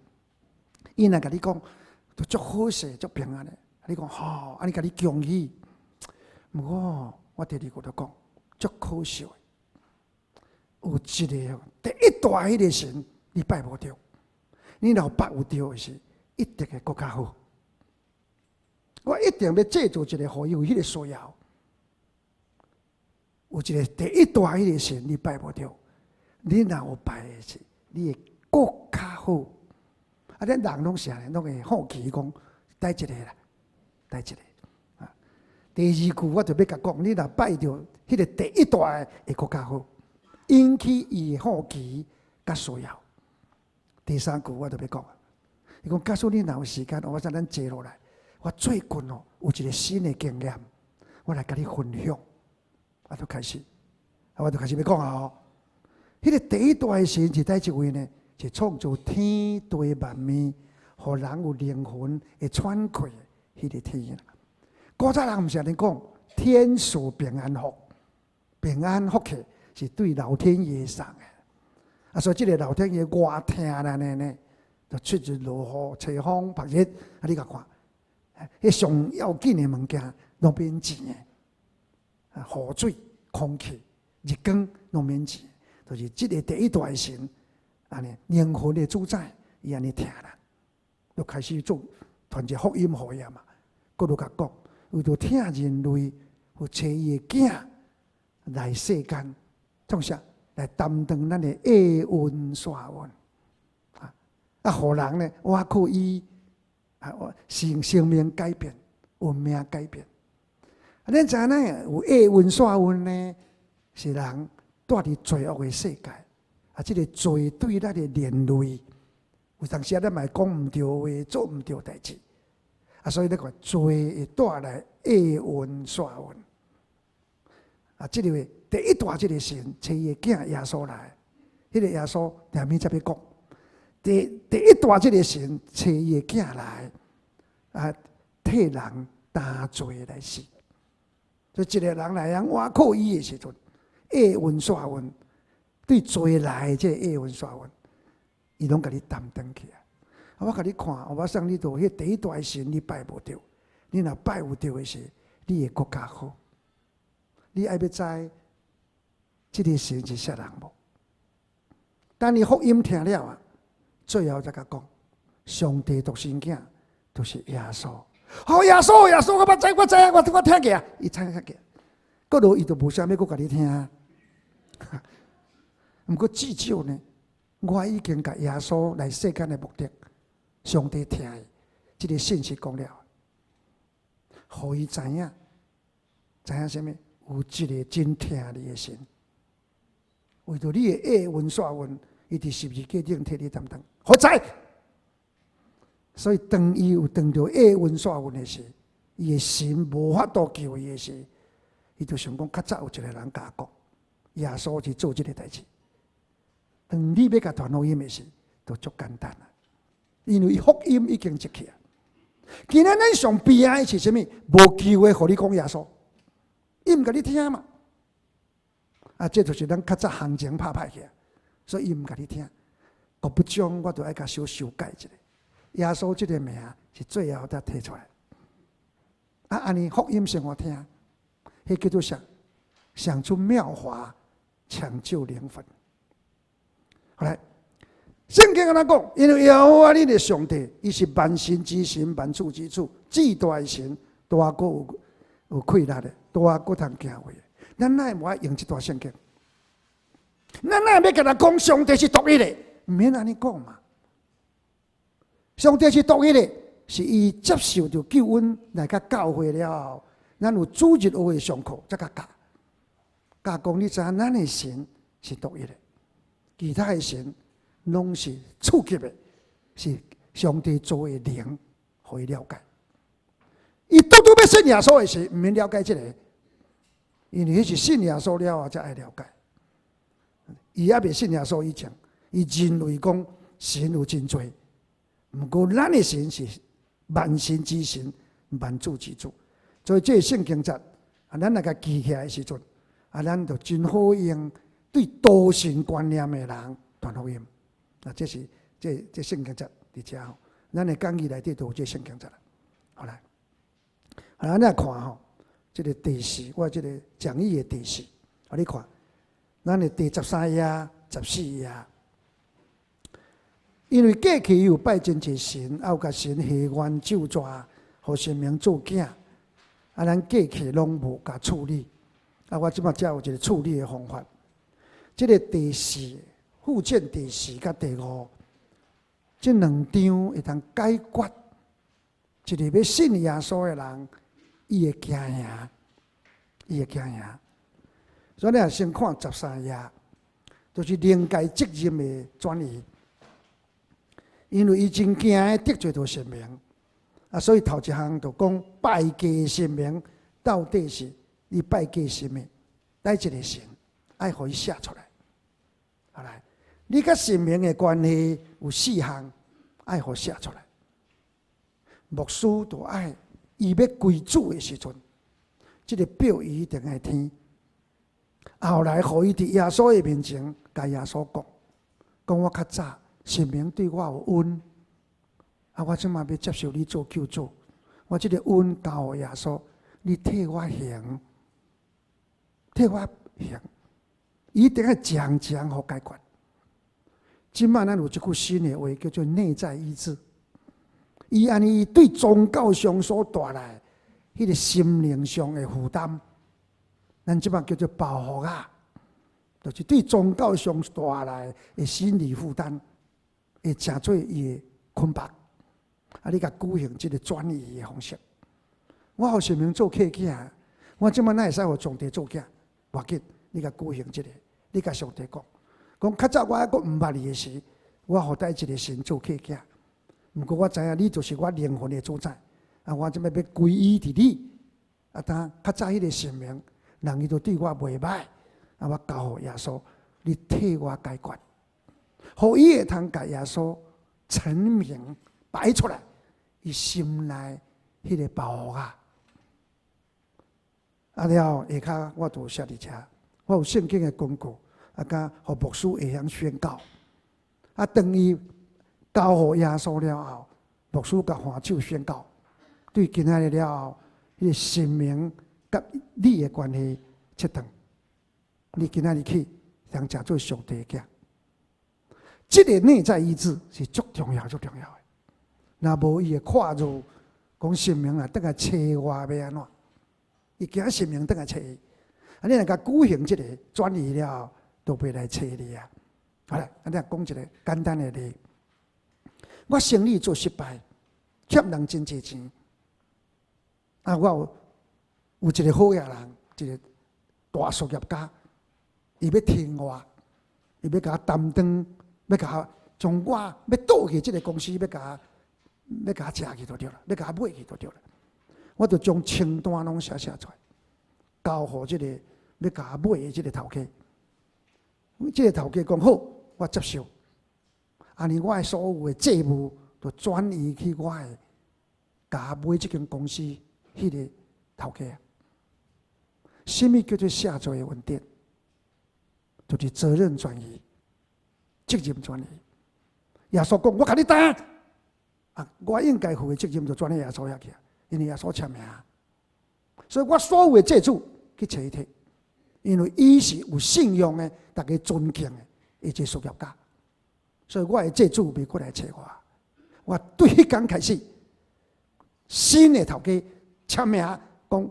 伊若共你講，都足好勢，足平安的。你講吼，按呢共你恭喜。毋過我第二句就講，足可惜的，有一個第一大彼个神，你拜無著。你若拜有著的是，一定會閣較好。我一定欲製造一個，予伊有彼个需要。有一個第一大彼个神，你拜無著，你若有拜的是，你會閣較好。啊，咱人攏是按呢，攏會好奇講，佗一個啦，佗一個。啊，第二句我就欲共講，你若拜著彼个第一大的，會閣較好，引起伊的好奇佮需要。第三句我就欲講，伊講假使你若有時間，我咱坐落來，我最近哦有一個新的經驗，我來共你分享。啊，就開始，啊，我就開始欲講啊吼。彼個第一大的神是佗一位呢？是創造天地萬物，予人有靈魂會喘氣的彼個天。古早人毋是按呢講，天賜平安福，平安福氣是對老天爺送的。啊，所以這个老天爺偌疼咱的呢，就出日落雨、吹風、曝日，啊，你共看，彼上要緊的物件攏免錢的。啊，雨水、空氣、日光攏免錢，就是這个第一大神，按呢靈魂的主宰，伊按呢疼咱，就開始做傳一個福音予伊嘛。閣落共講，為著疼人類，有差伊的囝來世間，創啥？來擔當咱的厄運煞運，啊，啊，予人呢，倚靠伊，啊，生命改變，運命改變。啊，咱知影有厄運煞運呢，是人蹛佇罪惡的世界，啊，這个罪對咱的連累，有當時啊，咱嘛會講毋對話，做毋對代誌，啊，所以你看罪會帶來厄運煞運。啊，這个第一大這个神，差伊的囝耶穌來，彼个耶穌後面才欲講。第一大這个神，差伊的囝來，啊，替人擔罪來死。所以一个人來通倚靠伊的時陣，厄運煞運，對罪來的這個厄運煞運，伊攏共你擔當去啊！我共你看，我送你到彼第一大神，你拜無著，你若拜有著的時，你會閣較好。你愛欲知這个神是啥人無？當你福音聽了啊，最後才共講，上帝獨生囝就是耶穌。好，耶穌，耶穌，我捌知，我知影，我我聽過啊，伊聽過，閣落伊就無啥物閣共你聽。毋過至少呢，我已經共耶穌來世間的目的，上帝疼伊，這个信息講了，予伊知影，知影啥物？有一个真疼你的神，為著你的厄運煞運，伊佇十字架頂替你擔當，予知。所以當伊有當著厄運煞運的時，伊的神無法度救伊的時，伊就想講較早有一個人共我講，耶穌是做這个代誌。當你欲共傳福音的時，就足簡單啦，因為福音已經入去啊。今仔咱上悲哀的是啥物？無機會予你講耶穌。毋共你聽嘛？啊，這就是咱較早行情拍歹去，所以伊毋共你聽。閣不將我都愛共小修改一下。耶穌這个名是最後才提出來。啊，按呢福音生活聽，彼叫做啥？想出妙法搶救靈魂。好來，聖經按怎講？因為耶和華恁的上帝，伊是萬神之神，萬主之主，至大的神，大閣有氣力的，大閣通行話。咱哪會無愛用這段聖經？咱哪會欲共人講上帝是獨一的？毋免按呢講嘛。上帝是獨一的，是伊接受著救恩來佮教會了後，咱有主日學的上課，才共教。教講你知影，咱的神是獨一的，其他的神攏是次級的，是上帝造的靈，予伊了解。伊拄拄欲信耶穌的時，毋免了解這个，因為彼是信耶穌了後才愛了解。伊猶未信耶穌以前，伊認為講神有真濟，毋過咱的神是萬神之神，萬主之主。所以這个聖經節，啊，咱來共記起來的時陣，啊，咱就真好用對多神觀念的人傳福音。啊，這是這聖經節佇遮吼，咱的講義內底都有這聖經節啦。好來，啊，咱來看吼，這个第四，我這个講義的第四，啊，你看，咱的第13頁、14頁，因為過去伊有拜真濟神，啊有共神下願咒詛，予神明做囝，啊，咱過去攏無共處理，啊，我這擺才有一个處理的方法。這个第四附件第四佮第五，這兩張會當解決一个欲信耶穌的人，伊會驚惶，伊會驚惶。所以你若先看13頁，就是靈界責任的轉移。因為伊真驚得罪著神明，啊，所以頭一項就講拜假神明到底是你拜假神明，佗一个神愛予伊寫出來。好來，你佮神明的關係有四項愛予寫出來。牧師就愛伊欲歸主的時陣，這个表伊一定愛聽。後來，予伊佇耶穌的面前，共耶穌講，講我較早神明對我有恩，啊，我這馬欲接受你做救主，我這个恩交予耶穌，你替我還，替我還，伊一定愛一項一項予解決。這馬咱有一句新的話，叫做內在醫治。伊按呢對宗教上所帶來彼个心靈上的負擔，咱這馬叫做包袱啊，就是對宗教上帶來的心理負擔，會成做伊的捆綁。啊，你共舉行這个轉移的方式，我予神明做契囝，我這馬哪會使予上帝做囝？無要緊，你共舉行這个，你共上帝講，講較早我猶閣毋捌你的時，我予佗一个神做契囝。毋過我知影你就是我靈魂的主宰，啊，我這馬欲歸依佇你。啊，當較早彼个神明，人伊都對我袂歹，啊，我交予耶穌，你替我解決，予伊會通共耶穌陳明擺出來，伊心內彼个包袱啊。啊了後下跤我就寫佇遮，我有聖經的根據，啊，佮予牧師會曉宣告。啊，當伊交予耶穌了後，牧師共還手宣告，對今仔日了後，彼个神明佮你的關係切斷，你今仔日起通成做上帝的囝。這个內在醫治是足重要、足重要的。若無伊會跨入講神明啊，轉來揣我欲按怎？伊驚神明轉來揣伊，啊！你若共舉行這个轉移了後，就袂來揣你啊。好啦，啊，你講一个簡單的例，我生意做失敗，欠人真濟錢。啊，我有一个好額人，一个大實業家，伊欲提我，伊欲共我擔當，欲共我將我欲倒去這个公司，欲共我食去就對啦，欲共我買去就對啦。我就將清單攏寫寫出來，交予這个欲共我買的這个頭家。這个頭家講好，我接受。按呢，我的所有的債務就轉移去我的共我買這間公司彼个頭家。啥物叫做卸罪的恩典？就是責任轉移、責任轉移。耶穌講：我共你擔，啊，我應該負的責任就轉去耶穌遐去，因為耶穌簽名。所以我所有的債主去揣伊提，因為伊是有信用的，大家尊敬的一個事業家，所以我的債主袂過來揣我。我對彼工開始，新的頭家簽名講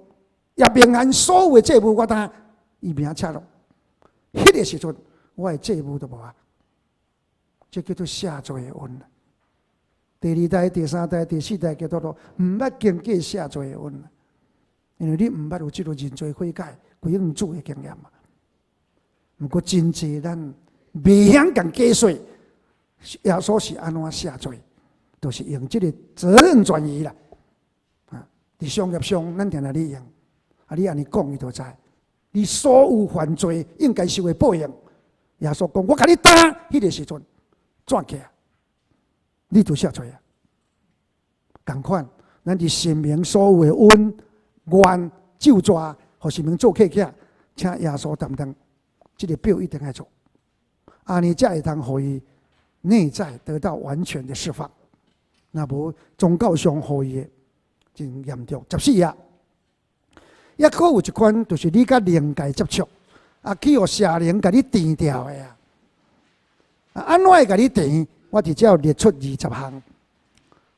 葉明漢所有的債務我擔，伊名簽落。彼個時陣，我的債務就無啊，這叫做卸罪的恩。第二代、第三代、第四代基督徒毋捌經過卸罪的恩，因為你毋捌有這個認罪悔改、歸向主的經驗嘛。毋過真濟咱袂曉共解說，耶穌是按怎卸罪，就是用這個責任轉移啦。啊，佇商業上，咱定定咧用，啊，你按呢講，伊就知。你所有犯罪應該受的報應，耶穌講：我共你擔，彼個時陣轉起來，你就卸罪啊。仝款，咱佇神明所有的恩怨咒詛，予神明做客客，請耶穌擔當，這個表一定愛做，按呢才會通予伊內在得到完全的釋放。若無宗教上予伊的真嚴重。14頁。抑閣有一款，就是你佮靈界接觸，啊，去予邪靈共你纏牢的啊。啊，按怎會共你纏？我佇遮有列出20項，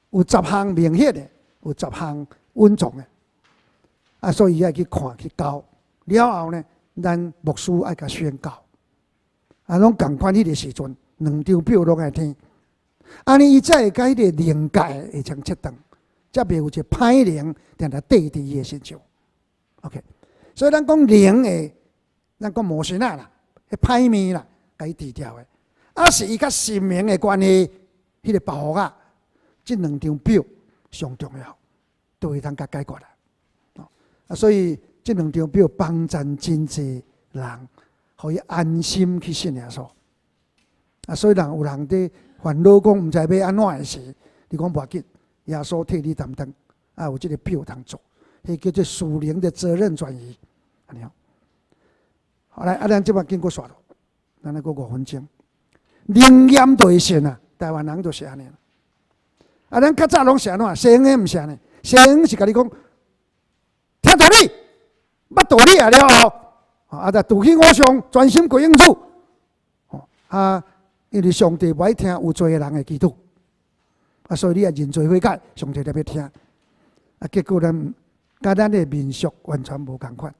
有十項明顯的，有十項隱藏的。啊，所以愛去看去交了後呢，咱牧師愛共宣告。啊，攏仝款彼個時陣，兩張表攏愛聽。按呢，伊才會共彼個靈界會將切斷，才袂有一個歹靈定定綴佇伊的身上。OK，所以咱講靈的，咱講魔神仔啦，彼歹物啦，共伊纏牢的，啊是伊佮神明的關係，彼個包袱仔，這兩張表上重要，都會通共解決啦。啊，所以這兩張表幫助真濟人，予伊安心去信耶穌。啊，所以人有人佇煩惱講毋知欲按怎的時，你講無要緊，耶穌替你擔當，啊，有這個表通做。彼叫做屬靈的責任轉移，按呢。好來，啊，咱這擺經過煞囉，咱來閣5分鐘。靈驗就會信啊，台灣人就是按呢。啊，咱較早攏是按怎？西方的毋是按呢，西方是共你講，聽道理，捌道理啊了後，啊，就除去偶像，專心歸向主。啊，因為上帝無愛聽有罪的人的祈禱，啊，所以你愛認罪悔改，上帝才欲聽。啊，結果咱佮咱的民俗完全無仝款，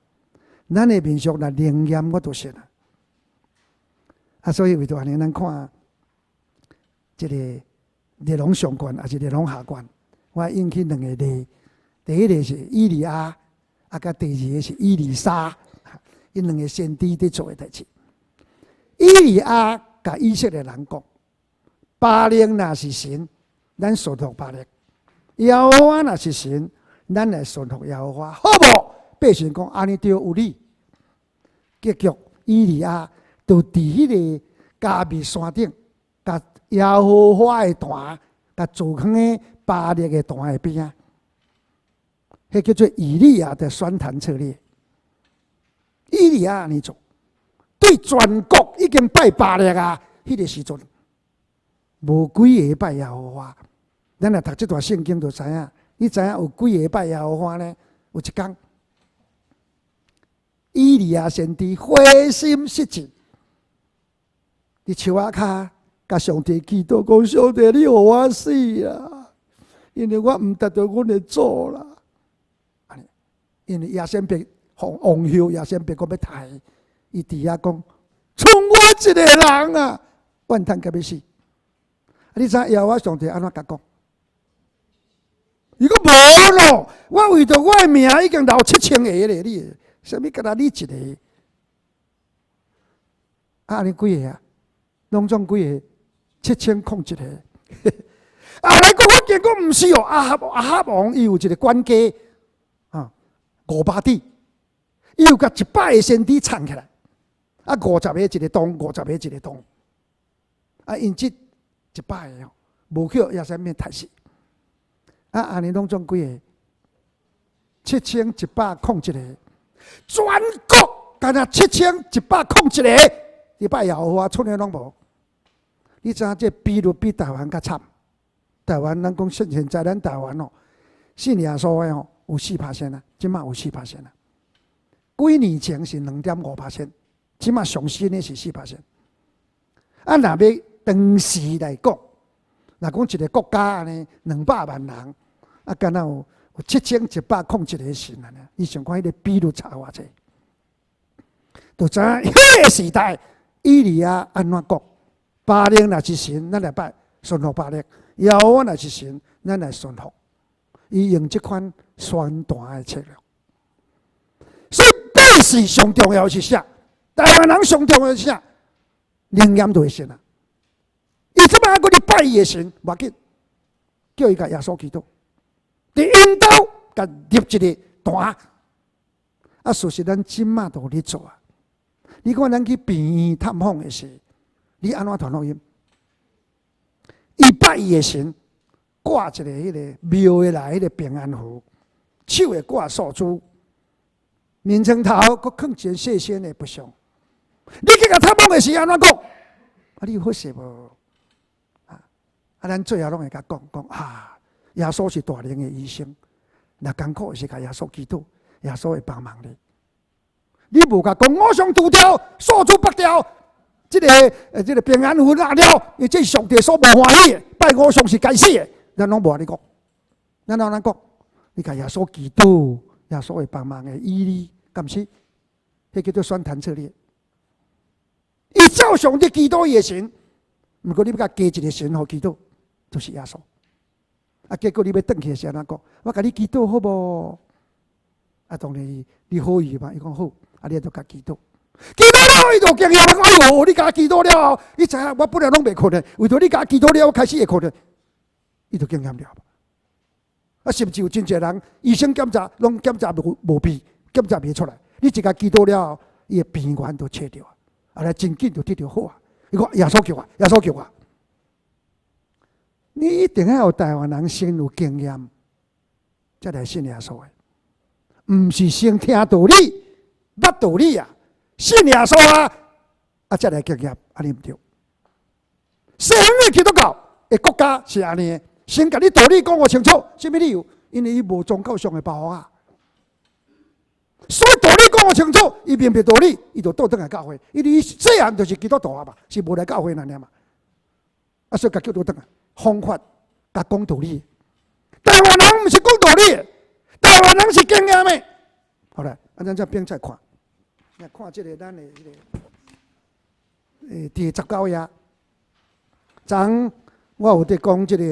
咱的民俗若靈驗我就信啊。啊，所以為著按呢，咱看這個列王上卷，抑是列王下卷，我引起兩個例。第一個是以利亞，啊，佮第二個是以利沙，𪜶兩個先知佇做的代誌。以利亞共以色列人講：巴力若是神，咱順服巴力；耶和華若是神，咱來順服耶和華，好無？百姓講按呢對有理。結局以利亞就佇彼個迦密山頂，共耶和華的壇，共鑄囥的巴力的壇的邊仔，彼叫做以利亞的選壇策略。以利亞按呢做，對全國已經拜巴力啊，彼個時陣無幾個拜耶和華。咱若讀這段聖經就知影，你知影有幾個拜耶和華呢？有一工，以利亞先知灰心失志，佇樹仔跤，共上帝祈禱講：上帝，你予我死啦！因為我毋值著阮的祖啦。因為耶洗別王王后耶洗別講欲刣伊，伊佇遐講，賰我一个人啊，怨嘆甲欲死。啊，你知耶和華上帝按怎共講？伊講無咯，我為著我的名已經留7000個咧，你啥物干焦你一個？啊，按呢幾个啊？攏總幾個？7000空一個。啊，來講我見講毋是哦，亞哈王伊有一個管家啊，500弟，伊有共100個先知藏起來，啊，50個一個洞，50個一個洞，啊，𪜶這100個哦，無去予耶洗別刣死。啊，按呢攏總幾個？7100空一個。全國干焦7101個，佇拜耶和華，賰的攏無。你知影這比率比台灣較慘？台灣咱講現在咱台灣哦，信耶穌的吼有4%啊，這馬有四趴啊。幾年前是2.5%，這馬上新的是四趴。啊，若欲當時來講，若講一個國家按呢200萬人，啊，敢若有7101個信按呢？你想看彼個比率差偌濟？就知影彼個時代，以利亞按怎講？巴力若是神，咱來拜順服巴力；耶和華若是神，咱來順服。伊用這款宣傳的策略。所以百姓上重要是啥？台灣人上重要是啥？靈驗就會信啊！伊這擺閣咧拜伊的神，無要緊，叫伊共耶穌祈禱，佇𪜶兜共立一个壇。啊，事實咱這馬都有咧做啊！你看咱去病院探訪的時，你按怎傳福音？伊拜伊的神，掛一个彼个廟的內彼个平安符，手會掛數珠，眠床頭閣囥一个細身的佛像。你去共探訪的時，按怎講？啊，你有好勢無？啊，啊，咱最後攏會共講講啊，耶穌是大能的醫生，若艱苦是共耶穌祈禱，耶穌會幫忙你。你無共講，偶像除掉，數珠拔掉，這個平安符拿掉，因為這是上帝所無歡喜的，拜偶像是該死的，咱攏無按呢講。咱按怎講？你共耶穌祈禱，耶穌會幫忙的，醫你，敢是？彼叫做宣傳策略。伊照常佇祈禱伊的神，毋過你欲共加一个神予祈禱，就是耶穌。啊，結果你欲轉去的時，按怎講？我共你祈禱好無？啊，當然你好意嘛，伊講好，啊，你就共祈禱。祈禱了，伊就經驗，哎喲，你共祈禱了後，你知影我本來攏袂睏的，為著你共祈禱了，我開始會睏的，伊就經驗了。啊，甚至有真濟人，醫生檢查攏檢查無病，檢查袂出來，你一共祈禱了後，伊的病源就揣著啊，啊來真緊就得著好啊。伊講耶穌救我，耶穌救我。你一定要有台灣人先有經驗，才來信耶穌的，毋是先聽道理、捌道理啊，信耶穌啊，啊才來經驗，按呢毋對。西方的基督教的國家是按呢，先共你道理講予清楚，啥物理由？因為伊無宗教上的包袱啊。所以道理講予清楚，伊明白道理，伊就倒轉來教會。因為伊細漢就是基督徒啊嘛，是無來教會按呢嘛。啊，所以共叫倒轉來，方法共講道理。台灣人毋是講道理的，台灣人是經驗的。好來，啊，咱這邊再看，來看這個咱的這個，第19頁。昨昏我有佇講這個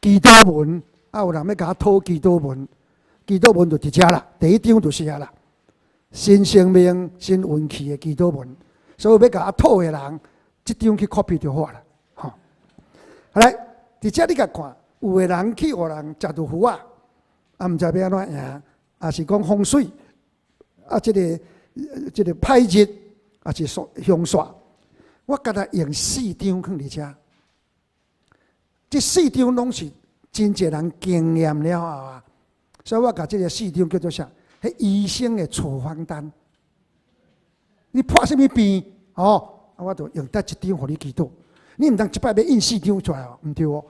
祈禱文，啊，有人欲共我討祈禱文，祈禱文就佇遮啦，第一張就是遐啦。新生命、新運氣的祈禱文，所以欲共我討的人，這張去 copy 就好啦。吼，好來，佇遮你共看，有的人去予人食著符仔，啊，毋知欲按怎贏，抑是講風水，啊，這個歹日，抑是凶煞，我敢若用四張囥佇遮。這四張攏是真濟人經驗了後啊，所以我共這个四張叫做啥？彼醫生的處方單。你破啥物病？哦，啊，我就用得一張予你祈禱。你毋通一擺欲印四張出來哦，毋對哦。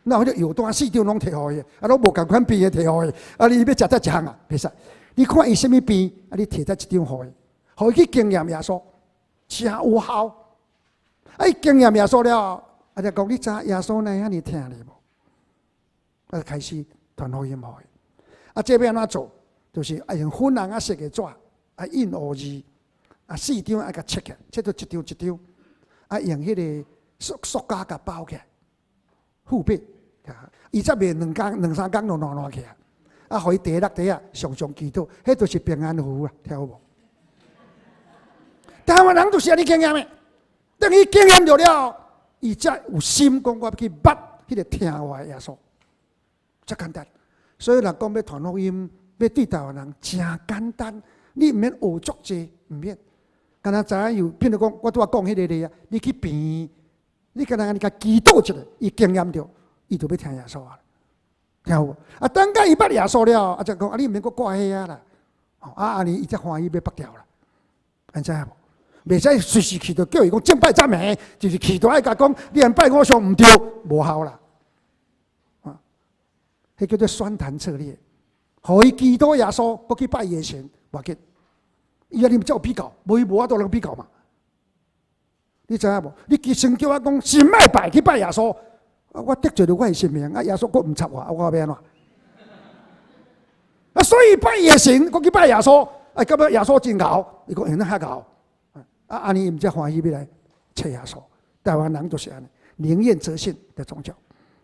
那彼个藥單四張攏提予伊，啊，攏無仝款病的提予伊，啊，你欲食佗一項啊？袂使。你看伊啥物病，啊，你提佗一張予伊，予伊去經驗耶穌，誠有效。啊，伊經驗耶穌了後，啊，就講你知影耶穌哪會遐爾疼你無？啊，開始傳福音予伊。啊，這欲按怎做？就是愛用粉紅仔色的紙，啊印烏字，啊四張愛共切起來，切做一張一張，啊用彼个塑膠共包起來，護背，伊才袂兩工兩三工就爛爛去啊！啊，予伊第六日啊，常常祈禱，彼就是平安符啊，聽有無？台灣人就是按呢經驗的，等伊經驗著了，伊才有心講我欲去捌彼个疼我的耶穌，遮簡單。所以若講欲傳福音，欲對台灣人誠簡單，你毋免學足濟，毋免。敢若知影有，譬如講，我拄仔講彼个例啊，你去病院，你敢若按呢共祈禱一下，伊經驗著，伊就欲聽耶穌啊。聽有無？啊，等甲伊捌耶穌了，啊，才講啊，你毋免閣掛彼仔啦，啊，按呢伊才歡喜欲縛掉啦，按知影無？袂使隨時去就叫伊講敬拜讚美，就是去就愛共講，你按拜偶像毋對，無效啦。啊，彼叫做宣談策略，予伊祈禱耶穌，閣去拜伊的神，無要緊。伊按呢才有比較，無伊無法度通比較嘛。你知影無？你先叫我講神莫拜，去拜耶穌，啊，我得罪著我的神明，啊，耶穌閣毋插我，啊，我欲按怎？啊，所以拜伊的神，閣去拜耶穌，啊，感覺耶穌真𠢕，伊講會當較𠢕，啊，按呢伊毋才歡喜欲來揣耶穌。台灣人就是按呢，寧願則信的宗教。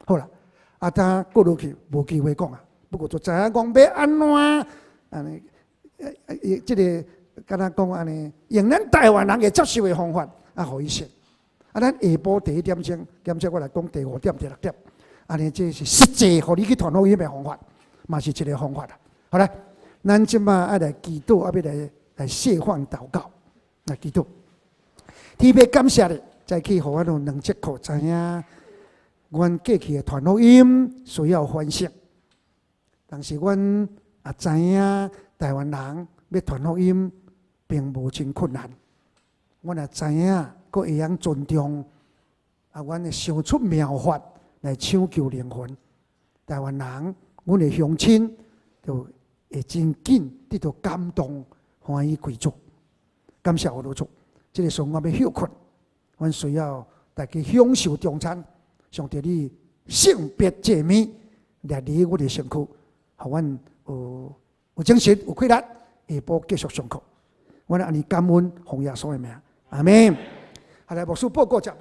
好啦，啊，當過落去無機會講啊，不過就知影講欲按怎按呢，這个敢若講按呢，用咱台灣人會接受的方法，啊，予伊信。啊，咱下晡第一點鐘，兼且我來講第五點、第六點，按呢這是實際，予你去傳福音的方法，嘛是一个方法啦。好啦，咱這馬愛來祈禱，啊，欲來來釋放禱告，來祈禱。特別感謝你，早起予阮有兩節課，知影阮過去的傳福音需要反省。但是阮也知影台灣人欲傳福音並無真困難。阮也知影，閣會曉尊重，啊，阮會想出妙法來搶救靈魂。台灣人，阮的鄉親就會真緊得到感動，歡喜歸主。感謝我主，這个時陣我欲歇睏，阮需要大家享受中餐。上帝，你聖別這物掠佇阮的身軀，予阮有有精神、有氣力，下晡繼續上課。阮按呢感恩，奉耶穌的名，阿門。後來牧師報告食飯。